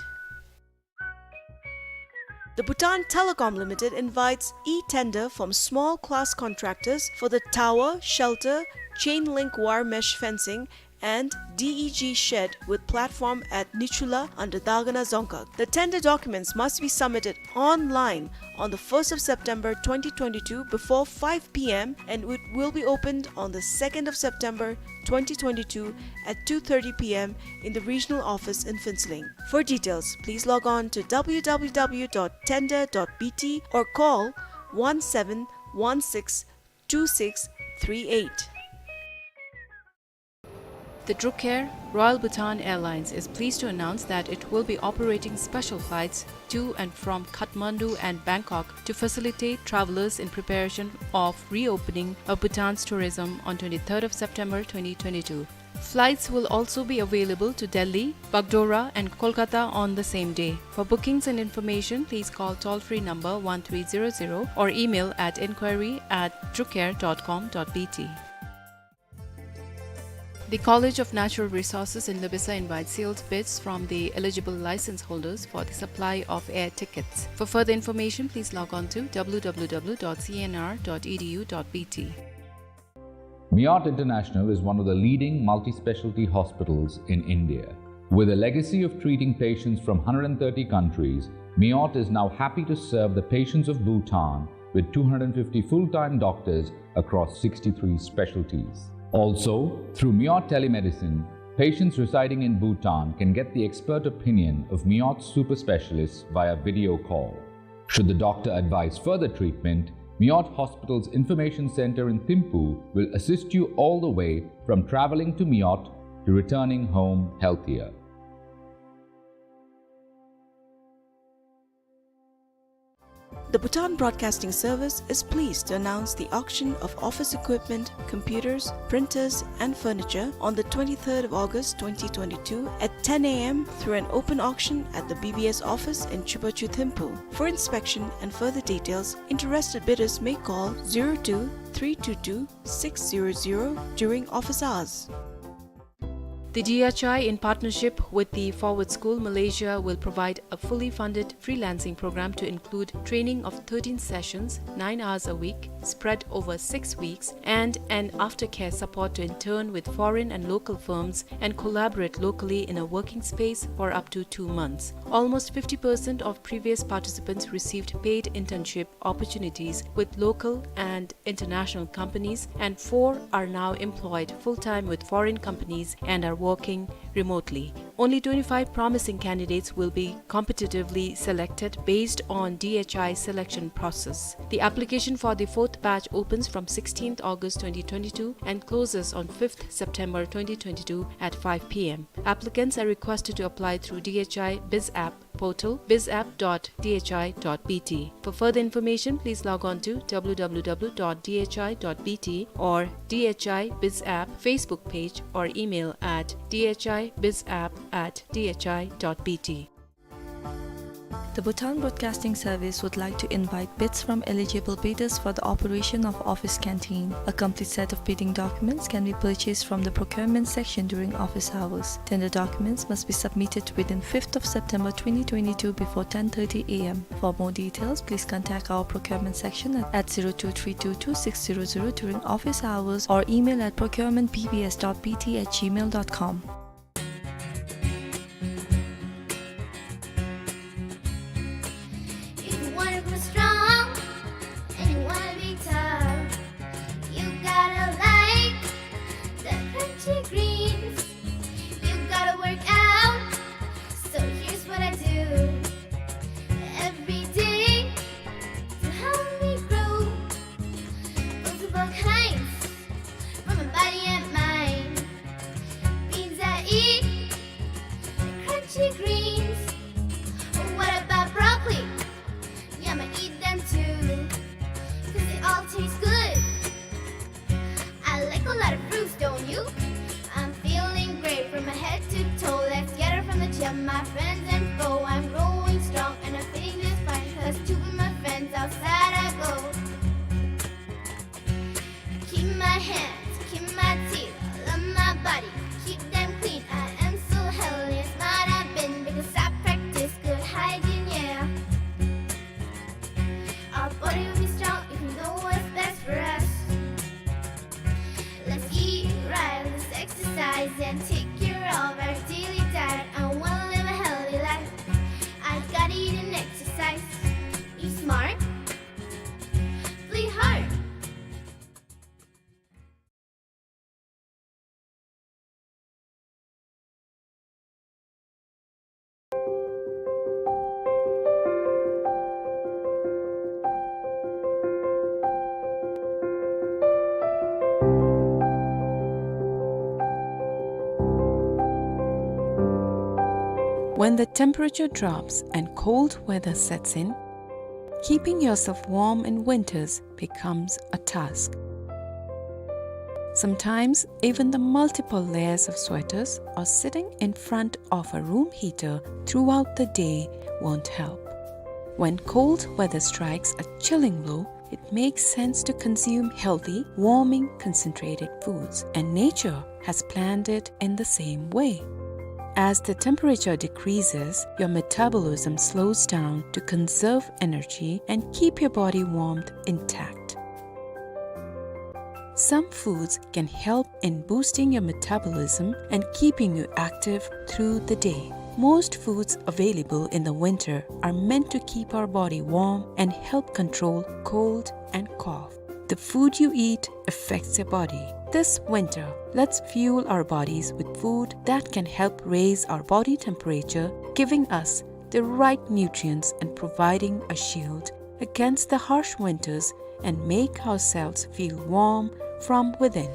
The Bhutan Telecom Limited invites e-tender from small class contractors for the tower, shelter, chain link wire mesh fencing, and D E G shed with platform at Nichula under Dagana Dzongkhag. The tender documents must be submitted online on the first of September twenty twenty-two before five p m, and it will be opened on the second of September twenty twenty-two at two thirty p m in the regional office in Phuentsholing. For details, please log on to w w w dot tender dot b t or call one seven one six two six three eight. The Druk Air, Royal Bhutan Airlines, is pleased to announce that it will be operating special flights to and from Kathmandu and Bangkok to facilitate travelers in preparation of reopening of Bhutan's tourism on twenty-third of September twenty twenty-two. Flights will also be available to Delhi, Bagdogra and Kolkata on the same day. For bookings and information, please call toll-free number one three zero zero or email at inquiry at drukair dot com dot b t. The College of Natural Resources in Loibesa invites sealed bids from the eligible license holders for the supply of air tickets. For further information, please log on to w w w dot c n r dot e d u dot b t. Miot International is one of the leading multi-specialty hospitals in India. With a legacy of treating patients from hundred and thirty countries, Miot is now happy to serve the patients of Bhutan with two hundred fifty full-time doctors across sixty-three specialties. Also, through Miot Telemedicine, patients residing in Bhutan can get the expert opinion of Miot super specialists via video call. Should the doctor advise further treatment, Miot Hospital's Information Center in Thimphu will assist you all the way from traveling to Miot to returning home healthier. The Bhutan Broadcasting Service is pleased to announce the auction of office equipment, computers, printers, and furniture on the twenty-third of August twenty twenty-two at ten a m through an open auction at the B B S office in Chubachu, Thimphu. For inspection and further details, interested bidders may call zero two three two two six zero zero during office hours. The D H I, in partnership with the Forward School Malaysia, will provide a fully funded freelancing program to include training of thirteen sessions, nine hours a week, spread over six weeks, and an aftercare support to intern with foreign and local firms and collaborate locally in a working space for up to two months. Almost fifty percent of previous participants received paid internship opportunities with local and international companies, and four are now employed full-time with foreign companies and are working remotely. Only twenty-five promising candidates will be competitively selected based on D H I selection process. The application for the fourth batch opens from sixteenth August twenty twenty-two and closes on fifth September twenty twenty-two at five P M. Applicants are requested to apply through D H I BizApp portal, bizapp dot D H I dot B T. For further information, please log on to W W W dot D H I dot B T or D H I BizApp Facebook page or email at D H I BizApp at D H I dot B T. The Bhutan Broadcasting Service would like to invite bids from eligible bidders for the operation of office canteen. A complete set of bidding documents can be purchased from the procurement section during office hours. Tender documents must be submitted within fifth of September twenty twenty-two before ten thirty A M. For more details, please contact our procurement section at, at zero two three two two six zero zero during office hours or email at procurement B B S dot B T at gmail dot com. If you wanna grow strong and you wanna be tough, you gotta like the crunchy greens. You gotta work out, so here's what I do. Every day to help me grow, multiple kinds for my body and mind. Beans I eat, crunchy greens. What about broccoli? Yeah, I'ma eat them too, 'cause they all taste good. I like a lot of fruits, don't you? I'm feeling great from my head to toe. Let's get it from the gym, my friends and foe. I'm growing strong and I'm fitting just fine, 'cause to my friends outside I go. Keep my hands, keep my teeth, love my body, keep them clean. I am so healthy and smart I've been because I practice good hygiene, yeah. Our body will be strong if we know what's best for us. Let's eat right, let's exercise and take care of our daily diet. I wanna live a healthy life. I gotta eat and exercise. Eat smart, play hard. When the temperature drops and cold weather sets in, keeping yourself warm in winters becomes a task. Sometimes even the multiple layers of sweaters or sitting in front of a room heater throughout the day won't help. When cold weather strikes a chilling blow, it makes sense to consume healthy, warming, concentrated foods, and nature has planned it in the same way. As the temperature decreases, your metabolism slows down to conserve energy and keep your body warmth intact. Some foods can help in boosting your metabolism and keeping you active through the day. Most foods available in the winter are meant to keep our body warm and help control cold and cough. The food you eat affects your body. This winter, let's fuel our bodies with food that can help raise our body temperature, giving us the right nutrients and providing a shield against the harsh winters and make ourselves feel warm from within.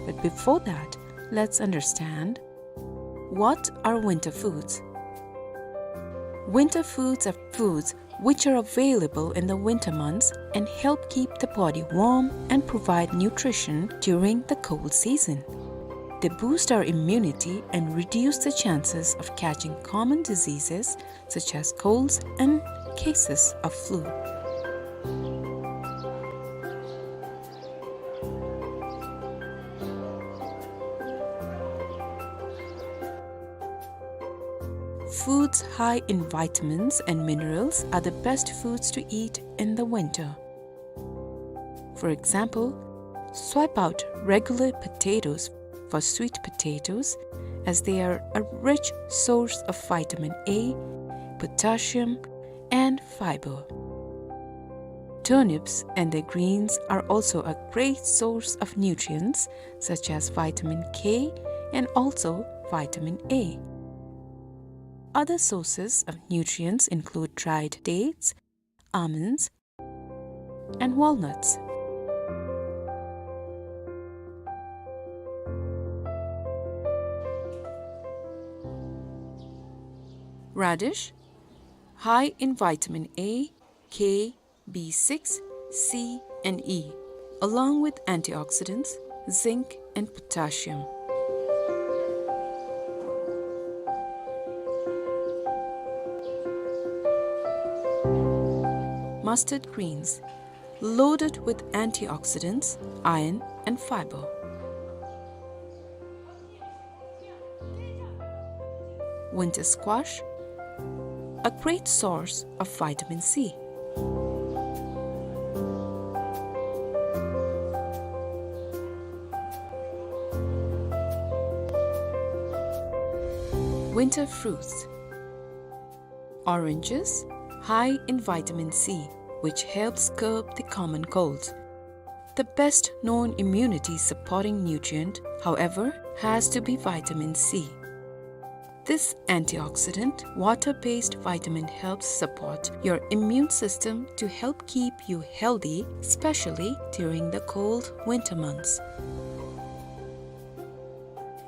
But before that, let's understand, what are winter foods? Winter foods are foods which are available in the winter months and help keep the body warm and provide nutrition during the cold season. They boost our immunity and reduce the chances of catching common diseases such as colds and cases of flu. Foods high in vitamins and minerals are the best foods to eat in the winter. For example, swipe out regular potatoes for sweet potatoes, as they are a rich source of vitamin A, potassium, and fiber. Turnips and their greens are also a great source of nutrients such as vitamin K and also vitamin A. Other sources of nutrients include dried dates, almonds, and walnuts. Radish, high in vitamin A, K, B six, C, and E, along with antioxidants, zinc, and potassium. Mustard greens, loaded with antioxidants, iron, and fiber. Winter squash, a great source of vitamin C. Winter fruits. Oranges, high in vitamin C, which helps curb the common colds. The best known immunity supporting nutrient, however, has to be vitamin C. This antioxidant, water-based vitamin helps support your immune system to help keep you healthy, especially during the cold winter months.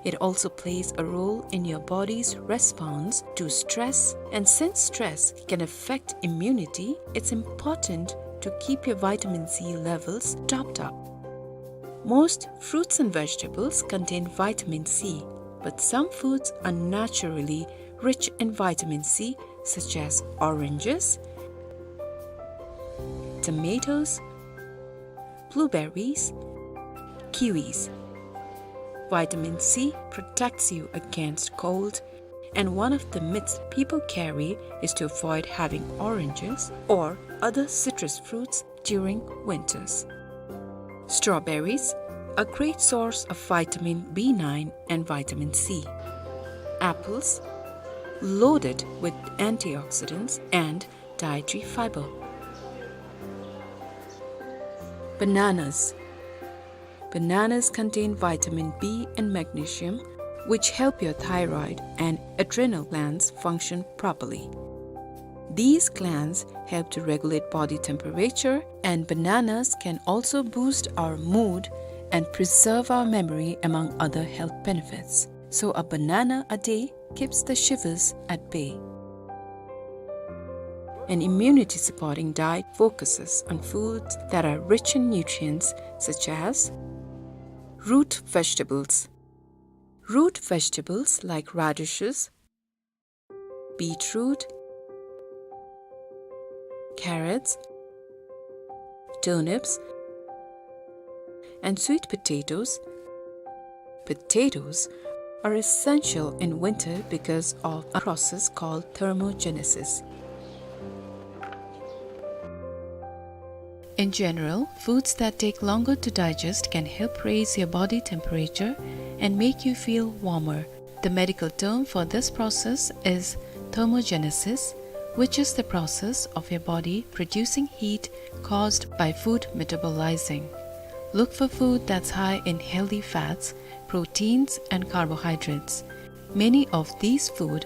It also plays a role in your body's response to stress, and since stress can affect immunity, it's important to keep your vitamin C levels topped up. Most fruits and vegetables contain vitamin C, but some foods are naturally rich in vitamin C, such as oranges, tomatoes, blueberries, kiwis. Vitamin C protects you against cold, and one of the myths people carry is to avoid having oranges or other citrus fruits during winters. Strawberries, a great source of vitamin B nine and vitamin C. Apples, loaded with antioxidants and dietary fiber. Bananas. Bananas contain vitamin B and magnesium, which help your thyroid and adrenal glands function properly. These glands help to regulate body temperature, and bananas can also boost our mood and preserve our memory, among other health benefits. So a banana a day keeps the shivers at bay. An immunity-supporting diet focuses on foods that are rich in nutrients, such as root vegetables. Root vegetables like radishes, beetroot, carrots, turnips, and sweet potatoes. Potatoes are essential in winter because of a process called thermogenesis. In general, foods that take longer to digest can help raise your body temperature and make you feel warmer. The medical term for this process is thermogenesis, which is the process of your body producing heat caused by food metabolizing. Look for food that's high in healthy fats, proteins, and carbohydrates. Many of these food